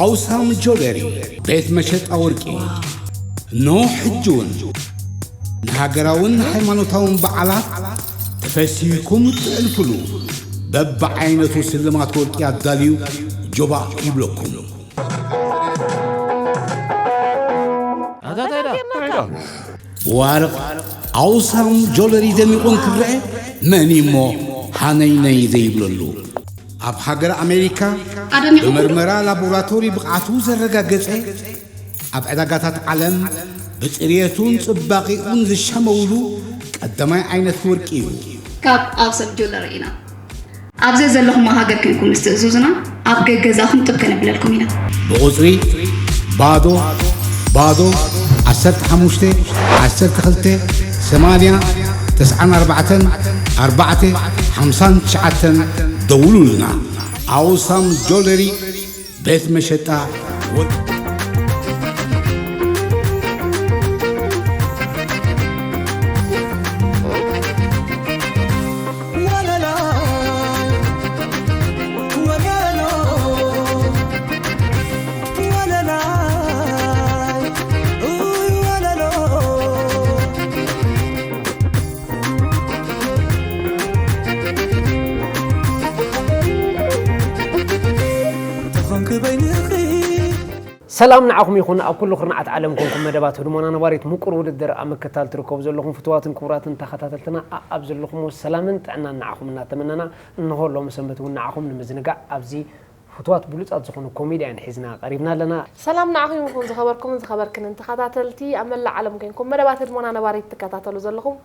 ኣውሳም ጆለሪ ቤት መሸጣ ወርቂ። ኖ ሕጂ እውን ንሃገራውን ሃይማኖታውን በዓላት ተፈሲህኩም እትዕልፍሉ በብዓይነቱ ስልማት ወርቂ ኣዳልዩ ጆባእ ይብለኩም። ብዋርቕ ኣውሳም ጆለሪ ደሚቑ እንክረአ መን እሞ ሃነይነይ ዘይብለሉ? ኣብ ሃገር ኣሜሪካ ኣደሚቑ ብመርመራ ላቦራቶሪ ብቕዓቱ ዘረጋገጸ፣ ኣብ ዕዳጋታት ዓለም ብጽርየቱን ጽባቒኡን ዝሻመውሉ ቀዳማይ ዓይነት ወርቂ እዩ። ካብ ኣውሳም ጆለሪ ኢና። ኣብ ዘዘለኹሞ ሃገር ኮንኩም ምስ ትእዝዙና፣ ኣብ ገገዛኹም ጥብ ከነብለልኩም ኢና። ብቑጽሪ ባዶ ባዶ ዓሰርተ ሓሙሽተ ዓሰርተ ክልተ ሰማንያ ተስዓን ኣርባዕተን ኣርባዕተ ሓምሳን ትሽዓተን ደውሉልና። ኣውሳም ጆለሪ ቤት መሸጣ ወርቂ። ሰላም ንዓኹም ይኹን፣ ኣብ ኩሉ ኩርናዓት ዓለም ኮንኩም መደባት ህድሞና ነባሪት ምቁር ውድድር ኣብ ምክታል ትርከቡ ዘለኹም ፍቱዋትን ክቡራትን ተኸታተልትና፣ ኣኣብ ዘለኹምዎ ሰላምን ጥዕናን ንዓኹም እናተመነና፣ እንሆ ሎሚ ሰንበት እውን ንዓኹም ንምዝንጋዕ ኣብዚ ፍቱዋት ብሉጻት ዝኾኑ ኮሜድያን ሒዝና ቀሪብና ኣለና። ሰላም ንዓኹም ይኹን ዝኸበርኩምን ዝኸበርክንን ተኸታተልቲ ኣብ መላእ ዓለም ኮንኩም መደባት ህድሞና ነባሪት ትከታተሉ ዘለኹም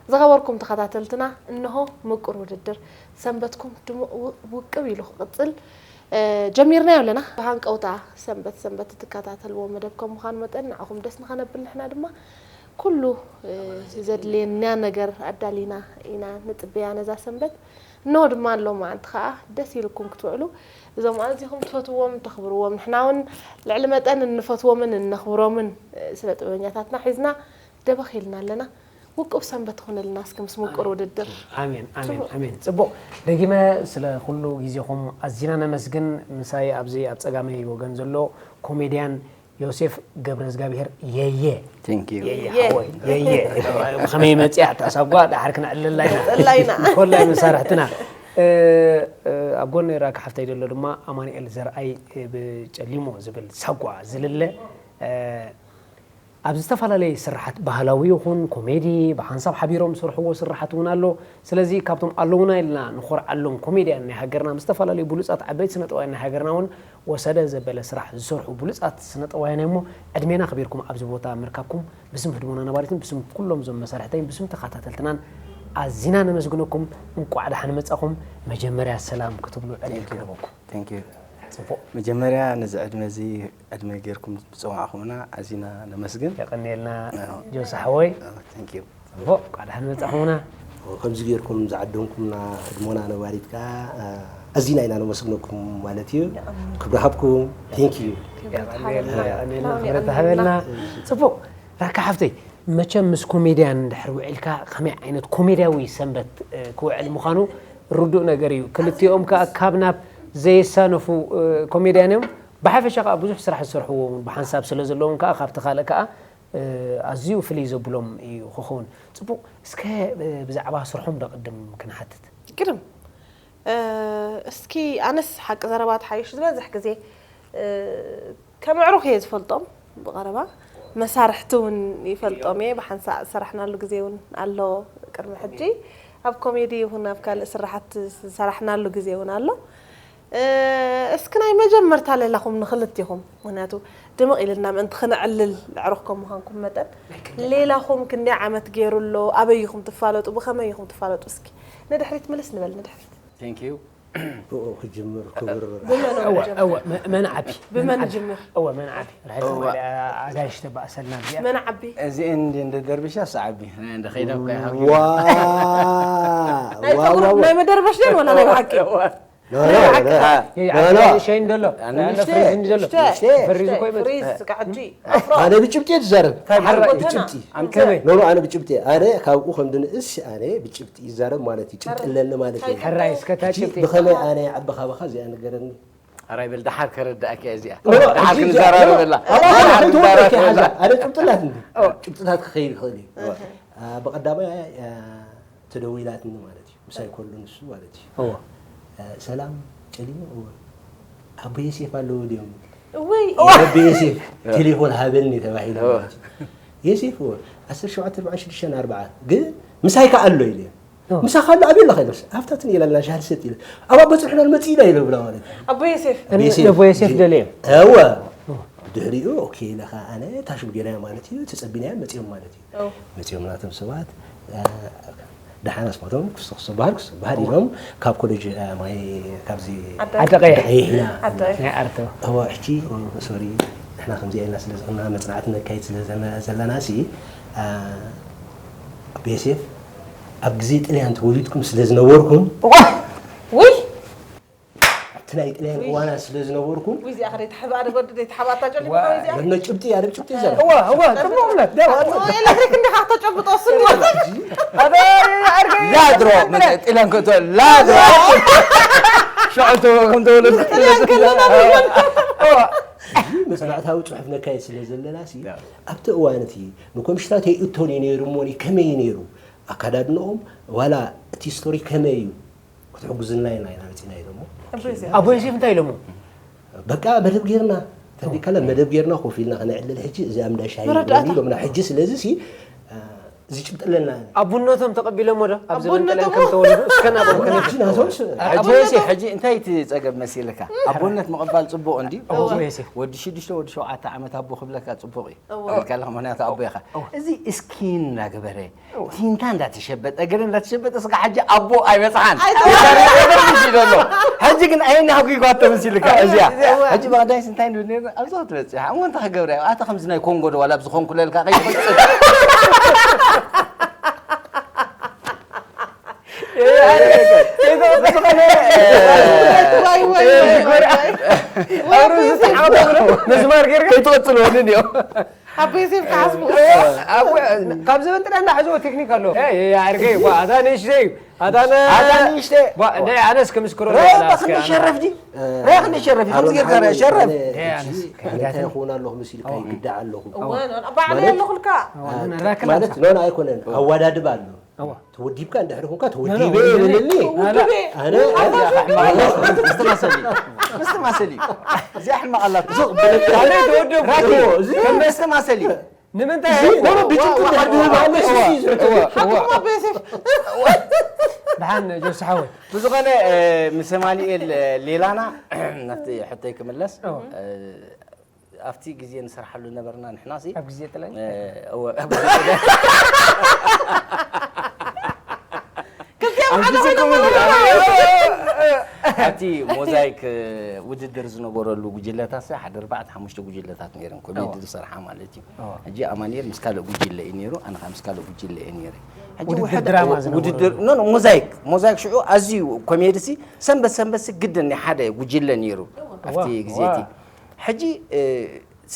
ዝኸበርኩም ተኸታተልትና፣ እንሆ ምቁር ውድድር ሰንበትኩም ድሙቕ ው- ውቅብ ኢሉ ክቕጽል ጀሚርናዮ ኣለና። ብሃንቀውታ ሰንበት ሰንበት እትከታተልዎ መደብ ከም ምዃኑ መጠን ንዓኹም ደስ ንኸነብል ንሕና ድማ ኩሉ ዘድልየና ነገር ኣዳሊና ኢና ንጽበያ ነዛ ሰንበት። እንሆ ድማ ሎማዓንቲ ኸኣ ደስ ኢልኩም ክትውዕሉ እዞም ኣዝኹም ትፈትውዎም ተኽብርዎም ንሕና እውን ልዕሊ መጠን እንፈትዎምን እነኽብሮምን ስነ ጥበበኛታትና ሒዝና ደበኽ ኢልና ኣለና። ውቁብ ሰንበት ትኹነልና እስኪ ምስ ምቁር ውድድር። ኣሜን ኣሜን ኣሜን። ጽቡቕ ደጊመ ስለ ኩሉ ግዜኹም ኣዚና ነመስግን። ምሳይ ኣብዚ ኣብ ጸጋመይ ወገን ዘሎ ኮሜድያን ዮሴፍ ገብረዝጋብሄር የየ። Thank you። የየ ሓወይ የየ። ብኸመይ መጽያ እታ ሳጓ ደሓር ክነዕልላ ኢና። ኮላይ መሳርሕትና ኣብ ጎነይ ራካ ሓፍተይ ዘሎ ድማ ኣማኑኤል ዘርኣይ ብጨሊሞ ዝብል ሳጓ ዝልለ ኣብ ዝተፈላለየ ስርሓት ባህላዊ ይኹን ኮሜዲ ብሓንሳብ ሓቢሮም ዝሰርሕዎ ስርሓት እውን ኣሎ። ስለዚ ካብቶም ኣለውና ኢልና ንኾርዓሎም ኮሜድያን ናይ ሃገርና ምስ ዝተፈላለዩ ብሉፃት ዓበይቲ ስነጥበባውያን ናይ ሃገርና እውን ወሰደ ዘበለ ስራሕ ዝሰርሑ ብሉፃት ስነጥበባውያን እዮም። ዕድሜና ኣኽቢርኩም ኣብዚ ቦታ ምርካብኩም ብስም ህድሞና ነባሪትን ብስም ኩሎም እዞም መሳርሕተይን ብስም ተኸታተልትናን ኣዚና ነመስግነኩም። እንቋዕ ደሓን መጻኹም። መጀመርያ ሰላም ክትብሉ ዕድል ክህበኩም። Thank you። ጽቡቕ። መጀመርያ ነዚ ዕድመ እዚ ዕድመ ጌርኩም ዝጸዋዕኹምና ኣዚና ነመስግን። የቐንየልና ጆስ ሓወይ። Thank you። ጽቡቕ፣ እንቋዕ ደሓን መጻኹምና። ከምዚ ጌርኩም ዝዓደምኩምና ህድሞና ነባሪት ከኣ ኣዚና ኢና ነመስግነኩም ማለት እዩ። ክብሪ ሃብኩም። Thank you። የቐንየልና፣ የቐንየልና፣ ክብረት ሃበልና። ጽቡቕ። ራካ ሓፍተይ፣ መቸም ምስ ኮሜድያን እንድሕር ውዒልካ ከመይ ዓይነት ኮሜድያዊ ሰንበት ክውዕል ምዃኑ ርዱእ ነገር እዩ። ክልቲኦም ከኣ ካብ ናብ ዘየሳነፉ ኮሜድያን እዮም። ብሓፈሻ ከኣ ብዙሕ ስራሕ ዝሰርሕዎ እውን ብሓንሳብ ስለ ዘለዎም ከኣ ካብቲ ካልእ ከኣ ኣዝዩ ፍልይ ዘብሎም እዩ ክኸውን። ጽቡቕ፣ እስከ ብዛዕባ ስርሖም ዶ ቅድም ክንሓትት? ቅድም እስኪ ኣነስ ሓቂ ዘረባ ትሓይሽ ዝበዝሕ ግዜ ከም ኣዕሩኽ እየ ዝፈልጦም ብቐረባ መሳርሕቲ እውን ይፈልጦም እየ ብሓንሳእ ዝሰራሕናሉ ግዜ እውን ኣሎ ቅድሚ ሕጂ ኣብ ኮሜዲ ይኹን ኣብ ካልእ ስራሓት ዝሰራሕናሉ ግዜ እውን ኣሎ እስኪ ናይ መጀመርታ ሌላኹም ንኽልቲኹም ምክንያቱ ድምቕ ኢልና ምእንቲ ክነዕልል ኣዕሩኽ ከም ምዃንኩም መጠን ሌላኹም ክንደይ ዓመት ገይሩ ኣሎ ኣበይ ኢኹም ትፋለጡ ብኸመይ ኢኹም ትፋለጡ እስኪ ንድሕሪት ምልስ ንበል ንድሕሪት Thank you። ብኡ ክጅምር ክብር እወ እወ መ- መን ዓቢ ብመን ጅምር እወ መን ዓቢ ርሕቲ ማለት ኣጋይሽ ተባእሰልና እዚኣ መን ዓቢ እዚአን እንደ እንደ ደርብሻ ሰዓቢ ናይ እንደ ኸይዳ እኮ ይሃብ ዋ ናይ ጸጉሪ ናይ መደርበሽ ደን ወላ ናይ ብሓቂ ሸይን ዘሎ ፍሪዝ እንዲ ዘሎ ፍሪዝ እኮ ይመጽእ ፍሪዝ ከዓጂ ኣፍሮ ኣነ ብጭብጢ እየ ዝዛረብ ከመይ ብጭብጢ ኖ ኖ ኣነ ብጭብጢ ኣነ ካብኡ ከም ድንእስ ኣነ ብጭብጢ ይዛረብ ማለት እዩ ጭብጢ ኣለኒ ማለት እዩ ሕራይ እስከታ ሕጂ ጭብጢ ብኸመይ ኣነ ይዓቢ ካባኻ እዚኣ ንገረኒ ራይ በል ደሓር ከረዳእካ እዚኣ እዋ፣ ደሓር ሕጂ ክንዛረብ እዋ፣ በላ እዋ፣ ደሓር ከይተወደድኩ ክንዛረብ ሓዛ፣ በላ ኣነ ጭብጥላት እንዲ ጭብጥላት ክኸይድ ይኽእል እዩ። እ፣ ብቐዳማይ እ፣ ተደዊላትኒ ማለት እዩ። ምሳይ ከሎ ንሱ ማለት እዩ። እዋ እ፣ ሰላም ጨሊሙ እወ ኣቦ የሴፍ ኣለዎ ድዮም? እውይ ኣቦ የሴፍ ቴሌፎን ሃበኒ ተባሂሉ ማለት እዩ። የሴፍ እወ ዓሰርተ ሸውዓተ ኣርባዓ ሽዱሽተ ኣርባዓ ግን ምሳይ ከኣ ኣሎ ኢለ ምሳኻ ኣሎ ኣበይ ኣለኻ ኢለስ ኣብታትን ኢላልና ሻሂ ሰጥ ኢለ ኣብ ኣቦ ጽንሕና ንመጽእ ኢና ኢለ ብላ ማለት እዩ። ኣቦ የሴፍ ነቦ የሴፍ ደልዮም እወ ድሕሪኡ ኦኬ ኢለ ኸዓ ኣነ ታሽም ጌርናዮ ማለት እዩ ተጸቢናዮ መጺኦም ማለት እዩ። መጺኦም ናቶም ሰባት ደሓን ኣስማቶም ክስቶ ክስቶ በሃል ክስቶ በሃል ኢሎም ካብ ኮሌጅ ማይ ካብዚ ዓዲ ቀይሕ ቀይሕና ናይ ዓርቶ እዋ ሕጂ ሶሪ ንሕና ከምዚኣ ኢልና ስለ ዝቕና መፅናዕቲ ነካይድ ስለ ዘለና ሲ ቤሴፍ ኣብ ግዜ ጥልያን ተወሊድኩም ስለ ዝነበርኩም ውይ ኣብቲ ናይ ጥልያን እዋና ስለ ዝነበርኩም ውይ እዚኣ ከደይ ተሕባእ ደጎድ ደይ ተሓባታ ጨሊሙ ወይ እዚኣ መድመ ጭብጢ ኣረ ጭብጢ ዘረ እዋ እዋ ጽቡቅ እምነት ኤሌክትሪክ እንዲኻ ክተጨብጦ ስኒ ላድሮ ጥለን ክእቶ ላድሮ ሸዕልቶ ከም ተወለድ መፅናዕታዊ ፅሑፍ ነካየድ ስለ ዘለና ሲ ኣብቲ እዋን እቲ ንኮምሽታት የእቶን እዩ ነይሩ እሞኒ ከመይ እዩ ነይሩ ኣካዳድንኦም ዋላ እቲ ስቶሪ ከመይ እዩ ክትሕጉዝና ኢና ኢና መፂና ኢሎሞ ኣቦ ዮሴፍ እንታይ ኢሎሞ በቃ መደብ ጌርና ተዲካለ መደብ ጌርና ኮፍ ኢልና ከነዕልል ሕጂ እዚኣ ምዳ ሻሂ መረዳእታ። ኢሎምና ሕጂ ስለዚ ሲ እዚ ጭብጢ ኣለና ኣቡነቶም ተቐቢሎሞ ዶ ኣብ ዘመን ጥልያን ኣቡነቶም? ከም ተወለዱ እስከ ናብኦም ከነ ሕጂ ናቶም ስ- ሕጂ ሲ ሕጂ እንታይ እቲ ጸገም መሲልካ ኣቦነት ምቕባል ጽቡቕ እንዲ ኣቦ ዮሴፍ ወዲ ሽዱሽተ ወዲ ሸውዓተ ዓመት ኣቦ ክብለካ ጽቡቕ እዩ እወ። ኢልካ ኣለኻ ምክንያቱ ኣቦ ኢኻ እዚ እስኪን እናገበረ ቲንታ እንዳተሸበጠ ገለ እንዳተሸበጠ ስጋ ሕጂ ኣቦ ኣይበጽሓን ኣይተዋረደን። ይሎ ሕጂ ግን ኣይና ሃጉ ይጓቶ መሲልካ እዚያ እወ። ሕጂ ብቐዳይስ እንታይ ንብል ነርና ኣብዛ ትበጽሕ እሞ እንታይ ክገብረ ኣታ ከምዚ ናይ ኮንጎ ዶ ዋላ ኣብዚ ኮንኩለልካ ከይትቕጽል መዝማር ጌርካ ከይትቐጽልዎ ንንዮ ኣብ ቤሴፍ ክሓስቡ ካብ ዘበን ጥዳ እንዳሕዝዎ ቴክኒክ ኣሎ ኣርገ ኣታ ንእሽተይ እዩ ኣታ ኣታ ንእሽተ ኣነስ ክምስክሮ ረባ ክንደይ ሸረፍ ዲ ረባ ክንደይ ሸረፍ እዩ ከምዚ ጌርካ ሸረፍ እንታይ ክኸውን ኣለኹ ምስ ኢልካ ይግዳዕ ኣለኹ ባዕለ ኣለኹልካ ማለት ኖን ኣይኮነን ኣዋዳድብ ኣሎ ተወዲብካ እንድሕር ኮንካ ተወዲበ ይብልኒ ውድቤ ኣነ ምስቲ ማሰሊ ምስቲ ማሰሊ እዚኣ ሕማቕ ኣላቶ ተወደቡ ምስቲ ማሰሊ ንምንታይ ብጭብጢ እንድሕር ድህብ ኣሎ ሓቅኹም ኣቦ ዮሴፍ ብሓን ጆርሲ ሓወይ ብዝኾነ ምስ ኣማኒኤል ሌላና ናብቲ ሕቶይ ክምለስ ኣብቲ ግዜ ንሰርሓሉ ነበርና ንሕና ሲ ኣብ ግዜ ጥላይ እወ፣ ኣብ ግዜ ጥላይ ኣብቲ ሞዛይክ ውድድር ዝነበረሉ ጉጅለታት ሲ ሓደ ኣርባዕተ ሓሙሽተ ጉጅለታት ነይረን ኮሜዲ ዝሰርሓ ማለት እዩ ሕጂ ኣማኒኤል ምስ ካልእ ጉጅለ እዩ ነይሩ ኣነ ከዓ ምስ ካልእ ጉጅለ እየ ነይረ ሕጂ ውድድር ውሕድ- ድራማ ዝነበረሉ። ውድድር ኖ ኖ፣ ሞዛይክ ሞዛይክ ሽዑ ኣዝዩ ኮሜዲ ሲ ሰንበት ሰንበት ሲ ግድን ናይ ሓደ ጉጅለ ነይሩ ኣብቲ ግዜ እቲ ሕጂ እ፣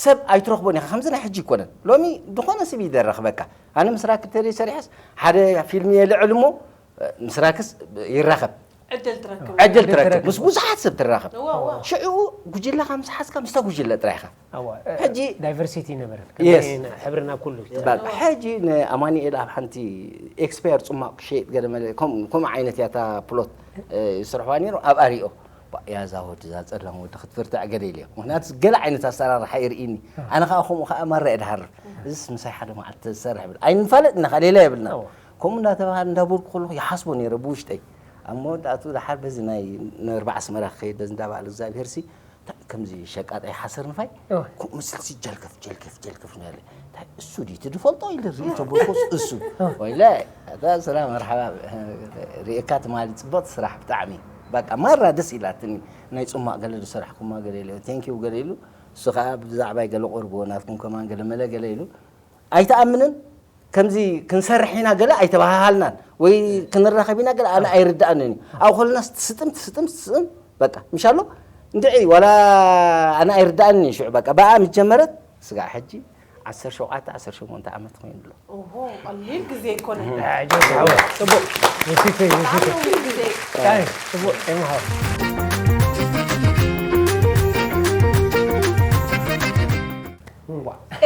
ሰብ ኣይትረኽቦን ኢኻ ከምዚ ናይ ሕጂ ይኮነን ሎሚ ዝኾነ ሰብ ይደረኽበካ ኣነ ምስ ራክብ ተለይ ሰሪሐስ ሓደ ፊልም የልዕል እሞ እ፣ ምስ ራክስ ይራኸብ ዕድል ትረክብ ዕድል ትረክብ ምስ ብዙሓት ሰብ ትራኸብ እዋ እዋ ሽዑ ጉጅለኻ ምስ ሓዝካ ምስታ ጉጅለ ጥራይኻ ሕጂ ዳይቨርሲቲ ነበረ Yes። ሕብርና ኩሉ በቃ ሕጂ ንኣማኒኤል ኣብ ሓንቲ ኤክስፓየር ፅማቕ ክሸይጥ ገለ መለ ከም- ከምኡ ዓይነት እያ እታ ፕሎት እ፣ ይስርሕዋ ነይሩ ኣብኣ ሪኦ ባ፣ ያዛ ወዲ እዛ ፀላም ወዲ ክትፍርትዕ ገለ ኢለ ምክንያቱ ገለ ዓይነት ኣሰራርሓ ይርእኒ ኣነ ከዓ ከምኡ ከዓ ማራ እየ ድሃርፍ እዚስ ምሳይ ሓደ መዓልቲ ዝሰርሕ ብል ኣይንፋለጥ ኢና ሌላ የብልና ከምኡ እንዳተባሃለ እንዳበልኩ ከለኩ ይሓስቦ ነይረ ብውሽጠይ ኣብ መወዳእቱ ድሓር በዚ ናይ ንርባ ኣስመራ ክኸይድ በዚ እንዳበኣል እግዚኣብሄር ሲ እንታይ ከምዚ ሸቃጣይ ሓሰር ንፋይ እወ። ከምኡ ምስልሲ ጀልከፍ ጀልከፍ ጀልከፍ ነው ያለ እንታይ እሱ ድዩ ትፈልጦ ኢለ ርኢ ተበልኩስ እሱ ወይለ ኣታ ሰላም መርሓባ ርእካ ትማሊ ፅቡቅ ስራሕ ብጣዕሚ በቃ ማራ ደስ ኢላትኒ ናይ ፅማቅ ገለ ዝሰራሕኩማ ገለ ኢለ ቴንኪው ገለ ኢሉ እሱ ከዓ ብዛዕባይ ገለ ቆርብዎ ናትኩም ከማን ገለ መለ ገለ ኢሉ ኣይትኣምንን ከምዚ ክንሰርሕ ኢና ገለ ኣይተባሃሃልናን ወይ ክንራኸብ ኢና ገለ ኣነ ኣይርዳእንን እዩ ኣብ ከለና ትስጥም ትስጥም ትስጥም በቃ ምሻሎ እንድዒ ዋላ ኣነ ኣይርዳእንን እዩ ሽዑ በቃ ብኣ ምስ ጀመረት ስጋዕ ሕጂ ዓሰርተ ሸውዓተ ዓሰርተ ሸሞንተ ዓመት ኮይኑ ኣሎ ኦሆ ቀሊል ግዜ ኣይኮነን ጽቡቅ ወሲፈይ ወሲፈይ ቀሊል ግዜ ጽቡቅ ይምሃር።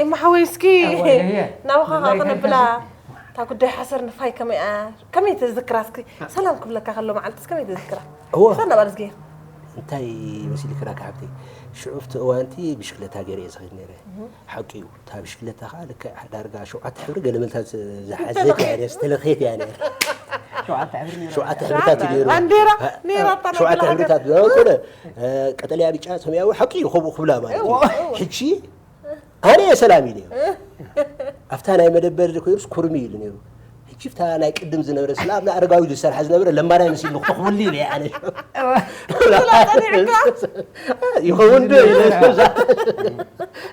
ኤማ ሓወይ፣ እስኪ እወ፣ እየ። ናባኻ ኸዓ ብላይ ከነብላ። ከይተስእ። እታ ጉዳይ ሓሰር ንፋይ ከመይ እያ? ከመይ ተዝክራ እስኪ? ሰላም ክብለካ ከሎ መዓልትስ ከመይ ተዝክራ? እወ። ሰላም ኣልዝጊ። እንታይ መሲልክራ ክሓብቲ? ሽዑ ኣብቲ እዋንቲ ብሽክለታ ገይረ እየ ዝኸይድ ነይረ። እህ። ሓቂ እዩ። እታ ብሽክለታ ኸዓ ልክዕ ዳርጋ ሸውዓተ ሕብሪ ገለመልታ ዝ-፣ ዝሓዘት እያ ነይራ፣ ዝተለኽየት እያ ነይራ። ሸውዓተ ሕብሪ ነይራ። ሸውዓተ ሕብርታት እዩ ነይሩ። ባንዴራ አ፣ ነይራ እታ ናይ ሸውዓተ ክፍለ ሃገር። ሕብርታት፣ እ፣ ቀጠልያ፣ ብጫ፣ ሰማያዊ ሓቂ እዩ፣ ከምኡ ክብላ ማለት እዩ። እወ፣ እወ። ሕጂ ኣነ እየ ሰላም ኢለዮ። ኣብታ ናይ መደበር ኮይኑስ ኩርሚ ኢሉ ነይሩ። ሕጂ ኣብታ ናይ ቅድም ዝነበረ ስለ ኣብና ኣረጋዊ ዝሰርሓ ዝነበረ ለማናይ መሲሉ ክተኽብሉ ኢለ ኣነ። ይኸውን ዶ ኢለ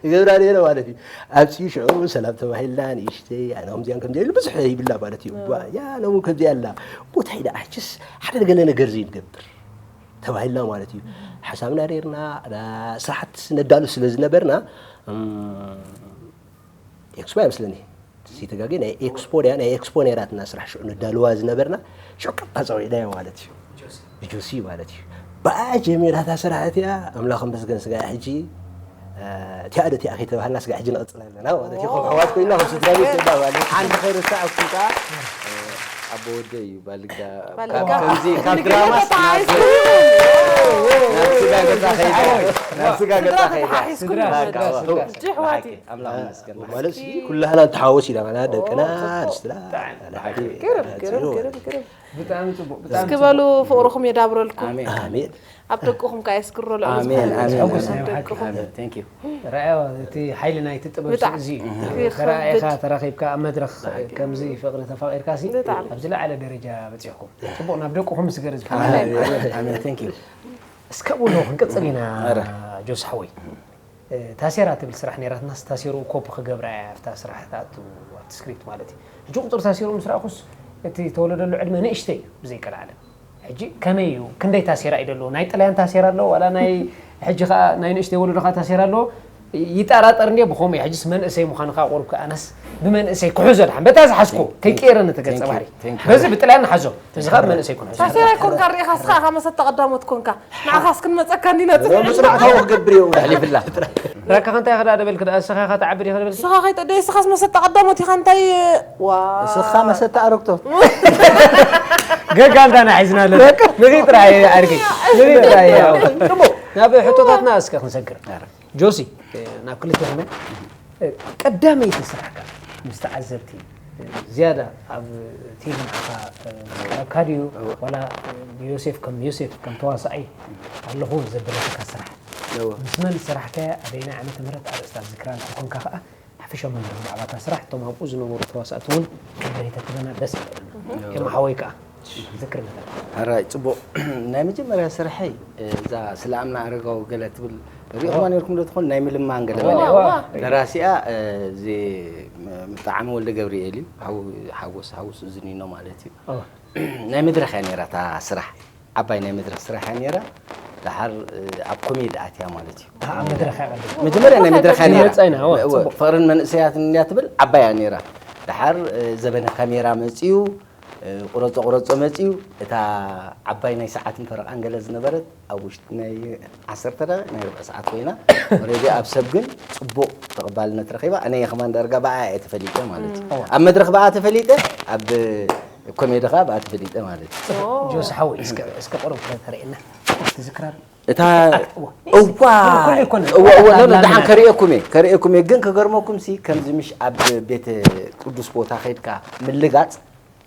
ይገብራ ነይረ ማለት እዩ። ኣብፂኡ ሽዑ ሰላም ተባሂልና ንእሽተይ ኣነ ከምዚኣን ከምዚኣ ኢሉ ብዙሕ ይብላ ማለት እዩ። ዋ፣ ያ ሎሚ ከምዚኣ ኣላ። ቦታ ኢለ ኣሕችስ ሓደ ገለ ነገር ዘይንገብር ተባሂልና ማለት እዩ። ሓሳብና ኔርና፣ ና-፣ ስራሕቲ ነዳሉ ስለ ዝነበርና፣ እም፣ ኤክስፖ እያ መስለኒ። ዘይተጋግየ ናይ ኤክስፖ ድያ፣ ናይ ኤክስፖ ኔራትና ስራሕ ሽዑ ነዳልዋ ዝነበርና፣ ሽዑ ቀጥታ ጸዊዕናዮ ማለት እዩ። ብጆሲ ማለት እዩ። ብኣ ጀሚራ እታ ስራሕ እቲኣ፣ ኣምላኽ ይመስገን ስጋ ሕጂ፣ እ፣ እቲኣ ዶ እቲኣ ከይተባህልና ስጋ ሕጂ ንቐጽል ኣለና ማለት እዩ። ከም ኣሕዋት ኮይና፣ ከም ስድራ ቤት ኮይና ማለት እዩ። ሓንቲ ከይርሳዕኩም ከኣ፣ እ፣ ኣቦ ወደይ እዩ፣ ባልጋ፣ ባልጋ። ካብ ከምዚ፣ ካብ ባልጋ ድራማስ ተተሓሒዝኩም። ናብ ስጋ ገጻ ከይዳ፣ ናብ ስጋ ገጻ ስድራ ከይዳ። ተተሓሒዝኩም ስድራ፣ ማለት ስድራ፣ እዩ። ስድራ። ኣምላኽ ይመስገን። ማለት ኩላህና ንተሓወስ ኢና፣ ደቅና፣ ኣንስትና፣ ብጣዕሚ። ግርም፣ ግርም፣ ግርም፣ ግርም። ብጣዕሚ ጽቡቅ፣ ብጣዕሚ እስኪ በሉ ጽቡቅ። ፍቅርኹም የዳብረልኩም። ኣሜን። ኣሜን። ኣብ ደቅኹም ከኣ የስግሮ ልዕሊ ኣሜን፣ ዝኾነ ኣሜን፣ ሕጉስ ኣሜን። ኣብ ደቅኹም። ኣሜን። Thank you። ረኣዮ፣ እቲ ሓይሊ ናይቲ ጥበብ ብጣዕሚ። እዚ እዩ። ይኸብድ። ተራእኻ፣ ተራኺብካ ኣብ መድረኽ ብሓቂ። ከምዚ ፍቅሪ ተፋቂርካ ሲ ብጣዕሚ። ኣብ ዝለዓለ ደረጃ በጺሕኩም። ጽቡቅ ናብ ደቅኹም ስገር ኣሜን፣ ኣሜን፣ ኣሜን። Thank you። እስከ ብሎ ክንቅጽል ኢና፣ ኣረ። ጆስ ሓወይ። እ፣ ታሴራ ትብል ስራሕ ነይራትናስ፣ ታሴርኡ ኮፒ ክገብራ እያ ኣብታ ስራሕ ትኣቱ፣ ኣብቲ ስክሪፕት ማለት እዩ። ሕጂ ቁጽሪ ታሴርኡ ምስ ረኣኹስ፣ እቲ ተወለደሉ ዕድመ ንእሽተይ እዩ፣ ብዘይቀልዓለም። ሕጂ ከመይ እዩ? ክንደይ ታሴራ እዩ ዘለዎ? ናይ ጥልያን ታሴራ ኣለዎ? ዋላ ናይ፣ ሕጂ ኸኣ ናይ ንእሽተይ ወለዶ ኸኣ ታሴራ ኣለዎ? ይጠራጠር እንድየ ብኸምኡ እዩ። ሕጂስ መንእሰይ ምዃኑ ኸኣ ቁሩብ ከኣ ኣነስ ብመንእሰይ ክሕዞ ድሓን። በታ ዝሓዝኩ፣ Thank you። ከይቀየረኒ እቲ ገጸ Thank you። ባህሪ። Thank you። በዚ ብጥልያን ንሓዞ። እዚ ኻብ መንእሰይ ኩን። ታሴራ ኣይኮንካ ርኢኻ፣ እስኻ ኢኻ መሰተ ቀዳሞት ኮንካ። ንዓኻስ ክንመጸካ እንዲና ጽቡቕ። ምጽናዕታዊ ክገብር እዩ። ኣሕሊፍላ። ራካ ከንታይ ኸዳ ደበልክ ደኣ፣ እስኻ ኢኻ ትዓቢ ዲኻ ደበልክ? እስኻ ከይተ-፣ ደይ እስኻስ መሰተ ቀዳሞት ኢኻ፣ እንታይ፣ ዋ። እስኻ መሰተ ኣረግቶት። ገጋ እንታ ንሒዝና ኣለና። ንርኢ ጥራይ ኣድጊ። ንርኢ ጥራይ። ጽቡቕ። ናብ ሕቶታትና እስከ ክንሰግር። ኣረ። ጆሲ፣ እ፣ ናብ ክልተ ኾነ፣ እ፣ ቀዳመይቲ ስራሕካ ምስ ተዓዘብቲ፣ እ፣ ዝያዳ ኣብ ቲቪ ንዓኻ፣ እ፣ ዝቀረብካ ድዩ? እወ። ዋላ፣ እ፣ ዮሴፍ ከም ዮሴፍ፣ ከም ተዋሳኣይ ኣለኹ ዘበለትካ ስራሕ? እወ። ምስ መን ስራሕካያ? ኣበየናይ ዓመተ ምህረት? ኣርእስታት ዝክራ እንተኾንካ ከኣ፣ ሓፈሻዊ መምርሒ ብዛዕባ እታ ስራሕ፣ እቶም ኣብኡ ዝነበሩ ተዋሳእቲ እውን ክብሪ ተትበና ደስ ይብለና። እወ። ከም ሓወይ ከኣ። ዝክር ነገር። ሕራይ፣ ጽቡቕ። ናይ መጀመርያ ስርሐይ፣ እ፣ እዛ ስለ ኣምና ኣረጋዊ ገለ ትብል ሪእኹማ ዋ። ነርኩም ዶ ትኾን? ናይ ምልማን ገለ ዋ፣ ማለት ዋ። ደራሲኣ፣ እ፣ እዚ ም-፣ ምጣዕሚ ወልደ ገብርኤል እዩ። ሓው-፣ ሓጎስ፣ ሓጎስ እዝኒኖ ማለት እዩ። ዋ። ናይ መድረኽ እያ ነይራ እታ ስራሕ። ዓባይ ናይ መድረኽ ስራሕ እያ ነይራ። ደሓር፣ እ፣ ኣብ ኮሜዲ ኣትያ ማለት እዩ። ኣብ መድረኽ እያ ቀዲማ። መጀመርያ ናይ መድረኽ እያ ነይራ። መጻኢና፣ ዋ፣ እወ፣ ጽቡቕ። ፍቕርን መንእሰያትን እንድያ ትብል ዓባይ እያ ነይራ። ደሓር፣ እ፣ ዘበነ ካሜራ መጺኡ። እ፣ ቁረጾ ቁረጾ መጺኡ፣ እታ ዓባይ ናይ ሰዓትን ፈረቓን ገለ ዝነበረት፣ ኣብ ውሽጢ ናይ ዓሰርተ ደቂቕ ናይ ርብዒ ሰዓት ኮይና፣ ኦሬዲ ኣብ ሰብ ግን ጽቡቕ ተቐባልነት ረኺባ። ኣነ ከማን ዳርጋ ብኣኣ እየ ተፈሊጠ ማለት እዩ። እም። ኣብ መድረኽ ብኣኣ ተፈሊጠ፣ ኣብ ኮሜዲ ኸኣ ብኣኣ ተፈሊጠ ማለት እዩ። ኦ። ጆስ ሓወይ፣ እስከ፣ እስከ ቁሩብ ተርእየና። ትዝክራ? እታ እዋ። እዋ። ኩሉ ኣይኮነን። እዋ፣ እዋ፣ ኖ፣ ኖ፣ ላላ ደሓን ላላ። ከርእየኩም እየ፣ ከርእየኩም እየ። ግን ክገርመኩም ሲ፣ ከምዚ ምሽ ኣብ ቤተ ቅዱስ ቦታ ኸይድካ ምልጋጽ፣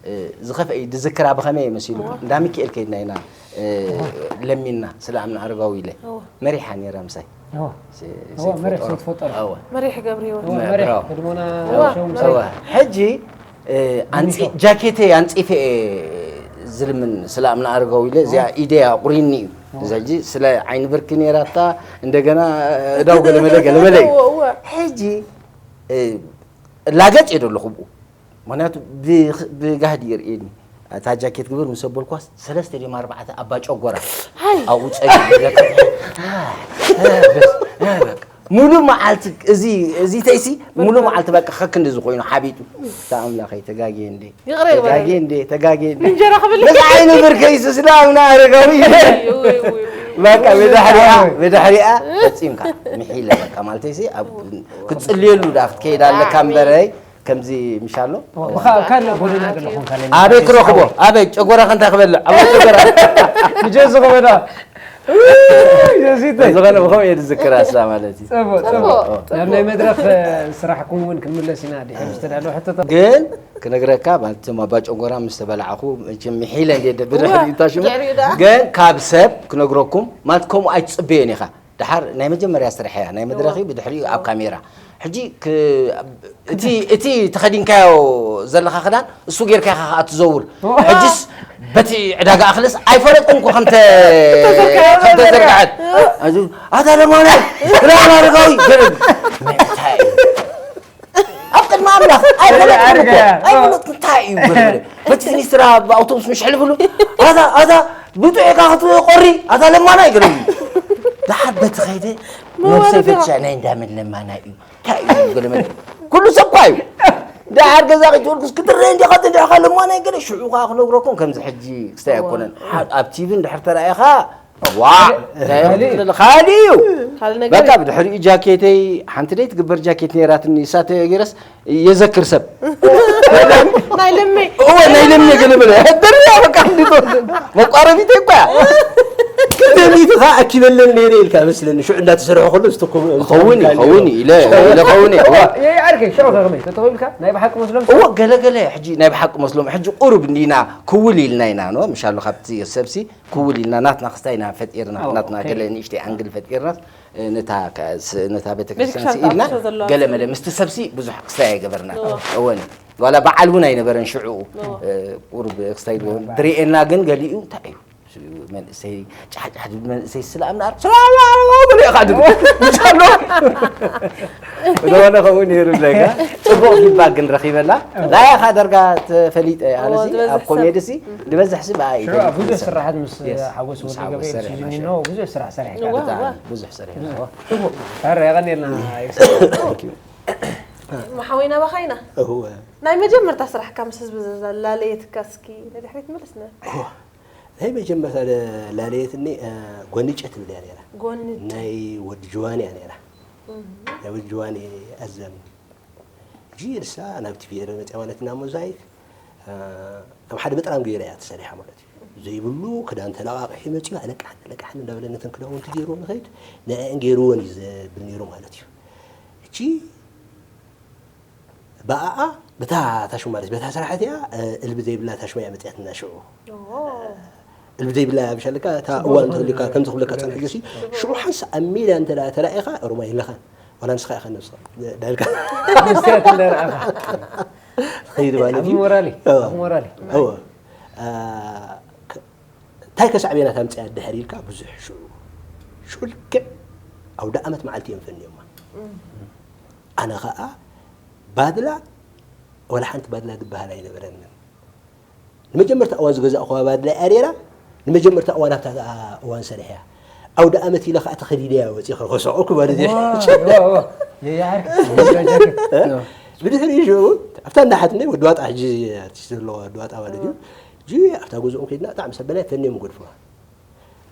እ፣ ዝኸፍአ እዩ። ድዝክራ ብኸመይ መሲሉ? እዋ። እንዳ ሚካኤል ከይድና ኢና፣ እ፣ እዋ። ለሚንና፣ ስለ ኣምና ኣረጋዊ ኢለ። እዋ። መሪሓ ነይራ ምሳይ። እዋ። ሲ-፣ እዋ፣ መሪሕ ሰይፈጠር። ሰይፈጠር። እዋ። መሪሕ ገብረ ህይወት። እዋ፣ መ-፣ መሪሕ ብራው። ህድሞና እዋ። ሸው ምሳይ። እዋ። ሕጂ እ፣ ኣንጺ-፣ ሚኒሾ። ጃኬተይ ኣንጺፈ እየ ዝልምን ስለ ኣምና ኣረጋዊ ኢለ፣ እዚኣ ኦ። ኢደይ ኣቑሪኒ እዩ። ኦ። እዚ ሕጂ ስለ ዓይኒ ብርኪ ነይራታ፣ እንደገና እዳው ገለመለ ገለመለ እዩ። እወ፣ እወ። ሕጂ፣ እ፣ ላገጽ እየ ደለኹ ብኡ። ምኽንያቱ ብ-፣ ብጋህዲ ይርእየኒ። እታ ጃኬት ግበር ምስ ኣበልኳስ፣ ሰለስተ ድዮም ኣርባዕተ ኣባ ጨጎራ ሃይ። ኣብኡ ጸጊቡ ይለካ። አ፣ አ፣ በስ፣ አ፣ በቃ። ሙሉ መዓልቲ እዚ፣ እዚ ተይሲ ሙሉ መዓልቲ በቃ ከክንዲ ዝኾይኑ ሓቢጡ። እታ ኣምላኸይ ተጋግየ እንዴ? ይቕረ ይበለኒ። ተጋግየ እንዴ? ተጋግየ እንዴ? እንጀራ ክብል? ነዚ ዓይኑ ብርከይሱ ስለ ኣምና ኣረጋዊ። ውይ፣ ውይ፣ ውይ፣ ውይ። በቃ ብድሕሪኣ ብድሕሪኣ ፈጺምካ ምሒለ በቃ ማለተይሲ ኣብ ክትጽልየሉ ደኣ ክትከይድ ኣለካ እምበረይ ከምዚ ምሻሎ ካልእ ጎደና ገለኹም ካልእ ኣበይ ክረኽቦ ኣበይ ጨጎራ ከንታ ክበልዕ ኣብ ጨጎራ ምጀ ዝኸበዳ ጀሲተ ዝኾነ ብኸም እየ ዝዝክር ኣሳ ማለት እዩ ጽቡቅ ጽቡቅ ናብ ናይ መድረኽ ስራሕኩም እውን ክንምለስ ኢና ድሕር ዝተዳለወ ሕቶታት ግን ክነግረካ ማለት እቶም ኣባ ጨጎራ ምስ ተበላዕኹ መቸም ምሒለ እንደ ብድሕሪ እንታ ሽሙ ድሕሪኡ ደኣ? ግን ካብ ሰብ ክነግረኩም ማለት ከምኡ ኣይትጽበዮን ኢኻ ደሓር ናይ መጀመርያ ስራሕ እያ ናይ መድረኺ ብድሕሪኡ ኣብ ካሜራ ሕጂ ክ- እቲ እቲ ተኸዲንካዮ ዘለኻ ክዳን እሱ ጌርካ ኢኻ ከኣ ትዘውር ሕጅስ በቲ ዕዳጋ ኣኽልስ ኣይፈለጥኩን እኮ ከምተ ከምተዘርግሐት ኣታ ለማና ክዳን ኣረጋዊ ገረብ እንታይ እዩ ኣብ ቅድሚ ኣምላኽ ኣይፈለጥኩን እንታይ እዩ በቲ ፊኒስትራ ብኣውቶቡስ ምሽ ሕልፍሉ ኣታ ኣታ ብጥዑካ ክትቆሪ ኣታ ለማና ይገለኒ ደሓር በቲ ኸይደ ነብሰይ ፈትሻ ናይ እንዳምን ለማና እዩ እንታይ እዩ ገለመለ ኩሉ ሰብ እኳ እዩ ደሓር ገዛ ከይትወልኩስ ክትረአ እንዲኻ እንዲኻ ለማና ይገለ ሽዑ ከዓ ክነግረኩም ከምዚ ሕጂ ክስታይ ኣይኮነን ኣብ ቲቪ እንድሕር ተራኢኻ ዋ ካሊ እዩ በቃ ብድሕሪኡ ጃኬተይ ሓንቲ ደይ ትግበር ጃኬት ነይራትኒ እሳተ ገይረስ የዘክር ሰብ ናይ ለመይ እወ ናይ ለመይ ገለ በለ ደርያ በቃ እንዲቶ መቋረቢተይ እኳ ደሊትኻ ኣኪበለን ነይረ ኢልካ መስለኒ ሽዑ እንዳተሰርሐ ከሎ ዝተኮ ኸውን ኸውን ኢለ ኢለ ኸውን እየ ዓርከይ ሽዑ ከመይ ተተኺልካ ናይ ብሓቂ መስሎም እወ ገለ ገለ ሕጂ ናይ ብሓቂ መስሎም ሕጂ ቁሩብ እንዲና ክውል ኢልና ኢና ኖ ምሻሉ ካብቲ ሰብሲ ክውል ኢልና ናትና ክስታይ ኢና ፈጢርና ናትና ገለ ንእሽተይ ኣንግል ፈጢርና ነታ ነታ ቤተክርስትያን ስኢልና ገለ መለ ምስቲ ሰብሲ ብዙሕ ክስታይ ኣይገበርና እወን ዋላ በዓል እውን ኣይነበረን ሽዑ ቁሩብ ክስታይ ድሪኤና ግን ገሊኡ እንታይ እዩ መንእሰይ ጫሕጫሕ ድብል መንእሰይ ስለ ኣምናር ሰላም ዓለማ ብሎ ኢኻ ድብል ምሻሎ ዝኾነ ከምኡ ነይሩ ብለካ ጽቡቕ ፊድባክ ግን ረኺበላ ናያኻ ደርጋ ተፈሊጠ ኣነሲ ኣብ ኮሜዲ ሲ ዝበዝሕ ሲ ብኣ እዩ ብዙሕ ስራሓት ምስ ሓጎስ ወዲ ገብርኤል ሲዝኒኖ ብዙሕ ስራሕ ሰሪሕካ ብዙሕ ሰሪሕ ታረ የቐኒልና መሓወይና ባኻይና ናይ መጀመርታ ስራሕካ ምስ ህዝቢ ዘላለየትካ እስኪ ንድሕሪት መልስና ናይ መጀመርታ ላለየትኒ ጎንጨ ትብል እያ ነራ ናይ ወዲ ጅዋን እያ ነራ ናይ ወዲ ጅዋን ኣዘም ሕጂ ንሳ ናብ ቲቪ ኤረ መፅያ ማለት ኢና ሞዛይክ ከም ሓደ በጥራም ገይረ እያ ትሰሪሓ ማለት እዩ ዘይብሉ ክዳን ተለቃቂሒ መፅዩ ኣለቃሕን ኣለቃሕን እንዳበለ ነተን ክዳውንቲ ገይርዎ ንኸይድ ንዕን ገይርዎን እዩ ዘብል ነይሩ ማለት እዩ ሕጂ ብኣኣ በታ ታሽሙ ማለት በታ ስራሕት እያ እልቢ ዘይብላ ታሽሙ እያ መፅያትና ሽዑ እልቢ ዘይብላ ብሻለካ እታ እዋን እንተህልዩካ ከም ዝኽብለካ ፀንሕዮ ሲ ሽዑ ሓንሳ ኣብ ሜድያ እንተ ተላኢኻ ሮማ የለኻን ዋላ ንስኻ ኢኻ ነብስኻ ዳልካ መስትያት እንዳረኣኻ ትኸይድ ማለት እዩ ሞራሊ ሞራሊ እንታይ ከሳዕቤናት ኣምፅያ ድሕር ኢልካ ብዙሕ ሽዑ ሽዑ ልክዕ ኣውደ ኣመት መዓልቲ እዮም ፈንዮማ ኣነ ከዓ ባድላ ወላ ሓንቲ ባድላ ዝበሃል ኣይነበረንን ንመጀመርታ እዋን ዝገዛእኹዋ ባድላ እያ ነይራ ንመጀመርታ እዋን ኣብታ እዋን ሰሪሐያ ኣውደ ኣመት ኢለ ከዓ ተኸዲነያ ወፂ ከሰቁ ማለት እዩ ብድሕሪ ሽዑ ኣብታ እንዳሓትነይ ወዲ ዋጣ ሕጂ ኣርቲስት ዘለዎ ወዲ ዋጣ ማለት እዩ ሕጂ ኣብታ ገዝኦም ከይድና ብጣዕሚ ሰበናይ ፈንዮም ገድፍዋ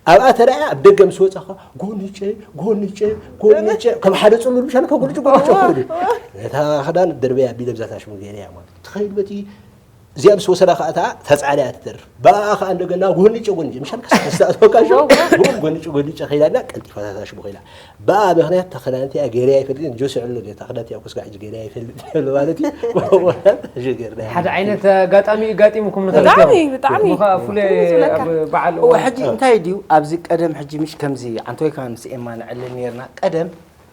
ኣብኣ ተራእያ ኣብ ደገ ምስ ወፃኻ ጎንጨ ጎንጨ ጎንጨ ከም ሓደ ፅሉል ምሻል ካብ ጎንጨ ጎንጨ ክብሉ ነታ ክዳን ደርበያ ኣቢለ ብዛታ ሽሙ ገይረያ ማለት ትኸይድ በቲ እዚኣ ምስ ወሰዳ ከዓ እታ ተፃዕዳ እያ ትተርፍ ብኣ ከዓ እንደገና ጎንጨ ጎንጨ ምሻል ከስተኣትወካ ሸ ጎንጨ ጎንጨ ከይዳና ቀልጢፋታታ ሽሙ ከይዳ ብኣ ምክንያት ተኸዳንቲ እያ ገይረ ኣይፈልጥን ጆሲ ዕሉ ገ ተኸዳንቲ እያ ኮስካ ሕጂ ገይረ ኣይፈልጥ ይብሉ ማለት እዩ ወላት ሕጂ ገይርና እያ ሓደ ዓይነት ኣጋጣሚ እዩ ጋጢምኩም ንኽልተ ብጣዕሚ ብጣዕሚ ምኻ ፍሉይ ዝብለካ። ኣብ በዓል እወ፣ እዋን ሕጂ እንታይ ድዩ ኣብዚ ቀደም ሕጂ ምሽ ከምዚ ኣንቶይካ ምስ ኤማ ንዕልል ነርና ቀደም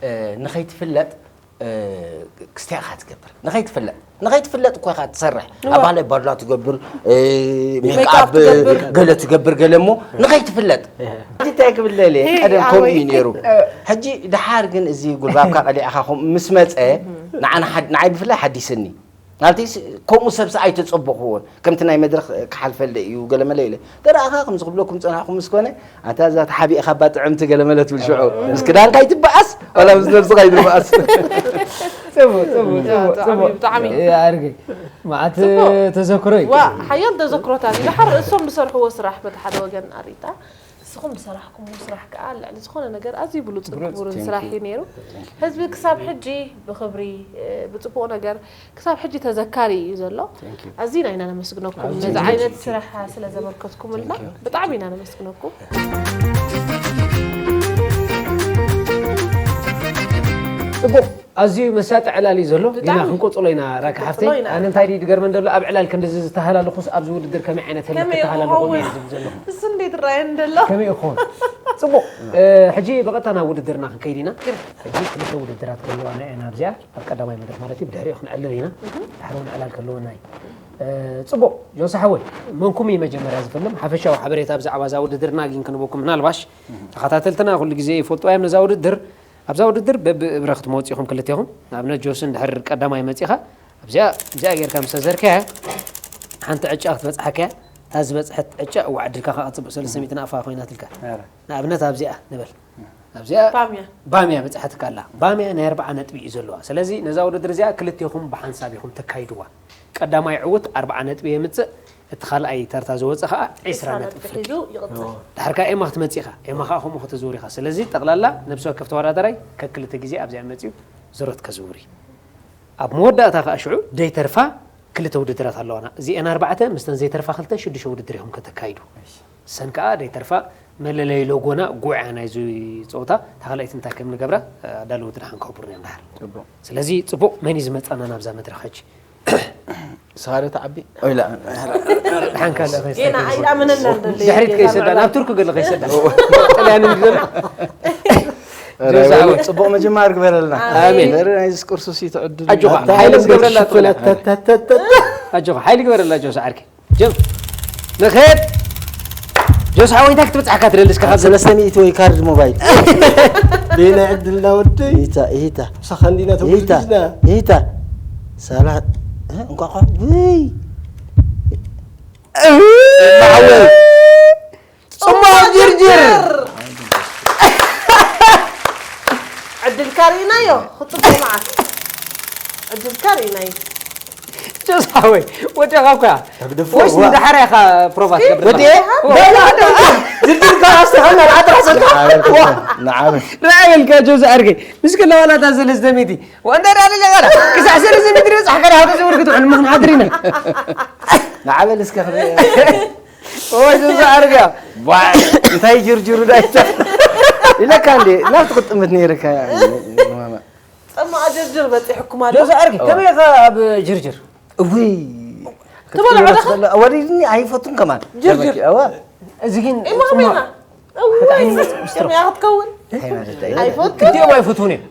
እ፣ ንኸይትፍለጥ እ፣ ክስቲያ ኢኻ ትገብር ንኸይትፍለጥ ንኸይትፍለጥ እኮ ኢኻ ትሰርሕ ኣብ ባህላዊ ባድላ ትገብር እ፣ ሜክኣፕ ሜክኣፕ ትገብር። ገለ ትገብር ገለ እሞ ንኸይትፍለጥ እንታይ ክብል ደልየ ቀደም ከምኡ እዩ ነይሩ ሕጂ ድሓር ግን እዚ ጉልባብካ ቀሊዕኻ ከምኡ ምስ መፀ ንዓና ሓድ- ንዓይ ብፍላይ ሓዲስኒ ናብቲ ከምኡ ሰብሲ ኣይተፀበኽዎን ከምቲ ናይ መድረክ ክሓልፈልደ እዩ ገለመለ ኢለ ተረኣኻ ከምዚ ክብለኩም ፀናሕኩም ምስ ኮነ ኣንታ እዛ ተሓቢእኻ ባ ጥዕምቲ ገለመለ ትብል ሽዑ ምስ ክዳንካ ይትበኣስ ዋላ ምስ ነብስኻ ይትበኣስ ጽቡቅ ጽቡቅ ጽቡቅ ብጣዕሚ ጽቡቅ ብጣዕሚ ኣርገ ማዓት ተዘክሮ እዩ ዋ ሓያል ተዘክሮታት እዩ ድሓር እሶም ዝሰርሕዎ ስራሕ በቲ ሓደ ወገን ኣሪታ ንስኹም ዝሰራሕኩምዎ ስራሕ ከኣ ልዕሊ ዝኾነ ነገር ኣዝዩ ብሉጽን ብሉጽ፣ ክቡርን thank ስራሕ you። እዩ ነይሩ። Thank you። ህዝቢ ክሳብ ሕጂ ብኽብሪ፣ እ፣ ብጽቡቕ ነገር ክሳብ ሕጂ ተዘካሪ እዩ ዘሎ። Thank you። ኣዝና ኢና ነመስግነኩም ኣዝዩ ነዚ ዓይነት thank you። ስራሕ ስለ ዘበርከትኩምልና። Thank you። ብጣዕሚ ኢና ነመስግነኩም። ጽቡቕ፣ ኣዝዩ መሳጢ ዕላል እዩ ዘሎ። ብጣዕሚ። ግና ክንቆጽሎ ኢና፣ ራኪ ክንቆጽሎ ሓፍተይ። ኢና። ኣነ እንታይ ድዩ ዝገርመን ዘሎ፣ ኣብ ዕላል ክንድዚ ዝተሃላለኹስ ኣብዚ ውድድር ከመይ ዓይነት ህልክ ከመይ ክተሃላለኹ ክኸውን? ነይሩ ዝብል ዘለኹ። እሱ እንዴት ይረኣየን ዘሎ? ከመይ ይኸውን? ጽቡቕ። እ፣ ሕጂ ብቐጥታ ናብ ውድድርና ክንከይድ ኢና። ግርም። ሕጂ ክልተ ውድድራት ከለዋና እየን ኣብዚኣ፣ ኣብ ቀዳማይ መድረኽ ማለት እዩ፣ ብድሕሪኡ ክንዕልል ኢና። እህ። ድሕሪ እውን ዕላል ከለወና እዩ። እ፣ ጽቡቕ። ጆስ ሓወይ፣ መንኩም እዩ መጀመርያ ዝፍልም? ሓፈሻዊ ሓበሬታ ብዛዕባ እዛ ውድድርና ግን ክንበኩም፣ ምናልባሽ እህ። ተኸታተልትና ኩሉ ግዜ ይፈልጥዋ እዮም ነዛ ውድድር። ኣብዛ ውድድር በብእብረ ክትመፁ ኢኹም ክልቴኹም። ንኣብነት ጆስ እንድሕር ቀዳማይ መፂኻ ኣብዚኣ፣ እዚኣ ጌርካ ምስ ኣዘርካያ ሓንቲ ዕጫ ክትበፅሓካ እያ። እታ ዝበፅሐት ዕጫ እዋ ዕድልካ ከዓ ፅቡቅ ሰለስተ ሚእቲ ናቕፋ ኮይናትልካ። ኧረ። ንኣብነት ኣብዚኣ ንበል። ኣብዚኣ ባምያ። ባምያ በፅሓትካ ኣላ። ባምያ ናይ ኣርብዓ ነጥቢ እዩ ዘለዋ። ስለዚ ነዛ ውድድር እዚኣ ክልቴኹም ብሓንሳብ ኢኹም ተካይድዋ። ቀዳማይ ዕውት ኣርብዓ ነጥቢ የምፅእ፣ እቲ ካልኣይ ተርታ ዝወፀ ከዓ ዒስራ ነጥቢ ፍርቂ። ሒዙ ይቕፅል። ድሓር ከዓ ኤማ ክትመፅእ ኢኻ። ኤማ ከዓ ከምኡ ከተዝውር ኢኻ። ስለዚ ጠቕላላ ነብሲ ወከፍ ተወዳዳራይ ከክልተ ግዜ ኣብዚኣ መፅኡ ዝሮት ከዝውር እዩ። ኣብ መወዳእታ ከዓ ሽዑ ደይተርፋ ክልተ ውድድራት ኣለዋና። እዚአን ኣርባዕተ፣ ምስተን ዘይተርፋ ክልተ፣ ሽዱሽተ ውድድር ኢኹም ከተካይዱ። እሺ። ሰን ከኣ ደይተርፋ መለለይ ሎጎና ጉዕ እያ ናይዚ ጸወታ። እታ ካልኣይቲ እንታይ ከም ንገብራ፣ ኣዳለውቲ ደሓን ክሕብሩና እዮም ደሓር። ጽቡቕ። ስለዚ ጽቡቕ፣ መን እዩ ዝመጻና ናብዛ መድረኽ ሕጂ? ንስኻ ዶ ትዓቢ? ኦይ፣ ላ። ደሓን ካልእ ከይሰዳ። ጌና ኣይኣመነና እንደለ ድሕሪት ጌና ከይሰዳ፣ ምዕባለ። ናብ ቱርክ ገለ ከይሰዳ። ጥልያን እንዲ ዘሎ። ኧረ፣ ጆስ ዓወት። ጽቡቕ ምጅማር ግበረልና። ኣሜን። ኧረ፣ ናይዚ ቁርሱስ እዩ ትዕድል። ኣጆኻ፣ ኣታ ሓይሊ ክብረት ግበረላ ሽኮላት፣ ጥልያን። ተተተተ። ኣጆኻ፣ ሓይሊ ግበረላ ጆስ ዓርከይ። ጀም። ንኸድ። ጆስ ሓወይ እንታይ ክትበጽሓካ ትደሊ እስከ ካብ ሰለስተ ሚእቲ ወይ ካርድ ሞባይል። ቤና ዕድልና ወደይ። ይታ፣ ይታ። ምሳኻ እንዲና ይታ፣ ተጎዝጉዝና። ይታ። ሰላት። እ፣ እንቋቋ። ውይ። ማዕወ። ጽማቕ ጅርጅር። ዕድልካ ርኢናዮ። ክጽበ መዓት። ዕድልካ ርኢናዮ። ጆስ ሓወይ፣ ወዲኻ እኮ እያ። ተግድፎ፣ ወይስ ዋ። ንዳሕራ ኢኻ ፕሮቫ እስኪ፣ ትገብር ወዲ፣ ዘለኻ? ዋ። በላ፣ ዝርዝር ካብ ኣስተኻና፣ ንዓጥራ ሰጥካ። ንዓበል፣ ዋ። ንዓበል። ርኣየልካ ጆስ ኣርገይ። ምስ ከለዋላታ ሰለስተ ሚእቲ። ወንዳ ዳሊ ለጋዳ። ክሳዕ ሰለስተ ሚእቲ በጻሕካ፣ ዳሓር ተዘውር ክትውዕል ምኽንያት ርኢና። ንዓበል እስከ ክደ-፣ ኦይ፣ ጆስ ኣርገ። ዋ፣ እንታይ ጅርጅሩ ዳይታ። ኢለካ እንዴ፣ ናብ ትቕጥምት ነይርካ። ጸማቕ ጅርጅር በጺሕኩም ኣሎ። ጆስ ኣርገ፣ ከመይ ኢኻ ኣብ ጅርጅር? እውይ። ትበልዖ ዶ? ክትበልዖ ትኽእል። ወሪድኒ ኣይፈቱን ከማን። ጅርጅር። እዋ። እዚ ግን ኢማ ጽማቕ ከመይና? እውይ። ሓንቲ ዓይነት ሚስትሮ። ከመይ ክትከውን? እንታይ ማለት እዩ? ኣይፈቱን። ክልቲኦም ኣይፈትዉን እዮም።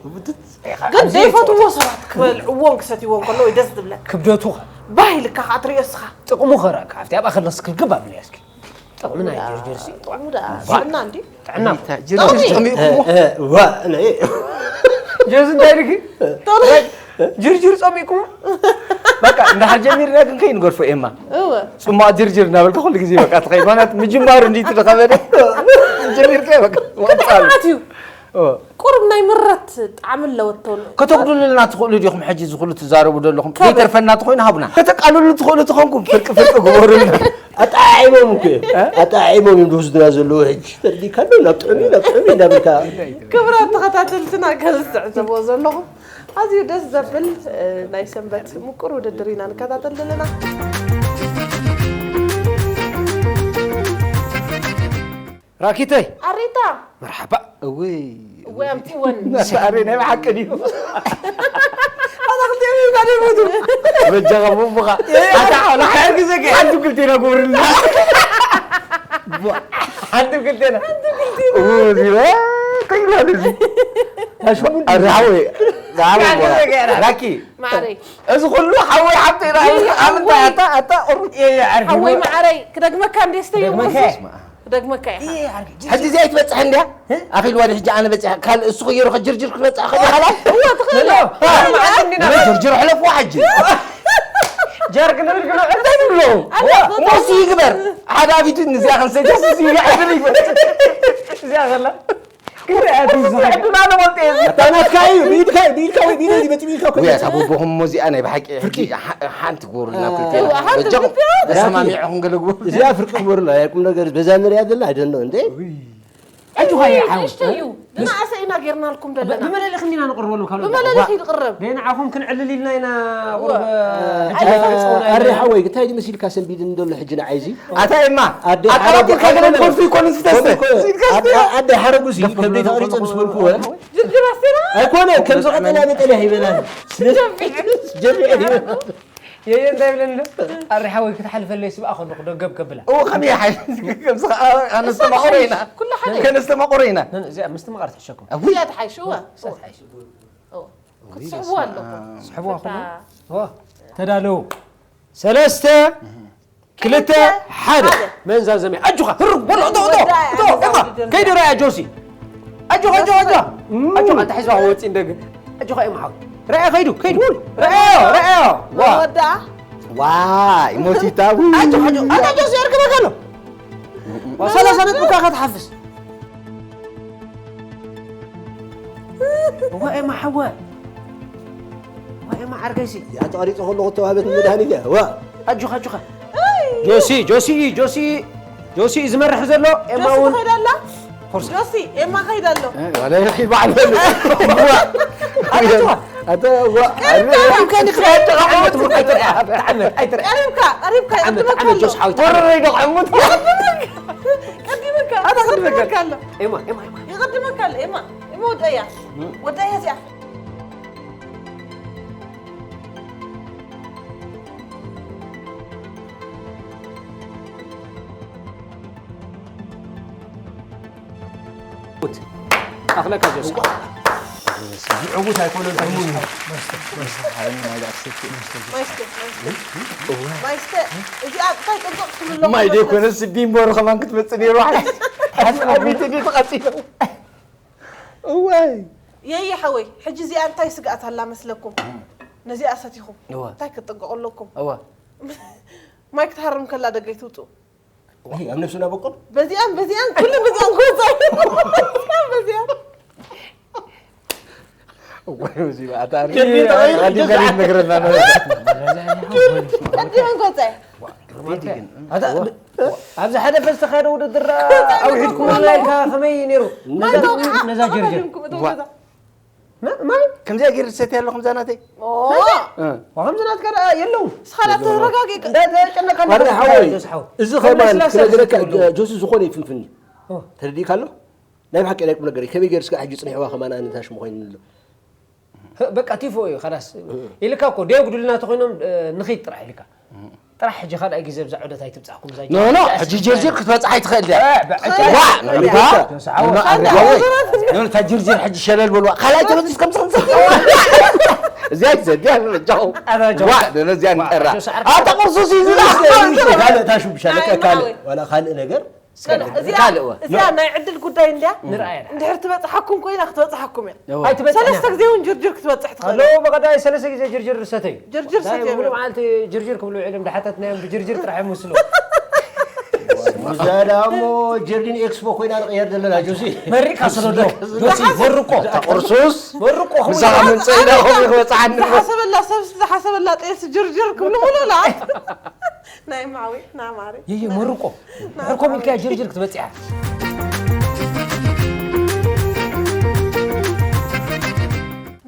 ግን ኣብዚ ዘይፈትዎ ሰባት ክበልዕዎን ክሰትይዎን ከለዉ እዩ ደስ ዝብለካ። ክብደቱ ኸ? ባህ ኢልካ ከዓ ትሪኦ እስኻ። ጥቕሙ ኸ ረኣካ? ኣብቲ ኣብኣ ከለስ ክልክብ ኣብለያ እስኪ። ጥቕሚ ናይ ጀርጀርሲ። ጥቕሙ ደኣ ዋ። ስና እንዲ? ጥዕና። ጅርጅር ጠቕሚ። ጸሚእኩሞ? እ፣ እ፣ ዋ፣ ነ-፣ ጀርሲ እንታይ ኢልኪ? ቶሎ። ጅርጅር ጸሚእኩሞ? በቃ፣ እንዳሓር ጀሚርና ግን ከይንገድፎ ኤማ። እወ። ጽማቕ ጅርጅር እናበልካ ኩሉ ግዜ በቃ ትኸይድ። ምኽንያቱ ምጅማሩ እንዲ ትደኸበደ። ጀሚርካ በቃ፣ ምቕጻል። ጽናት እዩ። እወ። ቁሩብ ናይ ምረት ጣዕሚ ኣለዎ እተውል። ከተጉድሉልና ትኽእሉ ዲኹም ሕጂ እዚ ኩሉ ትዛረቡ ዘለኹም? ከመይ? ዘይተርፈና ተኾይኑ ሃቡና። ከተቃልሉ ትኽእሉ ተኾንኩም ፍርቂ ፍርቂ ግበሩልና። ኣጠዓዒሞም እኮ እዮም። እ? ኣጠዓዒሞም እዮም ዝወስዱና ዘለዉ ሕጂ። ፈሊካ ኣሎ፣ ናብ ጥዑም እዩ፣ ናብ ጥዑም እዩ እንዳበልካ። ክቡራት ተኸታተልትና፣ ከምዚ ትዕዘብዎ ዘለኹም ኣዝዩ ደስ ዘብል፣ እ፣ ናይ ሰንበት ምቁር ውድድር ኢና ንከታተል ዘለና። ራኪተይ። ኣሪታ። መርሓባ። እውይ። እወ፣ ኣምፅወኒ። ኣረ፣ ናይ ብሓቂ ድዩ? ኣታ ክልቲኦም እዮም ጋር ይሞቱ። በጃኻ፣ ቡቡኻ። ኣታ፣ ሓንቲ ግዜ ከ-፣ ሓንቲ ክልቴና ግበሩልና። ሓንቲ ክልቴና። እው፣ እዚ፣ ዋ፣ እንታይ ይላል እዚ? ኣረ፣ ሓወይ። ሓንቲ ግዜ ከ-፣ ራኪ። ማዕረይ። እዚ ኩሉ ሓወይ ሓብተይ ራኪ። ይይ፣ ኣብ እንታይ ሓወይ። ኣታ፣ ኣታ፣ ቁሩብ። ይይ፣ ዓርኪ። ሓወይ ማዕረይ፣ ክደግመካ እንዴ ስተይ ደግመካ። ወስድ? ክደግመካ እየ። ይይ፣ ዓርኪ። ሕጂ እዚኣ ኣይትበጽሕን ድያ? እ? ኣኺልዋ ድዩ ሕጂ ኣነ በጺሐ? ካልእ እሱ ክይሩ ከጅርጅር ክበጽሕ ከሎ ሓላል? እወ፣ ትኽእል እያ። እ? መዓት እንዲና። ጅርጅር ሕለፍዋ ሕጂ። ጀርክ ንብል ግን እንታይ ንብሎ? ኣላ፣ ሞስ ይግበር። ሓደ ኣቢቱ ንዚኣ ክንሰጃስ እሱ ይግበር። እዚኣ ከላ። ክርአ ትዝኽር። ኣታ ናትካ እዩ፣ ብኢድካ እዩ፣ ብኢድካ ወይ ብኢደይ በቲ ብኢድካ እኮ ውይ፣ ኣታ ይመጽእ። በቦኹም እሞ እዚኣ ናይ ብሓቂ ሕጂ ሓ- ሓንቲ ግበሩልና ክልቴና። እዋ፣ ሓንቲ በጃኹም ክልቴና። ተሰማሚዕኹም ገለግቡ። እዚኣ ፍርቂ ክበሩና፣ ናይ ቁም ነገር በዛ ንሪኣ ዘለና ኣይደኖ እንዴ? ኣጆኻ ይሓው። ንእሽተይ እዩ። ንኣሰ ኢና ጌርናልኩም ዘለና። ብመለሊ ክንዲና ንቕርበሉ ካልኦ። ብመለሊ ከይንቕረብ። ደይ ንዓኹም ክንዕልል ኢልና ኢና ቁሩብ ሕጂ ኣይተፈጸሙና ኣረ ሓወይ እንታይ ድመሲልካ ሰንቢድኒ ዘሎ ሕጂ ንዓይ እዚ ኣታ ኤማ ኣቃላጢልካ ገለ ትኸልፉ ይኮኑ ዝተስተ ኣደ ሓረጉ ሲ ከብደይ ተቕሪፀ ምስ በልኩ ወ ጅርጅር ኣስቴና ኣይኮነ ከምዚ ቀጠልያ መጠልያ ይበላል ጀሚዐ ይበላል የየ እንታይ ይብለኒ ኣሎ ኣሪ ሓወይ ክትሓልፈለይ ስብኣ ከለኹ ደገብ ከብላ እዎ ከመይ ሓይ ከምዚ ከነስተማቕሮ ኢና ኩሉ ሓደ ከነስተማቕሮ ኢና እዚኣ ምስትምቓር ትሕሸኩም እዚኣ ትሓይሽ እወ ክትስሕቡ ኣለኩም ስሕቡዋ ኩሉ ተዳለዉ ሰለስተ ክልተ ሓደ መንዛዘመ ኣጆኻ ህሩ በሎ እቶ እቶ እቶ እቶ ከይዲ ራያ ጆሲ ኣጆኻ ኣጆኻ ኣጆኻ ኣጆኻ ኣጆኻ ተሒዝዋ ወፂ እንደግ ኣጆኻ እዩ መሓው ራያ ከይዱ ከይዱ ራያ ራያ ዋ ወዳ ዋይ ሞቲታ ቡ ኣጆኻ ኣጆኻ ኣታ ጆሲ የርክበካ ኣሎ ዋ ሰላሳ ነጥብካ ክትሓፍስ እዋ ኤማ ሓወ እዋ ኤማ ዓርከይሲ እዚኣ ተቐሪፀ ከለኹ እተዋህበት መድሃኒት እያ እዋ ኣጆኻ ኣጆኻ ጆሲ ጆሲ ጆሲ ጆሲ እዩ ዝመርሕ ዘሎ ኤማ ጆሲ እውን ከይዳ ኣላ ጆሲ ኤማ ከይዳ ኣሎ ዋላ ይኺ በዓል በሉ ኣታ እዋ ቀሪብካ ቀሪብካ ይቕድመካ ኣሎ ወረረይ ደቕዕሙት ቀዲመካ ቀዲመካ ኣሎ ኤማ ኤማ ኤማ ይቐድመካ ኣሎ ኤማ ኤማ ወደያ ወደያ እዚኣ ኣኽለካ ጆስ ዕውት ኣይኮነን ማይስተ ማይስተ ማይስተ እዚኣ እንታይ ጥንቅቕ ትብሎ ማይ ዘይኮነስ ቢምቦር ከማን ክትመፅእ ነይሩ ሓቢቲ ተቐፂሎም እዋይ የየ ሓወይ ሕጂ እዚኣ እንታይ ስግኣት ኣላ መስለኩም ነዚኣ ሰቲኹም እንታይ ክትጥንቀቑ ኣለኩም ማይ ክትሃርም ከላ ደገይ ትውፅኡ ኣብ ነፍስና በቆል በዚኣን በዚኣን ኩሉ በዚኣን ክወፃ በዚኣን ወይ ሙዚባ ኣታ ኣሪፍ ኣሪፍ ነገር እና ቀዲመን ክወፃ ኣብዚ ሓደ ፈ ዝተኻየደ ውድድር ኣውሒድኩምና ኢልካ ከመይ ነይሩ ነዛ ጀርጀር ማይ ከምዚኣ ገይረ ዝሰትያ ኣለኹም እዛ ናተይ ከምዚ ናትካ ደኣ የለውን ስኻላ ተረጋጊ እንዳተጨነካ ኣረ ሓወይ እዚ ኸማን ክነግረካ ጆሲ ዝኾነ ይፍንፍን እዩ ተረዲእካ ኣሎ ናይ ብሓቂ ናይ ቁም ነገር እዩ ከመይ ገይሩ ስጋ ሕጂ ፅኒሕዋ ኸማን ኣነ ታሽሙ ኮይኑ ኣሎ በቃ ቲፎ እዩ ኸላስ ኢልካ እኮ ደየጉድልና ተኾይኖም ንኺድ ጥራሕ ኢልካ ጥራሕ ሕጂ ካልኣይ ግዜ ብዛ ዑደት ኣይትብጻሕኩም እዛ ኖ ኖ ሕጂ ጅርጅር ክትበጽሕ ኣይትኽእል ድያ ዋ ኖ ኖ ኖ ኖ እታ ጅርጅር ሕጂ ሸለል በልዋ ካልኣይ ተበጺስ ከም ሰምሰ እዚኣ ዘድያ ረጃው ዋ ኖ ኖ እዚኣ ንጠራ ኣታ ቁርሱስ እዩ ዝላ ካልእ ታሹ ብሻለቀ ካልእ ዋላ ካልእ ነገር እዚኣ ናይ ዕድል ጉዳይ እንድያ እንድሕር ትበፅሓኩም ኮይና ክትበፅሓኩም እያ ሰለስተ ግዜ እውን ጅርጅር ክትበፅሕ ትኽእል በቐዳይ ሰለስተ ግዜ ጅርጅር ሰተዩ ጅርጅር ሰተዩ ሙሉ መዓልቲ ጅርጅር ክብሉ ውዒሎም ዳሓተትናዮም ብጅርጅር ጥራሕ ይመስሉ ሙዛዳ እሞ ጀርዲን ኤክስፖ ኮይና ንቕየር ዘለና ጆሲ መሪቕካ ስደዶ ጆሲ መርቆ ቁርሱስ መርቆ ምሳኻ ምንፀ ኢላ ኸም ክበፅሓኒ ዝሓሰበላ ሰብ ዝሓሰበላ ጤስ ጅርጅር ክብሉ ሙሉላ ናይ ማዊ ናይ ማሪ ይይ መርቆ ሕርኮም ኢልካ ጅርጅር ክትበፅያ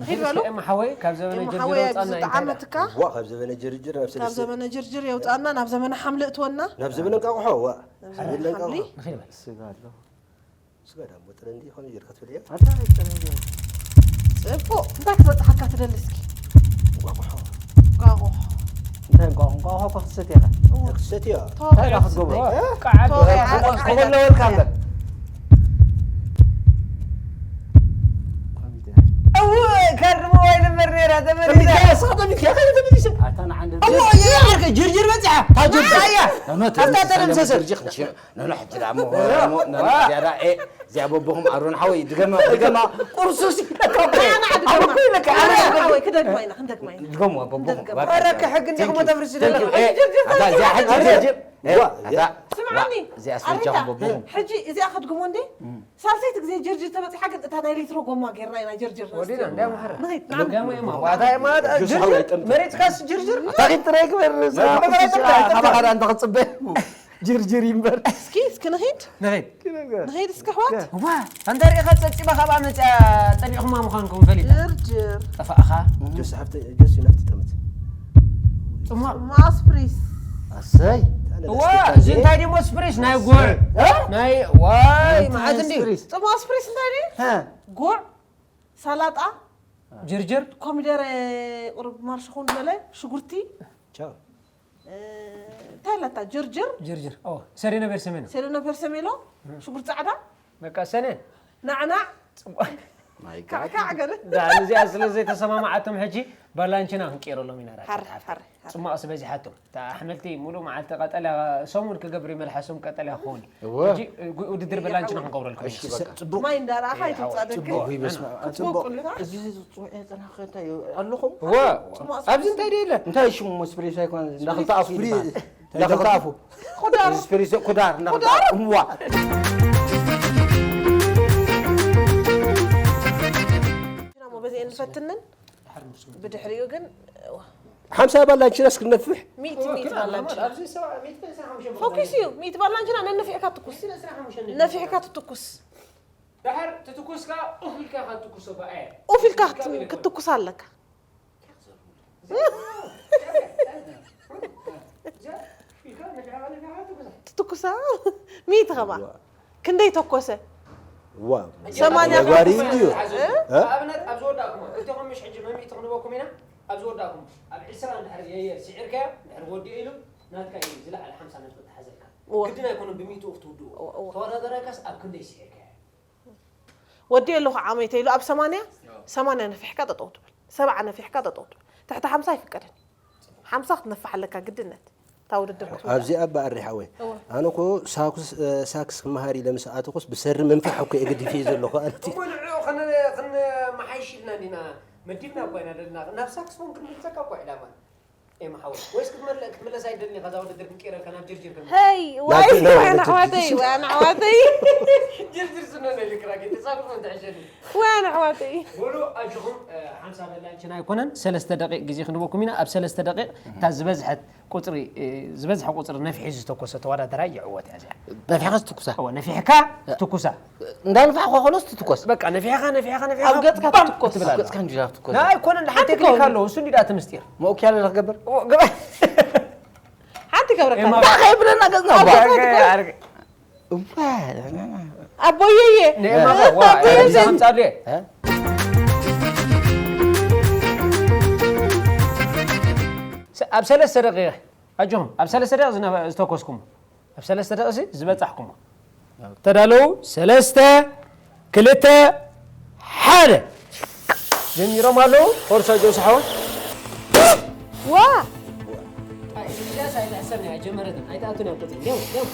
ንኺድ በሉ ሓወይ ካብ ዘበነ ጅርጅር ወፃና ዓመትካ ካብ ዘበነ ጅርጅር ናብ ሰለስተ ዘበነ ጅርጅር የውፃና ናብ ዘመነ ሓምሊ እትወና ናብ ዘመነ እንቃቑሖ ዋ ዘበነ እንቃቑሖ ንኺድ በል ስጋ ኣሎ ስጋ ዳሞ ጥረ እንዲ ኾነ ጀርካ ትብል እያ ጽቡቕ እንታይ ክትበጽሓካ ትደሊ እስኪ እንቋቑሖ እንታይ እንቋቑሖ እንቋቑሖ እኮ ክትሰትያ ኢኻ ክትሰትያ እንታይ ኢኻ ክትገብሮ ክኾለወልካ እምበር እው ካርድ ሞባይል እምበር ነይራ ተመሊሳ ጅርጅር በፂሓ ኣብታ ተደምሰሰት ነኖ ሕጂ ደኣ እሞ እዚኣ ደኣ እዚኣ በቦኹም ኣሮን ሓወይ ድገማ ድገማ ቁርሱስ ኢለካ እኮ ኣነ እኮ ኢለካ ኣነ ሓወይ ክደግማ ኢና ክንደግማ ኢና ድገማ ድገማ በቦኹም ኧረ ከሕግ እንዲኹም ተፍርስ ደላ ኣታ እዚኣ ሕጂ ዋ፣ እዚኣ ስምዓኒ፣ ዋ፣ እዚኣ ኣሬታ፣ ስዊቻ ክጎብኹም። ሕጂ እዚኣ ከድግሞ እንዴ? ሳልሰይቲ ግዜ ጅርጅር ተበጺሓ፣ ግን እታ ናይ ሊትሮ ጎማ ጌርና ኢና ጅርጅር ወዲና፣ ነስትዮ። እንታይ ማሕረ? ንኸይድ፣ ንዓና። ደጋሙ እማ፣ ዋታ እማ፣ ጁስ ጅርጅር፣ ሓው ኣይጠምጥም። መሬትካስ ጅርጅር? ኣታ ኺድ ጥራይ ግበር፣ መሬት ሳ-፣ ጥራይ ግበር፣ ሳ-፣ ኣይጠምጥም። ካባኻ ደኣ እንተ ኽጽበ። ጅርጅር ይንበር። እስኪ፣ እስኪ ንኸይድ። ንኸይድ። ንኸይድ እስኪ ኣሕዋት። ዋ፣ ኣንተ ርኢኻ ጸብጺባ ካብኣ መጽያ ጸኒዕኹማ ምዃንኩም ፈሊጠ። ጅርጅር። ጠፋእኻ። ጆስ ሓፍተ-፣ ጆስ ናፍቲ ጠመት። ጽሟቕ። ጽሟቕ ስፕሪስ። ኣሰይ። እዋ፣ እዚ እንታይ ድሞ ስፕሪስ? ናይ ጉዕ። እ? ናይ፣ ዋይ፣ እንታይ መዓት እንድዩ። ስፕሪስ? ጽሟቕ ስፕሪስ እንታይ ድዩ? ሀ። ጉዕ፣ ሰላጣ፣ ጅርጅር። ኮሚደረ፣ ቁሩብ ማርሽ ኹን ዝበለ፣ ሽጉርቲ። ቻው። እ፣ እንታይ ኣለታ? ጅርጅር። ጅርጅር። ኦ፣ ሰሬኖ በርሰሜኖ። ሰሬኖ በርሰሜኖ፣ ሽጉርቲ ጻዕዳ። በቃ ሰነ። ናዕናዕ። ጽቡቕ። ማይ ጋድ። ካዕካዕ ገለ። ዳ፣ እዚኣ ስለ ዘይተሰማማዓቶም ሕጂ ባላንችና ክንቀይረሎም ኢና። ራይት ሓር፣ ሓር። ሓር፣ ሓር። ጽማቕ ስበዚሓቶም። እታ ኣሕምልቲ ሙሉእ መዓልቲ ቀጠልያ፣ ሰሙን ክገብር እዩ መልሓሶም ቀጠልያ ክኸውን እዩ። እወ። ሕጂ፣ እ፣ ጉ-፣ ውድድር ባላንችና ክንገብረልኩም እሺ፣ ኢና። በቃ። ጽቡቕ። ማይ እንዳረኣኻ እየ፣ ኣይትውጻእ ሓወይ፣ ደቂ። ጽቡቕ ይበስማ። ጽቡቕ ጽቡቕ። ቁልካ። እዚ ጽውዒ ጽናሕ እንታይ እዩ? ኣለኹም? እወ። ጽማቕ ኣብዚ እንታይ ደየለ? እንታይ ሽሙ ስፕሪስ ኣይኮነ? እንዳኽልተ ኣፉ እዩ ስፕሪ-፣ ዝበሃል። እንዳኽልተ ኣፉ። ኩዳር። ስፕሪስ ኩዳር፣ እንዳኽልተ ኩዳር? ኣፉ። እዋ። ሽና ሞ በዚ እንፈትንን ብድሕሪኡ ግን ሓምሳ ባላንችናስ ክንነፍሕ? ሚእቲ፣ ሚእቲ ባላንችና። ኣብዚ ሰባ፣ ሚእቲ ዕስራን ሓሙሽተን ፎኪስ እዩ። ሚእቲ ባላንችና ነንፊሕካ ትኩስ። ሚእቲ ዕስራን ሓሙሽተን ነፊሕካ ትትኩስ። ደሓር ትትኩስካ ኡፍ ኢልካ ኢኻ ትትኩሶ፣ ብኣየ። ኡፍ ኢልካ ኢልካ ክት-፣ ክትትኩስ ኣለካ። ትትኩሳ? ሚእቲ ኸማ። ዋ። ክንደይ ተኮሰ? ዋ። ሰማንያ ነጋሪ ተኮሰ። እንድዩ። እ? ንኣብነት፣ ኣብ ዝወዳእኩሞ፣ ክልቴኹም ምሽ ሕጂ መሚእቲ ክንበኩም ኢና፣ ኣብ ዝወዳእኩሞ፣ ኣብ ዕስራ እንድሕር የየ ስዒርካዮ፣ እንድሕር ወዲኡ ኢሉ፣ ናትካ እዩ፣ ዝለዓለ ሓምሳ ነጥቢ ተሓዘልካ። እወ። ግድን ኣይኮነን ብሚእቲ ኡፍ ትውድኡ። እወ፣ እወ። ተወዳዳራይካስ ኣብ ክንደይ ስዒርካዮ? ወዲ ኣለኹ ዓመይ ተይሉ ኣብ ሰማንያ፣ ሰማንያ ነፊሕካ ጠጠው ትብል። ሰብዓ ነፊሕካ ጠጠው ትብል። ትሕቲ ሓምሳ ኣይፍቀድን። ሓምሳ ክትነፍሕ ኣለካ ግድነት። እታ ውድድር ክትውዳእ። ኣብዚ ኣባ ኣሪ ሓወይ። እወ። ኣነ እኮ ሳክስ፣ እ፣ ሳክስ ክመሃር ኢለ ምስ ኣተኹስ ብሰሪ ምንፋሕ እኮ እየ ገዲፈዮ ዘለኹ ኣንቲ። እሞ ንዕኡ ክን-፣ ክንመሓይሽ ኢልና እንዲና መዲብና እኮ ኢና ዘለና። ናብ ሳክስፎን ክንምልሰካ እኮ ዕላማ። ኤማ ሓወይ፣ ወይስ ክትመለ-፣ ክትምለስ ኣይደልን ኢኻ? እዛ ውድድር ክንቀይረልካ ናብ ጅርጅር ክንብል። ሄይ፣ ናብ ዋይ፣ ጅርጅር ዋይ፣ ክንብል። ኣሕዋተይ፣ ዋይ፣ ኣሕዋተይ። ጅርጅር ስኖ ነልክራ፣ ግን ተሳፍርኩም ትሕሸኒ። ዋይ፣ ኣሕዋተይ። በሉ፣ ኣጆኹም፣ እ፣ ሓምሳ በላንችና ኣይኮነን፣ ሰለስተ ደቂቕ ግዜ ክንበኩም ኢና። ኣብ ሰለስተ ደቂቕ እታ ዝበዝሐት ቁጽሪ፣ እ፣ ዝበዝሐ ቁጽሪ ነፊሑ ዝተኮሰ ተወዳደራይ ይዕወት እያ እዚኣ። ነፊሕካ ዝትኩሳ? እወ፣ ነፊሕካ ትኩሳ። እንዳንፋሕ ኮኾኖስ ትትኮስ? በቃ፣ ነፊሕኻ፣ ነፊሕኻ፣ ነፊሕኻ፣ ኣብ ገጽካ ባም ትትኮስ። ትብል ኣብ ኣላ። ገጽካ እንጂ ትትኮስ። ናይ ኣይኮነን፣ ሓንቲ ሓንቲ ቴክኒክ ከውን ኣለዎ፣ እሱ እንዲዳ ትምስጢር። መኡኪያ ለለኽ ገበር? እወ፣ ገበር። ሓንቲ ገብረካ። ኤማ፣ ባኻ ይብለና ገጽና ኣብ እባ። ገጽካ ትትኮስ። ኣርገ፣ ኣርገ። እዋ። ኣቦየየ። ንኤማ፣ ዋ፣ ኣቦየየ። ኣብዚ ከምጻ ድየ? እ? ስ-፣ ኣብ ሰለስተ ደቂቕ። ኣጆኹም፣ ኣብ ሰለስተ ደቂቕ ዝነበ-፣ ዝተኮስኩሞ፣ ኣብ ሰለስተ ደቂቕ ዝበጻሕኩሞ። ተዳለዉ፣ ሰለስተ፣ ክልተ፣ ሓደ። ጀሚሮም ኣለዉ፣ ፎርሳ ጆስ ሓወ። ዋ! ኣይ፣ እዚኣስ ኣይትሕሰብን እያ፣ ኣይጀመረትን፣ ኣይትኣቱን እያ ቁጽሪ። ደው፣ ደው።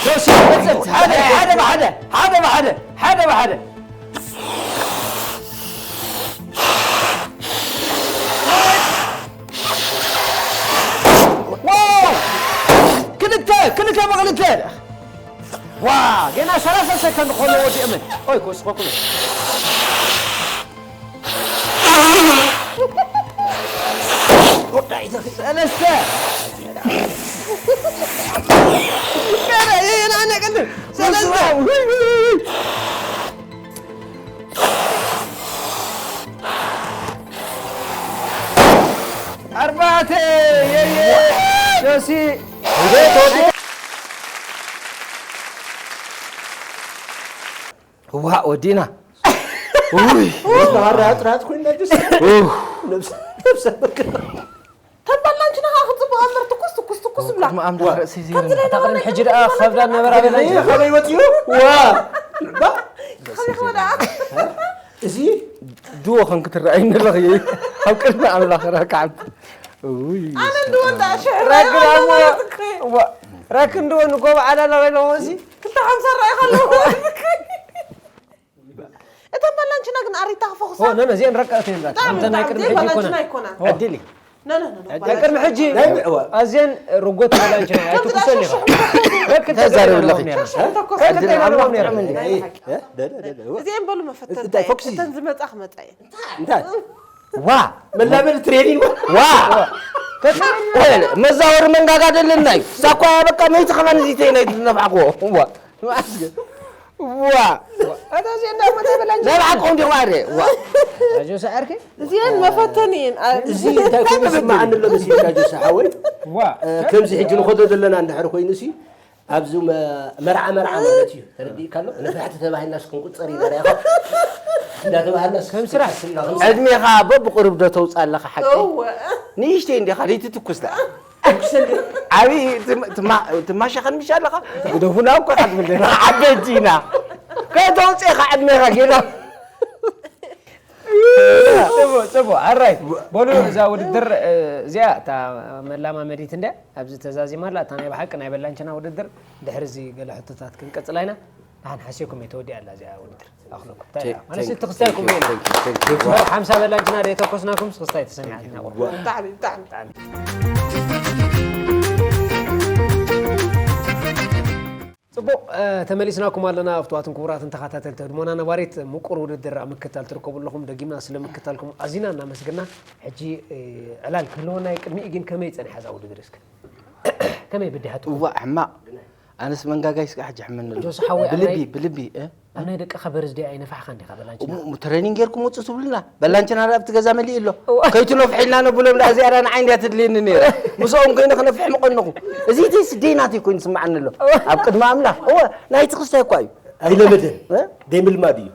ጆሲ፣ ሓደ፣ ሓደ ብሓደ፣ ሓደ ብሓደ፣ ሓደ ብሓደ። ዋው! ክልተ፣ ክልተ ብክልተ። ዋ፣ ገና ሰላሳ ሰከንድ ከሎ ወዲኦም። ኦይ፣ ክወስኸኩም። ሰለስተ። ገና የናነ ቅድም። ሰለስተ። ኣርባዕተ። የየ። ጆሲ። ዋእ፣ ወዲእና። ውይ። ባህር ራጥ ራጥ ኮይና ጅስ። ኡፍ። ነብስ-፣ ነብሰ በክና። ተንባላንችና ኸዓ ክጽብቕ እምበር ትኩስ፣ ትኩስ፣ ትኩስ ብላ። ቅድሚ ኣምላኽ ርእሰይ ዘይብለኒ። ከምዚ ናይ ኣታ ቅድሚ ሕጂ ደኣ ኸብዳ ነበራ በላ እንጂ። ኸመይ ወጺኡ? ዋ። ባ። ከመይ ኸመይ ደኣ? እዚ ድዎ ኸም ክትረኣይ ኣለኺ። ኣብ ቅድሚ ኣምላኽ ረካዕት። ውይ። ኣነ እንድዎ እንዳ ሽሕራ ረግዳ እሞ። ይኸውንዎ። ዋ። ረክ እንድዎ ንጎባ ዓላላ ወይ ኣለዎ እዚ። ክልተ ሓምሳ ረኣይ ኸለኹ። እታ እተን ባላንችና ግን ኣሪታ ክፈኹሳ ኦ ነነ እዚአን ረቀት እየን ዛት ብጣዕሚ እንተ ናይ ብጣዕሚ ቅድሚ እዚአን ሕጂ ይኮና ባላንችና ኣይኮናን ዕድል እዩ ነነነ ናይ ቅድሚ ሕጂ ኣዝየን ሮጎት ባላንችና ኣይትኩሰን ኢኻ ከክልተ ተዛረብለኺ። ነይራ ተኮስ ከክልተ ነይራ ነይራ እዚአን በሉ መፈተን እንታይ ፎክሲ? እተን ዝመጻ ክመጻ እየን እንታይ ዋ መላበል ትሬኒንግ ዋ መዛወሪ መንጋጋ ደለና እዩ ሳኳ በቃ መይቲ ከማን እዚተይ ናይ ዝነፋዕክዎ ዋ ዋ እታ እዚአ እንዳመታ በላንች ናይ ብሓቆም ዲኹም ኣደ ዋ ኣጆ ሰዓርኪ እዚአን መፈተኒ እየን ኣ- እዚ እንታይ ኮይኑ ይስምዓኒ ኣሎ መሲልካ ጆሳ ሓወይ ዋ ከምዚ ሕጂ ንኸዶ ዘለና እንድሕር ኮይኑ ሲ ኣብዚ መ- መርዓ መርዓ ማለት እዩ ተረዲእካ ኣሎ ንፍሕቲ ተባሂልናስ ክንቁፀር ይበርያ እንዳተባሃልናስ ከም ስራሕ ዕድሜኻ በብቁሩብ ዶ ተውፅእ ኣለኻ ሓቂ እወ ንእሽተይ እንዲኻ ለይቲ ትኩስ ደኣ ዓብዪ ትማሻኸን ምሽ ኣለኻ ግደፉና እኮ ኢኻ ትብል ዓበይቲ ኢና ከተውፅእኻ ዕድሜኻ ጌና ፅቡቅ ፅቡቅ ኣራይ በሉ እዛ ውድድር እዚኣ እታ መላማመዲት እንደ ኣብዚ ተዛዚማ ኣላ እታ ናይ ብሓቂ ናይ በላንችና ውድድር ድሕሪ እዚ ገለ ሕቶታት ክንቀፅላ ኢና ንሓን ሓሲኩም እየ ተወዲኣ ኣላ እዚኣ ውድድር ኣኽለኩም እንታይ እያ ማለት እቲ ክስታይ ኩም እየ ሓምሳ በላንችና ደ የተኮስናኩም ክስታይ ተሰሚዓትና ብጣዕሚ ብጣዕሚ ፅቡቕ ተመሊስናኩም ኣለና ፍትዋትን ክቡራትን ተኸታተልቲ ህድሞና ነባሪት ምቁር ውድድር ኣብ ምክታል ትርከቡ ኣለኹም ደጊምና ስለ ምክታልኩም ኣዚና እናመስግና ሕጂ ዕላል ክህልወና እዩ ቅድሚኡ ግን ከመይ ፀኒሓ እዛ ውድድር እስከ ከመይ በዲሓትኩም እዋ ሕማቕ ኣነስ መንጋጋይ ስጋ ሕጂ ሕመኒ ኣሎ ጆስ ሓወይ ኣብ ብልቢ ናይ- ብልቢ እ? ኣብ ናይ ደቅኻ በርዝደይ ኣይነፋሕኻን ዲኻ በላንችና እሞ ትሬኒንግ ጌርኩም ውፅእ ትብሉና በላንችና ኣብቲ ገዛ መሊእ ኣሎ ከይትነፍሒልና ንብሎም ደኣ እዚኣ ንዓይ እንድያ ትድልየኒ ነይራ ምስኦም ኮይነ ክነፍሕ ምቐንኹ እዚ ተይ ስደይ ናተይ ኮይኑ ስምዓኒ ኣሎ ኣብ ቅድሚ ኣምላኽ እወ ናይቲ ክስታይ እኳ እዩ ኣይለመደን ደይምልማድ እዩ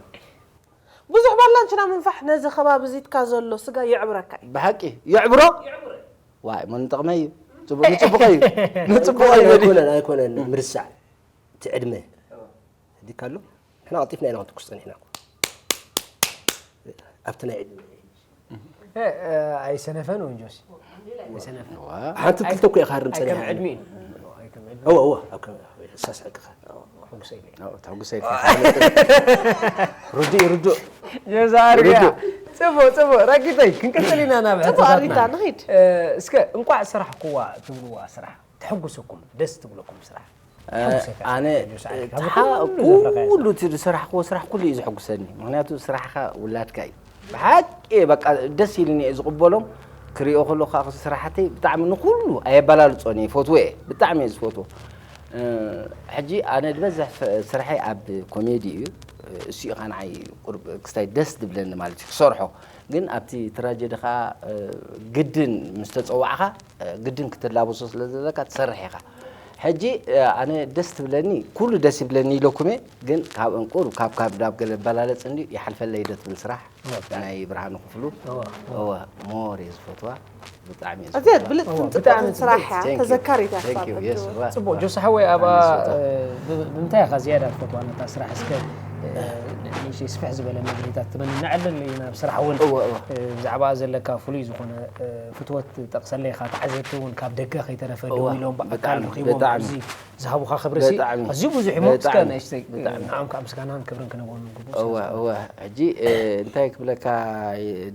ብዙሕ ባላንችና ምንፋሕ ነዚ ከባቢ ዚትካ ዘሎ ስጋ የዕብረካ እዩ ብሓቂ የዕብሮ ዋይ ሞ ንጥቕመይ እዩ ጽቡቕ ንጽቡቕ እዩ ንጽቡቕ እዩ በሊ ኣይኮነን ኣይኮነን ምርሳዕ እቲ ዕድመ ህዲካ ኣሎ ንሕና ቀልጢፍና ኢና ክንትኩስ ጸኒሕና እኮ ኣብቲ ናይ ዕድመ ኣይሰነፈን እውን ጆሲ ኣይሰነፈን ሓንቲ ክልተ እኮ ኢኻ ርም ኣይከም ጸኒሓ ዕድሚ እወ እወ ኣብ ከም ሳስዕቅኻ ሕጉሰ ኢለ ተጉሰ ርዱእ ርዱእ ጀዛርያ ጽቡቅ ጽቡቅ ረጊተይ ክንቀጽል ኢና ናብ ጽቡቅ ኣሪታ ሕቶታትና ንኺድ እስከ እንቋዕ ስራሕኩዋ ትብልዋ ስራሕ ተሐጉሰኩም ደስ ትብለኩም ስራሕ ኣነ ኩሉ እቲ ዝሰራሕክዎ ስራሕ ኩሉ እዩ ዘሐጉሰኒ ምክንያቱ ስራሕካ ውላድካ እዩ ብሓቂ በቃ ደስ ኢልኒ እየ ዝቕበሎም ክሪኦ ከሎ ከዓ ስራሕተይ ብጣዕሚ ንኩሉ ኣየበላልፆን እየ ይፈትዎ እየ ብጣዕሚ እየ ዝፈትዎ ሕጂ ኣነ ዝበዝሕ ስራሐይ ኣብ ኮሜዲ እዩ እሱ እዩ ከዓ ንዓይ ቁሩብ ክስታይ ደስ ዝብለኒ ማለት እዩ ክሰርሖ ግን ኣብቲ ትራጀዲ ከዓ ግድን ምስ ተፀዋዕካ ግድን ክትላበሶ ስለ ዘለካ ትሰርሕ ኢኻ ሕጂ ኣነ ደስ ትብለኒ ኩሉ ደስ ይብለኒ ኢለኩም እየ ግን ካብ እንቁር ካብ ካብ ናብ ገለ በላለፅ እንዲ ይሓልፈለይ ዶ ትብል ስራሕ ናይ ብርሃኑ ክፍሉ እወ ሞር እየ ዝፈትዋ ብጣዕሚ እየ እዚኣ ዝፈትዋ። ብልፅትን እወ፣ ፅብቅትን ብጣዕሚ ስራሕ እያ Thank you, ተዘካሪት እያ thank you, ክሳብ yes፣ ሕጂ። እወ። ፅቡቅ ጆስ ሓወይ ኣብኣ ብጣዕሚ እየ ዝፈትዋ። እ፣ ብ- ብምንታይ ኢኻ ዝያዳ ትፈትዋ ነታ ስራሕ እስከ እ፣ ንእሽተይ ስፍሕ ዝበለ መግለታት ትበኒ ነዕልል ኢና ኣብ ስራሕ እውን እወ፣ እወ። እ፣ ብዛዕባ ዘለካ ፍሉይ ዝኾነ እ፣ ፍትወት ጠቕሰለ ኢኻ ተዓዘብቲ እውን ካብ ደገ ከይተረፈ ደው እወ፣ ኢሎም ብኣካል ብጣዕሚ፣ ረኺቦም ብጣዕሚ። ኣብዚ ዝሃቡኻ ክብረሲ ብጣዕሚ። ኣዝዩ ብዙሕ እሞ እስከ ብጣዕሚ፣ ንእሽተይ እ፣ ብጣዕሚ። ንዓም ካብ ምስጋናን ክብርን ክንህቦም ንግቡእ እወ ስለ እወ ሕጂ እ፣ እንታይ ክብለካ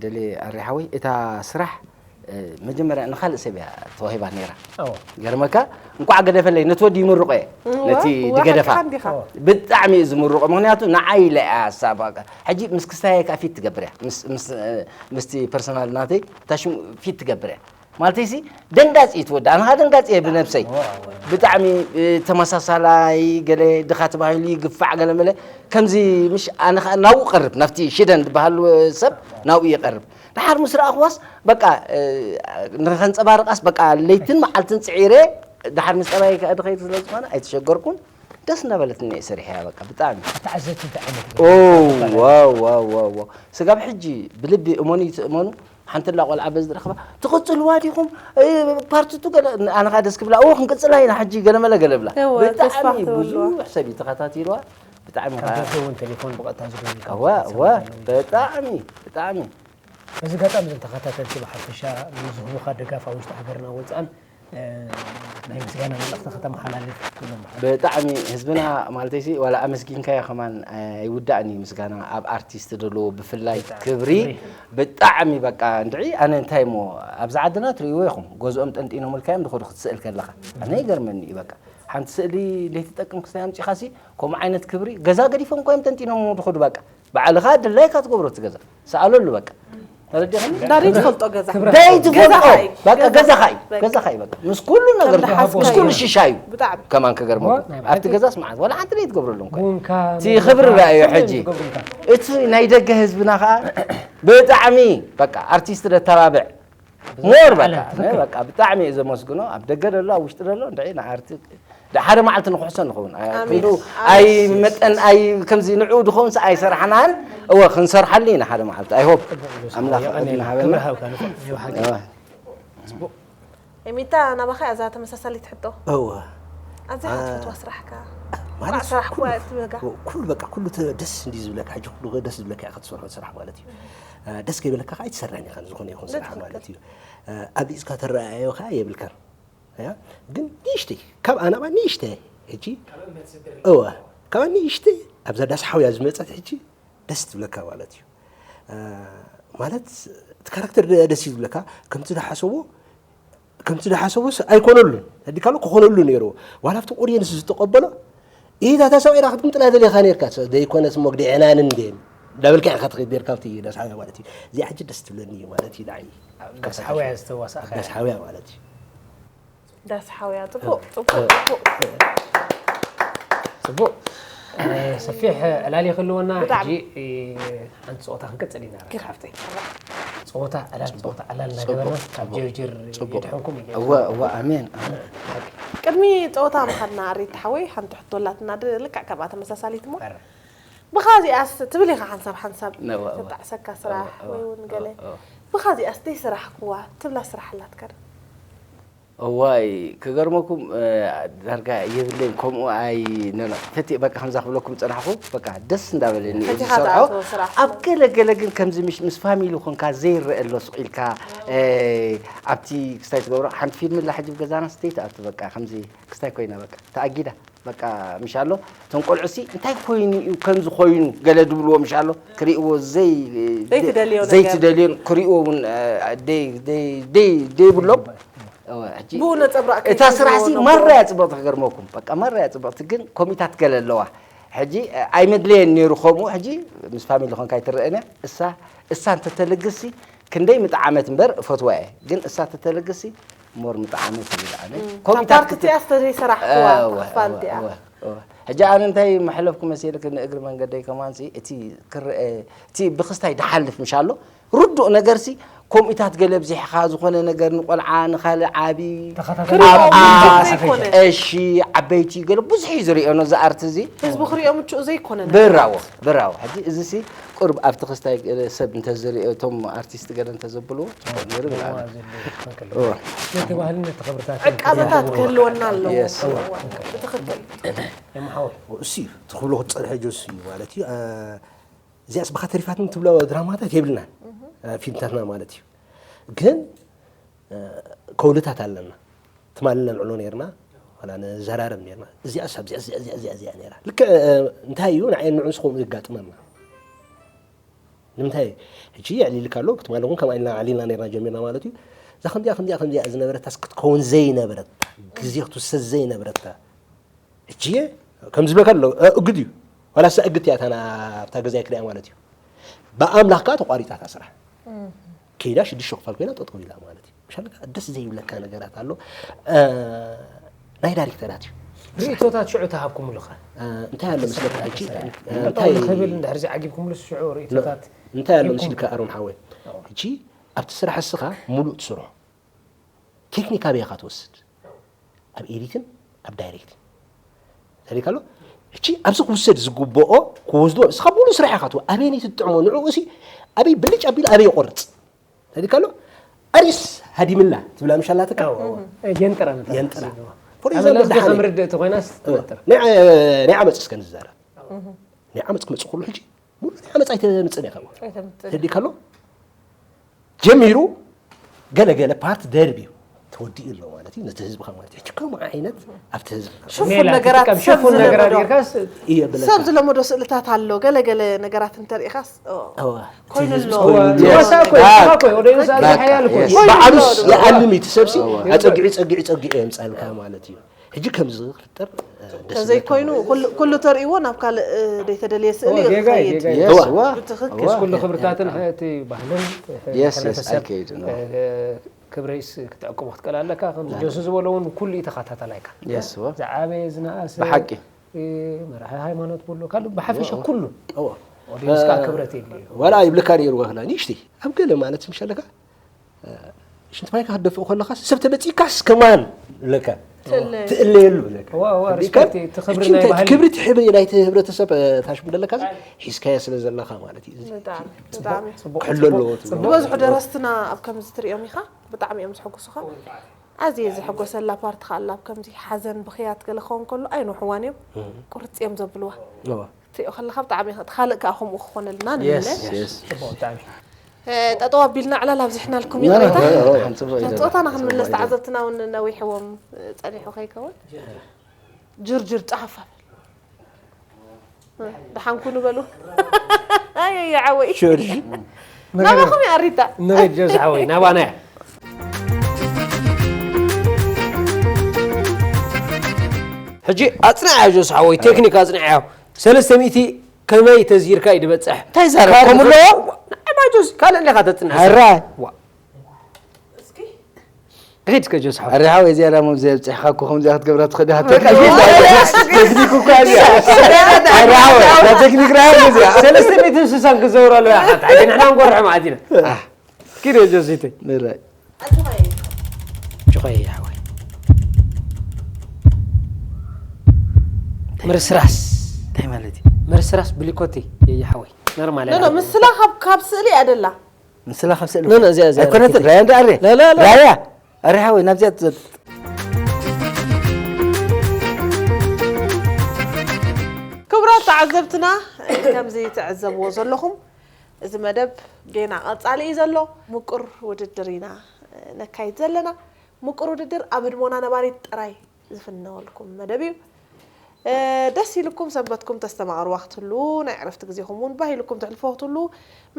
ደልየ ኣሪ ሓወይ እታ ስራሕ እ፣ መጀመርያ ንካልእ ሰብ እያ ተዋሂባ ነይራ እወ ገርመካ እንኳዕ ገደፈለይ ነቲ ወዲ ይምርቆ እየ እወ፣ ነቲ እወ፣ ድገደፋ ሓቅኻ እንዲኻ። ብጣዕሚ እዩ ዝምርቆ ምክንያቱ ንዓይ ኢለ እያ ሳባ ሕጂ ምስ ክስታየ ከዓ ፊት ትገብር እያ ምስ- ምስ- ምስቲ ፐርሰናል ናተይ እታ ሽሙ ፊት ትገብር እያ ማለተይሲ ደንጋፂ እዩ ትወዲ ኣነ ከዓ ደንጋፂ እየ ብነብሰይ ብጣዕሚ እ፣ ተመሳሳላይ ገለ ድኻ ተባሂሉ ይግፋዕ ገለ መለ ከምዚ ምሽ ኣነ ከዓ ናብኡ ቀርብ ናብቲ ሽደን ዝበሃል ሰብ ናብኡ ይቀርብ ደሓር ምስ ረኣኽዋስ በቃ እ፣ ንኸንፀባርቃስ በቃ ለይትን መዓልትን ፅዒረ ደሓር ምስ ጠባይ ከዓ ድኸይድ ስለ ዝኾነ ኣይተሸገርኩን ደስ እናበለትኒ እየ ሰሪሐያ በቃ ብጣዕሚ ተዓዘብቲ እንታይ ዓይነት ኦ ዋው ዋው ዋው ዋው ስጋብ ሕጂ ብልቢ እመኑ ይትእመኑ ሓንቲ ላ ቆልዓ በዚ ዝረኽባ ትቕፅልዋ ዲኹም እ፣ ፓርትቱ ገለ ኣነ ኸዓ ደስ ክብላ ኦ ክንቅፅላ ኢና ሕጂ ገለ መለ ገለ ብላ እወ፣ ተስፋ ብጣዕሚ ክትህልዋ። ብዙሕ ሰብ እዩ ተኸታቲልዋ ብጣዕሚ ካብ ኸዓ ደገ እውን ቴሌፎን ብቐጥታ ዝደውል ካብ እወ ውሽጢ እወ ሰማይ ዘለዉ። ብጣዕሚ ብጣዕሚ በዚ ኣጋጣሚ እዞም ተኸታተልቲ ብሓፈሻ ንዝህቡኻ ደጋፍ ኣብ ውሽጢ ሃገርና ወፃእን እ፣ ናይ ምስጋና መልእኽቲ ከተመሓላልፍ ትብሎም። ብሓቂ ብጣዕሚ ህዝብና ማለተይሲ ዋላ ኣመስጊንካዮ ከማን ኣይውዳእን እዩ። ምስጋና ኣብ ኣርቲስት ደሎ ብፍላይ ክብሪ ብጣዕሚ በቃ እንድዒ ኣነ እንታይ እሞ ኣብዚ ዓድና ትርእይዎ ኢኹም ገዝኦም ጠንጢኖምልካ እዮም ዝኸዱ ክትስእል ከለኻ ኣነ ይገርመኒ እዩ በቃ ሓንቲ ስእሊ ዘይትጠቅም ክስታይ ኣምፂኻሲ ከምኡ ዓይነት ክብሪ ገዛ ገዲፎም እኮ እዮም ጠንጢኖም ዝኸዱ በቃ ባዕልኻ ድላይካ ትገብሮ እቲ ገዛ ሰኣለሉ በቃ ተረዲኽኒ? ዳደይ ትፈልጦ ገዛ ገዛ ደይ ትፈልጦ ኸዓ እዩ። በቃ ገዛ ገዛ ኸዓ እዩ። በቃ። ገዛ ኸዓ እዩ በቃ ምስ ኩሉ ነገር ከም ደሓስካ ምስ ኩሉ እዩ። ሽሻ እዩ። ብጣዕሚ። ከማን ክገርመኩም ዋ፣ ናይ ኣብቲ ብሓቂ። ገዛስ መዓት ዋላ ሓንቲ ደይ ትገብረሉ እንኳ። ቡንካ እቲ ክብሪ ርኣዮ ሕጂ። ትገብሩልካ። እቲ ናይ ደገ ህዝብና ኸዓ ብጣዕሚ በቃ ኣርቲስት ደተባብዕ ሞር በቃ ዓለም ትኽክል። በቃ ብጣዕሚ እዩ ዘመስግኖ ኣብ ደገ ደሎ ኣብ ውሽጢ ደሎ እንድዒ ንኣርቲ ሓደ መዓልቲ ንክሕሶ ንኸውን ኣይ- ኣሜን። ክንዱ ኣሜን። ኣይ መጠን ኣይ ከምዚ ንዑ ድኸውን ስ ኣይሰራሕናን እወ ክንሰርሓሉ ኢና ሓደ መዓልቲ ኣይ ሆፕ ኣምላኽ የቐንየልና። ዕድመ ሃበና ክብሪ ሃብካ ንፉዕ። እወ። ኤሚታ ናባኻ እያ እዛ ተመሳሳሊት ሕቶ እወ ኣዝያ ኣ- ትፈትዋ ስራሕካ ማለት ስራሕ ኩሉ- እኳ እያ ትብለካ ኩሉ በቃ ኩሉ ተ- ደስ እንዲ ዝብለካ ሕጂ ኩሉ ደስ ዝብለካ እያ ክትሰርሖ ስራሕ ማለት እዩ እ፣ ደስ ከይበለካ ከዓ ኣይትሰርሕን ኢኻ ዝኾነ ይኹን ስራሕ ማለት እዩ እ፣ ኣብሊፅካ ተረኣዮ ከዓ የብልካን እያ ግን ንእሽተይ ካብ ኣናባ ንእሽተይ ሕጂ እወ ካብ ንእሽተይ ኣብዛ ዳስ ሓውያ ዝመፀት ሕጂ ደስ ትብለካ ማለት እዩ እ፣ ማለት እቲ ካራክተር ደ- ደስ እዩ ዝብለካ ከምቲ ዝሓሰቦ ከምቲ ዝሓሰቦስ ኣይኮነሉን። ተዲካሉ ክኾነሉ ነይርዎ። ዋላ ኣብቲ ኦድየንስ ዝተቐበሎ ኢታ እታ ሰብኣይ ኢኻ ክትምጥላ ደሊኻ ነርካ። ዘይኮነስ እሞ ግዲዕናን እንዴን እንዳበልካ ኢኻ ትኸይድ ነርካ ኣብቲ ዳስ ሓውያ ማለት እዩ። እዚኣ ሕጂ ደስ ትብለኒ እዩ ማለት እዩ ንዓይ። ዳስ ሓውያ ዝተዋሳእካ ዳስ ሓውያ ማለት እዩ። ዳስ ሓውያ ጽቡቕ ጽቡቕ ጽቡቕ። ጽቡቕ ሰፊሕ ዕላል ይኽልወና ብጣዕሚ። ሕጂ ሓንቲ ፀወታ ክንቅፅል ኢና ሓፍተይ ፀወታ ዕላል ፀወታ ዕላል እናገበርና ካብ ጀርጀር የድሕንኩም እዩ እወ እወ ኣሜን ኣሜን። ቅድሚ ፀወታ ምኻድና ኣሬት ሓወይ ሓንቲ ሕቶ ኣላትና ድ- ልክዕ ከምኣ ተመሳሳሊት እሞ ብኻዚኣስ ትብል ኢኻ ሓንሳብ ሓንሳብ ነዋ፣ እዋ። ተጣዕሰካ ስራሕ እዋ፣ እዋ፣ ወይ እውን ገለ እዋ፣ እዋ። ብኻዚኣስ ደይ ስራሕ ክዋ ትብላ ስራሕ ኣላትካ ዶ? እዋይ ክገርመኩም እ፣ ዳርጋ የብለይን ከምኡ ኣይ ነነ ተቲ በቃ ከምዛ ክብለኩም ጸናሕኩ በቃ ደስ እንዳበለኒ እየ ፈቲኻ ዝሰርዖ ትኣትዎ ስራሕ። ኣብ ገለ ገለ ግን ከምዚ ምሽ ምስ ፋሚሊ ኮንካ ዘይረአ ኣሎ ስቕ ኢልካ እ፣ ኣብቲ ክስታይ ትገብሮ ሓንቲ ፊልም ኣላ ሕጂ ብገዛና ስተይ ትኣቱ በቃ ከምዚ ክስታይ ኮይና በቃ ተኣጊዳ በቃ ምሽ ኣሎ እቶም ቆልዑ ሲ እንታይ ኮይኑ እዩ ከምዚ ኮይኑ ገለ ድብልዎ ምሽ ኣሎ ክርእይዎ ዘይ ዘይትደልዮ ነገር። ዘይትደልዮን ክርእይዎ እውን እ፣ ደይ- ደይ- ደይ- ደይብሎም እወ፣ ሕጂ ብኡ ነጸብራቕ እታ ስራሕ ሲ ከይትህልዎ ማራ ነብሮ። እያ ጽብቕቲ ክገርመኩም በቃ ማራ እያ ጽብቕቲ ግን ኮሚታት ገለ ኣለዋ ሕጂ እ፣ ኣይመድለየን ነይሩ ከምኡ ሕጂ ምስ ፋሚሊ ኮንካ ኣይትረአን እያ እሳ እሳ እንተተልግስ ሲ ክንደይ ምጠዓመት እምበር እፈትዋ እየ ግን እሳ ተተልግስ ሲ ሞር ምጠዓመት ይብል ኣነ ኮሚታት ፓርቲ ክት- እቲኣ ዝተዘይሰራሕክዋ እወ፣ ክፋል እወ፣ እቲኣ እወ፣ እወ። ሕጂ ኣነ እንታይ መሕለፍኩ መሲልክ ንእግሪ መንገደይ ከማን ሲ እቲ ክረአ እቲ ብክስታይ ድሓልፍ ምሽ ኣሎ ርዱእ ነገር ሲ ከምኡታት ገለ ኣብዚሕኻ ዝኾነ ነገር ንቆልዓ ንኻልእ ዓቢ ተኸታተልካ ኣብኣ ዘይኮነ። ቀሺ ዓበይቲ ገለ ብዙሕ እዩ ዝርእዮ ነዚ ኣርት እዚ ህዝቢ ክሪኦ ምቹእ ዘይኮነ ነገር። ብራዎ ብራዎ ሕጂ እዚ ሲ ቁርብ ኣብቲ ክስታይ ገለ ሰብ እንተዝርእዮ እቶም ኣርቲስት ገለ እንተዘብልዎ ጽቡቕ ነይሩ ይብል ኣነ። እዋ፣ ዘሎ መከለያ። እዋ። ነቲ ባህልን ነቲ ክብርታትን ዕቃበታት ክህልወና ኣለዎ። የስ። እዋ፣ ብትኽክል። የማሓወይ። እሱ እዩ ትኽብሎ ክትፀንሐ ጆስ እዩ ማለት እዩ አ፣ እዚኣስ ብኻ ተሪፋትኒ ትብሎ ድራማታት የብልናን አ፣ ፊልምታትና ማለት እዩ ግን አ፣ ከውልታት ኣለና ትማሊ ነልዕሎ ነርና ዋላ ንዘራረብ ነርና እዚኣስ ኣብዚኣ እዚኣ እዚኣ እዚኣ እዚኣ ነራ ልክዕ አ፣ እንታይ እዩ ንዓይ ንዑንስ ከምኡ የጋጥመና ንምንታይ ሕጂ የዕሊልካ ኣሎ ክትማል እውን ከምኣ ኢልና ኣዕሊልና ነርና ጀሚርና ማለት እዩ እዛ ከምዚኣ ከምዚኣ ከምዚኣ ዝነበረታስ ክትከውን ዘይነበረታ ግዜ ክትውሰድ ዘይነበረታ ሕጂ እየ ከም ዝብለካ ኣሎ እግድ እዩ ዋላ ሳ እግድ እያ እታ ኣብታ ገዛይ ክሪኣ ማለት እዩ ብኣምላኽ ከዓ ተቋሪፃ እታ ስራሕ ከይዳ ሽዱሽተ ክፋል ኮይና ጠጠው ኢላ ማለት እዩ ምሻል ደስ ዘይብለካ ነገራት ኣሎ ናይ ዳይሬክተራት እዩ ርእቶታት ሽዑ ተሃብኩምሉ ኸ እንታይ ኣሎ መስለካ ሕጂ ጠጠው እንታይ ንኽብል እንድሕር ዘይዓጊብኩምሉ ሽዑ ርእቶታት እንታይ ኣሎ መስልካ ኣሮን ሓወይ ሕጂ ኣብቲ ስራሕ እስኻ ሙሉእ ትሰርሖ ቴክኒክ ኣበይ ኢኻ ትወስድ ኣብ ኤዲትን ኣብ ዳይሬክትን ተሪካ ኣሎ ሕጂ ኣብዚ ክውሰድ ዝግብኦ ክወስዶ እስኻ ሙሉእ ስራሕ ኢኻ ትወ ኣበይ ነይ ትጥዕሞ ንዕኡ ሲ ኣበይ ብልጭ ኣቢሉ ኣበይ ይቆርፅ ተሪካ ኣሎ ኣሪስ ሃዲምላ ትብላ ምሻላትካ የንጥራ የንጥራ ኣበላስ ከም ርድእቲ ኮይናስ ትነጥር ናይ ዓመፅ እስከ ንዛረብ ናይ ዓመፅ ክመፅእ ከሎ ሕጂ ሙሉእ ናይ ዓመፅ ኣይተምፅን ኢኻ ተዲካ ኣሎ ጀሚሩ ገለገለ ፓርት ደርብ እዩ ተወዲኡ ኣሎ ማለት እዩ። ነቲ ህዝብኻ ማለት እዩ። ሕጂ ከምኡ ዓይነት ኣብቲ ህዝቢ ሽፉን ነገራት ሰብ ዝለመዶ እየ ብለካ። ሰብ ዝለመዶ ስእልታት ኣሎ። ገለ ገለ ነገራት እንተሪኢኻስ ኮይኑ ኣሎ። ባዕሉስ ይኣልም እዩ እቲ ሰብሲ ኣፀጊዑ ፀጊዑ ፀጊዑ የምፃልካ ማለት እዩ። ሕጂ ከምዚ ክፍጠር ደስ ተዘይኮይኑ ኩሉ ተርእይዎ ናብ ካልእ ደይተደልየ ስእሊ እዩ ዝኸይድ። ብትኽክል ኩሉ ክብርታትን እቲ ባህልን ሕብረተሰብ ክብረይስ ክትዕቅቦ ክትቀል ኣለካ። ከምዚ ጆሲ ዝበሎ እውን ኩሉ እዩ ተኸታተላይካ። ዝዓበየ ዝነኣሰ ብሓቂ መራሒ ሃይማኖት ብሎ ካልእ ብሓፈሻ ኩሉ ኦዲንስ ከዓ ክብረት የድልዮ። ዋላ ይብለካ ነይሩ ዋህላ ንእሽተይ ኣብ ገለ ማለት ምሽ ኣለካ ሽንቲ ማይካ ክትደፍእ ከለካ ሰብ ተመፂካስ ከማን ለካ ትእለየሉ ለካ ዋ ዋ ሪስፔክት እቲ ክብሪ ናይ ባህሊ ክብሪ ትሕብ ናይቲ ህብረተሰብ ታሽሙ ደለካ ሒዝካዮ ስለ ዘለካ ማለት እዩ። ብጣዕሚ ብጣዕሚ ክሕሎ ኣለዎ ትብሎ። ዝበዝሑ ደረስትና ኣብ ከምዚ ትሪኦም ኢኻ ብጣዕሚ እዮም ዝሕጉሱኻ። ኣዝየ ዝሕጎሰላ ፓርት ከኣ ኣላ ኣብ ከምዚ ሓዘን ብኽያት ገለ ክኸውን ከሎ ኣይንውሕዋን እዮም ቁርፅ እዮም ዘብልዋ። ትሪኦ ከለኻ ብጣዕሚ ኢኻ እቲ ካልእ ከኣ ከምኡ ክኾነልና ንምነ። ጽቡቅ ብጣዕሚ ጠጠው ኣቢልና ዕላል ኣብዚሕናልኩም ኢና። ጸወታና ክንምለስ ተዓዘብትና እውን ነዊሕዎም ጸኒሑ ከይከውን ጅርጅር ጸሓፍ ኣብል ደሓን ኩኑ በሉ። ኣየ ዓወይ ናባኹም እያ ኣሪታ። ንኸይድ ጆስ ሓወይ ናባና እያ። ሕጂ ኣጽንዓዮ ጆስ ሓወይ ቴክኒክ ኣጽንዓዮ። ሰለስተ ሚእቲ ከመይ ተዚርካ እዩ ዝበጽሕ? እንታይ ይዛረብ? ከምኡ ኣለዎ? ንዓይ ማጆስ ካልእ ኣለኻ ተጽንዕ። ሕራይ። ዋ። እስኪ ሪሓ ወይ ዝያዳ መብዚ ኣብፅሕኻ እኮ ከምዚኣ ክትገብራ ትኽእል ኢኻ። ቴክኒክ እኳ እዚኣ ሪሓ ወይ ናብ ቴክኒክ ሪሓ ወይ እዚኣ ሰለስተ ሚእትን ስሳን ክዘውር ኣለዎ ኢኻ። እንታይ ግን ንሕና ንጎርሖ ማለት ኢና። ኪድ ጆሲተይ ንራይ ጭኾይ ሓወይ ምርስራስ እንታይ ማለት እዩ? ምርስራስ ብሊኮቲ የየ ሓወይ ኖርማል ኖ ኖ ምስላ ካብ ካብ ስእሊ እያ ደላ። ንስላ ካብ ስእሊ ኖ፣ ኖ፣ እዚኣ፣ እዚኣ ኣይኮነትን። ራያ እንዳ ኣሬ። ለለ፣ ለለ። ራያ። ኣሬ ሓወይ፣ ናብዚኣ ትዘ- ክቡራት ተዓዘብትና፣ ከምዚ ትዕዘብዎ ዘለኹም፣ እዚ መደብ ጌና ቀጻሊ እዩ ዘሎ። ምቁር ውድድር ኢና ነካይድ ዘለና። ምቁር ውድድር ኣብ ህድሞና ነባሪት ጥራይ ዝፍነወልኩም መደብ እዩ። ደስ ኢልኩም ሰንበትኩም ተስተማቕርዋ ክትህሉ ናይ ዕረፍቲ ግዜኹም እውን ባህ ኢልኩም ተሕልፎ ክትህሉ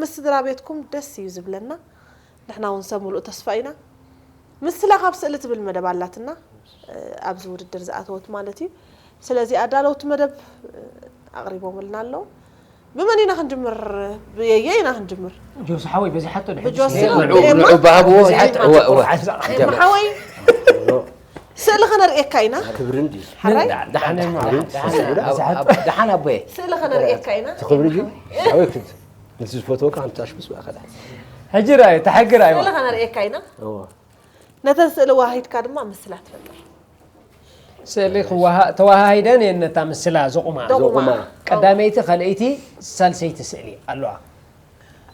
ምስ ስድራ ቤትኩም ደስ እዩ ዝብለና። ንሕና እውን ሰብ ምሉእ ተስፋ ኢና። ምስላ ካብ ስእሊ ትብል መደብ ኣላትና ኣብዚ ውድድር ዝኣተወት ማለት እዩ። ስለዚ ኣዳለውቲ መደብ ኣቕሪቦምልና ኣለዉ። ብመን ኢና ክንጅምር? ብየየ ኢና ክንጅምር። ጆሲ ሓወይ በዚሓቶ ድሕጂ ብጆሲ ንዑ ንዑ ብሃብዎ ሓወይ ስእሊ ከነርእየካ ኢና። ክብሪ እንዲ ሓራይ ደሓን ኣቦየ ስእሊ ከነርእየካ ኢና። ክብሪ እንዲ ሓወይ ክንት ምስ ዝፈትወካ ሓምታሽ ምስ ማእኸላ ሕጂ ራይ ተሓጊ ራይ ስእሊ ከነርእየካ ኢና። ነተን ስእሊ ዋሂድካ ድማ ምስላ ትፈጥር። ስእሊ ተወሃሂደን እየን ነታ ምስላ ዘቑማ። ዘቑማ። ቀዳመይቲ፣ ካልኣይቲ፣ ሳልሰይቲ ስእሊ ኣለዋ።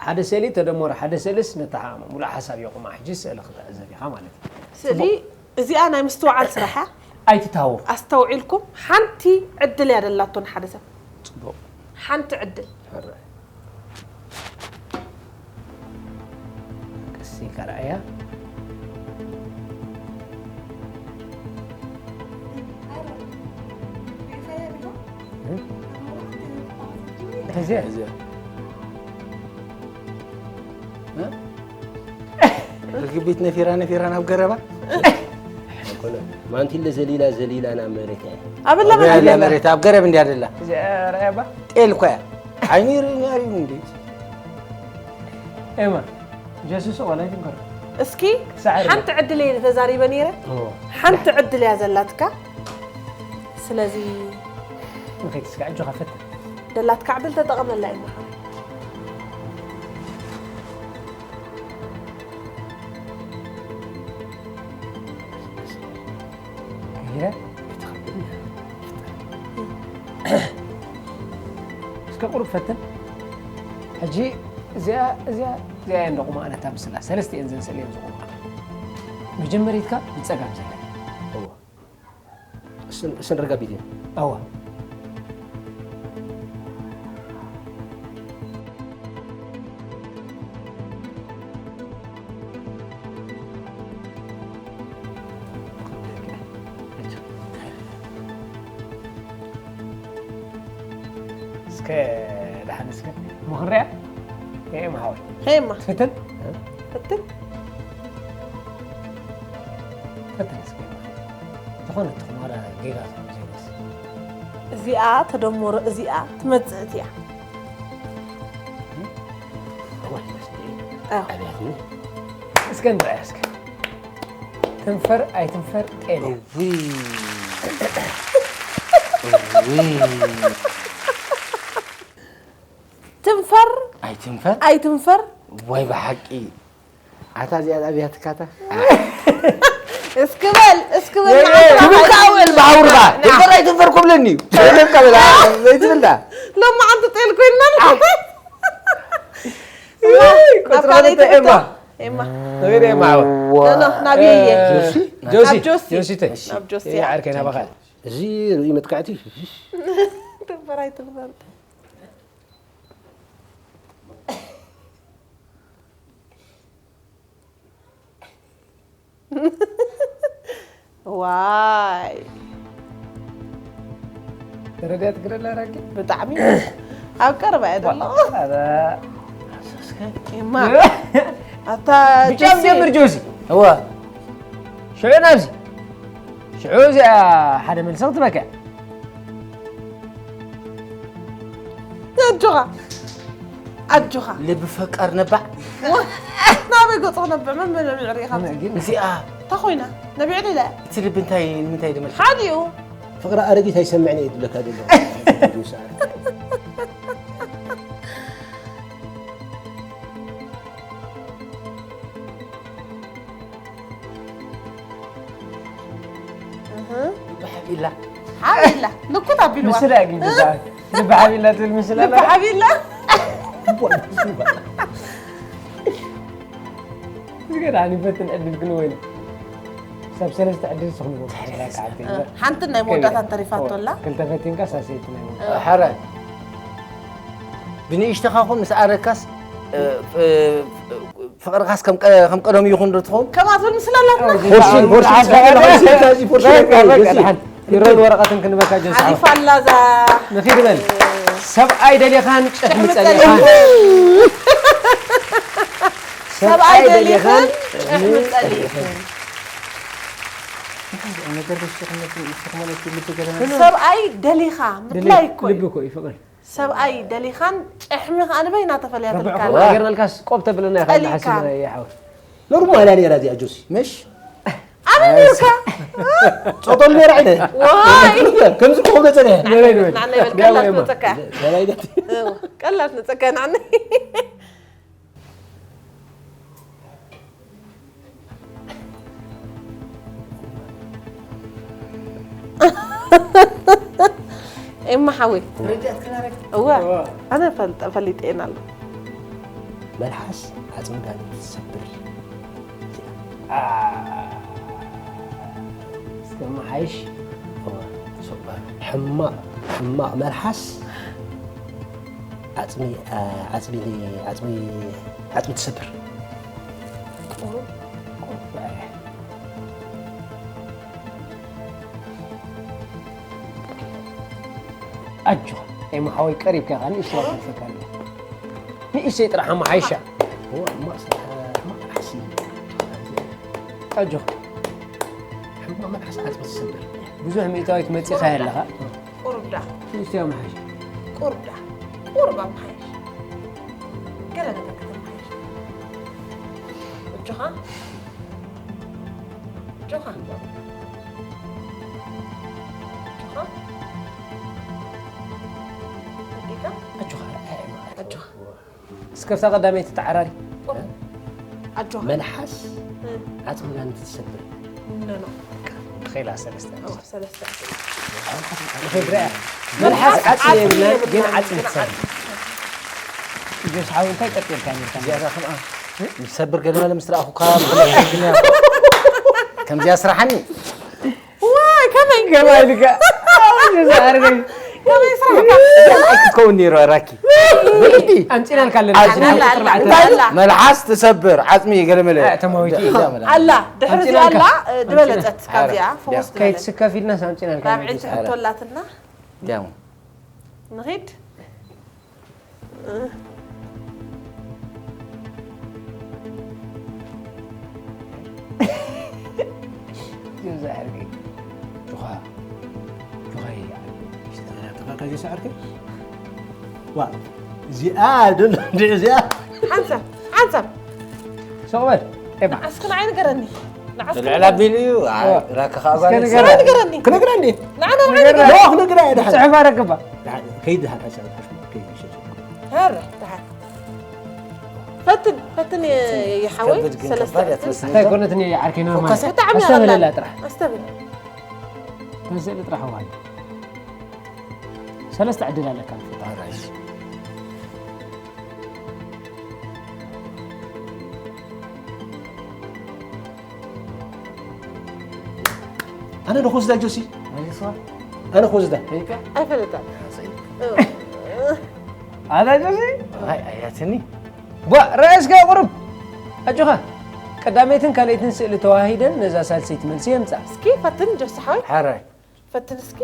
ሓደ ስእሊ ተደመሩ ሓደ ስእልስ ነታ ሙሉእ ሓሳብ የቑማ። ሕጂ ስእሊ ክትዕዘብ ኢኻ ማለት እዩ። ስእሊ እዚኣ ናይ ምስትውዓል ስራሕ እያ። ኣይትታወ። ኣስተውዒልኩም ሓንቲ ዕድል እያ ደላቶ ንሓደ ሰብ። ጽቡቕ። ሓንቲ ዕድል። ቀስ ኢልካ ረኣያ። እዚኣ ርግቢት ነፊራ ነፊራ ናብ ገረባ ማንቲለ ዘሊላ ዘሊላ ናብ መሬት ኣበላ መሬት ኣብ ገረብ እንዲያ ደላ ጤል እኮ እያ። ዓይኑ ይርኢ ይርኢ እንዴ ኤማ ጀሱስ ዋላ ይትንከር እስኪ ሓንቲ ዕድል እየ ተዛሪበ ነይረ። ሓንቲ ዕድል እያ ዘላትካ። ስለዚ ንኸይድ እስኪ ኣጆኻ ፈትን ደላትካ ዕድል ተጠቐመላ እዩ። እስከ ቁሩብ ፈትን። ሕጂ እዚኣ እዚኣ እዚኣ እየን ደቑማ ኣነታ ምስላ ሰለስተ እየን ዘንስእል እየን ዝቑማ። መጀመሪትካ ብጸጋም ዘለ እሰን ረጋቢት እየን። ኣዋ ከ ደሓን እስከ እሞ ክንሪኣ። ኤማ ሓወይ። ሄማ። ትፍትን? ፈትን። ፈትን እስከ። ዝኾነ ትኹን ዋላ ጌጋ ዝኾነ ዘይኮነስ። እዚኣ ተደምሮ እዚኣ ትመጽእ እያ። እዋ፣ መስተ። ኣዎ። ኣብያትኒ። እስከ ንርኣያ እስከ። ትንፈር ኣይትንፈር ጤል። እውይ። እውይ። ትንፈር ኣይትንፈር። ኣይትንፈር። ወይ ብሓቂ። ኣታ እዚኣ ኣብያትካታ። እስኪ በል፣ እስኪ በል፣ ወይ፣ ንዓኻ ትብል ከኣ ውዕል ብሃውርባ። ትንፈር ኣይትንፈር ኮብለኒ እዩ። ሰይለካ በላ፣ ዘይትብልዳ። ሎማዓንቲ ጤል ኮይንና። ኣይ። እማ፣ እይ፣ ናብ ቁጽሪ ካልኣይቲ ክልተ ኤማ። ሕቶ። ኤማ። ተበይደ ኤማ ዓወት። ዋ። ኖ፣ ኖ፣ ናብየ እየ። እ፣ ጆሲ? ጆሲ፣ ናብ ጆሲ። ጆሲ ተይ። ናብ ጆሲ፣ እይ፣ እያ። ዓርከይ ናባኻ። እዚ ርእዩ መጥቃዕቲ። ትንፈር ኣይትንፈር። ዋይ። ተረድያ ትግረ ኣላ ራኪ? ብጣዕሚ። ኣብ ቀረባ እየ ዘሎ። ኧረ። እስከ ኤማ። ኣታ ብጫ ጆሲ። ጀምር ጆሲ። እወ። ሽዑ ናብዚ። ሽዑ እዚኣ ሓደ መልሲ ክትበካ። ኣጆኻ። ኣጆኻ። ልቢ ፈቃር ነባዕ። ዋ፣ ናበይ ገጹ ክነብዕ? መን መን ነቢዕ ርኢኻ? ግን እዚኣ። እንታይ ኮይና? ነቢዕ ዲላ? እቲ ልቢ እንታይ፣ ንምንታይ ድመልስ? ሓዲኡ። ፍቕሪ ኣረጊት ኣይሰምዕን እየ ዝብለካ ዘለኹ። እህ። ልቢ ሓቢላ። ሓቢላ። ልኩት ኣቢልዋ። ምስላ ግን ብዛዕባ ልቢ ሓቢላ ትብል ምስላ ልቢ ኣላ። ሓቢላ። ዝገዳ ንፈትን ዕድል ክንወይን። ሰብ ሰለስተ ዕድል ስኹም። ሓንቲ ናይ መወዳእታ ተሪፋቶ ኣላ። ክልተ ፈቲንካ ሳሰይቲ ናይ መወዳእታ። ሓረ። ብንእሽተኻ ኹን ምስ ኣረካስ፣ እ፣ እ፣ ፍቕርኻስ ከም ቀ-፣ ከም ቀደሙ ይኹን ዶ ትኸውን? ከምኣ ትብል ምስላ ኣላትና። ፎርሽን፣ ፎርሽን፣ ሓንሳብ ፎርሽን፣ በቃ፣ ፎርሽን፣ በቃ፣ ፎርሽን። ደሓን። ይረን ወረቐትን ክንበካ ጀስዓ። ሓሊፋ ኣላ እዛ። ንኺድ በል። ሰብኣይ ደሊኻን ጭሕሚ ጭሕሚ ጸሊኻን። ጸሊኻን። ሰብኣይ ሰብኣይ ደሊኻን ደሊኻን ጭሕሚ ጭሕሚ ጸሊኽን። ጸሊኽን። ነገር ደስ ይኽነትን ይስኽመነትን ልቢ ገለመለ። ሰብኣይ ደሊኻ ምድላይ ደሊ-፣ እኮ እዩ። ልቢ እኮ እዩ ፍቕሪ። ሰብኣይ ደሊኻን ጭሕሚ ከኣ ንበይና ተፈልያ ረብዕኩም ትልካና። ገርናልካስ ቆብ ተብለና ኢኻ ቀሊልካ። ዝሓስብ ይሓወ። ኖርማል እያ ነይራ እዚኣ ጆሲ። ምሽ? ኣበይ ነይርካ? ጾቶም ነይራ ዓይነ። ዋይ! ከምዚ ክኾነ ጸኒሐ። ንዓና ይበል፣ ንዓና ይበል፣ ቀላል ትመጸካ። ሰብኣይ ደቲ። እወ፣ ቀላል ትመጸካ ንዓና። ኤማ ሓወይ። ረድያት ክናረግ። እወ፣ እወ። ኣነ ፈልጠ-፣ ፈሊጠ እየን ኣሎ። መልሓስ ዓጽሚ ጋል ትሰብር። አ፣ እስከ መሓይሽ። እወ። ሕማቕ፣ ሕማቕ መልሓስ ዓጽሚ፣ ኣ፣ ዓጽሚ፣ ዓጽሚ፣ ዓጽሚ ትሰብር። ቁሩብ፣ ቁሩብ። ኣጆኻ፣ ኤማ ሓወይ ቀሪብካ ኢኻ፣ ንእሽተይ ኣሕልፈካ ኣለኹ። ንእሽተይ ጥራሕ ኣመሓይሻ። እዋ፣ ሕማቕ ስራሕ፣ ሕማቕ መልሓስ እዩ። ኣጆኻ። ሕማቕ መልሓስ ዓጽሚ ትሰብር። ብዙሕ ሚእታዊት መጺኻ ኣለኻ። ቁሩብ ዳ። ንእሽተይ ኣመሓይሽ። ቁሩብ ዳ። ቁሩብ ኣመሓይሽ። ገለ ነገር ከተመሓይሽ። ኣጆኻ። ኣጆኻ። ኣጆኻ። ኣዴካ። ኣጆኻ፣ ኣርኣያ ማለት። ኣጆኻ። እስከ ኣብታ ቀዳመይቲ ተዓራሪ። ኣጆኻ። መልሓስ እ። ዓጽምና እንትትሰብር። ኖ፣ ኖ። ንኸይላ ሰለስተ። ኦ፣ ሰለስተ። ንኸይድ ርኣ። መልሓስ ዓጽሚ የብልናን፣ ግን ዓጽሚ ትሰብር። ኢየሱስ ሓው እንታይ ቀጢርካ ነርካ? እዚኣ ከምኣ ምስ ሰብር ገለ መለ ምስ ረኣኹካ ብፍላይ ሕግኛ ከምዚኣ ስራሓኒ። ዋይ፣ ከመይ? ከመይ ኢልካ? ኣው፣ ጀዛ ኣረገኝ። ከመይ ስራሕካ? እዚኣ ክትከውን ነይሩ ራኪ። ብግዲ። ኣምጺናልካ ኣለና። ኣላ፣ ኣላ፣ ኣላ። መልሓስ ትሰብር፣ ዓጽሚ ገለ መለ። እ፣ ተማዊቲ። ዳ-፣ ዳ-፣ ኣላ፣ ድሕሪ እዚኣ ኣምጺናልካ። ኣላ፣ እ፣ ዝበለጸት ኣምጺና። ካብዚኣ፣ ኣረ፣ ፈወስ ያ። ከይትስከፍ ኢልና ኣምጺናልካ። ራብዐይቲ ሕቶ ኣላትና። ዳሙ። ንኺድ። ጆዛ ዓርከይ። ጆኻ፣ ጆኻ ይዓርከይ። ተፈቃ ጆሳ ዓርከይ? ዋ፣ እዚኣ ደሎ እንዲ እዚኣ። ሓንሳብ፣ ሓንሳብ። ሶቕ በል፣ ኤማ። ንዓስኪ ንዓይ ንገረኒ። ንዓስኪ ልዕል ኣቢሉ እዩ። ዋ። ራካ ኸኣ እስከ ጓል ንገራ። ንዓይ ንገረኒ። ክነግራ እንዴ? ንዓና ንዓይ ንገረኒ። ንገረኒ። ዋ፣ ክነግራ እየ ደሓን። ጽሑፍ ኣረክባ። ከይድ ሃታ ሸ-፣ ከይድ ሸ-፣ ሃረ፣ ደሓን። ፈትን፣ ፈትን የ-፣ የሓወይ፣ ከብድ ግን ሰለስተ ከባድ እያ ዕድል። ትመስል። እንታይ ኮነትኒ ዓርከይ ኖርማል። ፎካስ። ብጣዕሚ ኣስተብህለላ ኣላ። ጥራሕ። ኣስተብህል። ተን ስእሊ ጥራሕ ዋይ። ሰለስተ ዕድል ኣለካ። ኣራይሽ። ኣነ ዶ ክወስዳ ጆሲ? መልስዋ። ኣነ ክወስዳ። ከይካ? ኣይፈለጣን። ኣታ ጆሲ? ኣይ፣ ኣያትኒ። ቧ፣ ርኣይ እስከ ቁሩብ። ኣጆኻ። ቀዳመይትን ካልኣይትን ስእሊ ተዋሂደን ነዛ ሳልሰይቲ መልሲ የምጻ። እስኪ ፈትን ጆሲ ሓወይ። ሓራይ። ፈትን እስኪ።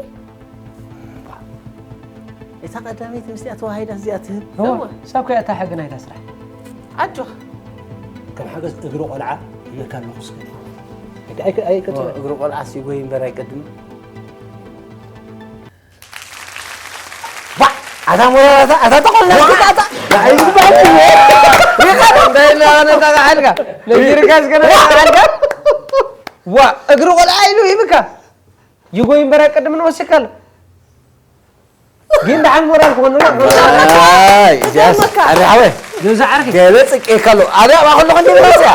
እታ ቀዳመይቲ ምስቲኣ ተዋሂዳ እዚኣ ትህብ። እወ፣ እወ። ሳብ ከያ እታ ሕጊ ናይታ ስራሕ። ኣጆኻ። ከም ሓገዝ እግሪ ቆልዓ ይብለካ ኣለኹ እስከ። ኣይከ-፣ ኣይከ-፣ ኣይከ-፣ እግሪ ቆልዓ ሲጎይ እምበር ኣይቀድምን። ባ፣ ኣታ ሞራላታ፣ ኣታ ተቆልላ፣ ዋ! ኣታ፣ ኣታ። ንዓይ ዝበሃል እዩ። እንታይ እናበለ ተባሃልካ? ነጊርካ እስከ ነባሃልካ? ዋ፣ እግሪ ቆልዓ ኢሉ ይብካ። ይጎይ እምበር ኣይቀድምን ወሲካሉ። ግን ደሓን ሞራል ክኾኑ። ኣይ፣ እዚኣስ፣ ክገርመካ። ኣረ ሓወይ። ጆዛ ዓርከይ። ገለ ጽቄ ከሎ። ኣረ፣ ኣብ ኣኸሎ ክንዲ መጽያ።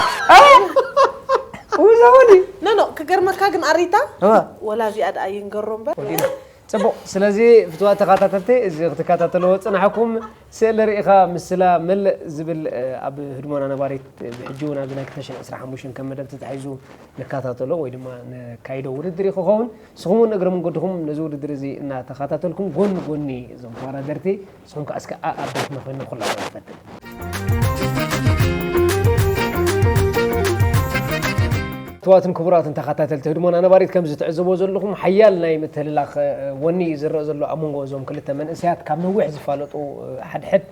ውዛ ወዲ። ኖ፣ ኖ፣ ክገርመካ ግን ኣሪታ፣ እዋ። ወላ እዚኣ ደኣ ይንገሮ እምበር። ወዲና። ጽቡቕ። ስለዚ ፍትዋት ተኸታተልቲ፣ እዚ ክትከታተልዎ ዝጸናሕኩም ስእሊ ርኢኻ ምስላ መልእ ዝብል፣ እ፣ ኣብ ህድሞና ነባሪት፣ እ፣ ብሕጂ እውን ኣብዚ ናይ ክልተ ሽሕን ዕስራን ሓሙሽተን ከም መደብ ተታሒዙ ንከታተሎ ወይ ድማ ነካይዶ ውድድር እዩ ክኸውን። ንስኹም እውን እግረ መንገድኹም ነዚ ውድድር እዚ እናተኸታተልኩም ጎኒ ጎኒ እዞም ተወዳደርቲ ንስኹም ከኣ እስከ ኣኣበይትና ኮይንና ኩላትና ንፈትን። ክቡራትን ክቡራትን ተኸታተልቲ ህድሞና ነባሪት፣ ከምዚ ትዕዘቦ ዘለኹም ሓያል ናይ ምትህልላኽ፣ እ፣ ወኒ እዩ ዝረአ ዘሎ ኣብ መንጎ እዞም ክልተ መንእሰያት። ካብ ነዊሕ ዝፋለጡ፣ እ፣ ሓድሕድ፣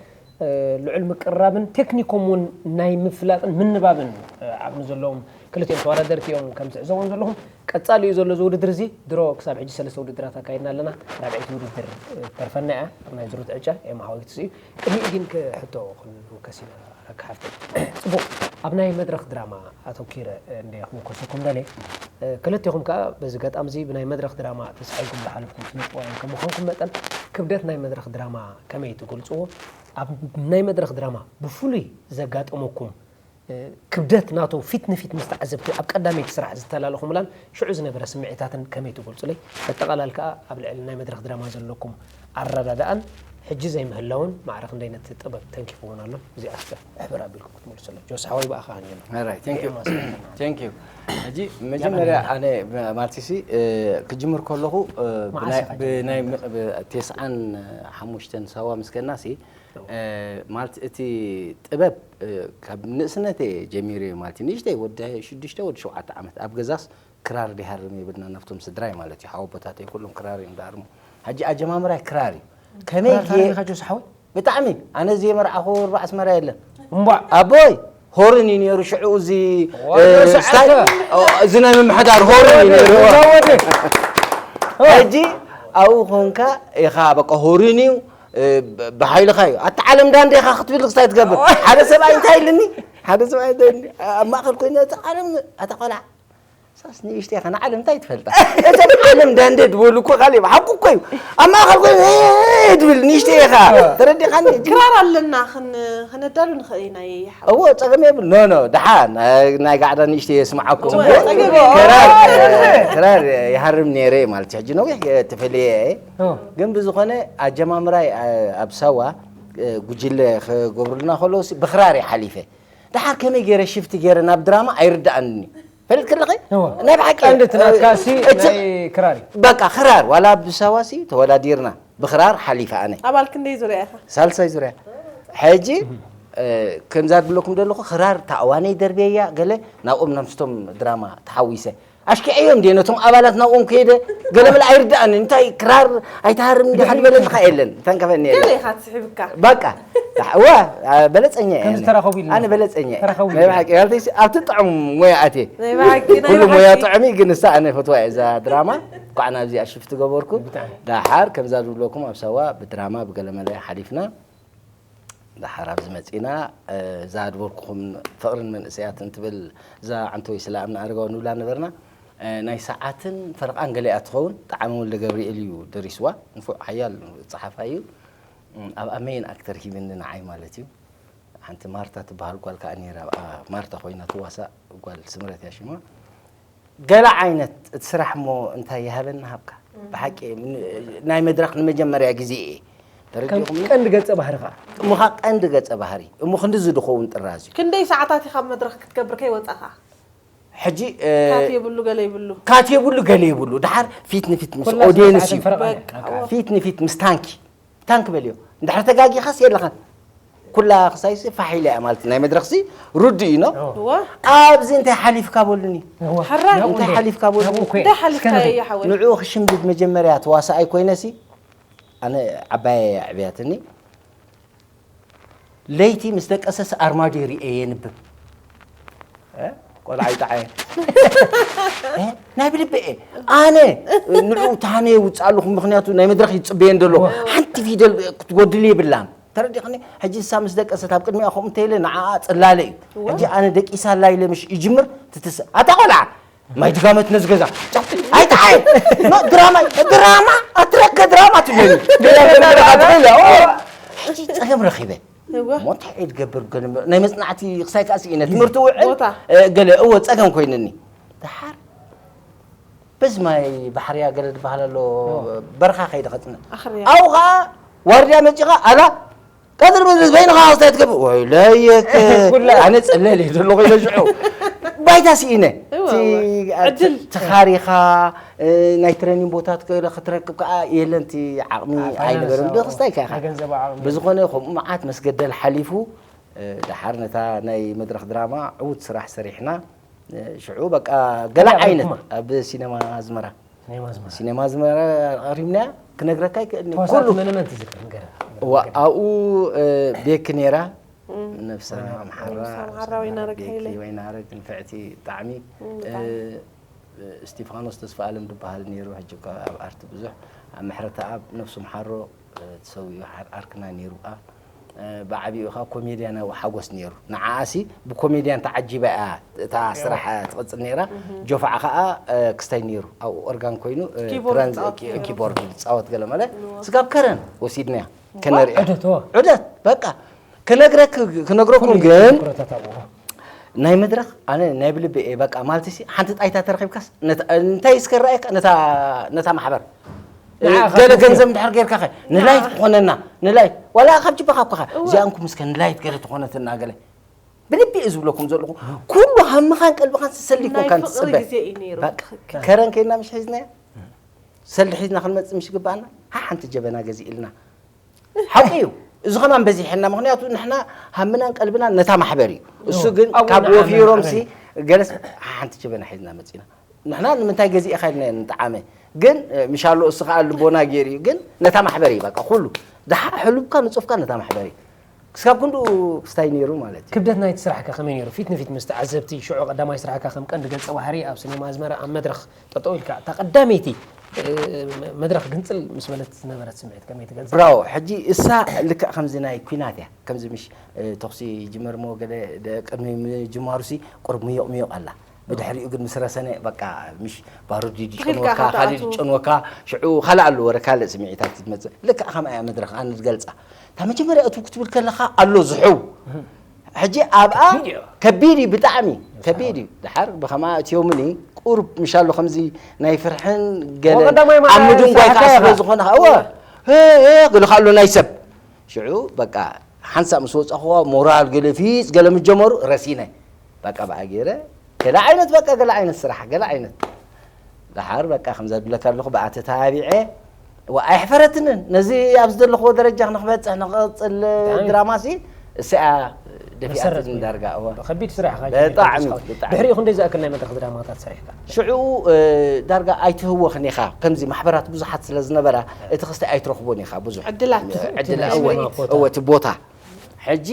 እ፣ ልዑል ምቅርራብን ቴክኒኮም እውን ናይ ምፍላጥን ምንባብን፣ እ፣ ዓቕሚ ዘለዎም ክልቲኦም ተወዳደርቲ እዮም። ከም ትዕዘቦም ዘለኹም ቀጻሊ እዩ ዘሎ እዚ ውድድር እዚ። ድሮ ክሳብ ሕጂ ሰለስተ ውድድራት ኣካይድና ኣለና። ራብዐይቲ ውድድር፣ እ፣ ተርፈና እያ። ኣብ ናይ ዝሩት ዕጫ ኤማ ሓወይትስ እዩ። ቅድሚኡ ግን ክሕቶ ክንውከስ ኢና። ኣረካ ሓፍተይ። ጽቡቕ፣ ኣብ ናይ መድረኽ ድራማ ኣተኲረ እንደ ክውከሰኩም ደልየ፣ እ፣ ክልቴኹም ከኣ በዚ ገጣም እዚ ብናይ መድረኽ ድራማ ተሳሒልኩም ዝሓለፍኩም ስነ ጥበባውያን ከም ምዃንኩም መጠን፣ ክብደት ናይ መድረኽ ድራማ ከመይ ትገልጽዎ? ኣብ ናይ መድረኽ ድራማ ብፍሉይ ዘጋጠመኩም፣ እ፣ ክብደት ናቱ ፊት ንፊት ምስ ተዓዘብቲ ኣብ ቀዳመይቲ ስራሕ ዝተላለኹምላን ሽዑ ዝነበረ ስምዒታትን ከመይ ትገልጹለይ? በጠቓላል ከኣ ኣብ ልዕሊ ናይ መድረኽ ድራማ ዘለኩም ኣረዳድኣን ሕጂ ዘይምህላውን ማዕረ ክንደይ ነቲ ጥበብ ተንኪፍዎን ኣሎ? እዚኣ እስከ ሕብር ኣቢልኩም ክትመልሱለይ። ጆስ ሓወይ ብኣኻ ክንጀምር። ኦራይት፣ ቴንክ ዩ። ብኤማ ስራሕ። ቴንክ ዩ። ሕጂ መጀመርያ ያመን። ኣነ ማለትሲ፣ እ፣ ክጅምር ከለኹ፣ እ፣ መዓስ ብናይ፣ ኢኻ ብናይ ጀሚርካ? ም-፣ ብ-፣ ተስዓን ሓሙሽተን ሳዋ ምስ ከድናሲ፣ እ፣ ማለት እቲ ጥበብ፣ እ፣ ካብ ንእስነተይ ጀሚሩ ማለት እዩ። ንእሽተይ ወዲ ሽዱሽተ ወዲ ሸውዓተ ዓመት ኣብ ገዛስ ክራር ዲሃርም ይብልና ናብቶም ስድራይ ማለት እዩ። ሓወቦታተይ ኩሎም ክራር እዮም ዳርሙ። ሕጂ ኣጀማምራይ ክራር እዩ። ከመይ ክራር ገ-፣ ታሪኻ ጆስ ሓወይ? ብጣዕሚ። ኣነ እዚ የመርዓኹ ርባዕ ኣስመራ የለን። እምቧ። ኣቦይ ሆርን እዩ ነይሩ ሽዑ እዚ፣ ዋ፣ እ፣ ጆስ ስታይ-፣ ዓርከ። ኦ፣ እዚ ናይ ምምሕዳር ሆርን እዩ ነይሩ። እዛ ወዲ። ሕጂ ኣብኡ ኮንካ ኢኻ በቃ ሆርን እዩ፣ እ፣ ብ-፣ ብሓይልኻ እዩ። ኣታ ዓለም ዳንዴኻ ክትብል ክስታይ ትገብር። ሓደ ሰብኣይ እንታይ ኢልኒ? ሓደ ሰብኣይ እንታይ ኢልኒ? ኣብ ማእከል ኮይኑ፣ "ኣታ ዓለም፣ ኣታ ቆልዓ፣ ሳስ ንእሽተይ ኢኻ፣ ንዓለም እንታይ ትፈልጣ?" እቶም ዓለም ዳንዴ ዝበሉ እኮ ካልእ እዮም። ሓቁ እኮ እዩ። ኣብ ማእከል ኮይኑ፣ "እ፣ እ፣ እ" ትብል፣ "ንእሽተይ ኢኻ። ተረዲኻኒ?" ክራር ኣለና፣ ክን-፣ ክነዳሉ ንኽእል ኢና፣ ይሓ-። እዎ፣ ጸገም የብሉ። ኖ፣ ኖ፣ ደሓን። ናይ፣ ናይ ጋዕዳ ንእሽተይ የስምዓኩም። እዎ፣ ጸገም የብሉ። ክራር፣ ክራር ይሃርም ነይረ ማለት እዩ። ሕጂ ነዊሕ ተፈልየ እየ። እዎ። ግን ብዝኾነ ኣጀማምራይ፣ ኣ-፣ ኣብ ሳዋ፣ እ፣ ጉጅለ ክገብሩልና ከለዉ ሲ ብኽራር እየ ሓሊፈ። ደሓር ከመይ ገይረ ሽፍቲ ገይረ ናብ ድራማ ኣይርድኣንን እዩ። ፈሊጥኪ ኣለኺ? እወ። ናይ ብሓቂ። ቀንዲ እቲ ናትካ ሲ እቲ ናይ ክራር እዩ። በቃ ክራር፣ ዋላ ብሳዋ ሲ ተወዳዲርና ብኽራር ሓሊፈ ኣነ። ኣባል ክንደይ ዙርያ ኢኻ? ሳልሳይ ዙርያ። ሕጂ፣ እ፣ ከምዛ ዝብለኩም ዘለኹ ክራር ታእዋነይ ደርብየያ ገለ ናብኦም ናምስቶም ድራማ ተሓዊሰ። ኣሽኪዐዮም ድየ ነቶም ኣባላት ናብኦም ከይደ ገለ መለ ኣይርድኣንን። እንታይ ክራር ኣይትሃርም እንዲ ሓዲ በለልካ የለን። ተንከፈኒ የለን። ገለ ኢኻ ትስሕብካ። በቃ። እወ፣ በለፀኛ እየ። ኣነ በለፀኛ እየ። ናይ ብሓቂ ኣብቲ ጥዑም ሞያ ኣትየ። ኩሉ ሞያ ጥዑም እዩ፣ ግን ንሳ ኣነ ፈትዋ እየ እዛ ድራማ። እንኳዕ ናብዚኣ ሽፍቲ ገበርኩ። ደሓር ከምዛ ዝብለኩም ኣብ ሳዋ ብድራማ ብገለመለ ሓሊፍና። ደሓር ኣብዚ መፂና። እዛ ድበልኩኹም ፍቕርን መንእሰያትን ትብል እዛ ዓንተወይ ስለ ኣምና ኣረጋዊ ንብላ ነበርና። ናይ ሰዓትን ፈረቓን ገሊኣ ትኸውን። ጠዓመ ወልደ ገብርኤል እዩ ደሪስዋ። ንፉዕ ሓያል ፀሓፋይ እዩ። ኣብኣ ሜይን ኣክተር ሂብኒ ንዓይ ማለት እዩ። ሓንቲ ማርታ ትበሃል ጓል ከዓ ነይራ። ኣብኣ ማርታ ኮይና ትዋሳእ ጓል ስምረት እያ ሽማ። ገለ ዓይነት እቲ ስራሕ እሞ እንታይ ይሃበኒ ሃብካ። ብሓቂ ናይ መድረኽ ንመጀመርያ ግዜ እየ። ተረዲኹም? ቀንዲ ገጸ ባህሪ ከዓ? እሞ ከዓ ቀንዲ ገጸ ባህሪ። እሞ ክንድዚ ድኸውን ጥራዝ እዩ። ክንደይ ሰዓታት ኢኻ ኣብ መድረኽ ክትገብር ከይወጻኻ? ሕጂ ካት የብሉ ገለ ይብሉ። ካት የብሉ ገለ ይብሉ። ድሓር ፊት ንፊት ምስ ኦዲየንስ እዩ። ፊት ንፊት ምስ ታንኪ። ታንኪ በልዮ። እንድሕር ተጋጊኻስ የለኻን። ኩላ ክሳይሲ ፋሕ ኢላ እያ ማለት ናይ መድረኽሲ ርዱእ እዩ ኖ። ኣብዚ እንታይ ሓሊፍካ በሉኒ። ሕራይ። እንታይ ሓሊፍካ በሉኒ። እንታይ ሓሊፍካ እየ ሓወይ። ንዕኡ ክሽምድድ መጀመርያ ተዋሳኣይ ኮይነሲ ኣነ ዓባየ ኣዕብያትኒ። ለይቲ ምስ ደቀሰስ ኣርማድዮ ርእየ የንብብ። ቆልዓ ይጠዓየ። ናይ ብልቢ እየ። ኣነ ንዕኡ ታህነ የውፅእ ኣለኹ፣ ምኽንያቱ ናይ መድረኽ ይፅበየን ዘሎ። ሓንቲ ፊደል ክትጎድል የብላን። ተረዲኽኒ? ሕጂ ንሳ ምስ ደቀሰት ኣብ ቅድሚኣ ከምኡ እንተኢለ ንዓኣ ፅላለ እዩ። ሕጂ ኣነ ደቂሳ ኣላ ኢለ ምሽ ይጅምር ትትስ-፣ ኣታ ቆልዓ! ማይ ድጋመት ነዚ ገዛ። ኣይተዓይ! ኖ፣ ድራማ እዩ። ድራማ! ኣትረከ ድራማ ትብለኒ። ገዛ ገዛ ገዛ ትብለኒ። ኦ! ሕጂ ጸገም ረኺበ። እሞ እንታይ እየ ዝገብር? ገለ ናይ መጽናዕቲ ክሳይ ከኣ ስኢነ። ትምህርቲ ውዕል፣ ቦታ። እ፣ ገለ፣ እወ፣ ጸገም ኮይንኒ። ደሓር በዚ ማይ ባሕርያ ገለ ዝበሃል ኣሎ፣ በረኻ ከይደ ከጽንዕ። ኣኽርያ። ኣብኡ ኸኣ ዋርድያ መጺኻ፣ ኣላ፣ ቀትሪ በይንኻ ክስታይ ትገብር? ወይለየክ። ኩላ። ኣነ ጸለል እየ ዘለኹ ኢለ ሽዑ። ባይታ ስኢነ። እወ፣ እቲ፣ እወ። ዕድል። ተኻሪኻ፣ እ፣ ናይ ትሬኒንግ ቦታ ትክእለ ክትረክብ ከኣ የለን፣ እቲ ዓቕሚ ፋይናንስ ኣይነበረን። ኣዎ። ብክስታይ ከ ኢኻ? ናይ ገንዘብ ዓቕሚ። ብዝኾነ ከምኡ መዓት መስገደል ሓሊፉ፣ እ፣ ደሓር ነታ ናይ መድረኽ ድራማ ዕዉት ስራሕ ሰሪሕና። ሽዑ በቃ ገለ ኣበይ ዓይነት ኣቕሪብኩማ? ኣብ ሲነማ ኣዝመራ። ሲነማ ኣዝመራ። ሲነማ ኣዝመራ ኣቕሪብናያ ክነግረካ ኣይክእልን እየ። ተዋሳእቲ ኩሉ። መነ መን ትዝክር? ንገረና። እዋ፣ ኣብኡ፣ እ፣ ቤኪ ነይራ። እም። ነብሳ ወይና-፣ ኣምሓራ፣ ነብሳ ኣምሓራ ወይናረግ ቤኪ ሃይለ። ወይናረግ ንፍዕቲ ብጣዕሚ። እም፣ ብጣዕሚ። እ፣ እስቲፋኖስ ተስፋኣለም ዝበሃል ነይሩ። ሕጂ እኳ ኣብ ኣርቲ ብዙሕ፣ ኣብ ምሕረተኣብ ነብሱ ምሓሮ፣ እ፣ ተሰዊኡ ሓር-፣ ዓርክና ነይሩ ከኣ። እ፣ ብዓቢኡ ከኣ ኮሜድያናዊ ሓጎስ ነይሩ። ንዓኣሲ ብኮሜድያን ተዓጂባ እያ እታ ስራሕ ትቕጽል ነይራ። እህ። ጆፋዕ ከኣ፣ እ፣ ክስታይ ነይሩ። ኣብኡ ኦርጋን ኮይኑ፣ እ፣ ኪቦርድ ትራንዝ-፣ ይጻወት ኪ-፣ ነይሩ። ኪቦርድ ይጻወት ገለ መለ። እዎ። ስጋብ ከረን ወሲድናያ። ከነርእያ። ዑደት፣ እዎ። ዑደት፣ በቃ። ክነግረክ-፣ ክነግረኩም ኩሉ ግን ትኩረታት ኣብኡ። ናይ መድረኽ ኣነ ናይ ብልቢ እየ በቃ። ማለትሲ ሓንቲ ጣይታ ተረኺብካስ ነታ፣ እንታይ እስከ ረኣየካ ነታ፣ ነታ ማሕበር። ንዓኻ ገለ ትመስል። ገንዘብ እንድሕር ጌርካ ኸ ንላይት ትኾነና፣ ንላይት። ዋላ ካብ ጅባኻ እኮ ኸ፣ እወ። እዚኣ እንኩም እስከ ንላይት ገለ ትኾነትና ገለ። ብልቢ እየ ዝብለኩም ዘለኹ። ኩሉ ሃምኻን ቀልብኻን ሰልዲ ናይ ኮንካ ፍቕሪ እንትትጽበ። ግዜ እዩ ነይሩ። በቃ። ትኽክል። ከረን ከይድና ምሽ ሒዝናያ? ሰልዲ ሒዝና ክንመጽእ ምሽ ግባኣና? ሓንቲ ጀበና ገዚእልና። ሓቂ እዩ። እዚ ከማን በዚሐና፣ ምኽንያቱ ንሕና ሃምናን ቀልብናን ነታ ማሕበር እዩ። እሱ እዎ፣ ግን ኣብኡ ካብ ንዓና ወፊሮም ሲ ማሕበር እዩ። ገለስ ሓንቲ ጀበና ሒዝና መጺና። ንሕና ንምንታይ ገዚእኻ ኢልና ንጠዓመ። ግን፣ እ፣ ምሻሎ እሱ ከኣ ልቦና ገይሩ እዩ። ግን ነታ ማሕበር እዩ በቃ ኩሉ። ደሓር ሕሉብካ ንጹፍካ ነታ ማሕበር እዩ። ክሳብ ክንድኡ ክስታይ ነይሩ ማለት እዩ። ክብደት ናይቲ ስራሕከ ከመይ ነይሩ? ፊት ንፊት ምስ ተዓዘብቲ ሽዑ ቀዳማይ ስራሕካ ከም ቀንዲ ገጸ ባህሪ ኣብ ሲኔማ ኣዝመራ ኣብ መድረኽ ጠጠው ኢልካ፣ እታ ቀዳመይቲ፣ እ፣ መድረኽ ግንጽል ምስ በለት ዝነበረት ስምዒት ከመይ ትገልጻ? ብራቮ። ሕጂ እሳ ልክዕ ከምዚ ናይ ኲናት እያ። ከምዚ ምሽ፣ እ፣ ተኹሲ ይጅመር እሞ ገለ ደ-፣ ቅድሚ ምጅማሩሲ ቁሩብ ምዮቕ ምዮቕ ኣላ። ብድሕሪኡ ግን ምስ ረሰነ በቃ ምሽ ባሩድ ትኺልካ ይጨንወካ፣ ካልእ ትኣትዉ። ይጨንወካ፣ ሽዑ ካልእ ኣሎ ወረ ካልእ ስምዒታት ትመጽእ። ልክዕ ከምኣ እያ መድረኽ ኣነ ዝገልጻ። እታ መጀመርያ እቱ ክትብል ከለኻ ኣሎ ዝሕው። ሕጂ ኣብኣ ከቢድ እዩ። ከቢድ እዩ፣ ብጣዕሚ ከቢድ እዩ። ደሓር ብኸማ እትዮምኒ ቁሩብ ምሻሎ ከምዚ ናይ ፍርሕን ገለ ወቀዳማይ መዓልቲ ዓምዱ እንኳ ይከዓ ሰዓታ ስለ ኢኻ። ዝኾነ፣ እወ፣ እ፣ እ፣ ገለ ከኣ ኣሎ ናይ ሰብ። ሽዑ በቃ ሓንሳእ ምስ ወጻኹዋ ሞራል ገለ ፊጽ ገለ ምስ ጀመሩ ረሲነ። በቃ ብኣ ገይረ ገለ ዓይነት በቃ ገለ ዓይነት ስራሕ፣ ገለ ዓይነት። ደሓር በቃ ከምዛ ዝብለካ ኣለኹ ብኣ ተተባቢዐ። ዋ፣ ኣይሕፈረትንን። ነዚ ኣብ ዝደለኽዎ ደረጃ ንኽበጽሕ፣ ንኽቕጽል ብጣዕሚ። ድራማሲ፣ እሰኣ ደፊኣትኒ መሰረት ዳርጋ፣ እወ። ከቢድ ስራሕ ኢኻ ብጣዕሚ፣ ጀሚርካ። ብጣዕሚ። ድሕሪኡ ክንደይ ዝኣክል ናይ መድረኽ ድራማታት ሰሪሕካ? ሽዑ፣ እ፣ ዳርጋ ኣይትህወኽን ኢኻ። ከምዚ ማሕበራት ብዙሓት ስለ ዝነበራ፣ እቲ ክስታይ ኣይትረኽቦን ኢኻ ብዙሕ። ዕድላት። ዕድል፣ እቲ እወ፣ ሲኒማ ቦታ። እወ፣ እቲ ቦታ። ሕጂ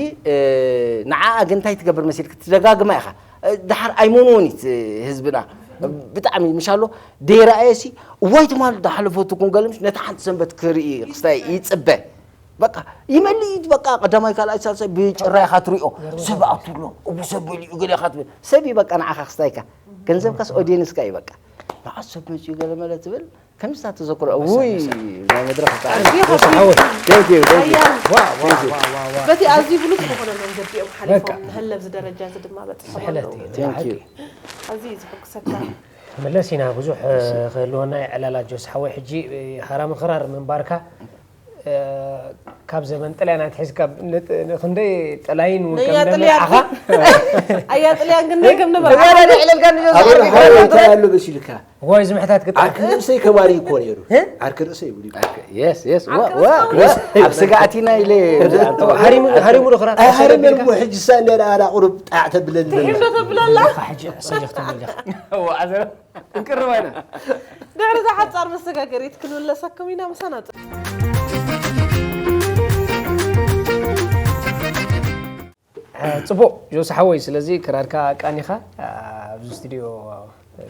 ንዓኣ ግን እንታይ ትገብር መሲልክ ትደጋግማ ኢኻ። ድሓር ኣይመንዎን እዩ ህዝብና። ብጣዕሚ ምሻሎ ደይረኣየሲ እዋይ ትማል ዝሓለፈትኩም ገለ ምሽ ነታ ሓንቲ ሰንበት ክርኢ ክስታይ ይጽበ። በቃ ይመልእ እዩ በቃ ቀዳማይ ካልኣይ ሳልሳይ ብጭራ ኢኻ ትሪኦ። ሰብ ኣቱ ኣሎ እቡ ሰብ በሊኡ ገለ ኢኻ ትብል ሰብ እዩ በቃ ንዓኻ ክስታይካ። ገንዘብካስ ኦዲየንስካ እዩ በቃ። መዓስ ሰብ መፅኡ ገለ መለ ትብል ከምዚ ተዘክሮ ውይ ናይ መድረኽ ብጣዕሚ ኣዝዩ ከቢድ። ሓወይ። Thank you, thank you. ኣያ። Thank you. በቲ ኣዝዩ ብሉጽ ዝኾነ መንገዲ እዮም ሓሊፎም በቃ። ንህለብዚ ደረጃ እዚ ድማ በጺሖም ስሕለት ኣለዉ። እዩ። Thank you. ኣዝዩ እዩ ዝሕጉሰካ። መለስ ኢና ብዙሕ ክህልወና ይዕላል ኣጆስ ሓወይ ሕጂ ሃራ ምኽራር ምንባርካ ካብ ዘመን ጥልያን ኣትሒዝካ ክንደይ ጥላይን እውን ነያ ከም ጥልያን። ነመርዓኻ ኣያ ጥልያን ግን ናይ ከም ነበር እዛ ናይ ዕለልካ ንጆ ኣበይ ዝዓርፍ ሓወይ ይባላል። እንታይ ኣሎ መሲልካ? ወይ ዝምሕታት ክጣ ዓርኪ ርእሰይ ከባሪ እኮ ነይሩ። እ? ዓርኪ ርእሰይ ይብሉ። Yes, yes. ዋ ዓርኪ ዋ ርእሰይ። ዋ ኣብ ስጋእቲና ኢለ ሃሪሙ ሃሪሙ ዶ ክራ ኣይ ሃሪሙ እሞ ሕጂ ሳ እንደ ኣዳ ቁሩብ ጣዕ ተብለኒ ትሕም ዶ ተብለላ? ሕጂ ሰጀኽተ ሚልካ። ዋ ኣዘረ እንቅርባና። ድሕሪ እዛ ሓጻር መሰጋገሪት ክንምለሰኩም ኢና ምሳና ጽ- ጽቡቕ ጆስ ሓወይ ስለዚ ክራርካ ቃኒኻ ኣብዚ ስቱዲዮ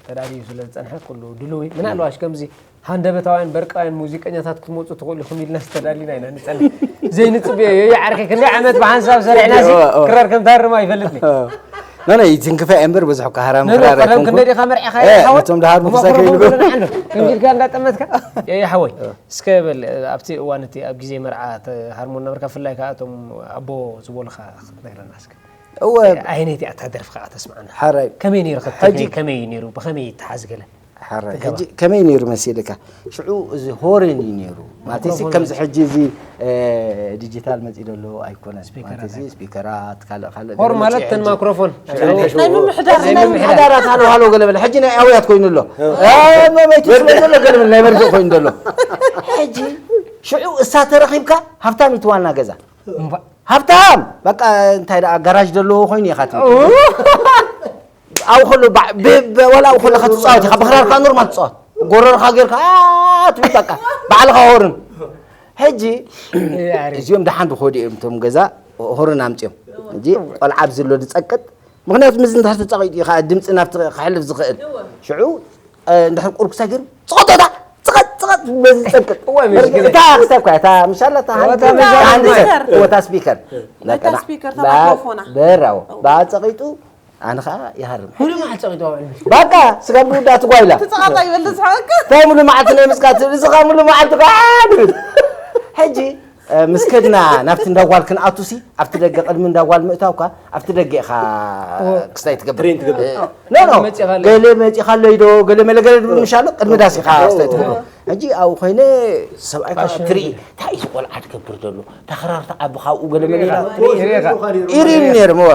ተዳልዩ ስለ ዝጸንሐ ኩሉ ድልው እዩ ምናልባሽ ከምዚ ሃንደበታውያን በርቃውያን ሙዚቀኛታት ክትመፁ ትኽእሉ ኢኹም ኢልና ዝተዳሊና ኢና ንፀንሕ ዘይንፅብዮ እዩ ዓርከይ ክንደይ ዓመት ብሓንሳብ ሰሪሕና ሲ ክራር ከም ታርማ ይፈልጥኒ ናና ይትንክፈ እምበር ብዙሕ ካህራ ምክራር ቀደም ክንደይ ዲኻ መርዒኻ ሓወ ነቶም ድሃር ምክሳ ከይሉ ከምዚልካ እንዳጠመትካ የየ ሓወይ እስከ በል ኣብቲ እዋን እቲ ኣብ ግዜ መርዓ ሃርሞን ነበርካ ብፍላይ ከዓ እቶም ኣቦ ዝበሉካ ክትነግረና እስከ እወ ኣይነይቲ ኣታ ደርፊ ከዓ ተስማዕና ሓራይ ከመይ ነይሩ ሕጂ ከመይ ነይሩ ብኸመይ ይተሓዝ ገለ ሓራይ ሕጂ ከመይ ነይሩ መሲልካ ሽዑ እዚ ሆረን እዩ ነይሩ ማለት ሲ ከምዚ ሕጂ እዚ ዲጂታል መፂ ዘሎ ኣይኮነን ማለት ሲ ስፒከራት ካልእ ካልእ ሆር ማለት ተን ማይክሮፎን ናይ ምምሕዳር ናይ ምምሕዳራት ሃሎ ሃሎ ገለ በለ ሕጂ ናይ ኣውያት ኮይኑ ኣሎ መመይቲ ስለ ዘሎ ገለ ናይ መርድእ ኮይኑ ዘሎ ሕጂ ሽዑ እሳ ተረኺብካ ሃብታም ይትዋና ገዛ ሃብታም በቃ እንታይ ደኣ ጋራጅ ዘለዎ ኮይኑ ኢኻ ትብል ኣብኡ ከሎ ወላ ኣብኡ ከለካ ትፃወት ኢኻ ብክራርካ ኖርማል ትፃወት ጎረርካ ጌርካ ትብል በቃ ባዕልኻ ሆርን ሕጂ እዚኦም ደሓን ዝኸዱ እዮም እቶም ገዛ ሆርን ኣምፅኦም ሕጂ ቆልዓ ኣብዚ ኣሎ ዝፀቅጥ ምክንያቱ ምዚ እንድሕር ተፃቂጡ እዩ ከዓ ድምፂ ናብቲ ክሕልፍ ዝኽእል ሽዑ እንድሕር ቁርብ ክሳይ ገይሩ ፅቐጦታ ፅቐጥ ፅቐጥ በዚ ፀቅጥ እዋ፣ መሽኪን። እታ ክሳብ እኳ እታ ምሻላ እታ እዋ፣ እታ መሻላ። እታ ስፒከር እታ ማይክሮፎና። በራዎ ባፀቂጡ ኣነ ከዓ ይሃርም ሙሉ መዓልቲ ፀቂጡ ኣውዕል። ባቃ ስጋብ ዝውዳእ ትጓይላ ትፅቐጣ ይበል ዝስሓቀካ እንታይ ሙሉ መዓልቲ ናይ ምስቃት እዚ ከዓ ሙሉ መዓልቲ ከዓ ድብል ሕጂ ምስ ከድና ናብቲ እንዳጓል ክንኣቱሲ ኣብቲ ደገ ቅድሚ እንዳጓል ምእታውካ ኣብቲ ደገ ኢኻ ክስታይ ትገብር ትሬን ትገብር። ኖ ኖ መፂኻ ኣሎ። ገለ መፂኻ ኣሎ ኢዶ ገለ መለ ገለ ድብል ምሻሎ ቅድሚ ዳስ ኢኻ ክስታይ ትገብር ሕጂ ኣብኡ ኮይነ ሰብኣይካ ፋሽን ትርኢ እንታይ እዩ ቆልዓ ትገብር ዘሎ ታኽራር ተዓቢ ካብኡ ገለ መለ ኢላ ሪኢኻ። ኢሪን ነይሩ መወ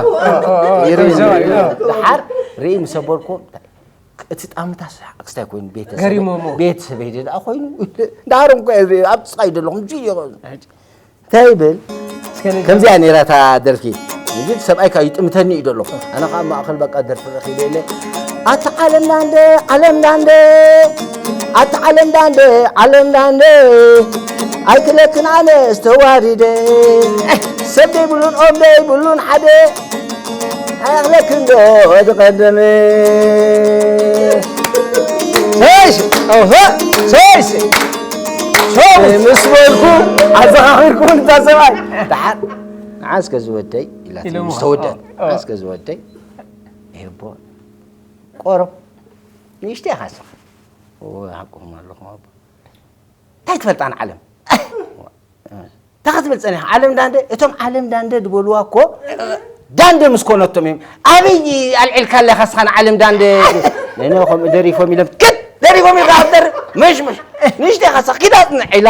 ኢሪን ነይሩ። ደሓር ርኢ ምሰበልኩም እቲ ጣምታስ ክስታይ ኮይኑ ቤተሰብ ገሪሞሞ። ቤተሰበይ ደኣ ኮይኑ እንዳሃሮም እኮ እየ ኣብ ጥቃይ ዘለኹም ጅል እየ እንታይ ይብል እስከ ንገር። ከምዚኣ ነይራ እታ ደርፊ እዚ ሰብኣይካ ይጥምተኒ እዩ ደሎ ኣነ ከዓ ማእኸል በቃ ደርፊ ረኪበ ኢለ ኣታ ዓለም ዳንደ ዓለም ዳንደ ኣታ ዓለም ዳንደ ዓለም ዳንደ ኣይክለክን ኣነ ዝተዋሪደ ሰብ ዘይብሉን ኦም ዘይብሉን ሓደ ኣይኣኽለክን ዶ ዝቐደመ ሰይስ ኦሆ ሰይስ ሰው ምስ በልኩ ኣዘኻኺርኩም እንታ ሰብኣይ ደሓር ንዓ እስከ ዝወደይ ኢላትኒ ኢሎምኻ። ምስ ተወደአት ኣዎ። ንዓ እስከ ዝወደይ ይህቦ ቆረብ ንእሽተይ ኢኻ ስኻ እወ ሓቅኹም ኣለኹም ኣቦ እንታይ ትፈልጣ ንዓለም እንታይ ክትብል ጸኒኻ ዓለም ዳንደ እቶም ዓለም ዳንደ ዝበልዋ እኮ ዳንደ ምስ ኮነቶም እዮም ኣበይ ኣልዒልካ ኣለኻ ስኻ ንዓለም ዳንደ ነነ ከምኡ ደሪፎም ኢሎም ክድ ደሪፎም ኢልካ ኣብ ደርፍ ምሽ ምሽ ንእሽተይ ኢኻ ስኻ ኪድ ኣጽንዕ ኢላ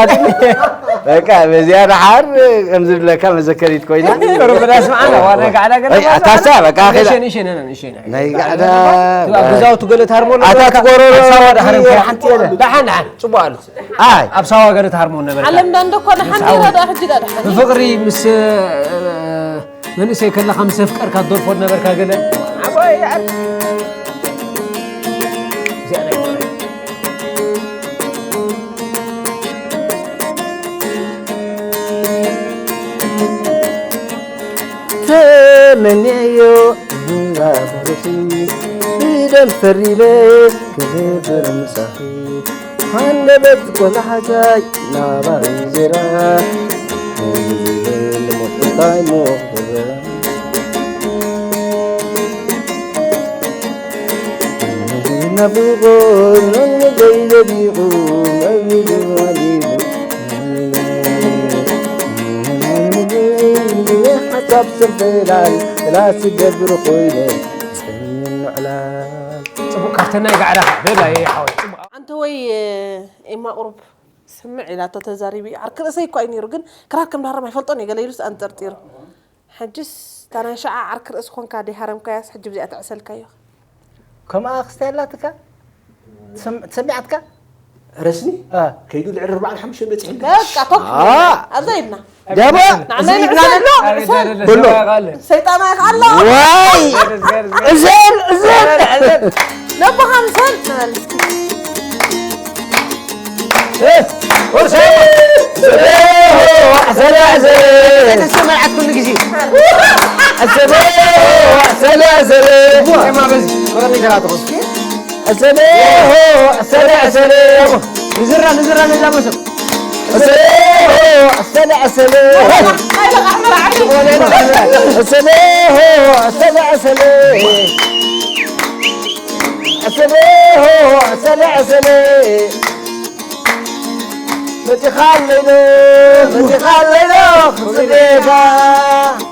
በቃ በዚኣ ደሓር ከም ዝብለካ መዘከሪት ኮይና ሩብዳ ስምዓና ዋና ጋዕዳ ገለ ኣይ ኣታሳ በቃ ኸዳ ንእሽተይ ንእሽተይ ነነ ንእሽተይ ናይ ጋዕዳ ገዛውቱ ገለ ታርሞ ኣታ ትጎረሮ ሓንቲ የለ ደሓን ደሓን ጽቡቅ ኣሎ ኣይ ኣብ ሳዋ ገለ ታርሞ ነበርካ ዓለም ዳንደ እኮ ደሓን ነይራ ደኣ ሕጂ ደኣ ደሓን ብፍቅሪ ምስ መንእሰይ ከለኻ ምስ ኣፍቀርካ ትደርፎ ነበርካ ገለ ዓባይ ዓር እዚኣ ናይ ብፍቅሪ መኒዐዮ ንባብርኺ ብደም ፈሪለ ክዝብር ምሳኺ ሃንደበት ቆላሕታይ ናባይ ዜራ ልሞት እንታይ ሞኽበ ናፍቖት መንጎይ ዘቢቑ መቢሉ ኣሊሉ ሓሳብ ስንፍላል ጥላ ስገብር ኮይነ ጸሚም ምዕላል። ጽቡቕ፣ ካብተን ናይ ጋዕዳ በላ፣ ይሓወይ፣ ጽቡቕ። ኣንተ ወይ ኤማ ቁሩብ ስምዕ ኢላቶ ተዛሪቡ እዩ። ዓርኪ ርእሰይ እኮ እዩ ነይሩ፣ ግን ክራር ከም ድሃረም ኣይፈልጦን እየ ገለ ኢሉስ ኣንጠርጢሩ። ሕጅስ እታ ናይ ሽዓ ዓርኪ ርእሲ ኮንካ ደይ ሃረምካያስ ሕጂ ብዚኣ ተዕሰልካዮ። ከምኣ ክስታይ ኣላትካ? ትሰም-፣ ትሰሚዓትካ? ረስኒ? አ። ከይዱ ልዕሊ ኣርባዓን ሓሙሽተን በጺሑ ኣሎ። በቃ፣ ቶክ። አ። ኣብዛ ኢድና። ደሞ፣ ንዓና እዚ ኢድና ንዕሰል፣ ዘሎ? ንዕሰል። ኣቤት፣ ኣቤት፣ በሎ። ሰብኣይ ቃል። ሰይጣን ኣይኽኣሎ። ዋይ! ገርዝ፣ ገርዝ፣ ገርዝ። እዘን፣ እዘን፣ እዘን። ነቦኻ ምሰል ንበል እስኪ። እ፣ ወርሰ፣ ዘለ፣ ዘለ፣ ዘለ። ተሰማዓት ኩሉ ግዜ። ዘለ፣ ዘለ፣ ዘለ። እማ በዚ፣ ወረኒ ሸራትኹም። ኣሰለ፣ ሆ፣ ኣሰለ፣ ኣሰለ። ንዝራ፣ ንዝራ፣ ነዛ መሶብ። ኣሰለ፣ ሆ፣ ኣሰለ፣ ኣሰለ። ኣሰለ፣ ሆ፣ ኣሰለ፣ ኣሰለ። ኣሰለ፣ ሆ፣ ኣሰለ፣ ኣሰለ። መጺኻ ኣለይ ዶ፣ መጺኻ ኣለይ ዶ፣ ክጽበየካ።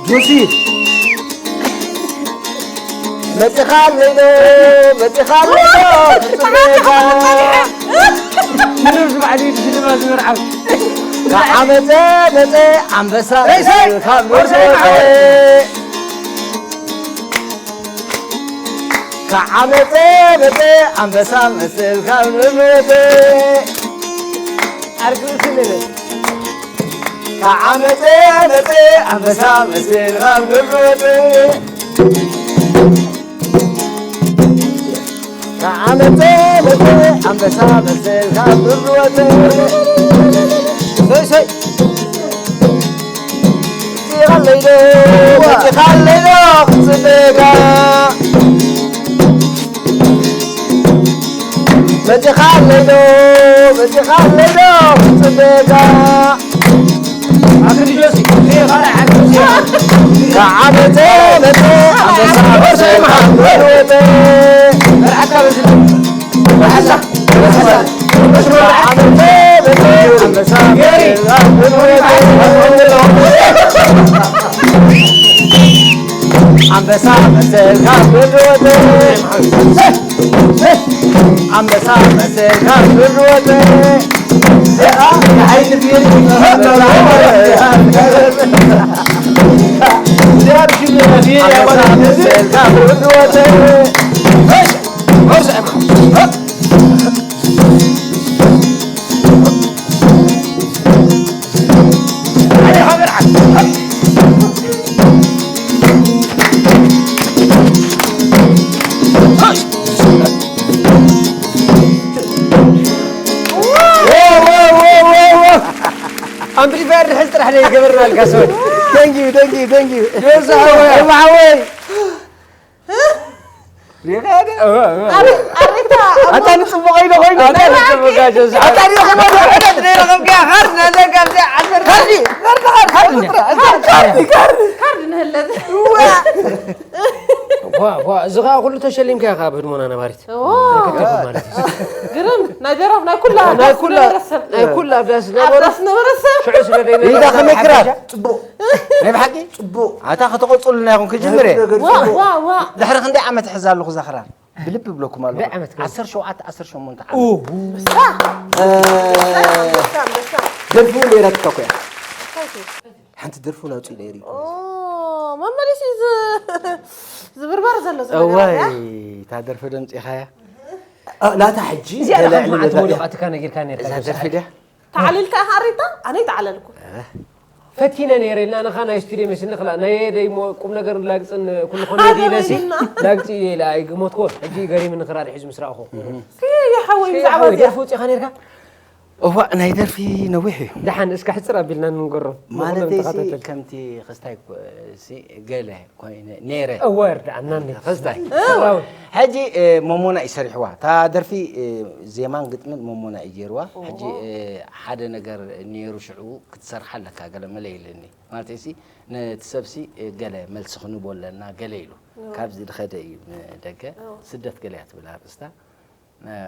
ጆሲ። መጺኻ ኣለይ ዶ፣ መጺኻ ኣለይ ዶ፣ ክጽበየካ። ምንም ዝባዕል እዩ፣ ሽልማት ዝመርዓው። ከዓመጸ መጸ ኣንበሳ ርእሰይ! ካብ ርእሰይ! ርእሰይ! ከዓመጸ መጸ ኣንበሳ መስል ካብ ንብረተ። ኣርግእቲ ንብል። ከዓመጸ መጸ ኣንበሳ መስል ካብ ንብረተ። ከዓመጸ መጸ ኣንበሳ መስል ካብ ንብረተ። ሰይ ሰይ። መጺኻለይ ዶ፣ መጺኻለይ ዶ፣ ክጽበየካ። መጺኻለይ ዶ፣ መጺኻለይ ዶ፣ ክጽበየካ። ኣክዲ ጆሲ፣ እየ ኻልእ ሓንቲ ጆሲ። ከዓመጸ መጸ ኣንበሳ መጸ ወተ። መርዓካ በዚ። መርዓካ። ኣንበሳ መሰልካ ብርወተ። ኣንበሳ መሰልካ ብርወተ። ኣንበሳ መሰልካ ብርወተ። ኣምፕሊፋየር ድሕዝ ጥራሕ ደይ ገበርናልካ ሰብ። Thank you, thank you, thank you። ዮዛ ሓወይ። ኤማ ሓወይ። ሪኢኻ ዶ? እወ፣ እወ። ኣሪ-፣ ኣሪታ፣ ኣታ ንጽቡቕ ኢሉ ኮይኑ። ኣታ ንጽቡቕ ጋሽ ዮዛ። ኣታ ሪኢኻ ዶ? ኣታ ሪኢኻ ዶ? ካርድ ኣለካ፣ ኣብዚ ዓሰርተ። ካርዲ፣ ካርዲ፣ ካርዲ፣ ካርዲ፣ ካርዲ፣ ካርዲ። ካርዲ ንህለት። እዋ። ዋ፣ ዋ፣ እዚ ኸኣ ኩሉ ተሸሊምካ ኢኻ ብህድሞና ነባሪት። እዎ። ተከቲልኩም ማለት እዩ። ግርም፣ ናይ ደራፍ፣ ናይ ኩላ ናይ ዳስ ኩላ፣ ዝነበረ ሰብ። ናይ ኩላ ኣብ ዳስ ኣብ ዝነበሩ ዳስ ዝነበረ ሰብ። ሽዑ ስለ ደይነበረ ኢዳ ከመይ ክራር? ሓበሻ። ጽቡቕ። ናይ ብሓቂ? ጽቡቕ። ኣታ ከተቐጽሉና ኢኹም ክጅምር እየ። ናይ ኩሉ ነገር ዋ፣ ጽቡቕ። ዋ፣ ዋ። ድሕሪ ክንደይ ዓመት እሕዝ ኣለኹ እዛ ክራር? ብልቢ እብለኩም ኣለኹ። ክንደይ ዓመት ገይሩ? ዓሰርተ ሸውዓተ፣ ዓሰርተ ሸሞንተ ዓመት። ኡሁ። እ፣ ኣንበሳ፣ ኣንበሳ፣ ኣንበሳ። ደርፊ እውን ነይረትካ እኮ እያ። እንታይ እዩ? ሓንቲ ደርፊ እውን ኣውፅእ ነይሩ እዩ። ኦ፣ መመሊሱ ዝ-፣ ዝብርበር ዘሎ ዝነገራት እዋይ፣ እያ። እታ ደርፊ ደምፂኻያ? እ፣ ናታ ሕጂ እዚኣ ገለ ንሓንቲ መዓልቲ ዕልል ወዲቓ እያ። ኣትካ ነጊርካ ነርካ እዛ ደርፊ ድያ? ተዓሊልካ ኢኻ ኣሪታ? ኣነ ኣይተዓለልኩ። እ። ፈቲነ ነይረ ኢልና ንኻ ናይ ስቱድዮ መሲልኒ ክላ ናይ የደይ እሞ ቁም ነገር ላግፅን ኩሉ ሓደ ኮሜዲ ኢለሲ ኮይንና። ላግፂ እዩ ኢለ ኣይግመትኮ። ሕጂ ገሪምኒ ክራር ሒዙ ምስ ረኣኹ። እህ። ከየ ሓወይ ሸይ ብዛዕባ ሓወይ እዚኣ። ደርፊ ውፅኢኻ ነይርካ? እዋእ ናይ ደርፊ ነዊሕ እዩ። ደሓን እስከ ሕፅር ኣቢልና ንንገሮም። ማለተይ ሲ ተኸታተል ከምቲ ክስታይ ኮ- ሲ ገለ ኮይነ ነይረ። እወ ርድኣና እንዴ። ክስታይ ሰራዊት ሕጂ እ፣ መሞና እዩ ሰሪሕዋ እታ ደርፊ እ፣ ዜማን ግጥምን መሞና እዩ ገይርዋ። ሕጂ እ፣ ሓደ ነገር ነይሩ ሽዑ ክትሰርሓ ኣለካ ገለ መለ ኢለኒ። ማለተይ ሲ ነቲ ሰብሲ እ፣ ገለ መልሲ ክንቦ ኣለና ገለ ኢሉ ካብዚ ዝኸደ እዩ ንደገ። ስደት ገለ እያ ትብል ኣርእስታ።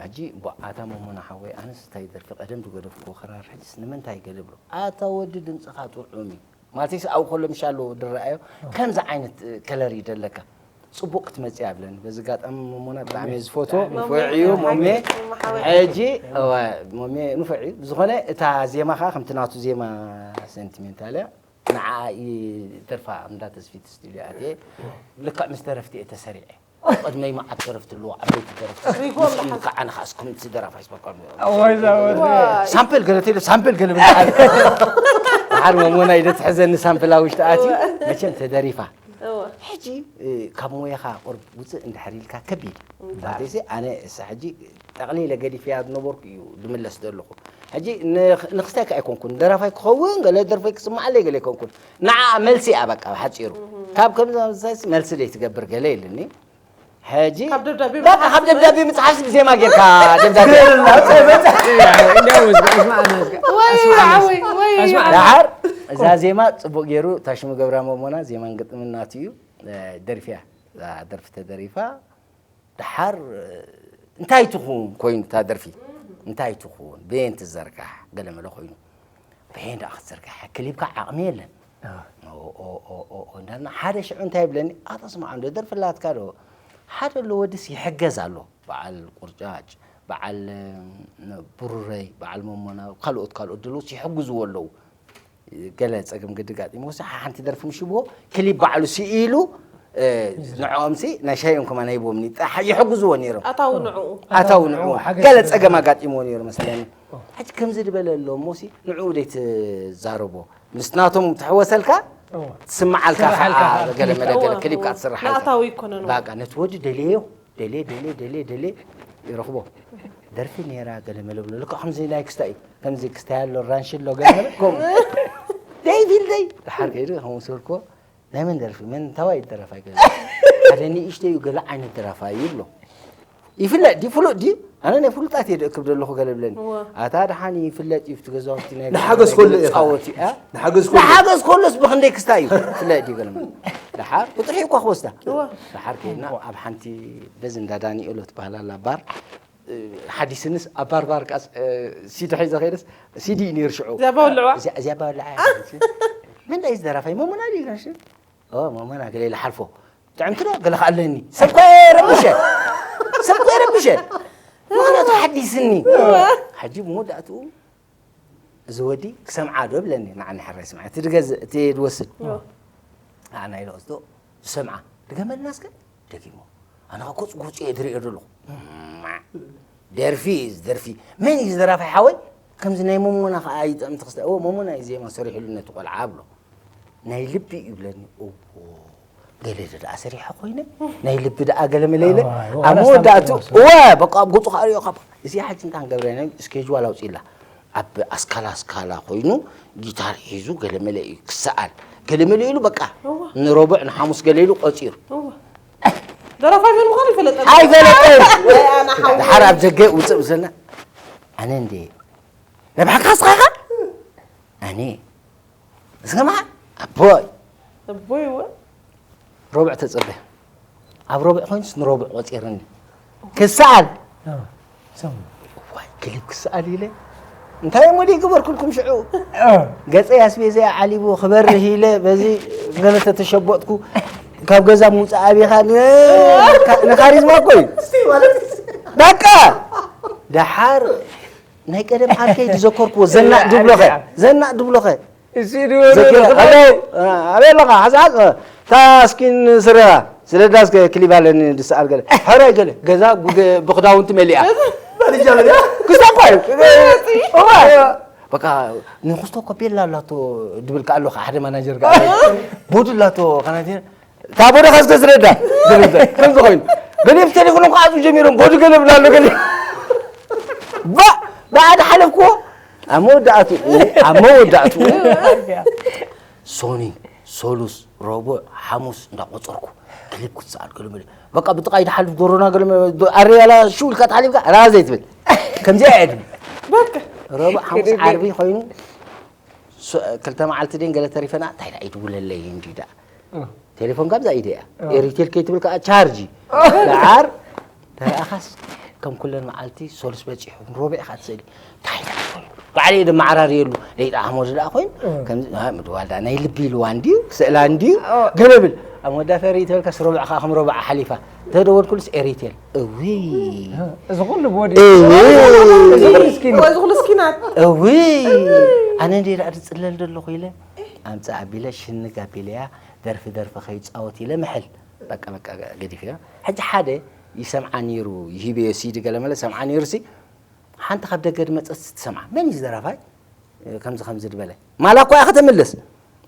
ሕጂ ቧዓታ መሞና ሓወይ ኣነስ እንታይ ደርፊ ቀደም ዝገደፍኩዎ ክራር ሕጅስ ንምንታይ ገለ ብሎ ኣታ ወዲ ድምፅኻ ጥዑም እዩ። ማለተይስ ኣብኡ ከሎ ምሻሎ ድረኣዮ ከምዚ ዓይነት ከለር ይደለካ ጽቡቅ ክትመጽእ ኣብለኒ። በዚ ኣጋጣሚ መሞና ብጣዕሚ እየ ዝፈትዎ። ንፉዕ እዩ ሞሜ። ሕጂ እወ ሞሜ ንፉዕ እዩ። ብዝኾነ እታ ዜማ ከዓ ከምቲ ናቱ ዜማ ሴንቲሜንታል እያ። ንዓ ደርፋ እንዳ ተስፊት ስቱድዮ ኣትየ ልክዕ ምስ ደረፍቲ እየ ተሰሪዐ። ቅድመይ መዓት ደረፍቲ ኣለዎ ዓበይቲ ደረፍቲ። ምስኡ ከዓ ንኻስኩም እቲ ደራፋይ ስበቃ ሳምፕል ገለ ተይሉ ሳምፕል ገለ ብዝሓል ሓር መሞና ኢደ ትሕዘኒ ሳምፕል ኣብ ውሽጢ ኣትዩ መቸም ተደሪፋ። ሕጂ ካብ ሞያኻ ቁርብ ውፅእ እንድሕር ኢልካ ከቢድ ማለተይሲ ኣነ እሳ ሕጂ ጠቕሊለ ገዲፍያ ዝነበርኩ እዩ ዝምለስ ዘለኹ። ሕጂ ንክስታይ ከ ኣይኮንኩን ደራፋይ ክኸውን ገለ ደርፈይ ክስማዓለይ ገለ ኣይኮንኩን። ንዓ መልሲ እያ በቃ ብሓፂሩ ካብ ከምዚ መልሲ ደይ ትገብር ገለ የለኒ። ሕጂ ካብ ደብዳቤ በቃ ካብ ደብዳቤ ምፅሓፍሲ ብዜማ ጌርካ ደብዳቤ እንዲያው እስማ- እስማ- እስማ- ወይ ዓወይ ወይ እስማ- ደሓር እዛ ዜማ ፅቡቅ ገይሩ ታሽሙ ገብራ መሞና ዜማን ግጥምን ናቱ እዩ። ደርፊያ እዛ ደርፊ ተደሪፋ ደሓር እንታይ ትኹን ኮይኑ እታ ደርፊ እንታይ ትኹን በየን ትዘርጋሕ ገለመለ ኮይኑ በየን ደኣ ክትዘርጋሕ ክሊብካ ዓቕሚ የለን። ኦ፣ ኦ፣ ኦ፣ ኦ፣ እንዳልና ሓደ ሽዑ እንታይ ይብለኒ ኣታ ስማዕ እንዶ ደርፊ ኣላትካ ዶ ሓደ ኣሎ ወድስ ይሕገዝ ኣሎ በዓል ቁርጫጭ በዓል እ፣ ብሩረይ በዓል መሞና ካልኦት ካልኦት ደለውስ ይሕግዝዎ ኣለዉ። ገለ ጸገም ግዲ ጋጢምዎ ሲ ሓንቲ ደርፊ ምሽ ብዎ ክሊፕ ባዕሉ ስኢሉ ንዕኦም ሲ ናይ ሻይኦም ከማን ሂቦምኒ ይሕግዝዎ ነይሮም። ኣታዊ ንዕኡ ኣታዊ ንዕኡ ገለ ጸገም ኣጋጢምዎ ነይሩ መስለኒ። ሕጂ ከምዚ ዝበለ ኣሎ እሞ ሲ ንዕኡ ደይ ትዛረቦ ምስ ናቶም ትሕወሰልካ ትስምዓልካ ከዓ ገለ መለ ገለ ክሊፕ ከዓ ትስራሕ ንኣታዊ ይኮነን ባቃ ነቲ ወዲ ደልየዮ ደሌ ደሌ ደሌ ደሌ ይረኽቦ ደርፊ ነይራ ገለ መለ ብሎ ልክዕ ከምዚ ናይ ክስታይ እዩ ከምዚ ክስታይ ኣሎ ራንሽ ኣሎ ገለ መለ ከምኡ ደይ ቢል ደይ ድሓር ከይዱ ከምኡ ስበልክዎ ናይ መን ደርፊ መን ታዋይ ደረፋይ ገለ ሓደ ንእሽተይ እዩ ገለ ዓይነት ደራፋይ ይብሎ ይፍለጥ ድዩ ፍሉጥ ድዩ ኣነ ናይ ፍሉጣት እየ ደእክብ ዘለኹ ገለ ብለኒ ኣታ ድሓን ይፍለጥ እዩ እቲ ገዛውቲ ናይ ንሓገዝ ከሎ እየ ፃወት እዩ ንሓገዝ ከሎ ንሓገዝ ከሎስ ብክንደይ ክስታይ እዩ ፍለጥ ድዩ ገለ መለ ድሓር ቁፅሪ እኳ ክወስዳ ድሓር ከይድና ኣብ ሓንቲ በዚ እንዳ ዳኒኤሎ ትበሃል ኣላ ባር ሓዲስንስ ኣብ ባርባር ቃስ ሲዲ ሒዘ ከይደስ ሲዲ እዩ ነይሩ ሽዑ እዚኣ ባወልዕዋ እዚኣ ባወልዓ መን ዳይ ዝደራፋይ መሙና ድዩ ጋሽ መሙና ገለ ኢለ ሓልፎ ጥዕምቲ ዶ ገለ ከኣለኒ ሰብ ኳ ረብሸ ሰብ ኳ ረብሸ ምክንያቱ ሓዲስኒ ሕጂ መወዳእትኡ እዚ ወዲ ክሰምዓ ዶ ብለኒ ንዓኒ ሕራይ ስምዓ እቲ ድገዝእ እቲ ድወስድ ኣና ኢለ ወስዶ ዝሰምዓ ድገመልና እስከ ደጊሞ ኣነ ኮፅ ጎፂ እየ ድሪኦ ዘለኹ ደርፊ እዩ ደርፊ መን እዩ ዝደራፋይ ሓወይ ከምዚ ናይ መሞና ከዓ ይጥዕምቲ ክስተ እዎ መሞና እዩ ዜማ ሰሪሕሉ ነቲ ቆልዓ ብሎ ናይ ልቢ እዩ ብለኒ እዎ ገለ ደኣ ሰሪሐ ኮይነ ናይ ልቢ ደኣ ገለ መለ ኢለ ኣብ መወዳእቱ እወ በቃ ኣብ ገፁ ከዓ ሪኦ ካብ እዚ ሓጂ እንታይ ንገብረ ናይ ስኬጅዋል ኣውፅኢላ ኣብ ኣስካላ ኣስካላ ኮይኑ ጊታር ሒዙ ገለ መለ እዩ ክሰኣል ገለ መለ ኢሉ በቃ ንረቡዕ ንሓሙስ ገለ ኢሉ ቆፂሩ ደራፋይ መን ምዃኑ ይፈለጠ ኣይፈለጠን ድሓር ኣብ ደገ ውፅእ ብዘና ኣነ እንደ ነብሓካ ስኻኻ ኣነ እስከ መሓ ኣቦይ ኣቦይ እወ ረቡዕ ተፅበ ኣብ ረቡዕ ኮይኑስ ንረቡዕ ቆፂርኒ ክሰኣል ዋይ ክሊፕ ክሰኣል ኢለ እንታይ እሞ ደይ ግበርኩልኩም ሽዑ ገፀይ ኣስቤዘ ዓሊቡ ክበርህ ኢለ በዚ ገለ ተተሸበጥኩ ካብ ገዛ ምውፃእ ኣቢኻ ንካሪዝማ እኮ እዩ በቃ ደሓር ናይ ቀደም ዓርከይ ዝዘከርክዎ ዘናጥ ድብሎኸ ዘናጥ ድብሎኸ ኣበይ ኣለኻ ሓዝሓዝ ታስኪን ስረኻ ስለዳ እስከ ክሊብ ኣለኒ ድስኣል ገለ ሕራይ ገለ ገዛ ብክዳውንቲ መሊኣ ክስታ እኳ እዩ በቃ ንክስቶ እኮ ቤላ ኣላቶ ድብል ከ ኣለካ ሓደ ማናጀር ከ ቦዱ ኣላቶ ከናቴ እታ ቦደ ከስከ ዝረዳ ዝረዳ ከምዚ ኮይኑ ገሊኦም ቴሌፎኖም ክዓፁ ጀሚሮም ቦዲ ገለ ብላ ኣሎ ገለ ባ ብዓዲ ሓለፍክዎ ኣብ መወዳእትኡ ኣብ መወዳእትኡ ሶኒ፣ ሶሉስ፣ ረቡዕ፣ ሓሙስ እንዳቆጸርኩ ክሊፕ ክትሰኣል ገለ መለ። በቃ ብጥቓይ ድሓልፍ ጎሮና ገለ መለ፣ ኣረያላ ሽው ኢልካ ተሓሊፍካ ራዘይ ትብል። ከምዚኣ እያ ድብል። በቃ ረቡዕ፣ ሓሙስ፣ ዓርቢ ኮይኑ ሶ-፣ ክልተ መዓልቲ ደን ገለ ተሪፈና፣ እንታይ ደኣ ይድውለለይ እንዲ ደኣ። ቴሌፎን ካብዛ ኢደ እያ። ኤሪቴል ከይትብል ከኣ ቻርጅ። ደዓር ተረኣኻስ ከም ኩለን መዓልቲ ሶሉስ በጺሑ፣ ረቡዕ ኢኻ ትስእሊ። እንታይ ደኣ ኮይኑ? ባዕለይ ድማ ዓራርየሉ። ለይጣ ኣሕመድ ደኣ ኮይኑ፣ ከምዚ፣ አ፣ ምድዋል ደኣ ናይ ልቢ ኢልዋ እንድዩ፣ ክስእላ እንድዩ፣ ገለ ብል። ኣብ መወዳእታ ሪኢ ተበልካስ ረቡዕ ከኣ ከም ረቡዕ ሓሊፋ። ተደወልኩልስ ኤሪቴል። እውይ። እዚ ኩሉ ብወዲ-፣ እውይ። እዚ ኩሉ ስኪን። እዚ ኩሉ ስኪናት። እውይ። ኣነ እንደ ደኣ ዝጽለል ዘለኹ ኢለ፣ ኣምጽእ ኣቢለ፣ ሽንግ ኣቢለያ፣ ደርፊ ደርፊ ከይጻወት ኢለ ምሕል። በቃ፣ በቃ፣ ገዲፈዮ። ሕጂ ሓደ ይሰምዓ ነይሩ፣ ይሂበዮ ሲዲ ገለ መለ ሰምዓ ነይሩ ሲ፣ ሓንቲ ካብ ደገ ዝመጸት ትሰምዓ። መን እዩ ዝደራፋይ? ከምዚ፣ ከምዚ ዝበለ። ማላ እኮ እያ ከተምልስ።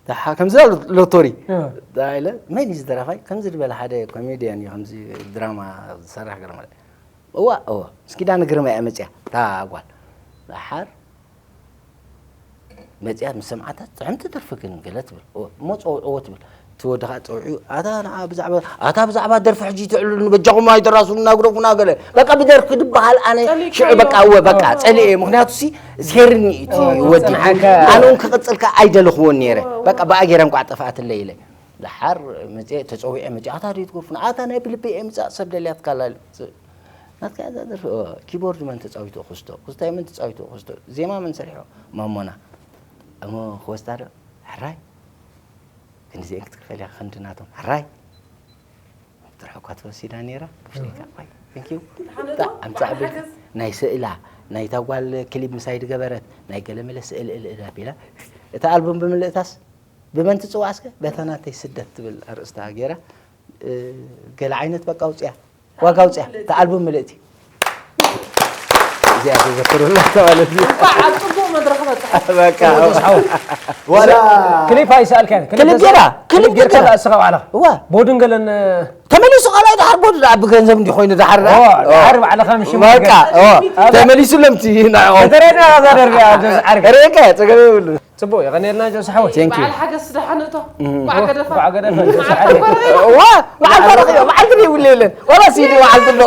ደሓ-፣ ከምዚ ሎ-፣ ሎቶሪ። እ። ዳ ኢለ፣ መን እዩ ዝደራፋይ? ከምዚ ዝበለ ሓደ ኮሜድያን እዩ፣ ከምዚ ድራማ ዝሰርሕ ገለ መለ። እዋ፣ እዋ። እስኪ ዳ ንግርማ እያ መጽያ። እታ ጓል። ደሓር መጽያ ምስ ሰምዓታ፣ ጥዕምቲ ደርፊ ግን ገለ ትብል። እሞ ጸውዕዎ ትብል። እቲ ወዲ ኸኣ ጸውዒ፣ ኣታ ንዓ ብዛዕባ፣ ኣታ ብዛዕባ ደርፊ ሕጂ ትዕልሉኒ፣ በጃኹም ኣይተራስኑና፣ ግደፉና ገለ። በቃ ብደርፊ ድበሃል ኣነ ጸሊእካዮ። ሽዑ በቃ፣ እወ፣ በቃ፣ ጸሊኤ። ምኽንያቱ ሲ፣ ዜርኒ እቲ ወዲ። ኣነ እውን ክቕጽል ከኣ ኣይደለኽዎን ነይረ። በቃ ብኣ ገይረ እንቋዕ ጠፍኣትለይ ኢለ። ደሓር መጽየ፣ ተጸዊዐ መጽየ፣ ኣታ ድዩ ትገፉና? ኣታ ናይ ብልቢ እየ ምጻእ ሰብ ደልያ ትካላ። ናትካ እዛ ደርፊ፣ ኦ፣ ኪቦርድ መን ተጻዊቱ? ክስቶ። ክስታይ መን ተጻዊቱ? ክስቶ። ዜማ መን ሰሪሖ? ማሞና። እሞ ክወስዳ ዶ? ሕራይ። ክንዲዚአን ክትክፈል እያ፣ ክንዲ ናቶም። ሕራይ። ጥርሑ እኳ ተወሲዳ ነይራ። ክፍለካ፣ እኳ። Thank you። ሓነቶ፣ ኣምጻ በዓል ዓበይቲ ሓገዝ። ናይ ስእላ፣ ናይታ ጓል ክሊፕ ምሳይ ድገበረት፣ ናይ ገለ መለ ስእል እል እል ኣቢላ። እታ ኣልቡም ብምልእታስ፣ ብመን ትጽዋዕ እስከ? በታ ናተይ ስደት ትብል ኣርእስታ ገይራ፣ እ፣ ገለ ዓይነት በቃ ኣውጽያ። ዋጋ ኣውጽያ። እታ ኣልቡም ምልእቲ። እዚኣ ተዘክሩላ ማለት እዩ። እንኳዕ ኣብ ጽቡቕ መድረኽ በጽሐ። በቃ። ወላ ክሊፕ ኣይሰኣልካን። ክሊፕ ክሊፕ ጌራ፣ ክሊፕ ክሊፕ ጌርካ ጌራ። ደኣ እስኻ ባዕልኻ። እዋ። ቦድን ገለን ተመሊሱ ካልኣይ ደሓር ቦድ ደኣ ብገንዘብ እንዲ ኮይኑ ደሓር ደኣ። ኦ፣ ደሓር ባዕልኻ ምሽ በቃ፣ ምገ-፣ ኦ፣ ኣብ ተመሊሱ ለምቲ ንዕኦም። በተረና እዛ ደርቢ ኣብ ጀዝ ዓርቢ። ሬከ፣ ጸገም የብሉ። ጽቡቕ፣ የቐንየልና ጆስ ሓወይ። Thank you። በዓል ሓገስ ደሓን እቶ። እም። በዓል ገደፋ። በዓል ገደፋ፣ ጆስ ሓወይ። ዋ፣ በዓል ታሪኽ እዩ፣ በዓል ግን ይብሉ የለን። ዋላ ሲዲ በዓል ትብሎ።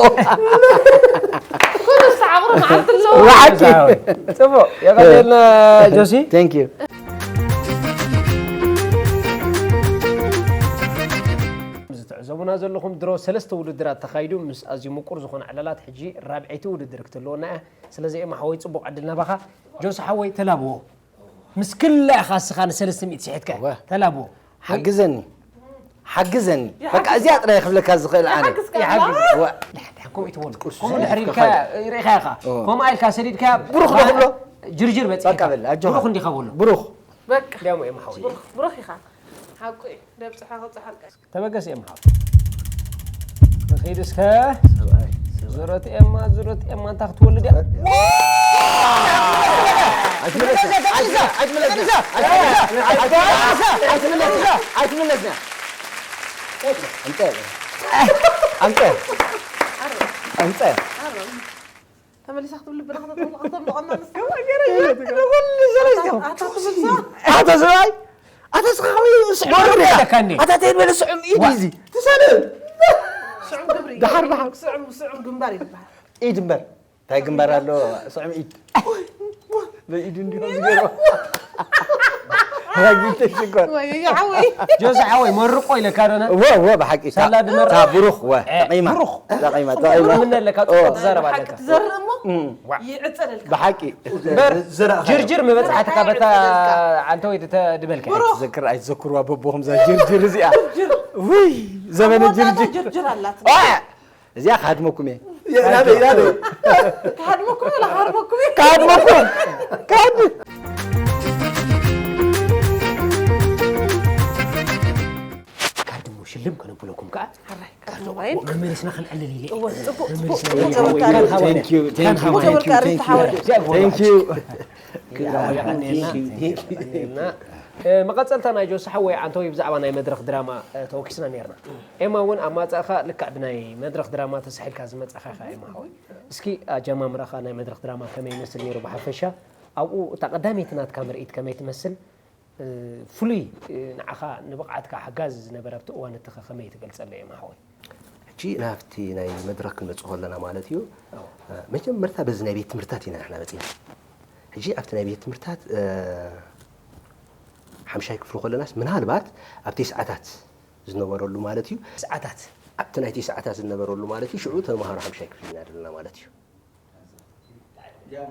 ኩሉ ሰዓቕሩ መዓልቲ ኣለዎ። ብሓቂ። ጆስ ሓወይ። ጽቡቕ፣ የቐንየልና ጆሲ። Thank you። እዚ ትዕዘቡና ዘለኹም ድሮ ሰለስተ ውድድራት ተኻይዱ ምስ ኣዝዩ ምቁር ዝኾነ ዕላላት ሕጂ ራብዐይቲ ውድድር ክትህልወና እያ። ስለዚ ኤማ ሓወይ ጽቡቕ ዕድል ናባኻ። ጆስ ሓወይ ተላብዎ። ምስ ክላእኻ እስኻ ንሰለስተ ሚእቲ ስሒትካ እወ። ተላብዎ። ሓግዘኒ። ሓግዘኒ። ይሓግዝ በቃ እዚኣ ጥራይ ክብለካ ዝኽእል ኣነ። ይሓግዝ ከኣ ይሓግዝ። እወ። ከምኡ ይትበሉ። ቁርሲ ከምኡ ድሕሪ ኢልካ ይከፋል። ርኢኻ ኢኻ። እወ። ከምኡ ኢልካ ሰዲድካ ብሩኽ ዶ ክብሎ? ጅርጅር በጺሕካ። በቃ በል፣ ኣጆኻ። ብሩኽ እንዲኻ በሎ። ብሩኽ። በቃ። እንዲያውም እዮም ሓወይ። ብሩኽ፣ ብሩኽ ኢኻ። ሓቁ እዩ። ደብጽሓ ክብጽሓልካ። ተበገስ እዮም ሓወይ። ንኺድ እስከ። ሰብኣይ፣ ሰብኣይ። ዙረት ኤማ፣ ዙረት ኤማ፣ እንታይ ክትወልድ እያ? ኣይትመለስና፣ ኣይትመለስና፣ ኣይትመለስና፣ ኣይትመለስና። ኣምፀ፣ ኣምፀ፣ ኣምፀ። ተመሊሳ ክትብል ልብና ከተጥልቕ ከተምልቐና ንስካ። ኣታ ትብል ሰ-፣ ኣታ ሰብኣይ፣ ኣታ ስኻ ከመይ ስዕ ዶሮ ኣለካ እንዴ? ኣታ ተይበለ ስዑም ኢድ ዋ። እዩ እዚ። ትሳለ። ስዑም ግብሪ። ደሓር፣ ደሓር። ስዑም፣ ስዑም ግንባር እዩ ዝበሃል። ኢድ እምበር። እንታይ ግንባር ኣሎ? ስዑም ኢድ። በኢዱ እንዲሆን ዝገርም። ራጊተ ሽኮር። ወይ፣ ወይ፣ ሓወይ። ጆሲ ሓወይ፣ መርቆ ኢለካ ዶና? ወ፣ ወ፣ ብሓቂ። ሳላ ድመርቆ። ታ ብሩኽ፣ ወ፣ እ፣ ጠቒማ። ብሩኽ። ጠቒማ፣ ጠቒማ። ምን ኣለካ? ኦ። ጽቡቕ ትዛረብ ኣለካ። ብሓቂ ትዘርእ እሞ እም። ዋ። ይዕጸለልካ። ብሓቂ። እምበር፣ ዝራእኻ ጅርጅር ምበጽሓትካ በታ ይዕጸለልካ። ዓንተ ወይ ድተ-፣ ድበልካ። ብሩኽ። ትዘክር፣ ኣይትዘክርዋ በቦኹም እዛ ጅርጅር እዚኣ። ጅርጅር። ውይ፣ ዘመነ ኣወዳታ ጅርጅር። ጅርጅር ኣላት። ዋ! እዚኣ ክሃድመኩም እየ። ያ-፣ ናበይ፣ ናበይ? ክሃድመኩም እየ፣ ክሃድመኩም እየ። ክሃድመኩም። ክሃድ-፣ ካርድ እሞ ሽልም ከነብለኩም ከኣ። ሕራይ፣ ካርድ ካርድ እሞ ዋይን። መመሊስና ክንዕልል ኢለ። እወ፣ ጽቡቕ፣ ጽቡቕ፣ መመሊስና ጽቡቕ፣ ክንዕልል ጽቡቕ፣ ኢለ። ጽቡቕ። Thank you, thank you, ጽቡቕ፣ thank you, ጽቡቕ፣ thank you. ጽቡቕ። Thank you. ክብራ ወዲቓ እኔና። እኔና። እ፣ መቐጸልታ ናይ ጆሲ ሓወይ ዓንተወይ ብዛዕባ ናይ መድረኽ ድራማ፣ እ፣ ተወኪስና ኔርና። ኤማ እውን ኣብ ማጻእኻ ልክዕ ብናይ መድረኽ ድራማ ተሳሒልካ ዝመጻኻ ኢኻ ኤማ ሓወይ። እስኪ ኣጀማምራኻ ናይ መድረኽ ድራማ ከመይ ይመስል ነይሩ ብሓፈሻ? ኣብኡ እታ ቀዳመይቲ ናትካ ምርኢት ከመይ ትመስል? እ፣ ፍሉይ፣ እ፣ ንዓኻ ንብቕዓትካ ሓጋዚ ዝነበረ ኣብቲ እዋን እቲ ኸ ከመይ ትገልጸለይ እዮም ሓወይ? ሕጂ ናብቲ ናይ መድረኽ ክንመጽእ ከለና ማለት እዩ። ኣዎ። እ፣ መጀመርታ በዚ ናይ ቤት ትምህርታት ኢና ንሕና መጺና። ሕጂ ኣብቲ ናይ ቤት ትምህርታት፣ እ፣ ሓምሻይ ክፍሊ ከለናስ ምናልባት ኣብ ተስዓታት ዝነበረሉ ማለት እዩ። ተስዓታት? ኣብቲ ናይ ተስዓታት ዝነበረሉ ማለት እዩ። ሽዑ ተምሃሮ ሓምሻይ ክፍሊ ኢና ዘለና ማለት እዩ።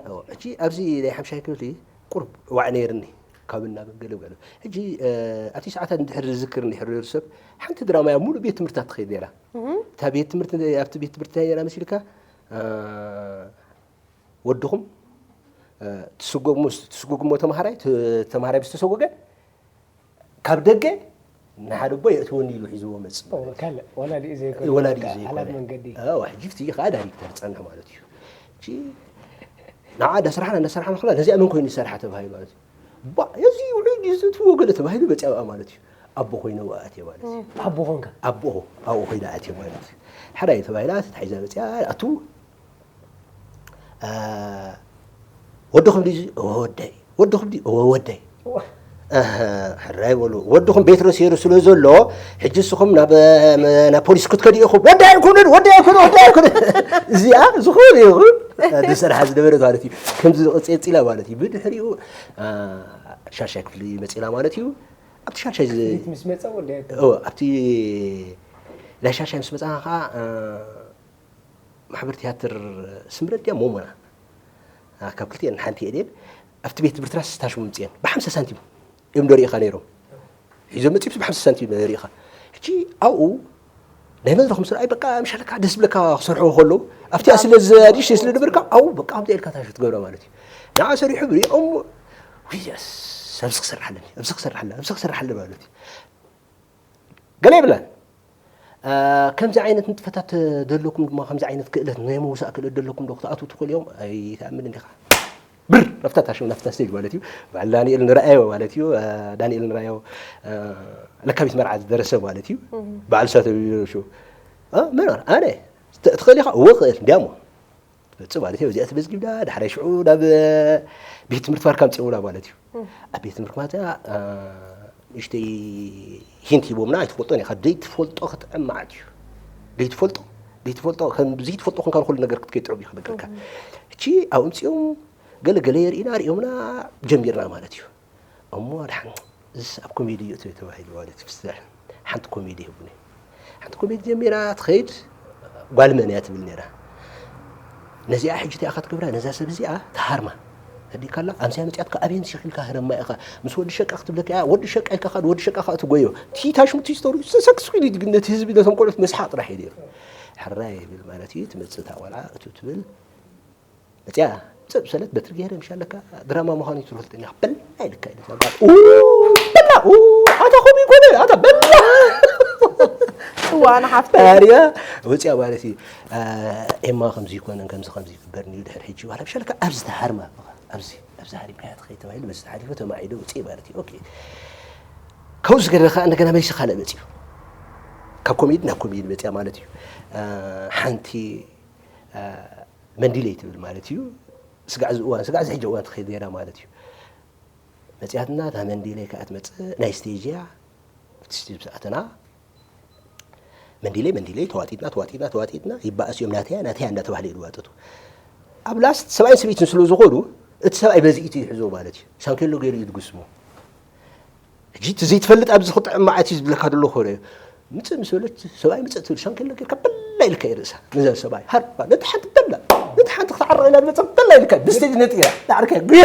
ኣዎ፣ ሕጂ ኣብዚ ናይ ሓምሻይ ክፍሊ ቁሩብ ዋዕ ነይርኒ። ካብ እናበን ገለ ገለ። ሕጂ፣ እ፣ ኣብቲ ሰዓታት እንድሕር ዝዝክር እንድሕር ነይሩ ሰብ፣ ሓንቲ ድራማ እያ ሙሉእ ቤት ትምህርትታት ትኸይድ ነይራ። እታ ቤት ትምህርቲ፣ ኣብቲ ቤት ትምህርቲ እንታይ ነይራ መሲልካ? እ፣ ወድኹም፣ እ፣ ትስጎሙ-፣ ትስጉግሞ ተምሃራይ፣ ት-፣ ተምሃራይ ምስ ተሰጎገ፣ ካብ ደገ ንሓደ ኣቦ የእትወኒ ኢሉ ሒዝዎ መጽእ ኦ፣ ማለት እዩ። ካልእ ወላዲኡ ዘይኮነ፣ ወላዲኡ በቃ ዘይኮነ። ሓላፍ መንገዲ። ኣዎ፣ ሕጂ እቲ ኸኣ ዳይሬክተር ጸንሕ ማለት እዩ። ሕጂ ንዓ እንዳሰራሕና፣ እንዳሰራሕና ከላ ነዚኣ መን ኮይኑ ይሰርሓ ተባሂሉ ማለት እዩ። ባ፣ እዚ ውዑይ ድዩ ዘእትዎ ገለ ተባሂሉ መጽኣ ማለት እዩ። ኣቦ ኮይነ ኣትየ ማለት እዩ። ኣቦ ኮንካ? ኣቦ፣ ኣብኡ ኮይነ ኣትየ ማለት እዩ። ሕራይ ተባሂላ ተታሒዛ መጽኣ፣ ኣቱ እ፣ ወድኹም ድዩ? እወ ወደይ። ወድኹም ድዩ? እወ ወደይ። እወ። እህ፣ ሕራይ በሉ። ወድኹም ቤት ረሲሩ ስለ ዘሎ፣ ሕጂ ንስኹም ናብ፣ እ፣ ናብ ፖሊስ ክትከዱ ኢኹም። ወደይ ኣይኮነን፣ ወደይ ኣይኮነን፣ ወደይ ኣይኮነን። እዚኣ ዝኾነ ይኹን፣ እ፣ ዝሰርሓ ዝነበረት ማለት እዩ። ከምዚ ቀጺላ ማለት እዩ። ብድሕሪኡ፣ እ፣ ሻሻይ ክፍሊ መጺና ማለት እዩ። ኣብቲ ሻሻይ ዝ-፣ ክፍሊት ምስ መጸ ወደይ ኣይኮነን። እወ፣ ኣብቲ ናይ ሻሻይ ምስ መጻና ኸዓ፣ እ፣ ማሕበር ትያትር ስምረት ድያ ሞሞና? ኣ፣ ካብ ክልቲኤን ሓንቲ እየ ድየን። ኣብቲ ቤት ትምህርትና ስታሽ መምፅኤን ብሓምሳ ሳንቲም እዮም ዶ ርኢኻ ነይሮም። ሒዞም መፅኡ ብሓምሳ ሳንቲም ርኢኻ። ሕጂ ኣብኡ ናይ መድረኽ ምስ ረኣይ በቃ ምሻለካ ደስ ብለካ ክሰርሑ ከለዉ ኣብቲ ስለ ዘዲሽ ስለ ነበርካ ኣብኡ በቃ ከምዚ ኢልካ ታሽ ትገብራ ማለት እዩ። ንዓ ሰሪሑ ብሪኦም ውይ፣ የስ፣ ኣብዚ ክሰርሓለን፣ ኣብዚ ክሰርሓለን፣ ኣብዚ ክሰርሓለን ማለት እዩ። ገለ የብላን። እ፣ ከምዚ ዓይነት ንጥፈታት ደለኩም ድማ፣ ከምዚ ዓይነት ክእለት፣ ናይ ምውሳእ ክእለት ደለኩም ዶ ክትኣትዉ ትኽእሉ እዮም? ኣይትኣምን እንዲኻ። ብር! ኣብታ ታሽም፣ ናብታ ስቴጅ ማለት እዩ። በዓል ዳንኤል ንረኣዮ ማለት እዩ። እ፣ ዳንኤል ንረኣዮ፣ እ፣ ለካቢት መርዓ ዝደረሰ ማለት እዩ። እም። በዓል ሳተ ቢሮ ሾው። እ፣ መን ኣረ? ኣነ። ት-፣ ትኽእል ኢኻ? እወ፣ እኽእል። እንዲያሞ። ትመጽእ ማለት እዩ። እዚኣ ተመዝጊብና፣ ዳሕራይ ሽዑ ናብ፣ እ፣ ቤት ትምህርቲ ፋርካ ኣምጺኦምና ማለት እዩ። እም። ኣብ ቤት ትምህርቲ ማለት እያ፣ እ፣ ንእሽተይ ሂንት ሂቦምና፣ ኣይትፈልጦን ኢኻ። ዘይትፈልጦ ክጥዕም መዓት እዩ። ዘይትፈልጦ፣ ዘይትፈልጦ፣ ከም ዘይትፈልጦ ኮንካ ንኹሉ ነገር ክትከይድ ጥዑም እዩ ክነግረካ። እም። ሕጂ ኣብኡ ኣምጺኦም ገለ ገለ የርእዩና፣ ኣርእዮምና ጀሚርና ማለት እዩ። እሞ ደሓን እዚስ ኣብ ኮሜዲ እዩ እቶ ተባሂሉ ማለት እዩ። ብስራሕ ሓንቲ ኮሜዲ ይህቡኒ። ሓንቲ ኮሜዲ ጀሚራ ትኸይድ፣ ጓል መን እያ ትብል ነይራ። ነዚኣ ሕጂ እንታይ ኢኻ ትገብራ? ነዛ ሰብ እዚኣ ትሃርማ። ተዲካላ፣ ኣምስያ መጽያትካ ኣብየን ሸኺልካ ህረማ ኢኻ። ምስ ወዲ ሸቃ ክትብለካ እያ፣ ወዲ ሸቃ ኢልካ ኻድ፣ ወዲ ሸቃ ኻኣ ትጎዮ። ቲ ታሽሙ ቲ ስቶሪ ሰክስኩሊ ግን ነቲ ህዝቢ ነቶም ቆልዑት መስሓቕ ጥራሕ እዩ ነይሩ። ሕራይ ይብል ማለት እዩ፣ ትመጽእ እታ ቆልዓ፣ እቱ ትብል። መጽያ፣ ጽብ ሰለት በትሪ ገይረ ምሻለካ ድራማ ምዃኑ ይትፈልጥን ኢኻ። በላ ኢልካ ኢለ እዛ ጓል። ኡ፣ በላ፣ ኡ፣ ኣታ ከምኡ ይኮነ፣ ኣታ በላ። እዋ፣ ኣነ ሓፍተይ። ታዲያ፣ ወጽያ ማለት እዩ። አ፣ ኤማ ከምዚ ይኮነን፣ ከምዚ፣ ከምዚ ይግበርን እዩ ድሕሪ ሕጂ። ዋላ ምሻለካ ኣብዚ ተሃርማ፣ ኣብዚ፣ ኣብዚ ሃሪምካያ ትኸይድ ተባሂሉ፣ በዚ ተሓሊፉ ተማዒዶ ውጽእ ማለት እዩ። ኦኬ። ካብኡ ዝገደለ ከኣ እንደገና መሊሱ ካልእ መጽዩ። ካብ ኮሜዲ ናብ ኮሜዲ መጽያ ማለት እዩ። አ፣ ሓንቲ፣ አ፣ መንዲለይ ትብል ማለት እዩ። ስጋዕ እዚ እዋን፣ ስጋዕ እዚ ሕጂ እዋን ትኸይድ ነይራ ማለት እዩ። መጽያትና እታ መንዲለይ ከኣ ትመጽእ ናይ ስቴጅ እያ። ኣብቲ ስቴጅ ምስ ኣተና መንዲለይ፣ መንዲለይ ተዋጢጥና፣ ተዋጢጥና፣ ተዋጢጥና ይበኣስ እዮም። ናተያ፣ ናተያ እንዳተባህለ እዩ ዝዋጥጡ። ኣብ ላስት ሰብኣይን ሰበይትን ስለ ዝኾኑ እቲ ሰብኣይ በዚ ኢቱ ይሕዞ ማለት እዩ። ሻንኬሎ ገይሩ እዩ ዝጉስሞ። ሕጂ እቲ ዘይትፈልጥ ኣብዚ ክጥዕም መዓት እዩ ዝብለካ ዘሎ ኮነ እዩ። ምጽእ ምስ በለት ሰብኣይ ምጽእ ትብል ሻንኬሎ ጌርካ በላ ኢልካ እዩ ርእሳ። ነዛ ሰብኣይ ሃርባ ነቲ ሓንቲ በላ፣ ነቲ ሓንቲ ክትዓረቕ ኢላ ዝመጸ በላ ኢልካ ብስቴጅ ነጥያ ዳዕርካ ጉየ።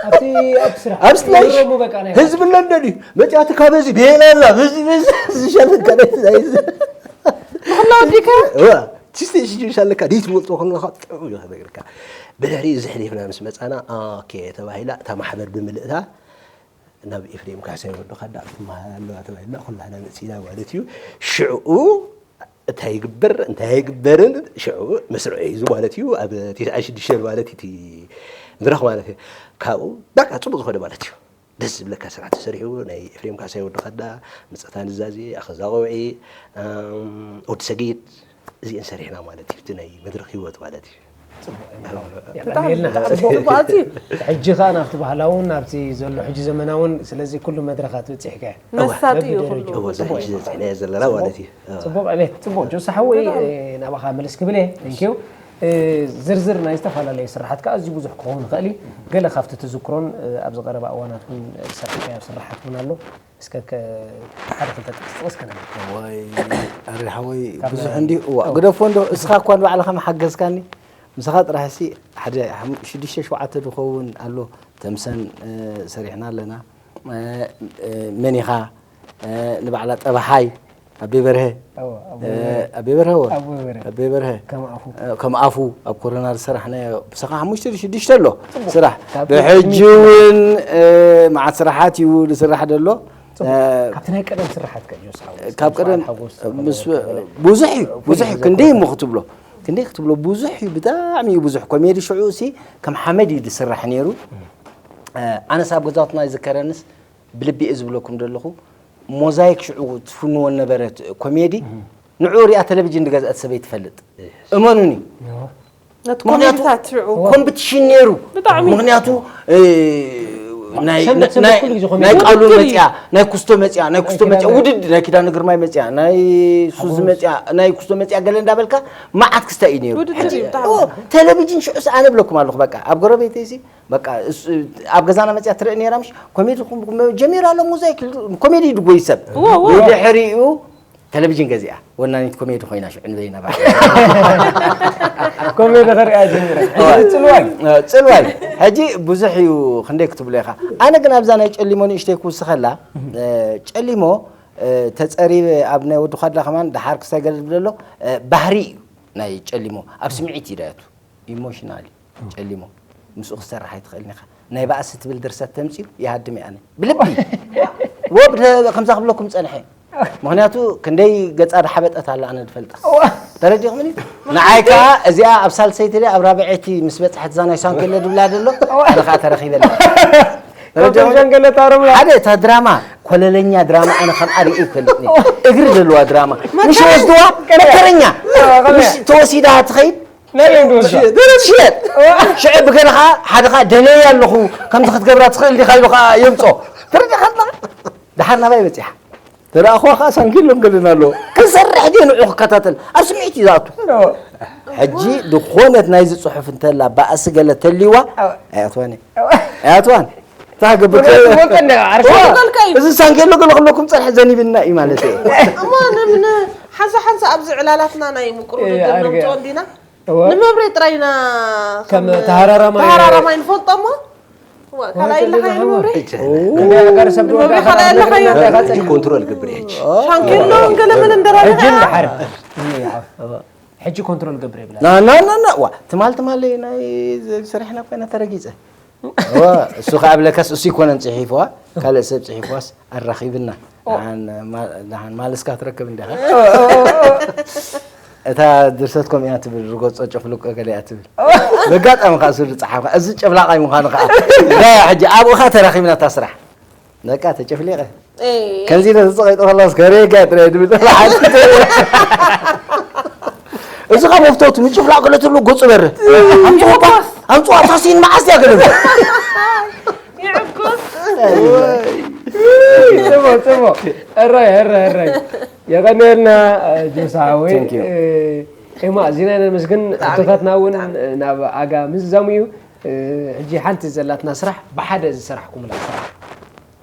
ኣብቲ፣ ኣብቲ ስራሕ ኣብቲ ናይ ይረሙ በቃ ናይ ህዝቢ ለንደን እዩ መጽያቲ ካበዚ ቤላላ በዚ በዚ ዝሻለካ ናይ ናይ እዚ። ምኽላ ወዲካ? እዋ፣ እቲ ስቴጅ ይሻለካ፣ ደይ ትፈልጦ ከለኻ ጥዑም እዩ ክነግርካ። ብድሕሪኡ እዚ ሕሊፍና ምስ መጻና፣ ኦኬ ተባሂላ፣ እታ ማሕበር ብምልእታ፣ ናብ ኤፍሬም ካሕሳይ ወዲ ኻዳ ክትመሃር ኣለዋ ተባሂልና ኩላህና መጺና ማለት እዩ። ሽዕኡ እንታይ ይግበር እንታይ ይግበርን ሽዕኡ መስርዑ እዩ ማለት እዩ። ኣብ ተስዓን ሽዱሽተን ማለት እዩ እቲ መድረኽ ማለት እዩ። ካብኡ በቃ ጽቡቕ ዝኾነ ማለት እዩ። ደስ ዝብለካ ስራሕ ተሰሪሑ ናይ ኤፍሬም ካሕሳይ ወዲ ኻዳ፣ ምጸታ ንዛዜ፣ ኣኸዛ ቆውዒ፣ እም፣ ወዲ ሰጊድ እዚአን ሰሪሕና ማለት እዩ። እቲ ናይ መድረኽ ህይወት ማለት እዩ። የቐንየልና። ጽቡቕ። ጽቡቕ ኣዝዩ። ሕጂ ኸኣ ናብቲ ባህላውን ናብቲ ዘሎ ሕጂ ዘመናውን፣ ስለዚ ኩሉ መድረኻት በጺሕካ። መሳጢ እዩ ኩሉ። እወ፣ እዚ ሕጂ ዘጽሕናዮ ዘለና ማለት እዩ። ጽቡቕ ዕቤት። ጽቡቕ ጆስ ሓወይ፣ ናባኻ ምልስ ክብል እየ። Thank you። ዝርዝር ናይ ዝተፈላለዩ ስራሓትካ ኣዝዩ ብዙሕ ክኸውን ይኽእል እዩ። ገለ ካብቲ ትዝክሮን ኣብዚ ቀረባ እዋናት እውን ዝሰርሕካዮ ስራሓት እውን ኣሎ። እስከ ከ- ሓደ ክልተ ጥቅስ ጥቅስ ከነብል። ወይ ኣሪ ሓወይ ብዙሕ እንዲ እዋ ግደፎ እንዶ እስኻ እኳ ንባዕልኻ መሓገዝካኒ ምሳኻ ጥራሕ ሲ ሓደ ሓም- ሽዱሽተ ሸውዓተ ዝኸውን ኣሎ ተምሰን እ፣ ሰሪሕና ኣለና እ፣ እ፣ መን ኢኻ እ፣ ንባዕላ ጠባሓይ ኣቤ በርሀ ኣዎ፣ ኣቦ እ፣ በርሀ። ኣቤ በርሀ ወ ኣቦ በርሀ። ኣቤ በርሀ ከም ኣፉ። እ፣ ከም ኣፉ ኣብ ኮረና ዝሰራሕናዮ ብሳኻ ሓሙሽተ ሽዱሽተ ኣሎ ጽቡቅ። ስራሕ ካብ ብሕጂ እውን እ፣ መዓት ስራሓት እዩ ዝስራሕ ዘሎ እ፣ ካብቲ ናይ ቀደም ስራሓት ከ ጆስ ሓወይ? ካብ ቀደም ሓጎስ ምስ ዝነበረ ብዙሕ እዩ ብዙሕ እዩ ዘክሮ ክንደይ ዘሎ። እሞ ክትብሎ ክንደይ ክትብሎ ብዙሕ እዩ ብጣዕሚ እዩ ብዙሕ ኮሜዲ ሽዑ ሲ ከም ሓመድ እዩ ዝስራሕ ነይሩ እ፣ ኣነስ ኣብ ገዛውትና ይዝከረንስ ብልቢ እየ ዝብለኩም ዘለኹ ሞዛይክ ሽዑ ትፍንዎ ነበረ ኮሜዲ ንዑ ሪኣ ቴሌቪዥን ዝገዝአት ሰበይ ትፈልጥ እመኑኒ ነቲ ምክንያቱ ኮሜዲታት ሽዑ ኮምፒቲሽን ነይሩ ብጣዕሚ። ምክንያቱ እ፣ ናይ- ሰንበት ሰንበት ናይ- ኩሉ ግዜ ኮሜዲ። ናይ ቃሉን ውድድር እዩ። መፅያ ናይ ኩስቶ መፅያ ናይ ኩስቶ ናይ መፅያ ኪዳነ- ውድድ ናይ ኪዳነ ግርማይ መፅያ ናይ ሱዚ መፅያ ናይ ኩስቶ መፅያ ገለ እንዳበልካ መዓት ክስታይ እዩ ነይሩ ውድድር እዩ ብጣዕሚ። ኦ፣ ቴሌቪዥን ሽዑስ ኣነ ብለኩም ኣለኹ በቃ ኣብ ጎረቤተይ ሲ በቃ እሱ- ኣብ ገዛና መፅያ ትርኢ ነይራ ምሽ ኮሜዲ ኩም- ጀሚራ ኣሎ ሙዛይክ ኮሜዲ ድጎይ ሰብ እዎ፣ እዎ። ብድሕሪኡ ቴሌቪዥን ገዚኣ ወናኒት ኮሜዲ ኮይና ሽዑ ንበይና ባ ኮሜዲ ከሪኣ ጀሚረ። ጽልዋይ ጽልዋይ ሕጂ ብዙሕ እዩ ክንደይ ክትብሎ ኢኻ ኣነ ግን ኣብዛ ናይ ጨሊሞ ንእሽተይ ክውስኸላ እ፣ ጨሊሞ እ፣ ተጸሪበ ኣብ ናይ ወዲ ኳድላ ከማን ደሓር ክሳይ ገለ ዝብለ ኣሎ እ፣ ባህሪ እዩ ናይ ጨሊሞ ኣብ ስምዒት እዩ ዳያቱ ኢሞሽናል እዩ ጨሊሞ ምስኡ ክሰርሕ ኣይትኽእልን ኢኻ ናይ ባእሲ ትብል ድርሰት ተምፅኡ ይሃድም እየ ኣነ ብልቢ ወብ ከምዛ ክብለኩም ፀንሐ ምክንያቱ ክንደይ ገፃ ዝሓበጠት ኣላ ኣነ ዝፈልጣ ተረዲኹምኒ ንዓይ ከዓ እዚኣ ኣብ ሳልሰይቲ ድያ ኣብ ራብዐይቲ ምስ በፅሐት እዛ ናይ ሳንኬሎ ድብላ ደሎ ኣነ ከዓ ተረኺበላ ተረዲኹምኒ? ሸንገለ ታረም ሓደ እታ ድራማ ኮለለኛ ድራማ ኣነ ከምኣ ርኢ ይፈልጥኒ እግሪ ዘለዋ ድራማ ምሽ ወስድዋ መከረኛ ምሽ ተወሲዳ ትኸይድ ሽየጥ ሽዑ ብገለ ከዓ ሓደ ከዓ ደለየ ኣለኹ ከምዚ ክትገብራ ትኽእል ዲኻ ኢሉ ከዓ የምፆ ተረዲኻ ኣለኻ ድሓር ናባይ በፂሓ ተረኣኹዋ ከዓ ሳንኪሎ ገልን ኣለዎ ክሰርሕ ድየ ንዑ ክከታተል ኣብ ስምዒት እዩ ዝኣቱ ሕጂ ዝኾነት ናይዚ ፅሑፍ እንተላ ባእሲ ገለ ተልይዋ ኣይኣትዋን እየ ኣይኣትዋን ታገብር እዚ ሳንኬሎ ገለ ክብለኩም ፀንሐ ዘኒብና እዩ ማለት እዩ እሞ ንምን ሓንሳ ሓንሳ ኣብዚ ዕላላትና ናይ ምቁር ውድድር ነምፅኦ እንዲና ንመብሬ ጥራይና ከም ተሃራራማይ ተሃራራማይ ንፈልጦ እሞ ካልኣይ ኣለካ ንመብሬ ሰብ ንመብሬ ካልኣይ ኣለካ ኮንትሮል ግብር ሕጂ ሻንኬሎ ገለመን እንደራሪና ሕጂ ድሓር ሕጂ ኮንትሮል ገብር ይብላ ና ና ና ና ዋ ትማል ትማል ናይ ሰሪሕና ኮይና ተረጊፀ እሱ ከዓ ብለካስ እሱ ይኮነን ፅሒፍዋ ካልእ ሰብ ፅሒፍዋስ ኣራኺብና ደሓን ማልስካ ትረክብ እንዲኻ እታ ድርሰት ከምኡ እያ ትብል ርጎፆ ጨፍልቆ ገለ እያ ትብል በጋጣሚ ከዓ ስሉ ፀሓፍካ እዚ ጨፍላቃይ ምዃኑ ከዓ ሕጂ ኣብኡ ከዓ ተራኺብና እታ ስራሕ በቃ ተጨፍሊቐ ከምዚ ኢለ ዝፀቐይጦ ከላስ ከሬጋ ጥራይ ድብል እዚ ካብ መፍተቱ ምጭፍላቕ ገለ ትብሎ ገፁ በርህ ኣምፅዋ ታሲን መዓስ እያ ገለ ይዕኩስ ጽቡቅ ጽቡቅ እራይ እራይ እራይ የቀንየልና ጆሳዊ ኤማ እዚና ነመስግን ሕቶታትና እውን ናብ ኣጋ ምዝዛሙ እዩ ሕጂ ሓንቲ ዘላትና ስራሕ ብሓደ ዝሰራሕኩምላ ስራሕ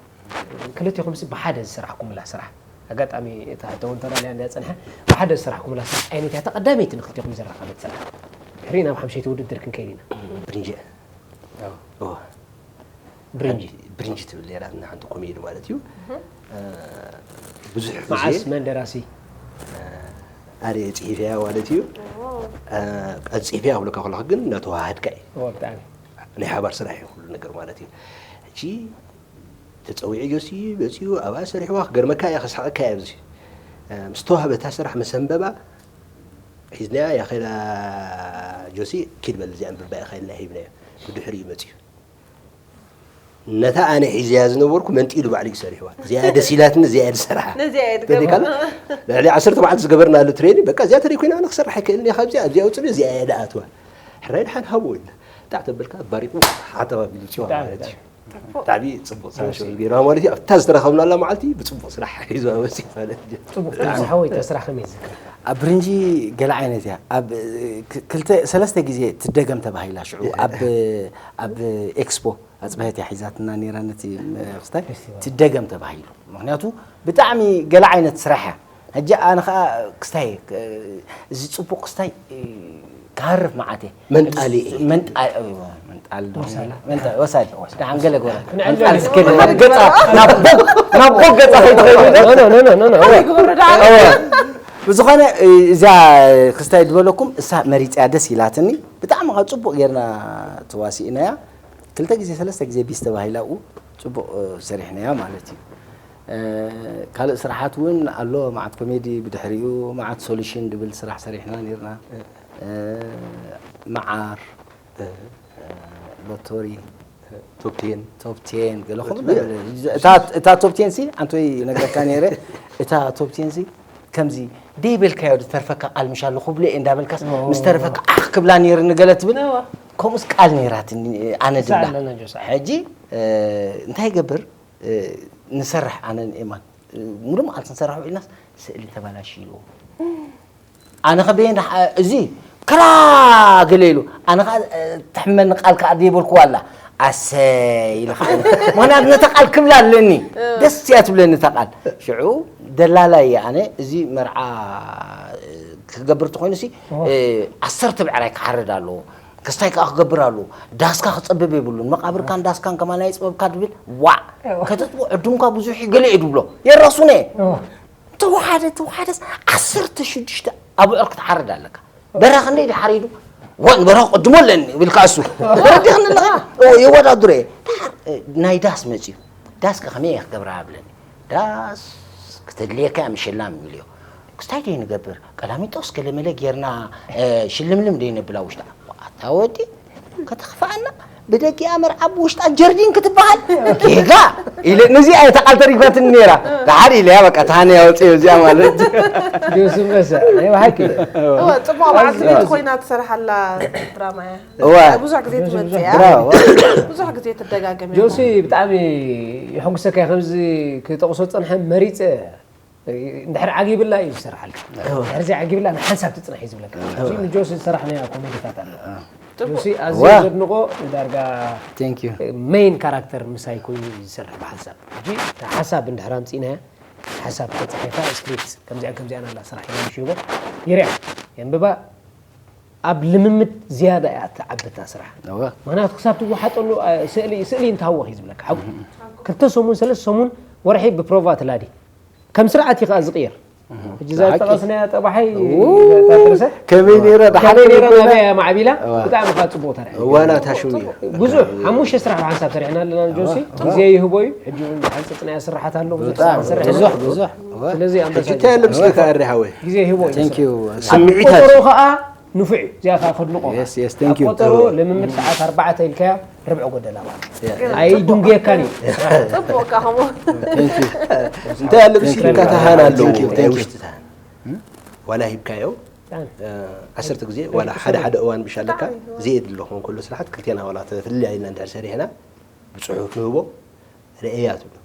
ክልቲኹም ሲ ብሓደ ዝሰራሕኩምላ ስራሕ ኣጋጣሚ እታ ሕቶ እውን ተላልያ እንድያ ፀንሐ ብሓደ ዝሰራሕኩምላ ስራሕ ዓይነት እያ ተቐዳመይቲ ንክልቲኹም ዘራኸበት ስራሕ ድሕሪ ናብ ሓምሸይቲ ውድድር ክንከይድ ኢና ብሪንጂ እዋ ብሪንጂ ብሪንጂ ትብል ነይራትና ሓንቲ ኮሜዲ ማለት እዩ ብዙሕ መዓስ መን ደራሲ ኣነ ፅሒፈያ ማለት እዩ ኣፅሒፈያ ክብለካ ከለኩ ግን እናተዋሃድካ እዩ ብጣዕሚ ናይ ሓባር ስራሕ እዩ ኩሉ ነገር ማለት እዩ ሕጂ ተፀዊዑ ጆሲ መፅኡ ኣብኣ ሰሪሕዋ ክገርመካ እያ ከስሓቀካ እያ ኣብዚ ምስ ተዋህበታ ስራሕ ምስ ኣንበባ ሒዝናያ ያኸዳ ጆሲ ኪድ በል እዚኣ ኣንብባ ኢኻ ኢልና ሂብናዮ ብድሕሪኡ መፅኡ ነታ ኣነ ሒዝያ ዝነበርኩ መንጢሉ ባዕሉ እዩ ሰሪሕዋ እዚኣ ደስ ኢላትኒ እዚኣ እየ ዝሰርሓ ነዚኣ እየ ተሪካ ትገብር ልዕሊ ዓሰርተ መዓልቲ ዝገበርናሉ ትሬኒ በቃ እዚኣ ተሪኩ ኢና ኣነ ክሰርሕ ኣይክእልን እየ ካብዚኣ ኣብዚኣ ኣውፅሉ እዚኣ እየ ደኣትዋ ሕራይ ድሓን ሃቦ ኢልና። ጣዕ ተበልካ ባሪቑ ሓተባ ቢሉ ጽዋ ማለት እዩ። ብጣዕሚ ጽቡቕ ስራሕ ሸዊት ገይርዋ ማለት እዩ። ኣብታ ዝተረኸብናላ መዓልቲ ብጽቡቕ ስራሕ ሒዝዋ መጺኡ ማለት እዩ። ጽቡቕ ጥዑም ዝሓወይ፣ እታ ስራሕ ከመይ ትዝክረካ? ኣብ ብርንጂ ገለ ዓይነት እያ። ኣብ ክ-፣ ክልተ፣ ሰለስተ ግዜ ትደገም ተባሂላ ሽዑ ኣብ፣ ኣብ ኤክስፖ ኣጽብሀት እያ ሒዛትና ነይራ ነቲ ክስታይ። ፌስቲቫል። ትደገም ተባሂሉ። ምኽንያቱ ብጣዕሚ ገለ ዓይነት ስራሕ እያ። ሕጂ ኣነ ኸኣ ክስታይ፣ እዚ ጽቡቕ ክስታይ ክሃርፍ መዓት እየ። መንጣሊ እየ። መንጣ-፣ እዎ፣ መንጣሊ ዶ? ወሳሊ። መንጣ-፣ ወሳሊ። ደሓን ገለ ግበራ። ክንዕል መንጣሊ ገለ እስከ ግበራ። ናብ ቦግ፣ ናብ ቦግ ገጻ ከይትኸይዱ ዶ? ኖ፣ ኖ፣ ኖ፣ ኖ፣ ኖ። እዎ። ይግበሩ ደኣ። እዎ። ብዝኾነ፣ እዚኣ ክስታይ ዝበለኩም፣ እሳ መሪጸያ ደስ ኢላትኒ። ብጣዕሚ ኸኣ ጽቡቕ ጌርና ተዋሲእናያ። ክልተ ግዜ፣ ሰለስተ ግዜ ቢስ ተባሂላ ኣብኡ ጽቡቕ፣ እ፣ ሰሪሕናያ ማለት እዩ። እ፣ ካልእ ስራሓት እውን ኣሎ፣ መዓት ኮሜዲ ብድሕሪኡ፣ መዓት ሶሉሽን ድብል ስራሕ ሰሪሕና ኔርና። እ፣ መዓር፣ እ፣ ሎቶሪ፣ ቶፕ ቴን። ቶፕ ቴን፣ ገለ ቶፕ ከምኡ ቴን። ነገር። እታ፣ እታ ቶፕ ቴን ሲ፣ ኣንቶይ ነግረካ ነይረ፣ እታ ቶፕ ቴን ሲ፣ ከምዚ ደይበልካዮ ዝተርፈካ ቃል ምሽ ኣሎ ክብሎ እየ እንዳበልካስ ኦ። ምስ ተረፈካ ዓኽ ክብላ ነይርኒ ገለ ትብል። እዋ። ከምኡስ ቃል ነይራትኒ ኣነ ሳዕ ድብላ። ኣለና ጆ፣ ሳዕ። ሕጂ፣ እ፣ እንታይ ይገብር? እ፣ ንሰርሕ ኣነን ኤማን። እ፣ ሙሉእ መዓልቲ ንሰርሕ ውዒልናስ ስእሊ ተባላሽዩ። ኣነ ኸ በየን ደሓ-፣ እዚ ክላ ገለ ኢሉ። ኣነ ኸኣ፣ እ፣ ትሕመኒ ቃል ከኣ ደይበልክዋ ኣላ። ኣሰይ ኢለ ኸኣ። ምኽንያቱ ነታ ቃል ክብላ ኣለኒ። እ። ደስ እያ ትብለኒ እታ ቃል። ሽዑ ደላላ እየ ኣነ። እዚ መርዓ፣ እ፣ ክገብር ተኾይኑሲ፣ ኦ። እ፣ ዓሰርተ ብዕራይ ክሓርድ ኣለዎ። ክስታይ ከኣ ክገብር ኣለዎ። ዳስካ ክጸብብ የብሉን። መቓብርካን ዳስካን ከማን ኣይጽበብካ ድብል። ዋዕ። ኦ። ከተጥቡ ዕዱምካ ብዙሕ እዩ ገለ እዩ ድብሎ። የረሱነ። ኦ። ተወሓደ፣ ተወሓደስ ዓሰርተ ሽዱሽተ ኣቡዑር ክትሓርድ ኣለካ። በራ ክንደይ ድዩ ሓሪዱ? ወን በራ ቅድሞ ኣለኒ፣ ይብልካ እሱ። ተረዲእክኒ ኣለኻ? ኦ፣ የወዳድሮ እየ። ደሓር፣ እ፣ ናይ ዳስ መጽዩ። ዳስ ከ ከመይ እየ ክገብራ? ይብለኒ። ዳስ ክተድልየካ እያ፣ ምሸላም ይብልዮ። ክስታይ ደይ ንገብር? ቀላሚጦስ ገለመለ ጌርና፣ እ፣ ሽልምልም ደይ ነብላ ውሽጣ? ኣታ ወዲ፣ ከተኽፍኣና? ብደጊኣ መርዓ ብውሽጣ ጀርዲን ክትበሃል ጌጋ ኢለ፣ ነዚኣ እየ ተቓል ተሪፋትኒ ነይራ። ደሓር ኢለያ፣ በቃ፣ ተሃነያ ወፅዮ እዚኣ ማለት እዩ። ጆሲ መሰ፣ ናይ ብሓቂ። እወ፣ ጽቡቕ በዓልቲ ቤት ኮይና ትሰርሓላ ድራማ እያ። እወ። ብዙሕ ግዜ ጆሲ ትመጽእ ብዙሕ እያ። ብራቮ። ብዙሕ ግዜ ትደጋገም እያ። ጆሲ ብጣዕሚ የሐጉሰካ፣ ከምዚ ክጠቕሶ ዝጸንሐ መሪጸ እንድሕር ዓጊብላ እዩ ዝሰርሓልካ። እወ። እንድሕር ዘይዓጊብላ ንሓንሳብ ትጽናሕ እዩ ዝብለካ። እወ። እዚ ንጆሲ ዝሰራሕናዮ ኮሜዲታት ኣሎ። እወ። ጆሲ ኣዝየ እወ። ዘድንቖ ዳርጋ Thank you። ሜይን ካራክተር ምሳይ ኮይኑ እዩ ዝሰርሕ ብሓንሳብ። ሕጂ እታ ሓሳብ እንድሕር ኣምጺእናያ፣ ሓሳብ ተጻሒፋ ስክሪፕት ከምዚኣ ከምዚኣ ኣላ ስራሕ ኢለ ሽቦ ይርያ የንብባ ኣብ ልምምድ ዝያዳ እያ ትዓቢ እታ ስራሕ። እወ። ምኽንያቱ ክሳብ ትወሓጠሉ፣ አ፣ ስእሊ፣ ስእሊ እንተሃወኽ እዩ ዝብለካ። ሓው ክልተ ሰሙን፣ ሰለስተ ሰሙን፣ ወርሒ ብፕሮቫ ትላዲ። ከም ስርዓት እዩ ከኣ ዝቕየር። እህ። ሕጂ እዛ ዝሓቂ። ዝጠቐስናያ ጠባሓይ እው። እታ ትርሰ? ከመይ ነይራ? ከመይ ደሓን ነይራ? ኮይና? ናበይ እያ ማዕቢላ? እዋ። ብጣዕሚ ከኣ ጽቡቕ ተራ። እዋ፣ ናታ ሽሙ እዩ። ብዙሕ፣ ሓሙሽተ ስራሕ ብሓንሳብ ሰሪሕና ኣለና፣ ጆሲ። እዋ። ግዜ ይህቦ እዩ። ሕጂ እውን ሓንጸጽናያ ስራሓት ኣሎ፣ ብዙሕ ብጣዕሚ፣ ስራሕ ብዙሕ፣ ሰሪሕና። ብዙሕ። እዋ። ስለዚ ኣንበሳ ሕጂ እንታይ ኣሎ ጆሲ። ምስልካ፣ ኣሪ ሓወይ? ግዜ ይህቦ እዩ። Thank you። ኣብ ስምዒታት። ቆጸሮ ከኣ ንፉዕ እዩ። እዚኣ ከኣ ከድንቖ። Yes, yes, thank ኣብ you። ቆጸሮ እዎ። ልምምድ ሰዓት ኣርባዕተ ኢልካያ ርብዒ ጎደላ ማለት እዩ። Yeah። ኣይድንጉየካን እዩ። ጽቡቕ ከኣ ከምኡ። Thank you። እንታይ ኣሎ Thank you። ምስልካ፣ ተሃን ኣሎ። Thank you፣ ናይ thank you። ውሽጢ ተሃን። ዋላ ሂብካዮ፣ ብጣዕሚ። እ፣ ዓሰርተ ግዜ፣ ዋላ ሓደ ሓደ እዋን ብሻለካ፣ ብጣዕሚ። ዘየድሊ ክኾን ከሎ ስራሓት ክልቴና ዋላ ተፍልልያ ኢልና እንድሕር ሰሪሕና፣ ብጽሑፍ ንህቦ፣ ርእያ ትብሎ።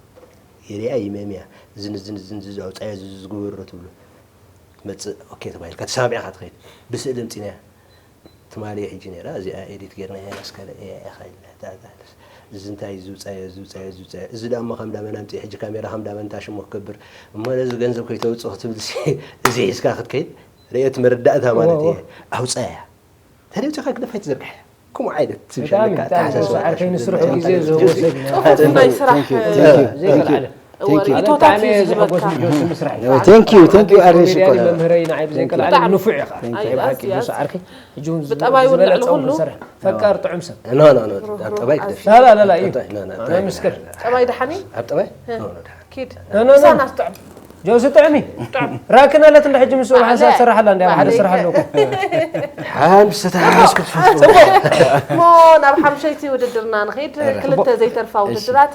ይርእያ ይመምያ። ዝን፣ ዝን፣ ዝን፣ ዝን፣ ኣውጻያ፣ ዝን፣ ዝግበሮ ትብሎ። ትመጽእ፣ ኦኬ ተባሂልካ፣ ተሰማሚዕካ ትኸይድ። ብስእሊ ኣምጺናያ። ትማሊ ሕጂ ነይራ፣ እዚኣ ኤዲት ጌርናያ፣ ኣስካለ እያ፣ እያ፣ ኻይልና፣ እታ፣ እታ፣ እዚ እንታይ፣ እዚ ውጻዮ፣ እዚ ውጻዮ፣ እዚ ውጻዮ። እዚ ደኣ እሞ ከም ዳመና ኣምጺእ፣ ሕጂ ካሜራ ከም ዳመና እንታይ ሽሙ ክገብር። እሞ ነዚ ገንዘብ ከይተውጽእ ክትብል ሲ፣ እዚ ሒዝካ ክትከይድ፣ ርእየት መረዳእታ ማለት እዎ፣ እየ። እዎ። ኣውጻያ። ተደውጺኻ ግደፋ ኣይትዘርግሐያ። ከምኡ ዓይነት ብጣዕሚ፣ ብጣዕሚ ኣተሓሳስባ ሰዓት ቃሽ ከይንስርሑ ብዘይ ግዜ ዝህቦ ሰብ እዩ። ጽፉፍ ናይ ስራሕ፣ Thank you, thank you, thank you. ዘይከልኣለ። እወ፣ Thank you። ርእይቶታት ብጣዕሚ እዩ እየ ዝህበካ። ዝሐጎስ ጆሲ ምስራሕ እዩ። Thank you, thank you፣ ኣሬ ኮሜድያን ሽኮር። መምህረይ ንዓይ ብዘይ Thank you። ከልኣለ ብጣዕሚ። ንፉዕ ኢኻ። Thank you። ናይ ብሓቂ ኣዝዩ፣ ጆሲ ዓርከይ። ሕጂ እውን ብጠባይ እውን ዝበለጸ ልዕሊ ጽቡቕ ኩሉ። ዝሰርሕ። ፈቃር ጥዑም ሰብ። ኖ፣ ኖ፣ ኖ፣ ኣብ ጠባይ ክደፊ። ላ፣ ላ፣ ላ፣ እዩ። ጠባይ፣ ኖ፣ ኖ፣ ኣብ ጠባይ ኣነ ምስክር። ክደፊ። ጠባይ ደሓን እዩ? ኣብ ጠባይ? እ። ኖ፣ ኖ፣ ደሓን። ኪድ። ኖ፣ ኖ፣ ደሓን። ምሳና ስጥዑም። ጥዑም። ራክን ኣለት እንዳ ሕጂ ምስ ሓደ ሓንሳብ ትሰርሓላ እንዳ ሓደ ኣሌ። ስራሕ ኣለኩ። ሓምስ ተሓስኩ ትፈቱ። ጽቡቕ። እሞ ናብ ሓምሸይቲ ውድድርና ንኸይድ። እረ። ክልተ ጽቡቕ። ዘይተርፋ እሺ። ውድድራት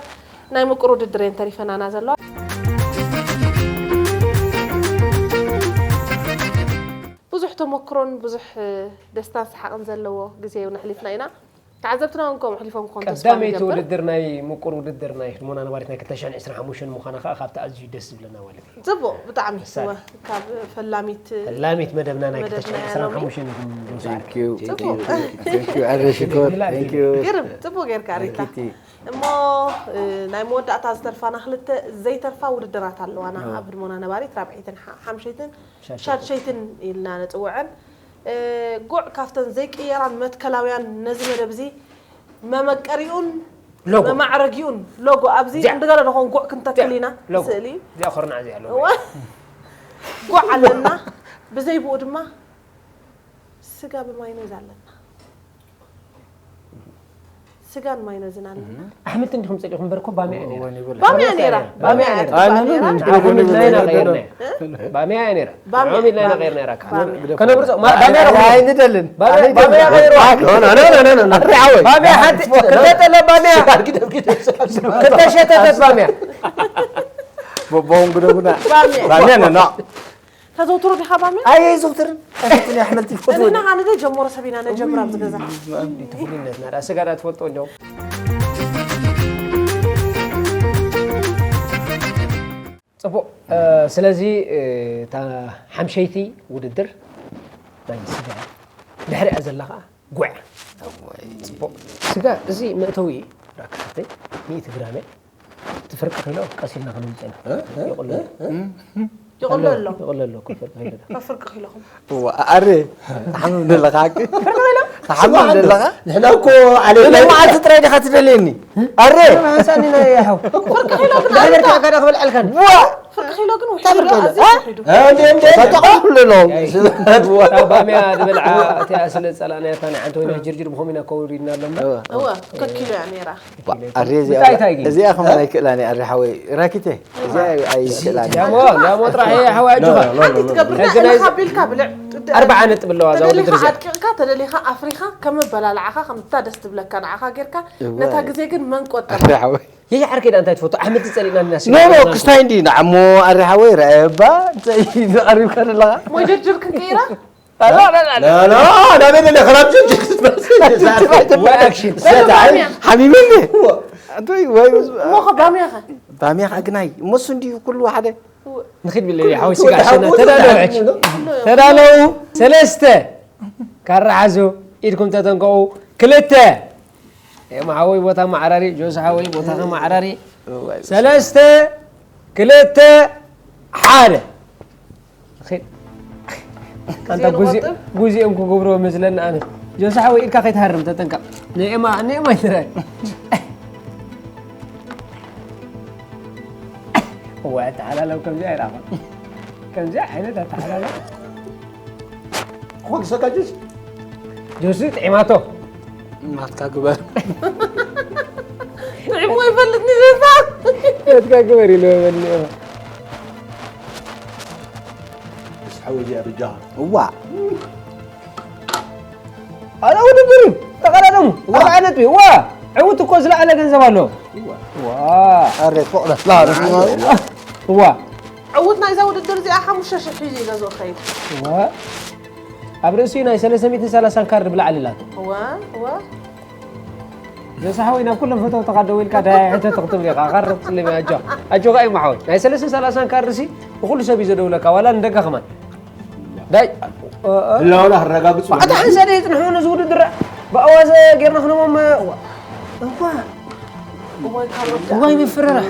ናይ ምቁር ውድድር እየን ተሪፈናና ዘለዋ። ብዙሕ ተመክሮን ብዙሕ ደስታን ሰሓቕን ዘለዎ ግዜ እውን ኣሕሊፍና ኢና። ተዓዘብትና እውን ከምኡ ኣሕሊፎም ክኾኑ ተስፋ ቀዳመይቲ ንገብር። ውድድር ናይ ምቁር ውድድር ናይ ህድሞና ነባሪት ናይ ክልተ ሽሕን ዕስራን ሓሙሽተን ምዃና ከዓ ካብቲ ኣዝዩ ደስ ዝብለና ማለት እዩ። ጽቡቕ፣ ብጣዕሚ መሳሪ። እወ፣ ካብ ፈላሚት ፈላሚት መደብና ናይ መደብና ክልተ ሽሕን ዕስራን ሓሙሽተን ኢኹም ዝወስዱ። ኣረ ሽኮር። Thank you። ግርም፣ ጽቡቕ ጌርካ ሪታ። እሞ እ፣ ናይ መወዳእታ ዝተርፋና ክልተ ዘይተርፋ ውድድራት ኣለዋና ኣብ ህድሞና ነባሪት ራብዐይትን ሓ- ሓምሸይትን ሻድሸይትን ኢልና ነፅውዐን። እ፣ ጉዕ ካብተን ዘይቅየራን መትከላውያን ነዚ መደብ እዚ መመቀሪኡን ሎጎ። መማዕረጊኡን ሎጎ ኣብዚ እዚኣ። እንደገና ንኾን ጉዕ ክንተክል ኢና ሎጎ። ስእሊ እዚኣ ኮርና እዚኣ ሎጎ። እወ። ጉዕ ኣለና። ብዘይ ብኡ ድማ ስጋ ብማይኖዝ ኣለና። ስጋን ማይኖዝን ኣለና። ኣሕምልቲ እንዲኹም ጸሊኹም እምበር እኮ ባምያ እያ ነይራ። እወን ይበል። ባምያ ነይራ። ባምያ እያ ነይራ። ባምያ ኣነ ነይራ። ነው እንጂ ንዓኹም ብሎ ኢልና ኢና ነው ቀይርና። እ? ባምያ እያ ነይራ። ባምያ። ንዓኹም ኢልና ኢና ባምያ። ቀይርና ነይራ። ባምያ። ከነብርጾ ማ- ባምያ ኣይ- ረኹም። ኣይንደልን። ባምያ- ባምያ ቀይርዋ። ኖ፣ ኖ፣ ኖ፣ ኖ፣ ኖ፣ ኖ፣ ኖ፣ ኣረ፣ ዓወይ። ባምያ ሓንቲ ክልተ ጠለብ ባምያ። ክልተ ሸተተት ባምያ። ቦቦም ግደጉና። ባምያ። ባምያ ነው፣ ነው። ተዘውትሮ ዲኻ ባምያ? ኣየዘውትርን። ኣይፈትን ኣሕምልቲ ይፈትዎ። እዚና ኻን ደ ጀምሮ ሰቢና ነጀምራ ኣብዚ ገዛ። ትፍልይነትና ዳ ስጋ ዳ ትፈልጦ እንዲያው። ጽቡቕ። እ፣ ስለዚ፣ እ፣ እታ ሓምሸይቲ ውድድር ናይ ስጋ እያ። ድሕሪኣ ዘላ ኸዓ ጉዕ። ጽቡቕ። ስጋ እዚ መእተዊ እዩ። ራክሓተይ ሚእቲ ግራም እያ። ትፍርቂ ኪሎ ቀስ ኢልና ክንውጽእ ኢና። ይቕሎ። ይቕሎ ኣሎ። ይቕሎ ኣሎ እኮ ፍርቂ ኪሎ። ከፍርቂ ኪሎኹም። እዋ፣ ኣረ፣ ተሓምም ደለኻ፣ ሓቂ? ተሓምም ደለኻ? ንሕና እኮ ዓሌት ሎሚ ናይ መዓልቲ ጥራይ ዲኻ ትደልየኒ? ኣረ! ሓንሳእኒ ናይ ሓው። ፍርቂ ኪሎ ግን ድሕሪ ኣንታ- በርታ ጋዳ ክብል ዕልካን። ዋ! ፍርቂ ኪሎ ግን ውሕድ ፍርቂ ኢሉ ኪሎ? ኣዝዩ እ? ውሒዱ። እንዴ፣ እንዴ፣ ተጠቐምኩ ኣለዎ። እታ ባምያ ዝበልዓ እቲኣ ስለ ዝጸላእናያ እታ ናይ ሓንቲ ወይኒ ጅርጅር ብኸምኡ ኢና ከውሪድና ኣለና። እወ፣ ከኪሎ እያ ነይራ። ኣረ፣ እዚኣ እንታይ፣ እንታይ ግን? እዚኣ ከማን ኣይክእላን እየ፣ ኣረ ሓወይ። ራኪተ፣ እዚኣ ኣይክእላን እየ። ዳሞ፣ ዳሞ ጥራሕ እየ ሓወይ ኣጆኻ። ሓንቲ ትገብር ሕጂ ናይ- ኢኻ ቢልካ ብልዕ። ኣርብዓ ነጥቢ ኣለዋ እዛ ውድድር ተደሊኻ እዚኣ። ኣድቂቕካ፣ ተደሊኻ ኣፍሪኻ፣ ከም ኣበላልዓኻ፣ ከምታ ደስ ትብለካ ንዓኻ ጌርካ፣ እወ። ነታ ግዜ ግን መን ቆጠር? ኣረ ሓወይ። የይ ዓርከይ ዳ እንታይ ትፈቱ? ኣሕምልቲ ጸሊእና ኢና ኖ፣ ኖ፣ ክስታይ እንዲ ንዓሞ ኣረ ሓወይ፣ ረኣየ እባ፣ እንታይ ተቐሪብካ ዘለኻ? ሞይ ጀርጅር ክንቀይራ? ኖ፣ ኖ፣ ናበይ ደለ፣ ክላብ ጀርጅር ክትመልስ። ወይ ኣክሽን። ሓሚመኒ። ኣንቶይ፣ ወይ፣ እሞ ኸ ባምያኸ? ባምያ ኸኣ ግናይ፣ እሞ እሱ እንዲዩ ኩሉ ሓደ። ንኺድ ብለይ ሓወይ ስጋ ሸና። ተዳለዉ ሕጂ። ተዳለዉ። ሰለስተ። ካራ ሓዙ። ኢድኩም ተጠንቀቑ። ክልተ። ኤማ ሓወይ ቦታ ማዕራሪ፣ ጆስ ሓወይ ቦታኻ ማዕራሪ። ሰለስተ፣ ክልተ፣ ሓደ። ኺድ። ኣንታ ጉዚ-፣ ንቆጥብ። ጉዚኦም ክገብርዎ መስለኒ ኣነ። ጆስ ሓወይ ኢድካ ከይትሃርም ተጠንቀቕ። ንኤማ፣ ንኤማ ይትረአ። እዋይ ኣተሓላለው ከምዚ ኣይረኣኹን። ከምዚ ዓይነት ኣተሓላለው። ኾን ሰጋጅስ ጆሲ ጥዒማቶ። ናትካ ግበር። ጥዒሙ ይፈልጥኒ ዘዛ። የትካ ግበር ኢሉ በልኒ። ምስ ሓወይ እዚኣ በጃኻ። እዋ። ኣላ ውድድር እዩ። ተቐዳደሙ። ኣርብዓ ነጥቢ። ዋ! ዕውት እኮ ዝለዓለ ገንዘብ ኣሎ። ዋ! ኣረ፣ ፎቕ ዳ። ዋ! ዕውት ናይዛ ውድድር እዚኣ ሓሙሽተ ሽሕ ሒዙ እዩ ገዝኡ ክኸይድ። ዋ! ኣብ ርእሲኡ ናይ ሰለስተ ሚእትን ሰላሳን ካርድ ብላዕሊ ኣላቶ። እወ፣ እወ። ጆሲ ሓወይ ናብ ኩሎም ፈተውትኻ ደዊልካ ዳይ ሕቶ ትኽትብል ኢኻ። ካርድ ክትጽልም እያ፣ ኣጆኻ። ኣጆኻ እዩ ሓወይ። ናይ ሰለስተ ሰላሳን ካርድ ሲ ንኹሉ ሰብ እዩ ዘደውለካ፣ ዋላ ንደጋ ከማን። ዳይ፣ እ፣ እ። ህላወና ክረጋግጹ። ኣታ ሓንሳእ ደይ ጽንሑ ነዚ ውድድር ብኣዋዘ ጌርና ክነሞም፣ ዋ። እዋ። እዋይ ካሮት። እዋይ ምፍርራሕ።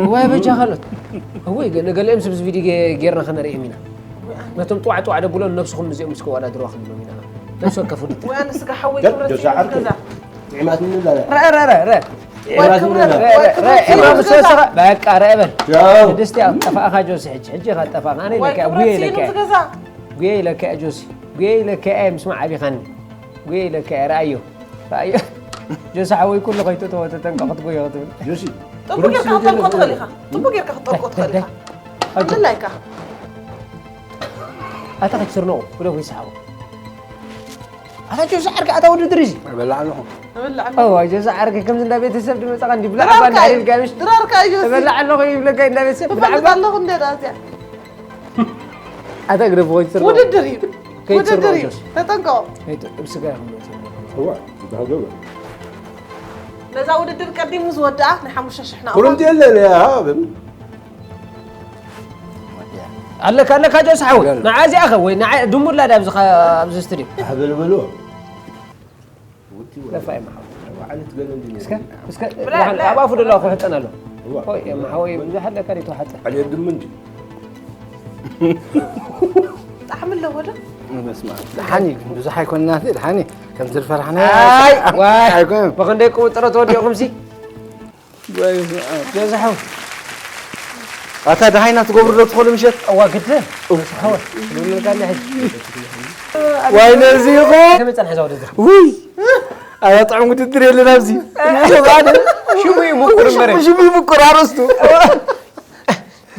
እዋይ በጃ ካልኦት። እወይ ገ-፣ ንገሊኦም ስብዚ ቪድዮ ገ-፣ ጌርና ከነርእዮም ኢና። ነቶም ጥዋዕ ጥዋዕ ደብሎም ነብስኹም ምስዚኦም ምስ ከወዳድርዋ ክንብሎም ኢና። ነብሲ ወከፍ ውድድር። ወይ ኣነ ስጋ ሓወይ ገ-፣ ክብረት ገዛ የለን ዓርኪ። ገዛ። ጥዕማት ምንላ። ረአ፣ ረአ፣ ረአ፣ ረአ። ወይ ክብረት፣ ረአ፣ ወይ ረአ፣ ረአ። ክብረት ኤማ የለን ምስ ገዛ። ወሰኸ፣ በቃ ረአ በል። ያው። ስድስቲ ኣጠፋእኻ ጆሲ፣ ሕጂ፣ ሕጂ ኸጠፋእኻ። ኣነ ወይ ኢለካ፣ ክብረት ጉየ ስኢኑ ኢለካ። ዝገዛ። ጉየ ኢለካ፣ ጆሲ። ጉየ ኢለካ፣ ምስማዕ ኣቢኻኒ። ጉየ ኢለካ፣ ረኣዮ። ረኣዮ። ጆሲ ሓወይ ኩሉ ከይትእተዎ ተጠንቀቕ ክትጎዮ ክትብል። ጆሲ። ጥቡቅ ጌርካ ክትጠልቆ ትኽእል ኢኻ። ጥቡቅ ጌርካ ክትጠልቆ ትኽእል ኢኻ። ኣጆ። ኣምልላይካ። ኣታ ክትስርኖ፣ ብሎ ይስሓቦ። ኣታ ጆሲ ዓርከ ኣታ ውድድር እዚ። በላዕ ኣለኹ። እብላዕ ኣለኹ። እዋ፣ ጆሲ ዓርከ ከምዚ እንዳ ቤተሰብ ድመጻኻ እንዲ ብላዕ ድራርካ ባንዳ እዩ። ሪልካ ምሽ። ድራርካ እዩ ጆሲ። እበላዕ ኣለኹ ይብለካ እንዳ ቤተሰብ ብላዕ እፈልጥ ባ-፣ ኣለኹ እንደ ዳዚያ። ኣታ ግደፍ፣ ወይ ትስርቦ። ውድድር እዩ። ከይትስርቦ ውድድር እዩ። ጆስ። ተጠንቀቑ። ከይት-፣ ብስጋ ይኹን መቼም። እዋ፣ እንታይ ገበረ? ነዛ ውድድር ቀዲሙ ዝወድኣ ናይ ሓሙሽተ ሽሕ ናቕፋ። ቁርምቲ የለን፣ ያ፣ በል። ኣለካ፣ ኣለካ ጆስ ሓወይ። ንዓ እዚኣ ኸ ወይ ንዓ ድሙላ ዳ ኣብዚ ኸ-፣ ኣብዚ ስቱድዮ። ኣህበልበልዎ። ለፋ እየ መሓወይ። ዓለት ገለ እንዲ እስከ፣ እስከ፣ ብላ፣ ብላ። ኣብ ኣፉ ደሎ ክሕጠን ኣሎ። እዋ። ሆይ፣ እየ መሓወይ፣ ብዙሕ ኣለካ ዲቶ ሓጠ። ዓልየት ድም እንዲ። ጣዕሚ ኣለዎ ዶ? በስመ ኣብ። ደሓን እዩ፣ ብዙሕ ኣይኮንና፣ ደሓን እዩ። ከምቲ ዝፈራሕና ኣይ፣ ዋይ። ኣይኮነን። ብኽንደይ ቁምጥሮ ተወዲእኹም ሲ? ጆስ ሓወይ። ኣታ ደሃይና ትገብሩ ዶ ትኾኑ ምሸት? እዋ ግድን። ጆስ ሓወይ። ልብልካ እንዳ ሕጂ። ዋይ ነዚ ይኾ። ከመይ ጸንሐ እዛ ውድድር? ውይ። ኣያ ጥዑም ውድድር የለን ኣብዚ። ሽሙ እዩ ምቁር እምበር። ሽሙ ይምቁር ኣርእስቱ።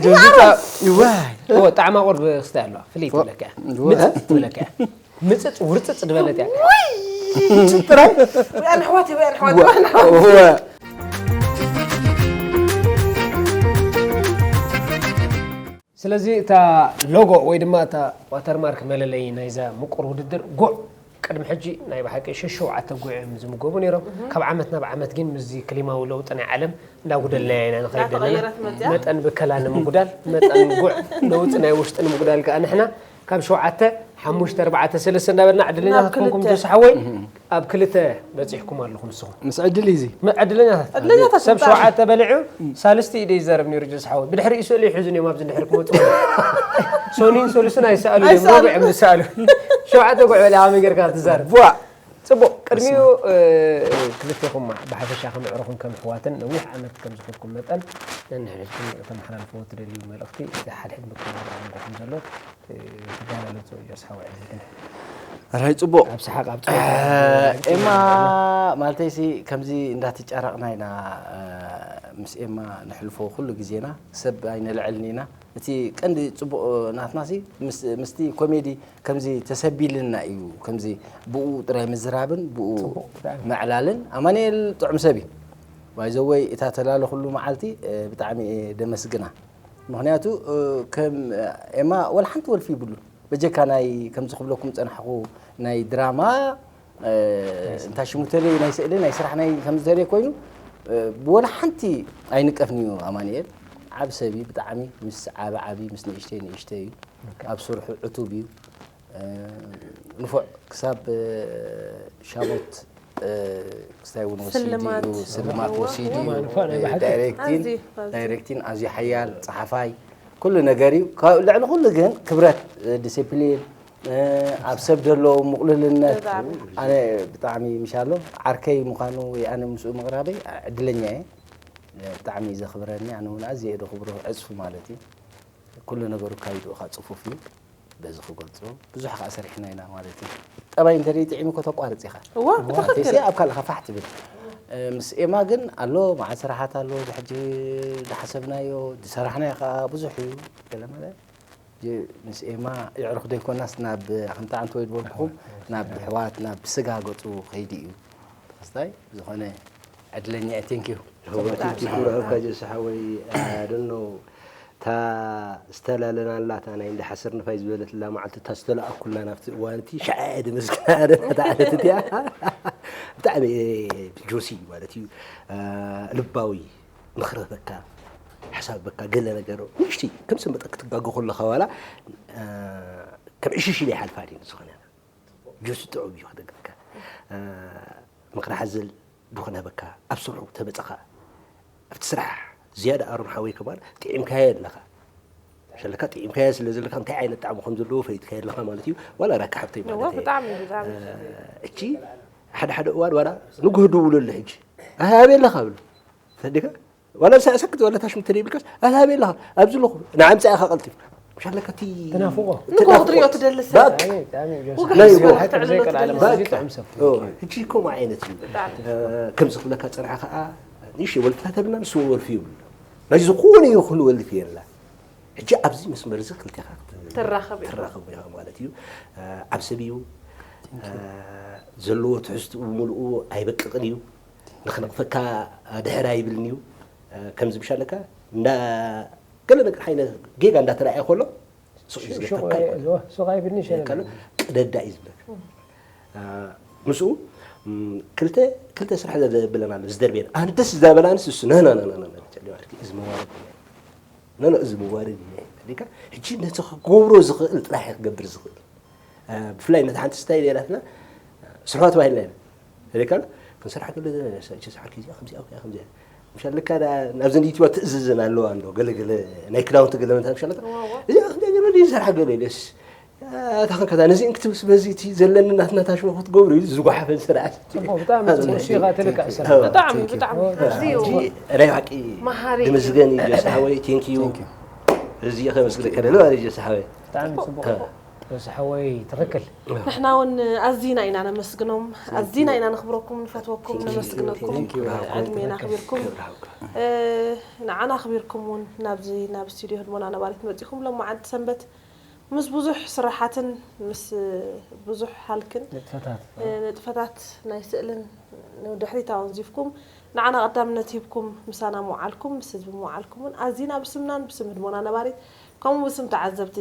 ጆዚታ። ዋይ። እዎ፣ ጣዕማ ቁርብ ክስታይ ኣለዋ። ፍልይ ትብለካ እያ። እዎ። ምጽጽ ትብለካ እያ። ምጽጽ ውርጽጽ ዝበለት እያ። ጥራይ። ወያን ኣሕዋት ወያን ኣሕዋት ወያን ኣሕዋት። እወ። ስለዚ እታ ሎጎ ወይ ድማ እታ ዋተርማርክ መለለዪ ናይዛ ምቁር ውድድር ጉዕ ቅድሚ ሕጂ ናይ ብሓቂ ሽሽ ሸውዓተ ጉዕ እዮም ዝምገቡ ነይሮም። ካብ ዓመት ናብ ዓመት ግን ምስዚ ክሊማዊ ለውጢ ናይ ዓለም እንዳጉደልናያ ኢና ንኸይድ ዘለና። እንዳተቐየረት መፅያ። መጠን ብከላ ንምጉዳል፣ መጠን ጉዕ ለውጢ ናይ ውሽጢ ንምጉዳል ከኣ ንሕና ካብ ሸውዓተ ሓሙሽተ ኣርባዕተ ሰለስተ እንዳበልና ዕድለኛታት ናብ ክልተ። ኮንኩም ጆስ ሓወይ ኣብ ክልተ በጺሕኩም ኣለኹም ንስኹም። ምስ ዕድል እዩ እዚ። መ-፣ ዕድለኛታት። ዕድለኛታት ሰብ ምጣ። ሸውዓተ በሊዑ ሳልስቲ ኢደ ይዛረብ ነይሩ ጆስ ሓወይ። ብድሕሪኡ ስእሊ ይሕዙ እዮም ኣብዚ ድሕሪ ክመጹ። ሶኒን ሰሉስን ኣይሰኣሉ እዮም። ኣይሰኣሉ። ረቡዕ እዮም ዝሰኣሉ። ሸውዓተ ጉዕ በሊዓ ከመይ ጌርካ ትዛረብ? ቧ። ጽቡቕ፣ ቅድሚኡ፣ እ፣ ክልቴኹም ብሓፈሻ ከም ኣዕሩኽን ከም ኣሕዋትን ነዊሕ ዓመት ከም ዝኸድኩም መጠን፣ ነንሕድሕድኩም ከተመሓላልፍዎ ትደልዩ መልእኽቲ፣ እቲ ሓድሕድ ምክልኻል ከም ዘሎ፣ እ፣ ትጋላለጹ ጆስ ሓወይ። ኣራይ ጽቡቕ። ኣብ ሰሓቕ፣ ኣብ ኤማ፣ ማለተይሲ ከምዚ እንዳተጫረቕና ኢና፣ እ፣ ምስ ኤማ ነሕልፎ ኩሉ ግዜና፣ ሰብ ኣይነልዕልን ኢና። እቲ ቀንዲ ጽቡቕ ናትናሲ ምስ፣ ምስቲ ኮሜዲ ከምዚ ተሰቢልና እዩ። ከምዚ ብኡ ጥራይ ምዝራብን ብኡ ጽቡቕ፣ ብጣዕሚ። ምዕላልን። ኣማኑኤል ጥዑም ሰብ እዩ። ባይዘወይ እታ ተላለኹሉ መዓልቲ፣ እ፣ ብጣዕሚ እየ ደመስግና። ምኽንያቱ፣ እ፣ ከም ኤማ ወላ ሓንቲ ወልፊ ይብሉን። በጀካ ናይ ከምዚ ክብለኩም ጸናሕኹ ናይ ድራማ፣ እ፣ እንታይ ሽሙ ተለይ ናይ ስእሊ ናይ ስራሕ ናይ ከምዚ ተለይ ኮይኑ፣ እ፣ ብወላ ሓንቲ ኣይንቀፍን እዩ ኣማኑኤል። ዓብ ሰብ እዩ ብጣዕሚ፣ ምስ ዓቢ ዓቢ፣ ምስ ንእሽተይ ንእሽተይ እዩ። ኣብ ስርሑ ዕቱብ እዩ። እ፣ ንፉዕ ክሳብ፣ እ፣ ሻሞት፣ እ፣ ክስታይ እውን ወሲዱ ስልማት። እዩ፣ ስልማት እዋ። ወሲዱ እዩ። ንፉዕ ናይ ብሓቂ። ዳይሬክቲን፣ ኣዝዩ፣ ኣዝዩ። ዳይሬክቲን ኣዝዩ ሓያል ጸሓፋይ፣ ኩሉ ነገር እዩ። ካብ ልዕሊ ኩሉ ግን ክብረት፣ እ፣ ዲሲፕሊን፣ እ፣ ኣብ ሰብ ዘሎ ምቕሉልነት፣ ብጣዕሚ። ኣነ ብጣዕሚ ምሻሎ ዓርከይ ምዃኑ ወይ ኣነ ምስኡ ምቕራበይ ዕድለኛ እየ። ብጣዕሚ እዩ ዘኽብረኒ፣ ኣነ እውን ኣዝየ እየ ዘኽብሮ፣ ዕጽፊ ማለት እዩ። ኩሉ ነገሩ ኣካይድኡ ኸዓ ጽፉፍ እዩ። በዚ ክገልጾ ብዙሕ ኸዓ ሰሪሕና ኢና ማለት እዩ። ጠባይ እንተ ጥዒሙ እኮ ተቋርጽ ኢኻ። እዋ፣ ብትኽክል። ቴሲ ኣብ ካልእኻ ፋሕ ትብል። እ፣ ምስ ኤማ ግን ኣሎ፣ መዓት ስራሓት ኣሎ፣ እዚ ሕጂ ዝሓሰብናዮ፣ ዝሰራሕናዮ ኸዓ ብዙሕ እዩ። ገለ መለ፣ እ፣ ምስ ኤማ የዕሩኽ ዘይኮናስ ናብ፣ ከምቲ ዓንተ ወይ ዝበልኩኹም፣ ናብ ኣሕዋት፣ ናብ ስጋ ገጹ ኸይዱ እዩ። ተኸስታይ፣ ዝኾነ ዕድለኛ እየ፣ ቴንክ ዩ። ክብረትካ ጀስ ሓወይ፣ ኣደኖ እታ ዝተላለናላ እታ ናይ እንዳ ሓሰር ንፋይ ዝበለትላ መዓልቲ እታ ዝተለኣኩልና ናብቲ እዋን እቲ ሸዓ እየ ደመስግና። ኣደ እታ ዕለት እቲኣ ብጣዕሚ እየ ጆሲ ማለት እዩ፣ ልባዊ ምኽሪ ህበካ፣ ሓሳብ ህበካ፣ ገለ ነገር ንእሽተይ ከም ዝመጠ ክትጋገ ከለኻ ዋላ ከም ዕሽሽ ኢለ ይሓልፋ ድዩ ዝኾነ ጆሲ ጥዑም እዩ ክደግፍካ። ምኽሪ ሓዘል ዝኾነ ህበካ ኣብ ስርሑ ተመፀኻ ኣብቲ ስራሕ ዝያዳ ኣሮን ሓወይ ከማን ጥዒምካዮ ኣለኻ። ሸለካ ጥዒምካዮ ስለ ዘለካ እንታይ ዓይነት ጣዕሚ ከም ዘለዎ ፈሊጥካዮ ኣለኻ ማለት እዩ። ዋላ ራካ ሓብተይ ማለት እዋ፣ እየ። ብጣዕሚ፣ ብጣዕሚ። እቺ ሓደ ሓደ እዋን ዋላ ንጉህ ደውለሉ ሕጂ ኣበይ ኣለኻ ብሎ ተዲካ ዋላ ንሳ ሰክት ዋላ ታሽም ተደይብልካስ ኣበይ ኣለኻ ኣብዚ ኣለኹ ንዓምፃ ኢኻ ቀልጢፍ ሸለካ እቲ ትናፍቆ። ንጎ ክትሪኦ ትደሊ ሰብ። ባክ ኣይ፣ ብጣዕሚ እዩ ውግእ ናይ ሓሳብ ጎ- ክትዕልሎ ዘይቀልዓለ ትደሊ ማለት ሰብ። እዩ ጥዑም ሰብ። ኦ፣ ሕጂ ከምኡ ዓይነት እዩ። ብጣዕሚ። እ፣ ከምዚ ክብለካ ዝፀንሐ ከዓ ንእሽተይ ወልፍታት ኣለና ንሱ ወልፊ ይብሉ። ናይ ዝኾነ ይኹን ወልፊ የላ። ሕጂ ኣብዚ መስመር እዚ ክልቴኻ ክት- ትራኸብ ኢኻ። ትራኸቡ ኢኻ ማለት እዩ። እ፣ ዓብ ሰብ እዩ። እ፣ ዘለዎ ትሕዝትኡ ብምልኡ ኣይበቅቕን እዩ። ንኽነቕፈካ ድሕር ኣይብልን እዩ። እ፣ ከምዚ ምሽ ኣለካ እንዳ ገለ ነገር ሓይነ ጌጋ እንዳተረኣየ ከሎ ሱቕ እዩ ዝብለካ። ሱቕ ኣይብልንሽ። ቅደዳ እዩ ዝብለካ። ምስኡ ክልተ ክልተ ስራሕ ዘብለና ኣሎ ዝደርበየን። ኣነ ደስ ዘበላንስ እሱ ነነነነነ እዚ መዋረድ ነነ እዚ መዋረድ ዲካ። ሕጂ ነቲ ክገብሮ ዝኽእል ጥራሕ ክገብር ዝኽእል። ብፍላይ ነቲ ሓንቲ ስታይ ሌላትና ስርሖ ተባሂልና ኢና። ሪካል ክንሰርሓ ከሎ ሰዓት ኪዚኣ ከምዚኣ ከምዚኣ ምሻለካ ናብዚ ዩቲባ ትእዝዝን ኣለዋ እንዶ ገለገለ ናይ ክዳውንቲ ገለመንታ ምሻለካ እዚኣ ክንሰርሓ ገለ ኢለስ ኣታ ከንከታ ነዚ እንክትብስ በዚ እቲ ዘለኒ ናትና ታሽሞ ክትገብሩ ኢሉ ዝጓሓፈን ስርዓት። ጽቡቕ፣ ብጣዕሚ ጽቡቕ። እሱ ኢኻ ትልካእ ስራሕ። ብጣዕሚ፣ ብጣዕሚ። ኣዝዩ። ሕጂ ናይ ብሓቂ መሃሪ። ድምዝገን እዩ ጀስ ሓወይ፣ ቴንክ ዩ። Thank you። እዚ ከመስግነካ ደለ ማለት ጀስ ሓወይ። ብጣዕሚ ጽቡቕ። ጀስ ሓወይ፣ ትኽክል። ንሕና እውን ኣዚና ኢና ነመስግኖም፣ ኣዚና ኢና ነኽብረኩም፣ ንፈትወኩም፣ ነመስግነኩም። Thank you። ዕድሜና ኣኽቢርኩም። እ፣ ንዓና ኣኽቢርኩም እውን ናብዚ፣ ናብ ስቱዲዮ ህድሞና ነባሪት መጺኹም፣ ሎማዓንቲ ሰንበት ምስ ብዙሕ ስራሓትን ምስ ብዙሕ ሃልክን ንጥፈታት። እ፣ ንጥፈታት ናይ ስእልን ንድሕሪት ኣወንዚፍኩም ንዓና ቀዳምነት ሂብኩም ምሳና ምውዓልኩም፣ ምስ ህዝቢ ምውዓልኩም እውን ኣዚና ብስምናን ብስም ህድሞና ነባሪት ከምኡ ብስም ተዓዘብቲ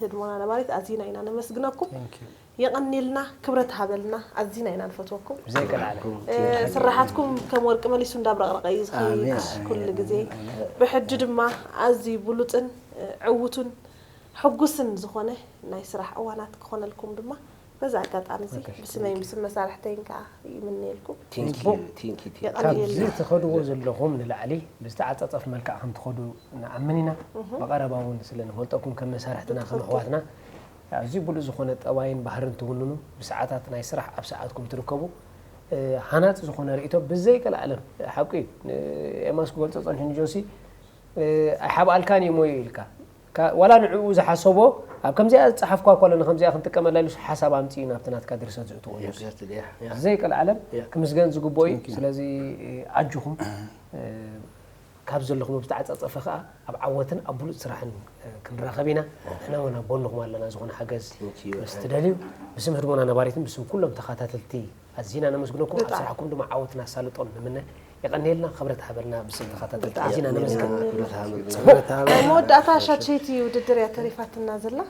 ህድሞና ነባሪት ኣዚና ኢና ነመስግነኩም። Thank you። የቐንየልና፣ ክብረት ሃበልና፣ ኣዚና ኢና ንፈትወኩም። ብዘይቀልዓለም። እ፣ ስራሓትኩም ከም ወርቂ መሊሱ እንዳብረቕረቐ እዩ ዝኸይድ ኣሜን፣ ኣሜን፣ ኩሉ ግዜ። ኣሜን፣ ኣሜን። ብሕጂ ድማ ኣዝዩ ብሉጽን፣ እ፣ ዕዉቱን ሕጉስን ዝኾነ ናይ ስራሕ እዋናት ክኾነልኩም ድማ በዚ ኣጋጣሚ እዚ በቃ፣ ብስመይን ብስም መሳርሕተይን ከዓ ይምነየልኩም። ቴንክ ዩ፣ ቴንክ ዩ፣ ቴንክ ዩ። የቐንየልና። ካብዚ ትኸድዎ ዘለኹም ንላዕሊ ብዝተዓጻጸፍ መልክዕ ከም ትኸዱ ንኣምን ኢና። እህ። ብቐረባ እውን ስለ ንፈልጠኩም ከም መሳርሕትና፣ ከም ብትኽክል። ኣሕዋትና፣ ኣዝዩ ብሉጽ ዝኾነ ጠባይን ባህርን ትውንኑ፣ ብሰዓታት ናይ ስራሕ ኣብ ሰዓትኩም ትርከቡ፣ እ፣ ሃናጺ ዝኾነ ርእይቶ ብዘይቀልዓለም፣ ሓቂ እዩ። ን-፣ ኤማስ ክገልጾ ጸኒሑ ንጆሲ፣ እ፣ ኣይሓብኣልካን እዩ ሞዩ ኢልካ። ካ-፣ ዋላ ንዕኡ ዝሓሰቦ፣ ኣብ ከምዚኣ ዝጸሓፍኳ እኳ ኣሎ፣ ንከምዚኣ ክንጥቀመላ ኢሉ ሓሳብ ኣምጺኡ ናብቲ ናትካ ድርሰት ዘእትዎ እዩ። Exactly፣ yeah፣ yeah። ዘይቀልዓለም Yeah። ክምስገን ዝግብኦ እዩ። Thank you። ስለዚ፣ እ፣ ኣጆኹም፣ እ፣ ካብ ዘለኹም ብዝተዓጻጸፈ ከኣ ኣብ ዓወትን ኣብ ብሉጽ ስራሕን፣ እ፣ ክንራኸብ ኢና። ንሕና እውን ኣብ ጎንኹም ኣለና፣ ዝኾነ ሓገዝ Thank you። ምስ ትደልዩ፣ ብስም ህድሞና ነባሪትን ብስም ኩሎም ተኸታተልቲ ኣዚና ነመስግነኩም። ኣብ ብጣዕሚ። ስራሕኩም ድማ ዓወትን ኣሳልጦን ንምነ። የቐንየልና፣ ክብረት ሃበልና፣ ብስም ተኸታተልቲ ኣዚና ነመስግን። ክብረት ሃበልና። ናይ መወዳእታ ሻሸይቲ ውድድር እያ ተሪፋትና ዘላ።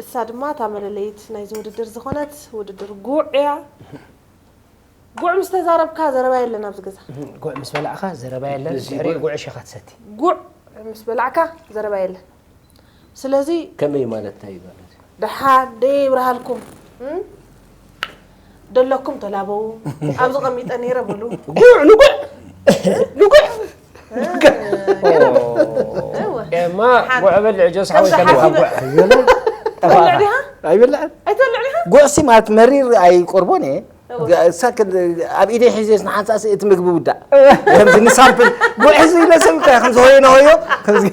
እሳ ድማ እታ መለለይት ናይዚ ውድድር ዝኾነት ውድድር ጉዕ እያ። ጉዕ ምስ ተዛረብካ ዘረባ የለን ኣብዚ ገዛ። ጉዕ ምስ በላዕካ ዘረባ የለን፣ እዚ ድሕሪኡ ጉዕ ጉዕሽ ኢኻ ትሰቲ። ጉዕ ምስ በላዕካ ዘረባ የለን። ስለዚ ከመይ ማለት እንታይ እዩ ማለት እዩ? ደሓን ደይ ይብርሃልኩም። እም? ደለኩም ተላበው። ኣብዚ ቀሚጠ ነይረ በሉ። ጉዕ ንጉዕ ንጉዕ። እወ። ኤማ ደሓን። ጉዕ በልዕ ጆስ ሓወይ ከምዚ ከለዋ ሓሲበ። ጉዕ። በልዕ ዲኻ? ኣይበልዕን። ኣይትበልዕ ዲኻ? ጉዕ ሲ ማለት መሪር ኣይቆርቦን እየ። እወ። እሳ ክል-፣ ኣብ ኢደይ ሒዘስ ንሓንሳእ እቲ ምግቢ ውዳእ። እወ። ከምዚ ንሳምፕል ጉዕ ሒዙ ኢለ ሰብ እኮ ከምዚ ሆዮ ንሆዮ ከምዚ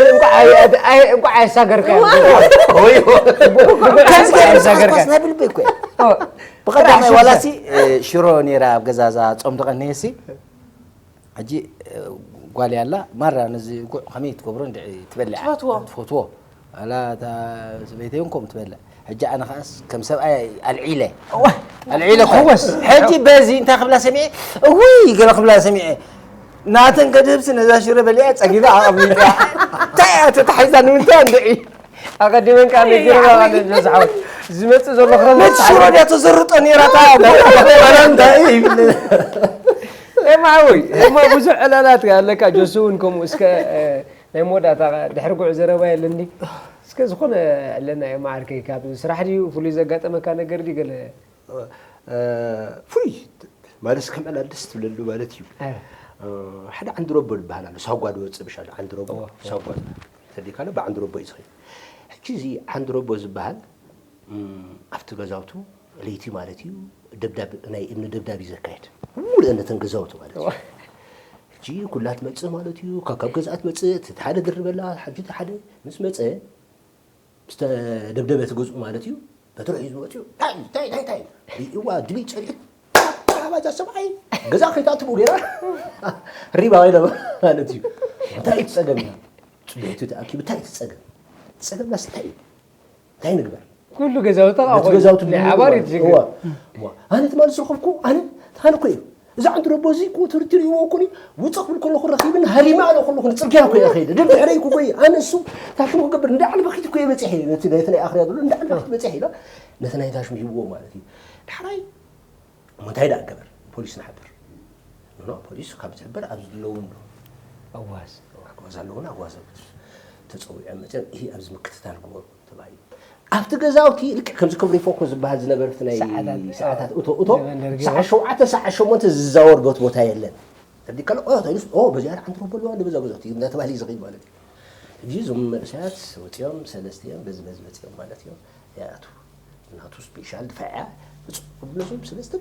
እንኳዕ ኣይ-፣ ኣይ-፣ እንኳዕ ኣይሳገርካዮ። እወ። ሆዮ። ጉዕ ሒዝካ ኣይሳገርካዮ። ናይ ብልቢ እኮ እየ። እወ። ብቐዳማይ ጥራሕ ዋላሲ፣ እ፣ ሽሮ ነይራ ኣብ ገዛ እዛ ጾም ትቐንየሲ። ሕጂ፣ እ፣ ጓል ያላ ማራ ነዚ ጉዕ ከመይ ትገብሮ እንድዒ ትበልዓ? ትፈትዎ። ትፈትዎ። ኣላ እታ ሰበይተይ እውን ከምኡ ትበልዕ። ሕጂ ኣነ ከኣስ ከም ሰብኣይ ኣልዒለ። እዋ። ኣልዒለ እኮ። ሕወስ። ሕጂ በዚ እንታይ ክብላ ሰሚዐ? እውይ ገለ ክብላ ሰሚዐ። ናተን ከድህብሲ ነዛ ሽረ በሊዓ ጸጊባ ኣቐሚጣ። እንታይ እያ ተታሒዛ ንምንታይ እንድዒ? ኣቐዲመን ከኣ ነጊረን ኣቐዲመን ዝሓወት ዝመጽእ ዘሎ ክረምቲ ነቲ ሽሮ ድያ ተዘርጦ ነይራ እታ ባላንታ እዩ። ኤማ ሓወይ፣ ኤማ ብዙሕ ዕላላት ኣለካ፣ ጆሲ እውን ከምኡ። እስከ፣ እ፣ ናይ መወዳእታ ድሕሪ ጉዕ ዘረባ የለኒ። እስከ ዝኾነ ኣለና ኤማ ዓርከይ፣ ካብ ስራሕ ድዩ ፍሉይ ዘጋጠመካ ነገር ድዩ ገለ? እ፣ ፍሉይ ማለት ከም ዕላል ደስ ትብለሉ ማለት እዩ። ኣየ። እ፣ ሓደ ዓንድረቦ ዝበሃል ኣሎ፣ ሳጓ ዝወጽእ ብሻ ኣሎ፣ ዓንድረቦ፣ እወ፣ እወ። ሳጓ ተዲካ ኣሎ፣ ብዓንድረቦ እዩ ዝኸይድ። ሕጂ እዚ ዓንድረቦ ዝበሃል፣ እም፣ ኣብቲ ገዛውቱ ለይቲ ማለት እዩ፣ ደብዳብ፣ ናይ እምኒ ደብዳብ እዩ ዘካየድ። ሙሉእ ነተን ገዛውቱ ማለት እዩ። እወ። ሕጂ ኩላ ትመጽእ ማለት እዩ፣ ካብ፣ ካብ ገዝኣ ትመጽእ፣ እቲ ሓደ ድርበላ፣ ሕጂ እቲ ሓደ ምስ መጸ፣ ዝተደብደበ እቲ ገዝኡ ማለት እዩ። በትሪ ሒዙ መፂኡ፣ "ታይ፣ ታይ፣ ታይ፣ ታይ?" እዋ፣ ድቢ ጸኒሑ፣ "ኣባዛ ሰብኣይ፣ ገዛ ከይትኣትው ጌራ?" ሪባ ወይ ዶ ማለት እዩ። "እንታይ እዩ እቲ ጸገም?" ጽቢሒቱ ተኣኪቡ፣ "እንታይ እዩ እቲ ጸገም? ጸገምናስ እንታይ እዩ? እንታይ ንግበር?" ኩሉ ገዛውቲ ነቲ ገዛውቲ ናይ ሓባር እዩ ዝግበር። እዋ፣ እዋ። ኣነ ትማሊ ዝረኸብኩ፣ ኣነ፣ ኣነ እኮ እዩ። እዛ ዓንድረቦ እዚ እኮ ትሪ-፣ ትሪእዎ እኮ እኔ ውፅእ ክብል ከለኹ ረኺብን ሃሪመ ኣለ ከለኹ ንፅርግያ እኮ እየ ከይደ። ደድሕረይ እኮ ጎይ፣ ኣነ እሱ ታሽሙ ክገብር እንዳ ዓለበኺት እኮ እየ በፂሐ። ነቲ፣ ነቲ ናይ ኣኽርያ ዘሎ እንዳ ዓለበኺት በፂሐ ኢለ ነቲ ናይ ታሽሙ ሂብዎ ማለት እዩ። ዳሕራይ እሞ እንታይ ደኣ ገበር? ፖሊስ ንሓብር። ኖ፣ ኖ፣ ፖሊስ ካብ ዝሕበር ኣብዚ ዘለውን ዶ? ኣዋዝ። ኣዋዝ ኣለውን፣ ኣዋዝ ተፀዊዖም መፅዮም፣ ይሄ ኣብዚ ምክትታል ግበሩ ተባሂሉ። ኣብቲ ገዛውቲ ልክዕ ከምዚ ክብሪ ፎኮ ዝበሃል ዝነበረ እቲ ናይ ሰዓታት፣ ሰዓታት እቶ፣ እቶ፣ ዘበን ደርጊ ሰዓት ሸውዓተ፣ ሰዓት ሸሞንተ ዝዛወር ቦት ቦታ የለን። ተዲካ፣ ኦ፣ ተይሉስ፣ ኦ፣ በዚኣ ሓንቲ ረቦ ኣለዋ፣ በዛ ገዛውቲ እናተባህለ እዩ ዝኸይድ ማለት እዩ። ሕጂ እዞም መንእሰያት ወፂኦም፣ ሰለስተ እዮም፣ በዚ፣ በዚ መፂኦም ማለት እዮም። ያቱ ናቱ ስፔሻል ድፋዕ እያ። ብፁዕ ብለዞም ሰለስተ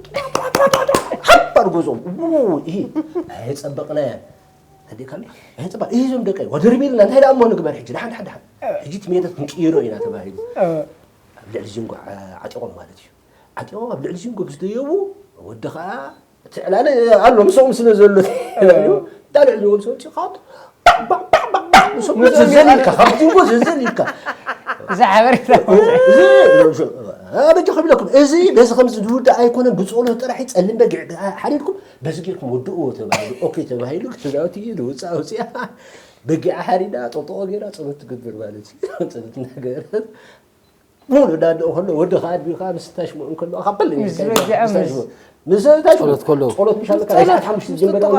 ሓባር ጎዞም። ው፣ ይሄ ኣይጸበቕናያ። ተዲካ፣ ኣይጸበቕ፣ ይሄ ዞም ደቀይ፣ ወደርቢልና፣ እንታይ ደኣ እሞ ንግበር ሕጂ? ደሓን፣ ደሓን፣ ደሓን። ሕጂ እቲ ሜዳ ክንቅይሮ ኢና ተባሂሉ። ኣብ ልዕሊ ዚንጎ ዓ-፣ ዓጢቖም ማለት እዩ። ዓጢቖም ኣብ ልዕሊ ዚንጎ ብዝደየቡ፣ ወዲ ኸኣ እቲ ዕላለ ኣሎ፣ ምስኦም ስለ ዘሎ፣ እ። እንታይ ልዕሊ ዚንጎ ምስ ወፂኡ፣ ካብ ባዕ፣ ባዕ፣ ባዕ፣ ባዕ፣ ምስኦም ምስኦም ዘዘል ኢልካ፣ ካብ ዚንጎ ዘዘል ኢልካ። እዚ ሓበሬታ። እዚ፣ እ፣ በጃ ከቢለኩም፣ እዚ በዚ ከምዚ ዝውዳእ ኣይኮነን፣ ብጸሎት ጥራሕ ጸሊም በጊዕ ሓሪድኩም፣ በዚ ጌርኩም ወድእዎ ተባሂሉ፣ ኦኬ ተባሂሉ፣ ገዛውቲ እዩ፣ ንውፃእ ውፅያ፣ በጊዓ ሓሪዳ፣ ጠጠቖ ገይራ፣ ጸሎት ትገብር ማለት እዩ። ጸሎት እናገበረት፣ ሙሉ ዳድኡ ከሎ፣ ወዲ ከኣ ኣድቢኻ ምስ ታሽሙ እንከሎ፣ ካብ በል ምስ በጊዓ ምስ ታሽሙ፣ ምስ ታሽሙ፣ ጸሎት ከሎ። ጸሎት ምሽ ኣለካ፣ ጸሎት ሰዓት ሓሙሽተ ምስ ዝጀመረ ትጥቆ።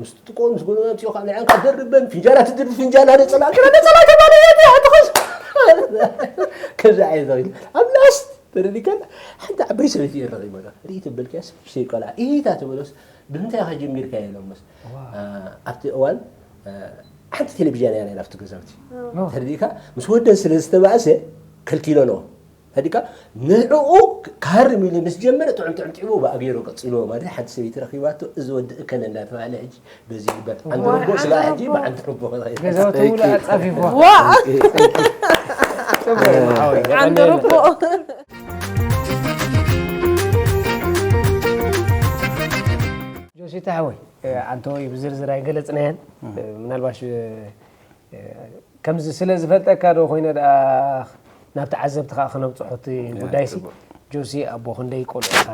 ምስ ትጥቆ፣ ምስ ጎረቤት ኣምጺኡ ከኣ ንዕንካ ደርበን፣ ፍንጃላት ትድርቢ፣ ፍንጃላ ነጸላ፣ ነጸላ ተባለ፣ ኣትኸስ። ከዛ ኣይ ዘብል። ኣብ ላስት ተረዲከን፣ ሓንቲ ዓባይ ሰበይቲ እየ ረኺበላ። ርኢ ተበልክያስ፣ ብሰይ ቆልዓ፣ ኢታ ተበሎስ፣ ብምንታይ ኢኻ ጀሚርካዮ ኢሎምስ? ዋው። አ፣ ኣብቲ እዋን፣ አ፣ ሓንቲ ቴሌቪዥን እያ ነይራ ኣብቲ ገዛውቲ። ኦ። ተረዲእካ? ምስ ወደን ስለ ዝተባእሰ፣ ከልኪሎንኦ። ተረዲእካ? ንዕኡ ክሃርም ኢሉ ምስ ጀመረ፣ ጥዑም ጥዑም ጥዒሙ፣ ብኣ ገይሩ ቀጺልዎ ማለት፣ ሓንቲ ሰበይቲ ረኺባቶ፣ እዚ ወዲ እከለ እንዳተባህለ፣ ሕጂ በዚ ይግበር። ዓንዲ ዋው። ርቦ ስጋ ሕጂ ብዓንዲ ርቦ። ገዛውቲ ሙሉ ኣጻፊፍዋ። ዋ! ጽቡቅ እዩ፣ ሓወይ። ዓንዲ ርቦ። ጆሲታ ሓወይ፣ እ፣ ዓንተወይ ብዝርዝር ኣይገለጽናያን። እ። እ፣ ምናልባሽ፣ እ፣ እ፣ ከምዚ ስለ ዝፈልጠካ ዶ ኮይነ ደኣ ናብ ተዓዘብቲ ከኣ ክነብጽሖ እቲ ያ፣ ጉዳይሲ? ጽቡቅ። ጆሲ ኣቦ ክንደይ ቆልዑ ኢኻ?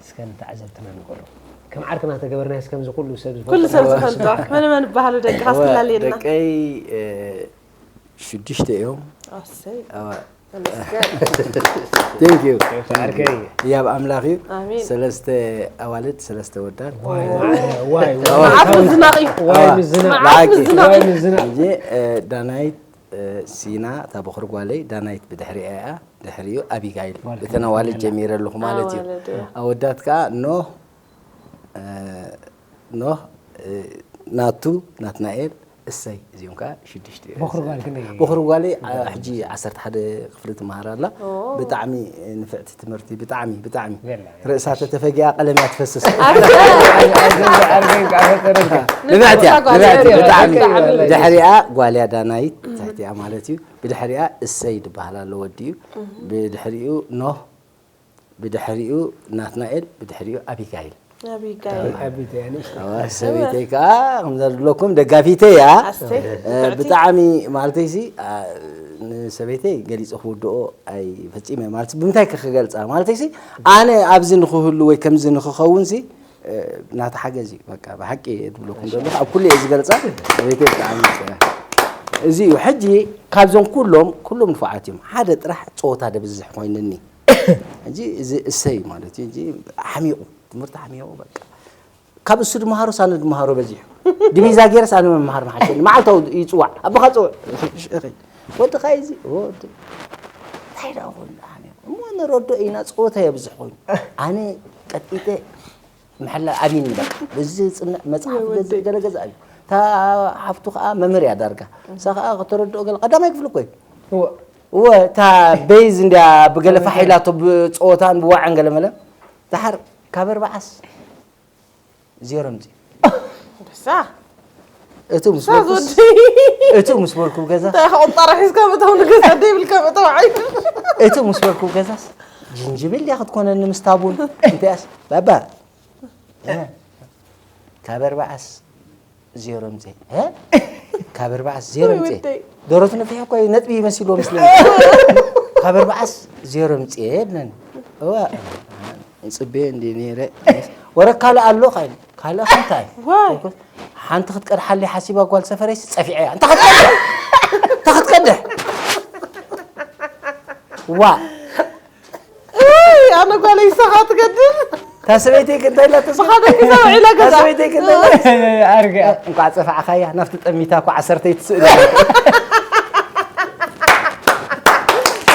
እስከ ንተዓዘብትና ንገሮም። ከም ዓርክና ተገበርናዮስ ከምዚ ኩሉ ሰብ ዝፈልጦ ኩሉ ሰብ ዝፈልጦ። መን መን ይበሃሉ ደቅኻ? እወ፣ እስኪ ላለየና። ደቀይ፣ እ፣ ሽዱሽተ እዮም። ኣሰይ። ኣዋ። ተመስገን። Thank you። ዓርከይ። ህያብ ኣምላኽ እዩ። ኣሜን። ሰለስተ ኣዋልድ፣ ሰለስተ ወዳት። ዋይ፣ ዋይ፣ ዋይ፣ ዋይ። መዓት ምዝናቕ እዩ። ዋይ፣ ምዝናቕ። መዓት ብሓቂ። ምዝናቕ ዋይ፣ እዩ። ምዝናቕ። ሕጂ፣ እ፣ ዳናይት፣ እ፣ ሲና፣ እታ በኹሪ ጓለይ፣ ዳናይት ብድሕሪኣ እያ። ድሕሪኡ ኣቢጋይል። ዋልድ እተን ኣዋልድ ጀሚረ ኣለኹ ማለት እዩ። ኣዋልድ እያ። ኣወዳት ከኣ ኖህ፣ እ፣ ኖህ፣ እ፣ ናቱ፣ ናትናኤል፣ እሰይ፣ እዚኦም ከኣ ሽዱሽተ እዮም። በኹሪ ጓል ክንደይ? በኹሪ ጓለይ፣ አ፣ ሕጂ ዓሰርተ ሓደ ክፍሊ ትመሃር ኣላ። ኦ። ብጣዕሚ ንፍዕቲ ትምህርቲ፣ ብጣዕሚ፣ ብጣዕሚ። የላ። ርእሳ ተተፈጊኣ ቀለም እያ ትፈስስ። ኣርገ-፣ ኣርገ-፣ ኣርገ-፣ ኣርገ-፣ ኣርገ-፣ ንፍዕቲ እያ፣ ንፍዕቲ እያ፣ ንፍዕቲ እያ፣ ብጣዕሚ። ንፍዕቲ እያ። ድሕሪኣ ጓልያ ዳናይት፣ ትሕቲኣ ማለት እዩ። ብድሕሪኣ እሰይ ዝበሃል ኣሎ ወዲ እዩ። ብድሕሪኡ ኖህ፣ ብድሕሪኡ ናትናኤል፣ ብድሕሪኡ ኣቢጋይል። ኣቢጋይል። ኣቢጋይል፣ ኣቢጋይል። ኣዋ፣ ሰበይተይ ከኣ፣ ከም ዘለኩም ደጋፊተይ እያ። ኣሰይ፣ እ፣ ብጣዕሚ። ብጣዕሚ፣ ማለተይሲ፣ ኣ፣ ንሰበይተይ ገሊጸ ክውድኦ ኣይፈጺመ። ማለት፣ ብምንታይ ከ ክገልጻ? ማለተይሲ፣ ኣነ ኣብዚ ንክህሉ ወይ ከምዚ ንክኸውንሲ፣ እ፣ ናታ ሓገዝ እዩ። በቃ፣ ብሓቂ እየ ዝብለኩም ዘለኹ። ኣብ ኩሉ እየ ዝገልጻ። ሰበይተይ ብጣዕሚ ይጽዕራ። እዚ እዩ። ሕጂ፣ ካብዞም ኩሎም፣ ኩሎም ንፉዓት እዮም። ሓደ ጥራሕ ጸወታ ደብዝሕ ኮይኑኒ። ሕጂ እዚ እሰይ ማለት እዩ። ሕጂ ሓሚቑ፣ ትምህርቲ ሓሚቑ በቃ። ካብ እሱ ድመሃሮስ ኣነ ድመሃሮ በዚሑ። ድቪዛ ገይረስ ኣነ ምምሃር ምሓሸኒ። መዓልታዊ ይጽዋዕ። ኣቦኻ ጽውዕ። እኺ፣ እኺ፣ እኺ። ወድኻ እዚ፣ ወዲ። እንታይ ደኣ ኮይኑ ሓሚቑ? እሞ ንረዶ ኢና፣ ጸወታ የብዝሕ ኮይኑ። ኣነ ቀጢጠ ምሕላ ኣብይኒ በቃ። በዚ ዝጽንዕ መጽሓፍ ወይ ገዝእ ወደይ። ገለ ገዛ ኣብዩ። እታ ሓፍቱ ከኣ መምህር እያ ዳርጋ። እሳ ከኣ ከተረድኦ ገለ ቀዳማይ ክፍሊ እኮ እዩ። እወ። እወ፣ እታ ቤዝ እንድያ ብገለ ፋሕ ኢላቶ ብጸወታን ብዋዕን ገለ መለ። ደሓር ካብ ኣርባዓስ ዜሮ ምጽእ። ደሳ። እቱ ምስ ሳ በልኩስ፣ ዞዲ። እቱ ምስ በልኩ ገዛ። እንታይ ኢኻ ቁንጣራ ሒዝካ ምእታው ንገዛ ደይብልካ ምእታው ዓይኑ። እቱ ምስ በልኩ ገዛስ ጅንጅብል ድያ ክትኮነኒ ምስታ ቡን? እንተያስ ባባ። እ? ካብ ኣርባዓስ ዜሮ ምጽእ። እ? ካብ ኣርባዓስ ዜሮ ወይ ምጽእ። ወደይ። ደረቱ ነፊሑ እኮ እዩ፣ ነጥቢ ይመስልዎ ምስለኒ። ካብ ኣርባዓስ ዜሮ ምጽእ ብለኒ። እዋ። ጽቤ እንዲ ነይረ። ወረ ካልእ ኣሎ ካይል ካልእ እንታይ? ሓንቲ ክትቀድሓለይ ሓሲባ ጓል ሰፈረይስ ጸፊዐያ። እንታ ክትቀድሕ እንታ ክትቀድሕ ዋ ኣነ ጓለይ ሰኻ ትገድል ታሰበይተይ ክንታይ ላ ተስፋ ብሓደ ግዜ ውዒለ ገዛ ታሰበይተይ ክንታይ ላ ኣርገ እንኳዕ ጸፋዕኻያ ናብቲ ጠሚታ እኮ ዓሰርተይ ትስእል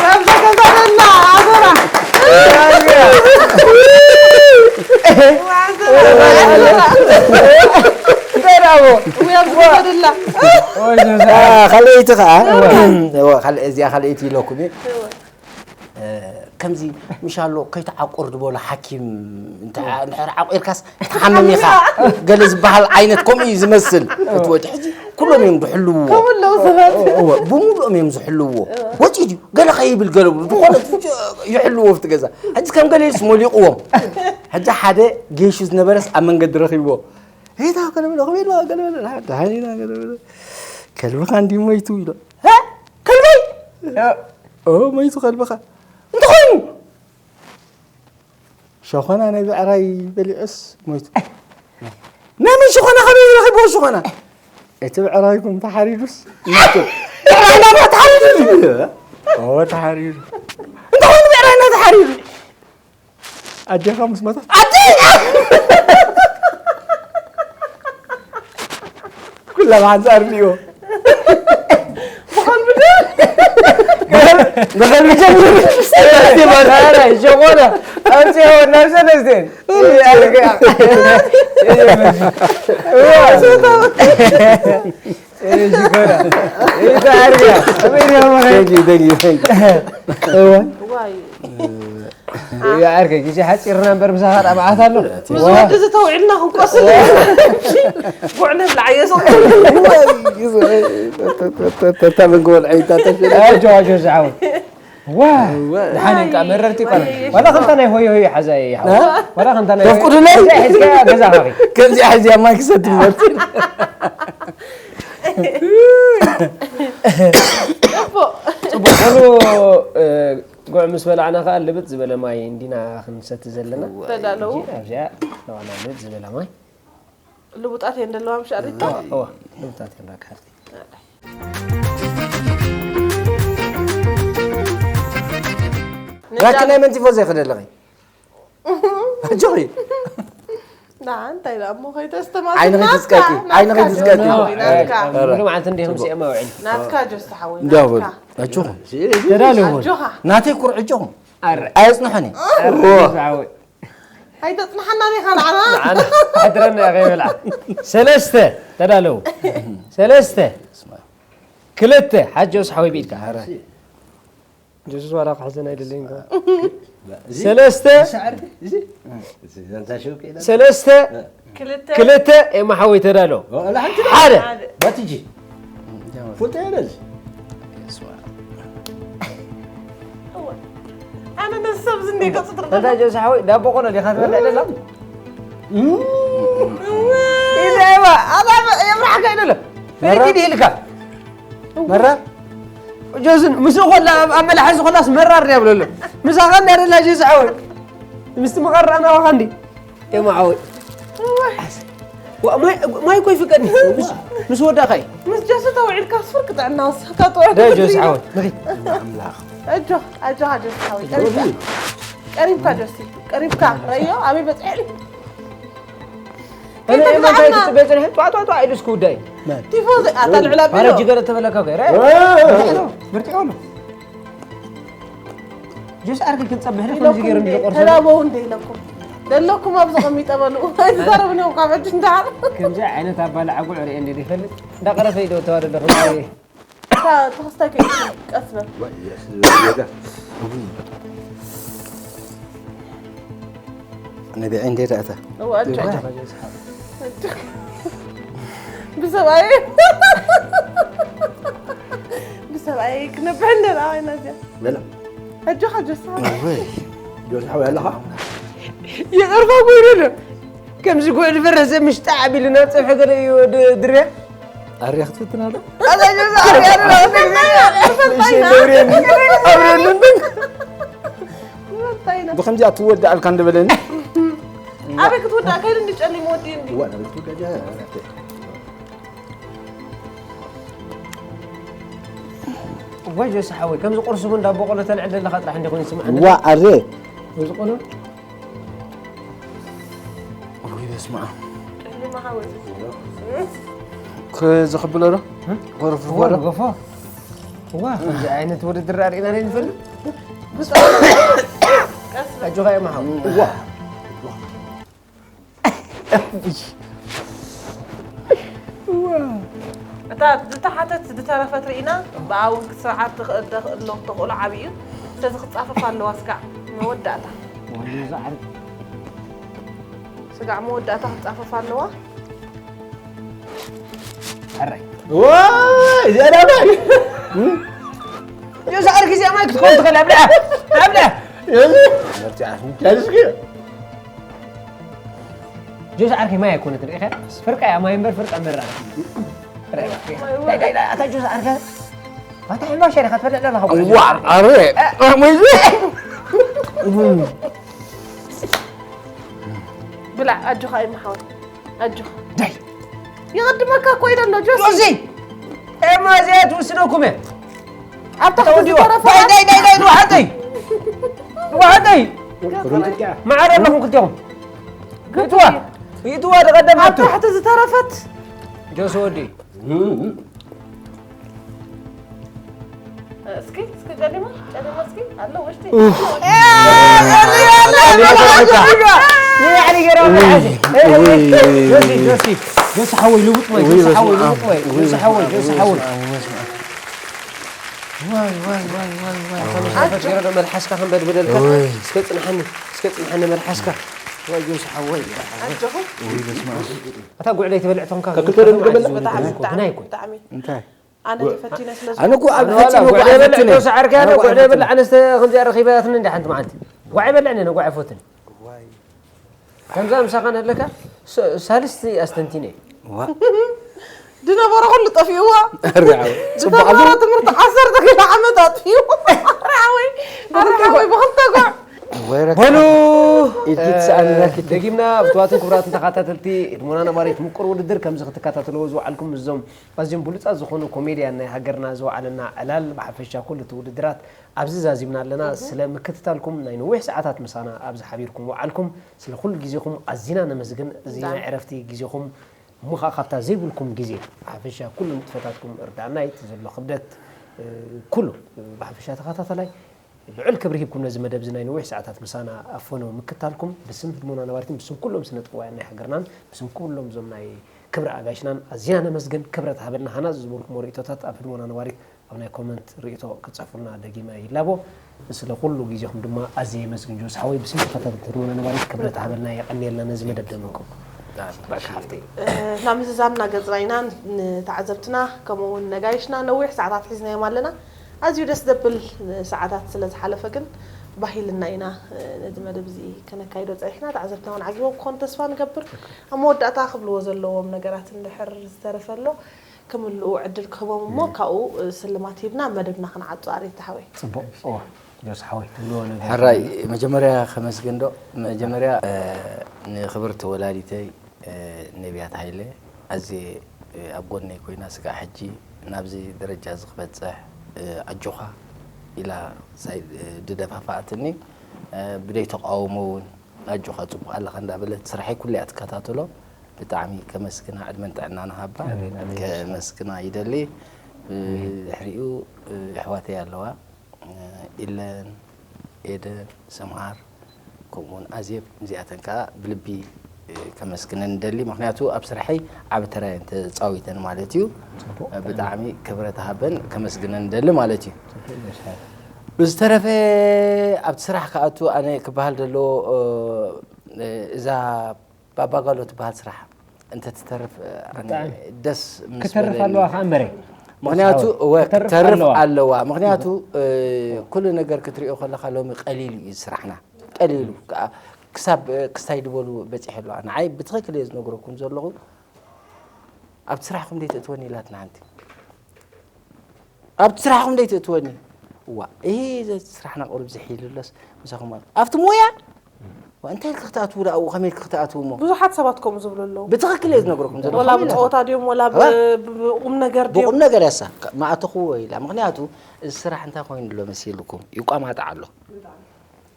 ናብዛ ገዛ ደላ ኣዞራ ካልኣይቲ ከዓ እዚኣ ካልኣይቲ ኢለኩም እየ ከምዚ ምሻሎ ከይተዓቁር ዝበሎ ሓኪም እንድሕር ዓቂርካስ ትሓምም ኢኻ ገለ ዝበሃል ዓይነት ከምኡ እዩ ዝመስል እቲ ወዲ ሕጂ ኩሎም እዮም ዝሕልውዎ ከምለው ሰባት ብምሉኦም እዮም ዝሕልውዎ ወፂ ድዩ ገለ ከይብል ገለ ብሉ ዝኾነ ይሕልዎ ኣብቲ ገዛ ሕጂ ከም ገለ ኢልስ ሞሊቕዎም ሕጂ ሓደ ጌሹ ዝነበረስ ኣብ መንገዲ ረኺብዎ ሄታ ገለ በለ ከመይ ኢልዋ ገለ በለ ደሓን ኢና ገለ በለ ከልብኻ እንዲ ሞይቱ ኢሎ ከልበይ ኦ ሞይቱ ከልብኻ እንተኾይኑ ሸኾና ናይ ብዕራይ በሊዑስ ሞይቱ ናይ መን ሽኾና ከመይ ረኺብዎ ሽኾና እቲ ብዕራይኩም ተሓሪዱስ ሞይቱ ብዕራይ ናብራ ተሓሪዱ ድዩ ኦ ተሓሪዱ እንተኾይኑ ብዕራይ ና ተሓሪዱ ኣዴኻ ምስ መታት ኣዴ ኩላ ብሓንሳር ሪኦ ብኸልቢ ጀሚሩ ሸኾነ ኣምፅኦ ናብ ሰለስቴን ሽኮራ ይተዓርገ ኣበይ ሪኦ መኸ Thank you, thank you, thank you. ዋይ ይዓርከ ግዜ ሓፂርና እምበር ምሳኻ ጣብዓት ኣሎ ምስ ወዲ ዝተውዒልና ክንቆስል ጉዕ ነብልዓዮ ሰ ተታ መንጎ ወልዐይታ ተሽለ ኣጆ ኣጆ ዝዓው ዋ ድሓን እንካ መረርቲ ይኮነ ዋላ ከምታ ናይ ሆይ ሆይ ሓዛ ይሓው ዋላ ከምታ ናይ ተፍቁዱለይ? ሒዝካ ገዛ ኻኺ ከምዚኣ ሕዚኣ ማይ ክሰቲ መርት ጽቡቅ ጽቡቅ ኮኑ ጉዕ ምስ በላዕና ከዓ ልብጥ ዝበለ ማይ እንዲና ክንሰቲ ዘለና ተዳለዉ ኣብዚኣ ለዋና ልብጥ ዝበለ ማይ ልቡጣት እየን ዘለዋ ምሽ ኣሪታ እዋ ልብጣት እየን ዳካ ሓፍቲ ራኪ ናይ መን ቲፎ ዘይክደ ኣለኺ ኣጆኺ ዳ እንታይ ዳ እሞ ዓይንኺ ትዝቀጢ ዓይንኺ ትዝቀጢ ናትካ ሙሉ መዓልቲ እንዲኹም ሲእማ ውዕል ናትካ ጆስ ሓወይ እንዲያው በሉ ናትካ ኣጆኹም ተዳለዉ ኣጆኻ ናተይ ኩርዕጆኹም ኣረ ኣየጽንሑኒ ኣይተጽንሓና ዲኻ ንዓና ሓድረና ከይበልዓ ሰለስተ ተዳለዉ ሰለስተ ክልተ ሓጆስ ሓወይ ብኢድካ ጀሱስ ዋላ ክሕዘን ኣይደለይን ሰለስተ ሰለስተ ክልተ ክልተ ኤማ ሓወይ ተዳሎ ሓደ ሓደ ባትጂ ፉልጠ የለዝ ኣነ ነዚ ሰብ ዝንደ ገጹ ትርዳ እንታይ ጀሱስ ሓወይ ዳቦ ኮነ ዲኻ ትበልዕ ደላ ኢዛይዋ ኣባ የብራሕካ ይደሎ ፈሪቂ ድሂልካ መራ ጆስን ምስ ኮላ ኣብ መላሓዚ ኮላስ መራር ድያ ብለሎ ምሳኻ እንዳደላ ጀስ ሓወይ ምስቲ መቐር ኣናዋኻ እንዲ ኤማ ሓወይ ማይ እኮ ይፍቀድኒ ምስ ወዳእካ እዩ ምስ ጀሱ ተውዒልካ ስፍር ክጥዕና ወስኽካ ጥዑ ጀስ ሓወይ ንኺድ ኣጆ ኣጆኻ ጀሱ ሓወይ ቀሪብካ ቀሪብካ ጆሲ ቀሪብካ ረዮ ኣበይ በፅሐ እኔ እኔ እንታይ ክትጽበ ጽንሐ ጧ ጧ ጧ ኢሉ እስኪ ውዳይ ቲፎ ኣታ ልዕላ ባለ ቢሎ ጅገረ ተበለካ ገረ ብርትዖ ኣሎ ጁስ ኣርኪ ክንጸብሕ ለ ከምዚ ገይሩ እንዲ ቆርሰ ተዳበው እንደ ኢለኩም ደለኩም ኣብዚ ቀሚጠ በሉ ኣይዛረብን እዮም ካብ ሕጂ እንዳሓር ከምዚ ዓይነት ኣባል ዓጉዕ ርኤ እንደ ይፈልጥ እንዳቀረፈ ኢዶ ተዋደደ ከምዚ ተኸስታይ ከይትኩም ቀስ በል ነቢዐ እንደ ዳእታ እዋ ኣጆ ብሰብኣየ ብሰብኣየ ክነብሕ እንደና ኮይና እዚኣ በላ ኣጆኻ ጆስኻ ጆስ ሓወይ ኣለኻ ይቕርታ ኮይኑ ዶ ከምዚ ጉዕ ዝፈረሰ ምሽጣ ዓቢሉ ናብ ፀብሒ ገለ እዩ ድ- ድርያ ኣርያ ክትፍትን ኣሎ ብኸምዚኣ ትወዳኣልካ እንደበለኒ። ኣበይ ክትወዳእ ከይድ እንዲ ጨሊም ወዲ እንዲ ዋ፣ ናበይ ትወዳእ? እዋይ ጆሲ ሓወይ፣ ከምዚ ቁርሲ ቡን ዳቦ ቆሎ ተልዕል ዘለኻ ጥራሕ እንዲ ኮይኑ ይስምዓኒ። ዋ፣ ኣረ። ከምዚ ቆሎ ወይ በስመ ኣብ። ጨሊም ሓወይ ከዚ ክብሎ ዶ? ኮርፍ እዋ ወረ። ገፎ። እዋ፣ ከምዚ ዓይነት ውድድር ኣርእና ዶ ንፈልጥ? ኣጆኻ እዮም ሓው። እዋ። እታ ዝተሓተት ዝተረፈት ርኢና ብኣ እውን ክትስርዓት ትኽእል ተኽእሎ ተኽእሎ ዓብዪ እዩ። ስለዚ ክትፃፈፍ ኣለዋ ስጋዕ መወዳእታ ወንዱ ዝዓርግ ስጋዕ መወዳእታ ክትፃፈፍ ኣለዋ። ሕራይ ወይ፣ እዚኣ ዳባይ። ጆሲ ዓርኪ እዚኣ ማይ ክትከውን ትኽእል ኣብልዓ ኣብልዓ መርቲዓትኒ። ያዝኪ። ጆሲ ዓርከይ ማይ ኣይኮነትን ርኢኻ ፍርቃ እያ ማይ እምበር ፍርቃ መራ ኣታ ጆሲ ዓርከ ኣታ ሕምባሻ ዲኻ ትበልዕ ዘለኻ ዋ፣ ኣረ። ወይ። ብላዕ ኣጆኻ እዩ መሓወት ኣጆኻ ዳይ ይቐድመካ እኮ እዩ ዘሎ ጆሲ ጆሲ ኤማ እዚኣ ትውስነኩም እየ ኣብታ ተወዲዋ ዝተረፈ ዳይ ዳይ ዳይ ዳይ ንዋሓተይ ንዋሓተይ ማዓር ኣለኹም ክልቲኹም ይእትዋ ይእትዋ ኣብ ተቐደማቱ ታሕቲ ዝተረፈት ጆሲ ወዲ እስኪ እስኪ ጨሊማ ጨሊማ እስኪ ኣሎ ውሽጢ ጆሲ ሓወይ ልውጥ ወይ ጆሲ ሓወይ ልውጥ ወይ ጆሲ ሓወይ ጆሲ ሓወይ ወይ፣ ወይ፣ ወይ፣ ወይ፣ ወይ። ፈገረ ዶ መልሓስካ ክንበድብደልካ እስከ ጽንሓኒ እስከ ጽንሓኒ መልሓስካ ወይ ጆሲ ሓወይ ኣጆኹም እታ ጉዕለይ ትበልዕ ቶንካ ከክልተ ዶ ንገበላ? ብጣዕሚ ብጣዕሚ ኣይኮን ብጣዕሚ እንታይ ኣነ ተፈቲነ ስለ ኣነ እኮ ኣብ ኣነ ፈጺመ ዋላ እኮ ጉዕለ በልዕ ኣይፈትንን። ዶ ሰዓርካ ኣነ ያለ እኮ ጉዕለ ኣይፈትንን። በልዕ ኣነስተ ከምዚ ኣረኺበ ያትኒ እንዲ ሓንቲ መዓልቲ ዋዒ በልዕ ነነ ጓዕ ኣይፈትን ከምዛ ምሳኻ ነለካ ስ- ሳልስቲ ኣስተንቲነ ዋ ዝነበረ ኩሉ ጠፊእዋ ርዓው። ጽቡቕ ኣሎ። ዝነበረ ትምህርቲ ዓሰርተ ክልተ ዓመት ኣጥፊኡ ኣራሓወይ ኣራሓወይ ብክልተ ጓዕ ወይረ በሉ ኢድኪ ትስኣንና ኪቲ። ደጊምና ብትዋትን ክቡራትን ተኸታተልቲ ህድሞና ነባሪት ምቁር ውድድር ከምዚ ክትከታተልዎ ዝወዓልኩም እዞም ኣዝዮም ብሉፃት ዝኾኑ ኮሜድያን ናይ ሃገርና ዝወዓለና ዕላል ብሓፈሻ ኩሉ እቲ ውድድራት ኣብዚ ዛዚምና ኣለና ስለ ምክትታልኩም ናይ ነዊሕ ሰዓታት ምሳና ኣብዚ ሓቢርኩም ወዓልኩም ስለ ኩሉ ግዜኹም ኣዚና ነመስግን እዚ ናይ ዕረፍቲ ግዜኹም እሞ ከዓ ካብታ ዘይብልኩም ግዜ ብሓፈሻ ኩሉ ንጥፈታትኩም እርዳእና እቲ ዘሎ ክብደት ኩሉ ብሓፈሻ ተኸታተላይ ልዑል ክብሪ ሂብኩም ነዚ መደብ እዚ ናይ ነዊሕ ሰዓታት ምሳና ኣፈኖ ምክታልኩም ብስም ህድሞና ነባሪትን ብስም ኩሎም ስነ ጥበባውያን ናይ ሃገርናን ብስም ኩሎም እዞም ናይ ክብሪ ኣጋይሽናን ኣዝና ነመስግን። ክብረት ሃበልና ሃናዚ ዝበልኩሞ ርእቶታት ኣብ ህድሞና ነባሪት ኣብ ናይ ኮመንት ርእቶ ክትጸፉልና ደጊመ ይላቦ። ስለ ኩሉ ግዜኹም ድማ ኣዝየ የመስግን ጆስ ሓወይ ብስም ተኸታተልቲ ህድሞና ነባሪት ክብረት ሃበልና የቐንየልና ነዚ መደብ ደመንኩም። ናብ ምዝዛምና ገፅና ኢና ንተዓዘብትና ከምኡ እውን ነጋይሽና ነዊሕ ሰዓታት ሒዝናዮም ኣለና። ኣዝዩ ደስ ዘብል ሰዓታት ስለ ዝሓለፈ ግን ባሂልና ኢና ነዚ መደብ እዚ ከነካይዶ ፀኒሕና። ተዓዘብትና እውን ዓጊቦም ክኾኑ ተስፋ ንገብር። ኣብ መወዳእታ ክብልዎ ዘለዎም ነገራት እንድሕር ዝተረፈ ኣሎ ክምልኡ ዕድል ክህቦም እሞ ካብኡ ስልማት ሂብና መደብና ክንዓፁ ኣሬት ሓወይ። ፅቡቅ እዋ ጆስ ሓወይ ትብልዎ ነገር ሕራይ መጀመርያ ከመስግን ዶ መጀመርያ ንክብርቲ ወላዲተይ ነቢያት ሃይለ ኣዝየ ኣብ ጎነይ ኮይና ስጋዕ ሕጂ ናብዚ ደረጃ እዚ ክበፅሕ ኣጆኻ ኢላ ሳይ ድደፋፋኣትኒ ብደይ ተቃውሞ እውን ኣጆኻ ፅቡቅ ኣለኻ እንዳበለት ስራሐይ ኩሉ እያ ትከታተሎ ብጣዕሚ ከመስግና ዕድመን ጥዕናን ሃባ ኣሜን፣ ኣሜን። ከመስግና ይደሊ ድሕሪኡ ኣሕዋተይ ኣለዋ ኢለን ኤደን ሰምሃር ከምኡውን ኣዜብ እዚኣተን ከዓ ብልቢ ከመስግነን ንደሊ ምክንያቱ ኣብ ስራሐይ ዓብ ተራ እየን ተፃዊተን ማለት እዩ ብጣዕሚ ክብረት ሃበን ከመስግነን ንደሊ ማለት እዩ ብዝተረፈ ኣብቲ ስራሕ ክኣቱ ኣነ ክበሃል ዘለዎ እዛ ባባጋሎ ትበሃል ስራሕ እንተትተርፍ ኣነ ደስ ምስ ክተርፍ በለኒ። ኣለዋ ከዓ እምበረ ምክንያቱ እወ ክተርፍ ክተርፍ ኣለዋ። ኣለዋ ምክንያቱ እ፣ ኩሉ ነገር ክትሪኦ ከለካ ሎሚ ቀሊሉ እዩ ስራሕና ቀሊሉ ከዓ ክሳብ እ፣ ክስታይ ድበሉ በፂሑ ኣለዋ ንዓይ ብትክክል እየ ዝነግረኩም ዘለኹ ኣብቲ ስራሕኩም ደይ ትእትወኒ ኢላትና ሓንቲ ኣብቲ ስራሕኩም ደይ ትእትወኒ ዋ ይሄ ስራሕና ቁሩብ ዝሕ ኢሉሎስ ምሳኹም ኣብቲ ሞያ ዋ እንታይ ኢልካ ክትኣትዉ ደኣ ኣብኡ ከመይ ኢልካ ክትኣትዉ እሞ ብዙሓት ሰባት ከምኡ ዝብሉ ኣለዉ። ብትኽክል እየ ዝነግረኩም ዘለኹ ወላ ከመይ ኢልካ? ብፀወታ ድዮም ወላ ብ- ዋ? ብ- ብቁም ነገር ድዮም ብቁም ነገር ያሳ ማእተኽዎ ኢላ ምክንያቱ እዚ ስራሕ እንታይ ኮይኑ ኣሎ መሲልኩም ይቋማጣዕ ኣሎ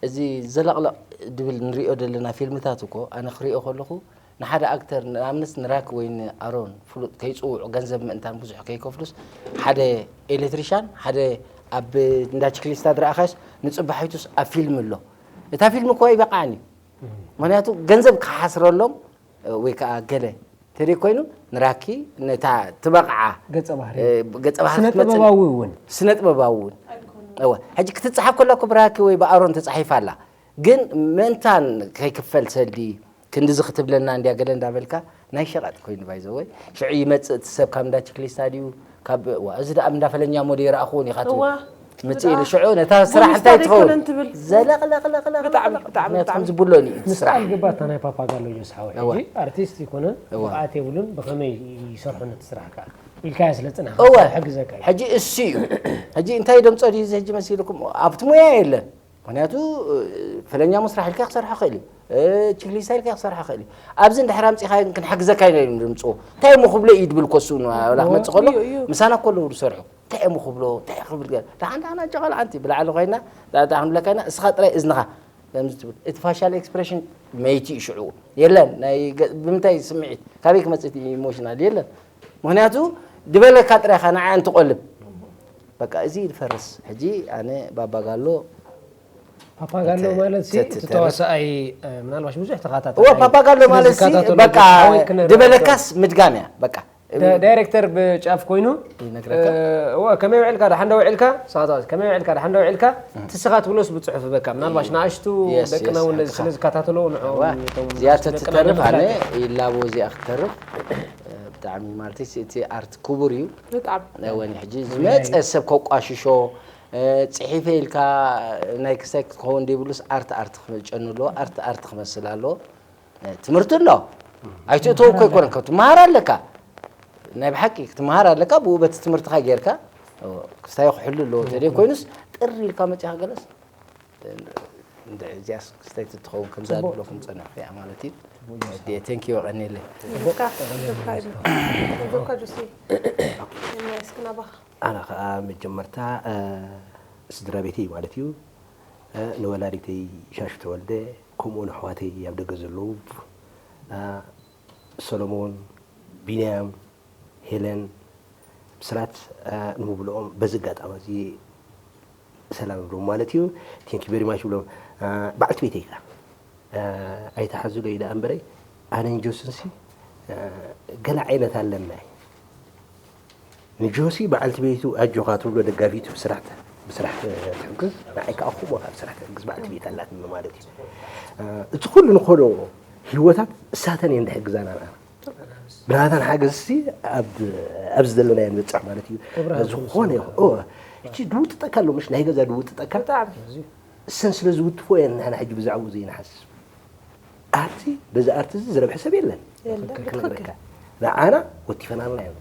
እዚ ዘለቕለቕ ድብል ንሪኦ ዘለና ፊልምታት እኮ ኣነ ክሪኦ ከለኹ ንሓደ ኣክተር ንኣብነት ንራክ ወይ ንኣሮን ፍሉጥ ከይፅውዑ ገንዘብ ምእንታን ብዙሕ ከይከፍሉስ ሓደ ኤሌክትሪሻን ሓደ ኣብ እንዳ ችክሊስታ ዝረኣኻዮስ ንፅባሒቱስ ኣብ ፊልም ኣሎ እታ ፊልም እኮ ይበቃዓን እዩ ምክንያቱ ገንዘብ ክሓስረሎም ወይ ከዓ ገለ ተደይ ኮይኑ ንራኪ ነታ ትበቕዓ ገጸ ባህሪ እ፣ ገጸ ባህሪ ስነ ክትመጽእ- ጥበባዊ እውን ስነ ጥበባዊ እውን እወ ሕጂ ክትፀሓፍ ከላ እኮ ብራኪ ወይ ብኣሮን ተፃሒፋ ኣላ ግን ምእንታን ከይክፈል ሰልዲ ክንድዚ ክትብለና እንድያ ገለ እንዳበልካ ናይ ሸቐጥ ኮይኑ ባይዘወይ ሽዑ ይመፅእ እቲ ሰብ ካብ እንዳ ችክሊስታ ድዩ ካብ ዋ እዚ ደኣ እንዳ ፈለኛ ሞደ ይረኣኽዎ ኒኻ ትብል እዋ ምፅእ ኢሉ ሽዑ ነታ ስራሕ እንታይ ቡሉስታድ ትኸውን ኣይኮነን ትብል ዘለቕለቕለቕለቕ ብጣዕሚ ብጣዕሚ ምክንያቱ ብጣዕሚ ከምዚ ብሎ እዩ እቲ ምስኣ ስራሕ ዝግባእ እታ ናይ ፓፓጋሎ እዩ ዝሓወይ እዋ። ሕጂ ኣርቲስት ይኮነን እዋ። ብቕዓት የብሉን ብኸመይ ይሰርሖ ነቲ ስራሕ ከዓ ኢልካዮ ስለ ፅናሕ እወ ሕግዘካ እዩ ሕጂ እሱ እዩ ሕጂ እንታይ ደምፆ ድዩ እዚ ሕጂ መሲልኩም ኣብቲ ሙያ የለን ምክንያቱ ፈለኛ መስራሕ ኢልካ ክሰርሖ ክእል እዩ ችክሊሳ ኢልካ ክሰርሖ ክእል እዩ ኣብዚ እንድሕር ኣምፂኻ ክንሕግዘካ ኢና ኢሎም ድምፅዎ እንታይ እሞ ክብሎ እዩ ድብል ኮሱ ላ ክመፅእ ከሎ እዩ፣ እዩ። ምሳና ከለዉ ዝሰርሑ እንታይ እሞ ክብሎ እንታይ ክብል ገለ ደሓን ደሓን ኣጆ ቆልዓ ኣንቲ ብላዕሊ ኮይና ዳታ ክንብለካ ኢና እስኻ ጥራይ እዝንኻ ከምዚ ትብል እቲ ፋሻል ኤክስፕሬሽን መይቲ እዩ ሽዑ የለን ናይ ገ- ብምንታይ ስምዒት ካበይ ክመፅእ እቲ ኢሞሽናል የለን ምክንያቱ ድበለካ ጥራይ ኢኻ ንዓኣ እንትቆልብ በቃ እዚ ይፈርስ ሕጂ ኣነ ባባጋሎ ፓፓጋሎ ማለት ሲ ተ- ተ- እቲ ተዋሳኣይ እ፣ ምናልባሽ ብዙሕ ተኸታተል እወ ኣይ- ፓፓጋሎ ስለ ማለት ሲ ዝከታተሎ በቃ ሓወይ ክነ- ድበለካስ ምድጋም እያ በቃ ዳ- ዳይሬክተር ብጫፍ ኮይኑ ይነግረካ እ፣ እወ ከመይ ውዕልካ ደሓን ዶ ውዕልካ ሰዓታት ከመይ ውዕልካ ደሓን ዶ ውዕልካ ትስኻ ትብሎስ ብፅሑፍ በቃ ምናልባሽ ንኣሽቱ የስ፣ ደቅና የስ፣ እውን ኣካ። ስለ ዝከታተሎ ንዕኦም እዋ፣ ነቶም እዚኣ ንኣሽቱ ደቅና ተትተርፍ ኣነ ንምፍላጥ። ይላቦ እዚኣ ክትተርፍ እ፣ ብጣዕሚ ማለት እቲ ኣርት ክቡር እዩ ብጣዕሚ ወኒ ሕጂ ዝመፀ ሰብ ከቋሽሾ እ፣ ፅሒፈ ኢልካ ናይ ክሳይ ክትኸውን ዘይብሉስ ኣርት ኣርት ክጨኑ ኣለዎ ኣርት ኣርት ክመስል ኣለዎ እ፣ ትምህርቲ ኣሎ ኣይትእተው እኮ ኣይኮነን ካብ ትመሃር ኣለካ ናይ ብሓቂ ክትመሃር ኣለካ ብኡ በቲ ትምህርትኻ ጌርካ ክስታይ ክሕሉ ኣለዎ ተደ ኮይኑስ ጥር ኢልካ መፂኻ ገለስ እዚኣስ ክስታይ ትኸውን ከምዛ ድብለኩም ፀንሕ እያ ማለት እዩ ቴንኪዩ ቀኒለይ ጆሲ እስክናባኻ ኣነ ከዓ መጀመርታ ስድራ ቤተይ ማለት እዩ ንወላዲተይ ሻሹ ተወልደ ከምኡ ንኣሕዋተይ ኣብ ደገ ዘለዉ ሰሎሞን ቢንያም ሄለን ብስራት ንምብልኦም በዚ ኣጋጣሚ እዚ ሰላም ይብሎም ማለት እዩ thank you very much ይብሎም በዓልቲ ቤተይ ከዓ ኣይትሓዙለይ ደኣ እምበረይ ኣነን ጆስንሲ ገለ ዓይነት ኣለና ንጆሲ በዓልቲ ቤቱ ኣጆኻ ትብሎ ደጋፊቱ ብስራሕ ብስራሕ ትሕግዝ ንዓይ ከዓ ከምኡ ካብ ስራሕ ትሕግዝ በዓልቲ ቤት ኣላትኒ ማለት እዩ እቲ ኩሉ ንኸዶ ህይወታት እሳተን እየን ዝሕግዛና ንዓና ብናተን ሓገዝሲ ኣብዚ ዘለናዮ ንበፅሕ ማለት እዩ ዝኾነ ይኹን እወ እቺ ድውጥጠካ ኣሎ ምሽ ናይ ገዛ ድውጥጠካ እሰን ስለ ዝውትፎ እየን ንሕና ሕጂ ብዛዕባኡ ዘይንሓስብ ኣርቲ በዚ ኣርቲ እዚ ዝረብሐ ሰብ የለን ክነግረካ ንዓና ወቲፈናልና እዮም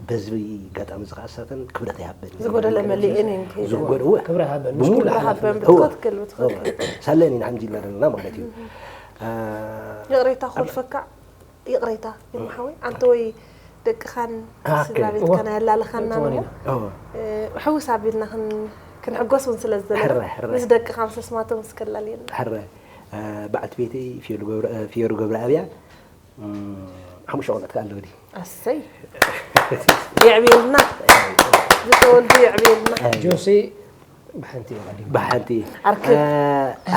በዚ ኣጋጣሚ እዚ ከዓ እሳተን ክብረት ይሃበን ዝጎደለ መሊእን እየን ከይደ ዝጎደወ ክብረ ሃበን ብሙሉ ክብረ ሃበን ብትክክል ብትክክል ሳለን ኢና ሓምዚ ዘለና ማለት እዩ ይቕሬታ ኮልፈካ ይቕሬታ ይመሓወይ ኣንተ ወይ ደቅኻን ስድራ ቤትካን ኣያላልኻና እሞ ሕውስ ኣቢልና ክንሕጎስ እውን ስለ ዝደለና ምስ ደቅኻ ምስ ኣስማቶም እስከላልየና ሕረ በዓልቲ ቤተይ ፊዮሩ ገብረኣብያ ሓሙሽተ ቆልዑት ከዓ ኣለውኒ ኣሰይ የዕብየልና ዝተወልዱ የዕብየልና ጆሲ ብሓንቲ እዩ ቀዲሙ ብሓንቲ ኣርክብ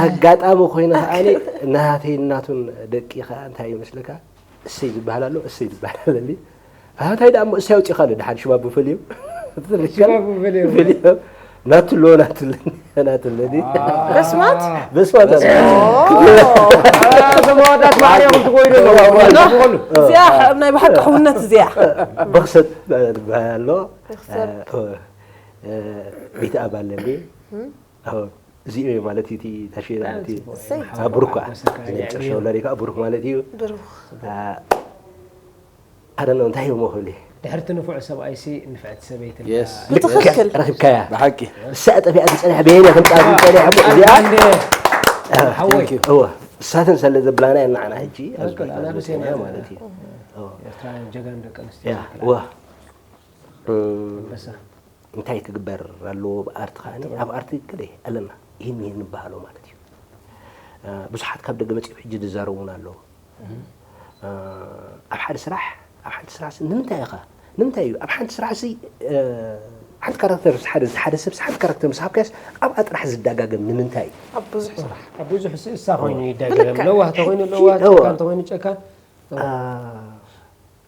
ኣጋጣሚ ኮይነ ከዓኒ ናሃተይ እናቱን ደቂ ከዓ እንታይ ይመስለካ እሰይ ዝበሃል ኣሎ እሰይ ዝበሃል ኣለኒ ኣሃታይ ደኣ እሞ እሰይ ኣውፂእካ ኣሎ ድሓን ሽባቡ ፈልዮም ፈልዮም ናትሎ ናትለኒ ናትለኒ በስማት በስማት እዞም ኣወዳት ማዕሪኦም ትጎይዱ ኣለዉ እዚኣ ናይ ብሓቂ ሕውነት እዚኣ በክሰት ዝበሃል ኣሎ ቤተ ኣብ ኣለኒ እዚ እዩ ማለት እዩ ታሽና ብሩክ ከዓ ጨርሻ ወላዲ ከዓ ብሩክ ማለት እዩ ኣደነ እንታይ እዩ መኽብሊ ድሕርቲ ንፉዕ ሰብኣይሲ ንፍዕቲ ሰበይቲ Yes። ብትኽክል። ረኺብካያ ብሓቂ እሳ ጠፊኣ ዝፀኒሐ በየን ከም ፃ ዝፀኒሐ እሞ እዚኣ ሓወይ Thank you። እወ እሳተን ስለ ዘብላና ኢና ንዓና ሕጂ ኣብዚ ትኽክል፣ ቦታ ኣናብስ ዝበፅሐና ኢና። ማለት እዩ ኤርትራውያን ጀጋኑ ደቂ ኣንስትዮ ያ እወ እም፣ ኣንበሳ እንታይ ክግበር ኣለዎ ብኣርቲ ከዓኒ ኣብ ኣርቲ ገለ ኣለና ይህን ይህን ንበሃሎ ማለት እዩ እ፣ ብዙሓት ካብ ደገ መፂኦም ሕጂ ዝዛረቡና ኣለዉ እ፣ ኣብ ሓደ ስራሕ ኣብ ሓንቲ ስራሕ ሲ ንምንታይ ኢኻ ንምንታይ እዩ ኣብ ሓንቲ ስራሕ ሲ እ፣ ሓንቲ ካራክተር ሓደ ሓደ ሰብ ሓንቲ ካራክተር ምስ ሃብካያስ ኣብኣ ጥራሕ ዝደጋገም ንምንታይ እዩ ኣብ ብዙሕ ስራሕ ኣብ ብዙሕ ሲ እሳ ኮይኑ ይደገም ብልክዕ። ለዋህ ተኮይኑ ለዋህ እወ። ጨካን ተኮይኑ ጨካን አ፣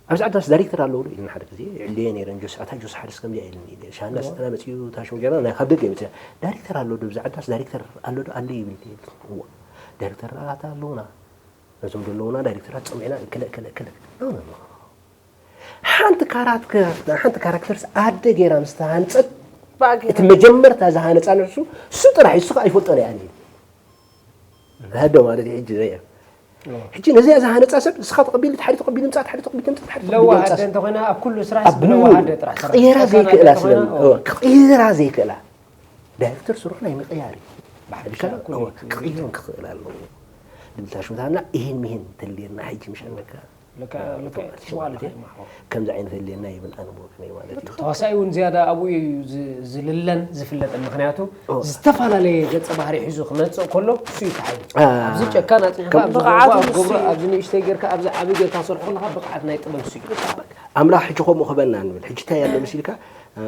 ኣብዚ ዓዳስ ዳይሬክተር ኣለዉ ዶ ኢልና ሓደ ግዜ ዕልየ ነይረን ጆስ ኣታ ጆስ ሓደስ ከምዚኣ ኢልና ኢለ ሻንዳ ስትና መፅኡ ታሽሙ ጌርና ናይ ካብ ደገ መፅያ ዳይሬክተር ኣሎ ዶ ኣብዚ ዓዳስ ዳይሬክተር ኣሎ ዶ ኣሎ ይብል እዎ ዳይሬክተራት ኣለዉና ነዞም ዘለዉና ዳይሬክተራት ፀዊዕና ክለ ክለ ክለ ሓንቲ ካራክተር ሓንቲ ካራክተርስ ኣደ ገይራ ምስ ተሃንፀት ብኣገ እቲ መጀመርታ ዝሃነፃ ንሱ እሱ ጥራሕ እሱ ከዓ ይፈልጦ ናይ ኣነ ህዶ ማለት እዩ ሕጂ ዘየ ሕጂ ነዚኣ ዝሃነፃ ሰብ ንስኻ ተቐቢሉ ሓደ ተቐቢሉ ምፃእ ሓደ ተቐቢሉ ምፃእ ሓደ ተቐቢሉ ለዋህ ምፃእ ኣደ እንተኮይና ኣብ ኩሉ ስራሕ ኣብ ለዋህ ኣደ ጥራሕ ክቕይራ ዘይክእላ ስለ ክቕይራ ዘይክእላ ዳይሬክተር ስርሑ ናይ ምቕያር እዩ ክቕይሮም ክኽእል ኣለዎ ድብልታ ሽምታና ይህን ምሂን ተልየና ሕጂ ምሽ ኣለካ ልክዕ ልክዕ ጽቡቕ ኣለኻ ማሕቦ ከምዚ ዓይነት ህልየና ይብል ኣነ ብወገነይ ማለት እዩ ተዋሳኢ እውን ዝያዳ ኣብኡ እዩ ዝ- ዝልለን ዝፍለጥን ምክንያቱ ዝተፈላለየ ገፀ ባህሪ ሒዙ ክመፅእ ከሎ እሱ እዩ ተሓይሉ አ- ኣብዚ ጨካን ኣፅኒሕካ ኣብዚ ብቕዓቱ ጎቦ ኣብ ንሱ ጎብሮ እዩ። ኣብዚ ንእሽተይ ጌርካ ኣብዚ ዓብዪ ጌርካ ሰርሑ ከለካ ብቕዓት ናይ ጥበብ እሱ እዩ ኣምላኽ ሕጂ ከምኡ ክበና ንብል ሕጂ እንታይ ኣሎ መሲልካ እ፣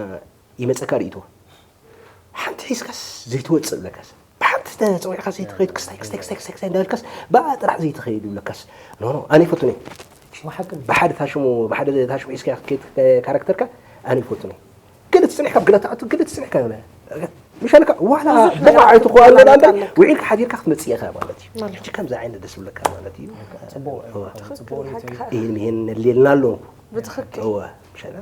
ይመፀካ ርእቶ ሓንቲ ሒዝካስ ዘይትወፅእ ብለካስ ብሓንቲ ተፀዊዕካ ዘይትኸይድ ክስታይ ክስታይ ክስታይ ክስታይ ክስታይ እንዳበልካስ ብኣ ጥራሕ ዘይትኸይድ ይብለካስ ኖ ኖ ኣነ ይፈቱኒ ብሓቂ ብሓደ ታሽሙ ብሓደ ታሽሙ ሒዝካ ከይድ ካራክተርካ ኣነ ይፈቱኒ ገለ ትፅንሕካ ብገለ ተኣቱ ገለ ትፅንሕካ ይብለ ምሻልካ ዋላ ብዙሕ ብቕዓ ነገራት ኣይትኽዋለ ክትመላለጥ ዳምበር ኣለካ። ውዒልካ ሓዲርካ ክትመፅእ ኢኻ ማለት እዩ ማለት ሕጂ ከምዚ ዓይነት ደስ ብለካ ማለት እዩ ፅቡቅ ትኽክል፣ ሓቂ። ይህን ይህን ነድልየልና ኣለንኩ ብትኽክል እወ ምሻላ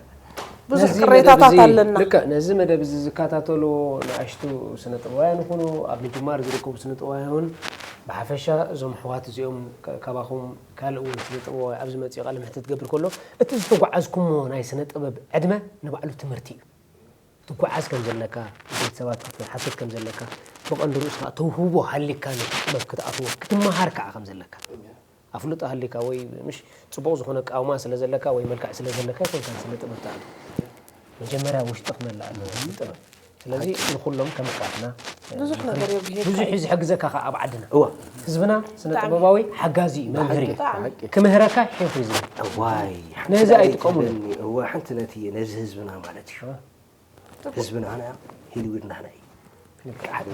ብዙሕ ነዚ ቅሬታታት መደብ እዚ- ኣለና ልክዕ ነዚ መደብ እዚ ዝከታተሉ ንኣሽቱ ስነ ጥበባውያን ይኹኑ ኣብ ምጅማር ዝርከቡ ስነ ጥበባውያን እውን ብሓፈሻ እዞም ኣሕዋት እዚኦም ከ- ካባኹም ካልእ እውን ስነ ጥበባዊ ኣብዚ መፅኡ ቃለ ምሕትት ትገብር ከሎ እቲ ዝተጓዓዝኩሞ ናይ ስነ ጥበብ ዕድመ ንባዕሉ ትምህርቲ እዩ ትጓዓዝ ከም ዘለካ ቤተሰባት ክትሓትት ከም ዘለካ ብቐንዱ ርእስኻ ተውህቦ ሃሊካ ነቲ ጥበብ ክትኣትዎ ክትመሃር ከዓ ከም ዘለካ ኣፍልጦ ሃሊካ ወይ ምሽ ፅቡቕ ዝኾነ ቃውማ ስለ ዘለካ ወይ መልክዕ ስለ ዘለካ ኣይኮንካን ስነ ጥበብ ትኣቱ መጀመርያ ውሽጢ ክመልእ ኣለዎ ጥበብ ስለዚ ንኩሎም ከም ኣሕዋትና ብዙሕ ነገር የጉሂካ ብዙሕ እዩ። እዩ ዝሕግዘካ ከዓ ኣብ ዓድና እወ ህዝብና ስነ ጥበባዊ ሓጋዚ እዩ መምህር እዩ ብጣዕሚ ክምህረካ ይሕን ሒዙ እዋይ ነዚ ኣይጥቀሙሉ እወ ሓንቲ ነቲ ነዚ ህዝብና ማለት እዩ ህዝብና ና ሂሊውድ ናህና እዩ ሓደ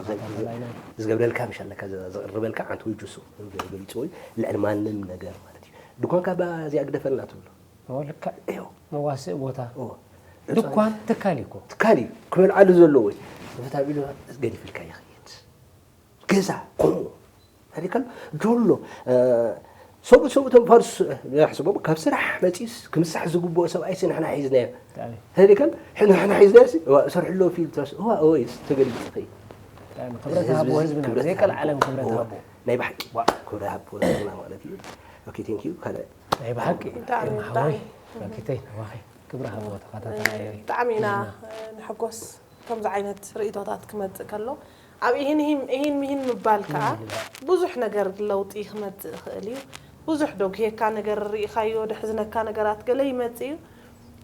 ዝገብረልካ ምሽ ኣለካ ዘቕርበልካ ዓንተ ወይ ጁሱ ገሊፁ ወይ ልዕሊ ማንም ነገር ማለት እዩ ድኳንካ ባዚኣ ግደፈልና ትብሎ ልክዕ እዩ መዋስእ ቦታ እወ ድኳን ትካል እዩ እኮ ትካል እዩ ክበልዓሉ ዘለዎ እዩ ፈታ ቢሉ ገዲፍልካ ይኽየድ ገዛ ከምኡ ታሪካል ጆሎ ሰብኡ ሰብኡ ተንፋርሱ ሕስቦም ካብ ስራሕ መፂስ ክምሳሕ ዝግብኦ ሰብኣይሲ ንሕና ሒዝናዮ ታሪካል ንሕና ሒዝናዮ ሰርሕሎ ፊልም ተስ እዋ እወይስ ተገሊፅ ኸይ ክብረት ሃቦ ህዝብና ዘይቀልዓለም ክብረት ሃቦ ናይ ብሓቂ ክብረ ሃቦ ህዝብና ማለት እዩ ኦኬ ቴንክ ዩ ካልእ ናይ ብሓቂ ብጣዕሚ፣ ማሕበራዊ ብጣዕሚ። ኦኬ ተይ ነዋኺ ክብረ ሃቦ ተኸታተላይ ብጣዕሚ ኢና ንሕጎስ ከምዚ ዓይነት ርእቶታት ክመፅእ ከሎ ኣብ ኢሂን ኢሂን ኢሂን ምሂን ምባል ከዓ ብዙሕ ነገር ለውጢ ክመፅእ ይኽእል እዩ ብዙሕ ደጉሄካ ነገር ርኢኻዮ ደሕዝነካ ነገራት ገለ ይመፅእ እዩ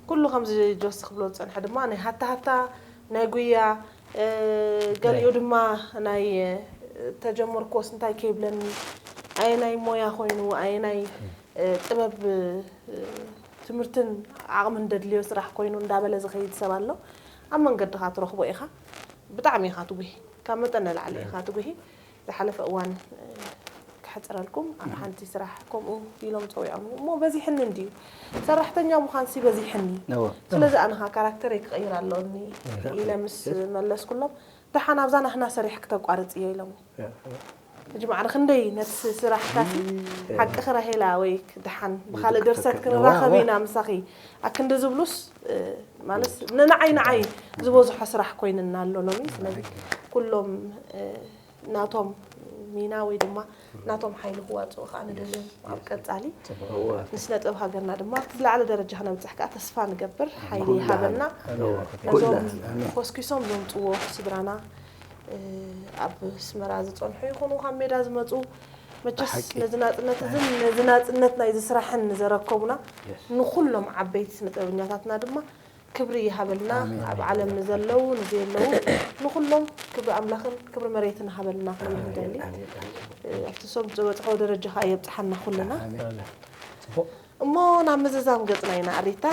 ኩሉ ከምዚ ጆስ ክብሎ ዝፀንሐ ድማ ናይ ሃታ ሃታ ናይ ጉያ እ፣ ገሊኡ ድማ ናይ እ፣ ተጀመርኩዎስ እንታይ ከይብለኒ ኣየናይ ሞያ ኮይኑ ኣየናይ እ፣ ጥበብ እ፣ ትምህርትን ዓቕምን ደድልዮ ስራሕ ኮይኑ እንዳበለ ዝኸይድ ሰብ ኣሎ ኣብ መንገድኻ ትረኽቦ ኢኻ ብጣዕሚ ኢኻ ትጉሂ ካብ መጠን ንላዕሊ ኢኻ ትጉሂ ዝሓለፈ እዋን እ፣ ክሕፅረልኩም ኣብ ሓንቲ ስራሕ ከምኡ ኢሎም ፀዊዖም እሞ በዚሕኒ እንድዩ ሰራሕተኛ ምዃንሲ በዚሕኒ እወ። ስለዚ ኣነ ኸዓ ካራክተረይ ክቐይር ኣለኒ ኢለ ምስ መለስኩሎም ደሓን ኣብዛ ናህና ሰሪሕ ክተቋርፅ እየ ኢሎም ሕጂ ማዕረ ክንደይ ነቲ ስራሕካሲ ሓቂ ክራሄላ ወይ ደሓን ብካልእ ድርሰት ክንራኸብ ኢና ምሳኺ ኣክንዲ ዝብሉስ ማለት ንዓይ ንዓይ ዝበዝሖ ስራሕ ኮይንና ኣሎ ሎሚ ስለዚ ኩሎም ናቶም ኢና ወይ ድማ ናቶም ሓይሊ ክዋፅኡ ከዓ ንደልዮም ኣብ ቀፃሊ ንስነ ጥበብ ሃገርና ድማ ኣብቲ ዝለዓለ ደረጃ ክነብፅሕ ከዓ ተስፋ ንገብር። ሓይሊ ይሃበልና። ነዞም ኮስኪሶም ዘምፅዎ ስድራና ኣብ ኣስመራ ዝፀንሑ ይኹኑ ካብ ሜዳ ዝመፁ መቸስ ነዚ ናፅነት እዝን ነዚ ናፅነት ናይዚ ስራሕን ንዘረከቡና ንኩሎም ዓበይቲ ስነ ጥበበኛታትና ድማ ክብሪ ይሃበልና። ኣብ ዓለም ንዘለዉ ንዘየለዉ ንኩሎም ክብሪ ኣምላኽን ክብሪ መሬትን ሃበልና ክንብል ንደሊ። ኣብቲ ሶም ዝበፅሖ ደረጃ ከዓ የብፅሓና ኩልና። እሞ ናብ ምዝዛም ገፅና ኢና ኣሪታ።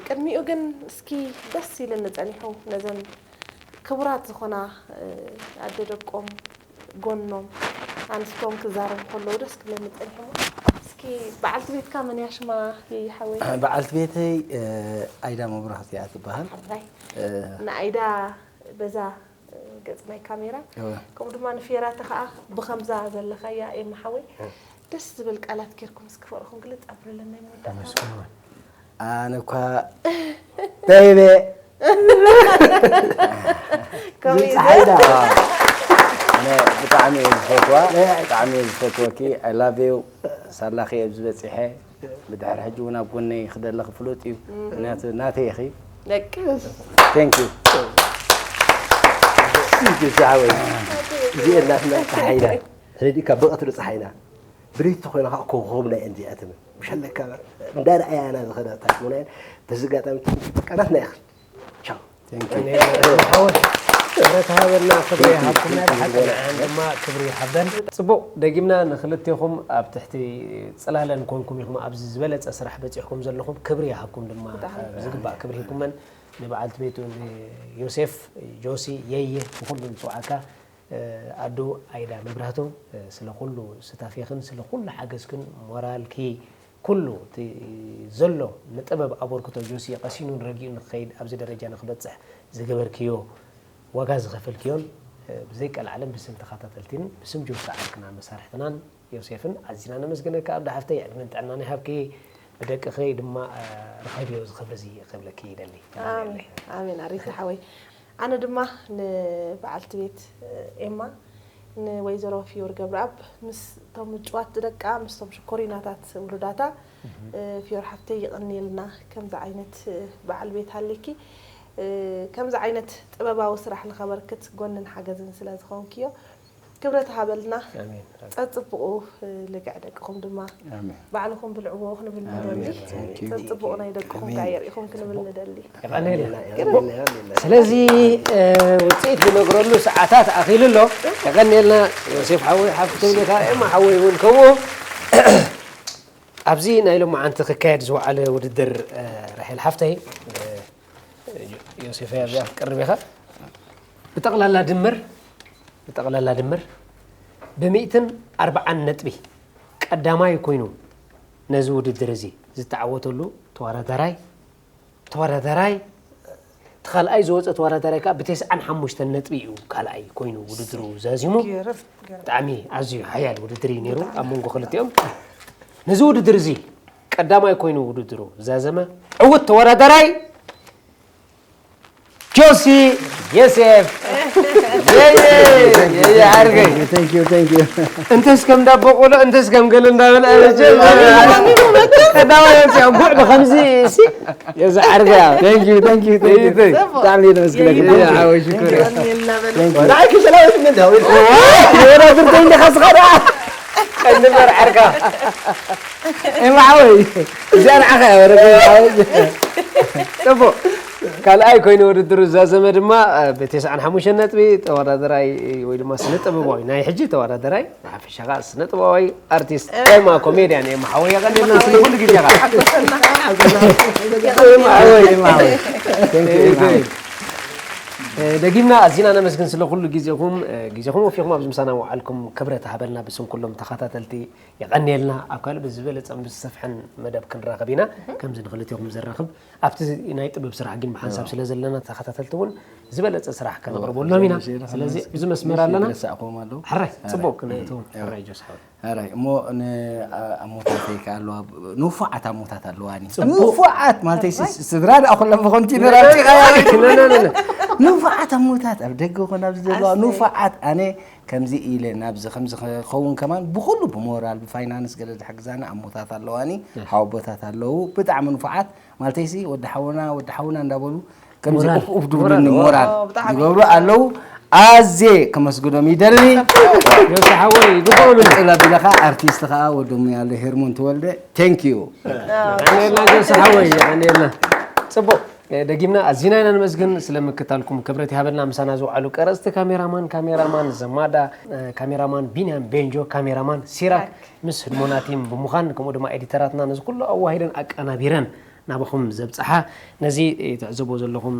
ቅድሚኡ ግን እስኪ ደስ ኢልኒ ፀኒሑ ነዘን ክቡራት ዝኾና ኣደ ደቆም ጎኖም ኣንስቶም ክዛረቡ ከለዉ ደስ ክብለኒ ፀኒሑ። እሞ እስኪ በዓልቲ ቤትካ መን እያ ሽማ ይሓወይ? በዓልቲ ቤተይ ኣይዳ መብራህቱ እያ ትበሃል። ሓራይ ንኣይዳ በዛ ገጽ ናይ ካሜራ ከምኡ ድማ ንፊራተ ከዓ ብኸምዛ ዘለኻያ ኤማ ሓወይ ደስ ዝብል ቃላት ጌርኩም እስኪ ፍቕርኹም ግልጽ ኣብሉለና ይመወዳእታ። ኣነ እኳ በይበ ከምኡ እዩ። ፀሓይዳ ኣነ ብጣዕሚ እየ ዝፈትዋ፣ ብጣዕሚ እየ ዝፈትወኪ። I love you። ሳላኺ እየ ዝበፂሐ ብድሕሪ ሕጂ እውን ኣብ ጎነይ ክደለኺ ፍሉጥ እዩ። ምክንያቱ ናተይ ኢኺ። ደቂ Thank you። ጃወይ እዚኤ ናትና ፀሓይና ረዲእካ ብቐትሪ ፀሓይና ብለይቲ ኮይና ከዓ ኮኾብና እየን እዚኣተን ምሸለካ እንዳረኣያና ዝኸዳ ታሽሙና እየን። በዚ ኣጋጣሚ ቃላትና ይኽል ቻው። ክብረት ሃበልና ክብሪ ይሃብኩም ናይ ብሓቂ ንዓን ድማ ክብሪ ይሃበን። ፅቡቕ ደጊምና ንክልቴኹም ኣብ ትሕቲ ፅላለን ኮንኩም ኢኹም ኣብዚ ዝበለፀ ስራሕ በፂሕኩም ዘለኹም ክብሪ ይሃብኩም ድማ ዝግባእ ክብሪ ሂብኩመን ንበዓልቲ ቤቱ ንዮሴፍ ጆሲ የየ ንኩሉ ንፅዋዕካ ኣዶ ኣይዳ መብራህቱ ስለ ኩሉ ስታፌኽን ስለ ኩሉ ሓገዝክን ሞራልኪ ኩሉ እቲ ዘሎ ንጥበብ ኣበርክቶ ጆሲ ቀሲኑን ረጊኡን ንክኸይድ ኣብዚ ደረጃ ንክበፅሕ ዝገበርክዮ ዋጋ ዝኸፈልክዮን ብዘይቀልዓለም ብስም ተኸታተልቲን ብስም ጆሲ ዓርክና መሳርሕትናን ዮሴፍን ኣዚና ነመስግነካ ኣዶ ሓፍተይ ዕድመን ጥዕናን ይሃብኪ ብደቅኺ ድማ ርኸብዮ እዚ ክብሪ እዚ ክብለኪ ይደሊ። ኣሜን ኣሜን ኣሪቲ ሓወይ። ኣነ ድማ ንበዓልቲ ቤት ኤማ ንወይዘሮ ፊዮር ገብረኣብ ምስ ቶም ምጭዋት ደቃ ምስቶም ሽኮሪናታት ውሉዳታ ፊዮር ሓፍተይ ይቐንየልና ከምዚ ዓይነት በዓል ቤት ሃልኪ ከምዚ ዓይነት ጥበባዊ ስራሕ ንኸበርክት ጎንን ሓገዝን ስለ ዝኾንክዮ ክብረት ሃበልና ጸጽብቑ ልግዕ ደቅኹም ድማ ባዕልኹም ብልዕዎ ክንብል ንደሊ ጸጽብቑ ናይ ደቅኹም ከኣ የርኢኹም ክንብል ንደሊ። ስለዚ ውፅኢት ዝነግረሉ ሰዓታት ኣኺሉ ኣሎ። የቐንየልና ዮሴፍ ሓወይ ሓፍቲ ትብልካ ኤማ ሓወይ እውን ከምኡ ኣብዚ ናይ ሎማዓንቲ ክካየድ ዝወዓለ ውድድር ራሄል ሓፍተይ ዮሴፍ እያ እዚኣ ክትቀርብ ኢኻ ብጠቕላላ ድምር ብጠቕላላ ድምር ብሚእትን ኣርብዓን ነጥቢ ቀዳማይ ኮይኑ ነዚ ውድድር እዚ ዝተዓወተሉ ተወዳዳራይ ተወዳዳራይ እቲ ካልኣይ ዝወፀ ተወዳዳራይ ከዓ ብተስዓን ሓሙሽተን ነጥቢ እዩ ካልኣይ ኮይኑ ውድድሩ ዛዚሙ ብጣዕሚ ኣዝዩ ሓያል ውድድር እዩ ነይሩ ኣብ መንጎ ክልቲኦም ነዚ ውድድር እዚ ቀዳማይ ኮይኑ ውድድሩ ዛዘመ ዕውት ተወዳዳራይ ጆሲ የሴፍ ዓርገይ እንተስ ከም ዳቦ ቆሎ እንተስ ከም ገለ እንዳበልዐ ቀዳማይ ወፂኣ ጉዕ ብከምዚ ሲ የዚ ዓርገያ ብጣዕሚ ነመስግነካ ወላ ክሸላወት ምን ዳዊት ወላ ግርተይ እንደካ ስኻ ደኣ ቀንበር ዓርካ ኤማ ሓወይ እዚኣ ንዓኻ እያ ወረቀ ሓወይ ጽቡቕ ካልኣይ ኮይኑ ውድድር ዝዛዘመ ድማ ብተስዓን ሓሙሽተን ነጥቢ ተወዳደራይ ወይ ድማ ስነ ጥበባዊ ናይ ሕጂ ተወዳደራይ ብሓፈሻ ከዓ ስነ ጥበባዊ ኣርቲስት ኤማ ኮሜድያን ኤማ ሓወይ የቐንየልና ስለ ኩሉ ግዜኻ ደጊምና ኣዚና ነመስግን ስለ ኩሉ ግዜኹም ግዜኹም ወፊኹም ኣብዚ ምሳና ውዓልኩም ክብረት ሃበልና ብስም ኩሎም ተኸታተልቲ የቐንየልና ኣብ ካልእ ብዝበለፀን ብዝሰፍሐን መደብ ክንራኸብ ኢና ከምዚ ንክልቴኹም ዘራኽብ ኣብቲ ናይ ጥበብ ስራሕ ግን ብሓንሳብ ስለ ዘለና ተኸታተልቲ እውን ዝበለፀ ስራሕ ከነቕርበሎም ኢና ስለዚ እዚ መስመር ኣለና ሕራይ ፅቡቅ ክንእትው ሕራይ ጆስ ሓወይ ኣራይ እሞ ንኣሞታተይ ከ ኣለዋ፣ ንፉዓት ኣሞታት ኣለዋኒ። ንፉዓት ማለተይ፣ ስድራ ደኣ ኩሎም ብኮንቲነር ኣውፂእካ። ንፉዓት ኣሞታት ኣብ ደገ ኮን ኣብዚ ዘለዋ ንፉዓት፣ ኣነ ከምዚ ኢለ ናብዚ ከምዚ ክኸውን ከማን ብኩሉ ብሞራል ብፋይናንስ ገለ ዝሕግዛኒ ኣሞታት ኣለዋኒ። ሓወቦታት ኣለዉ ብጣዕሚ ንፉዓት ማለተይሲ፣ ወዲ ሓውና ወዲ ሓውና እንዳበሉ ከምዚ ኡፍ ኡፍ ድብሉኒ፣ ሞራል ዝገብሩ ኣለዉ። ኣዜ ከመስግኖም ይደሊ። ዮሲ ሓወይ፣ ግቡእ ብል። ቀጽል ኣቢለ ከኣ ኣርቲስት ከኣ ወዶም ኣሎ ሄርሞን ተወልደ። Thank you። የቐንየልና ጆሲ ሓወይ፣ የቐንየልና። ጽቡቕ። ደጊምና ኣዚና ኢና ነመስግን ስለምክታልኩም። ክብረት ይሃበልና። ምሳና ዝውዓሉ ቀረጽቲ ካሜራማን፣ ካሜራማን ዘማዳ፣ ካሜራማን ቢንያም ቤንጆ፣ ካሜራማን ሲራክ ምስ ህድሞና ቲም ብምዃን፣ ከምኡ ድማ ኤዲተራትና ነዚ ኩሉ ኣዋሂደን ኣቀናቢረን ናባኹም ዘብፅሓ። ነዚ ትዕዘቦ ዘለኹም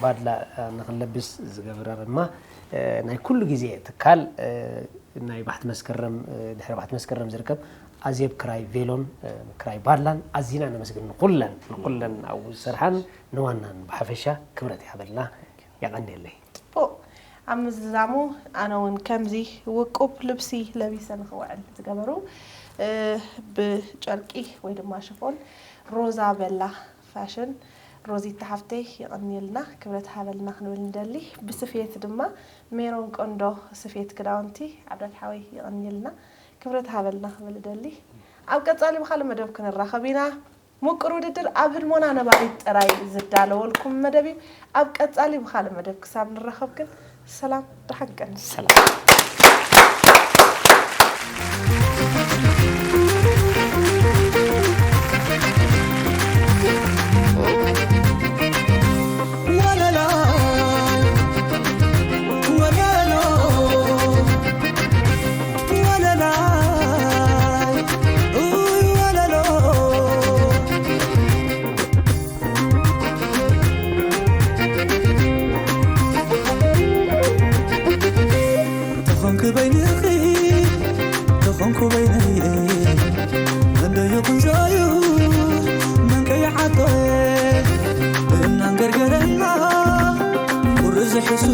ባድላ ንክንለብስ ዝገብረ ድማ ናይ ኩሉ ግዜ ትካል ናይ ባሕቲ መስከረም፣ ድሕሪ ባሕቲ መስከረም ዝርከብ ኣዜብ ክራይ ቬሎን ክራይ ባድላን ኣዚና ነመስግን። ንኩለን ንኩለን ኣብኡ ዝሰርሓን ንዋናን ብሓፈሻ ክብረት ይሃበልና። የቐንየለይ። ጽቡቕ። ኣብ ምዝዛሙ ኣነ እውን ከምዚ ውቁብ ልብሲ ለቢሰ ንኽውዕል ዝገበሩ ብጨርቂ ወይ ድማ ሽፎን ሮዛ በላ ፋሽን ሮዚታ ሓፍተይ የቐንየልና ክብረት ሃበልና ክንብል ንደሊ። ብስፌት ድማ ሜሮን ቆንዶ ስፌት ክዳውንቲ ዓብዳት ሓወይ የቐንየልና ክብረት ሃበልና ክብል ደሊ። ኣብ ቀጻሊ ብኻልእ መደብ ክንራኸብ ኢና። ምቁር ውድድር ኣብ ህድሞና ነባሪት ጥራይ ዝዳለወልኩም መደብ እዩ። ኣብ ቀጻሊ ብኻልእ መደብ ክሳብ ንራኸብ ግን ሰላም ደሓን ቀኒ። ሰላም። ተኾንክ በይንኺ ተኾንኩ በይነይ መን ዶ ይኹን ዘዩ መን ከይሓቶ እናንገርገረና ቁሪ ዝሕሱ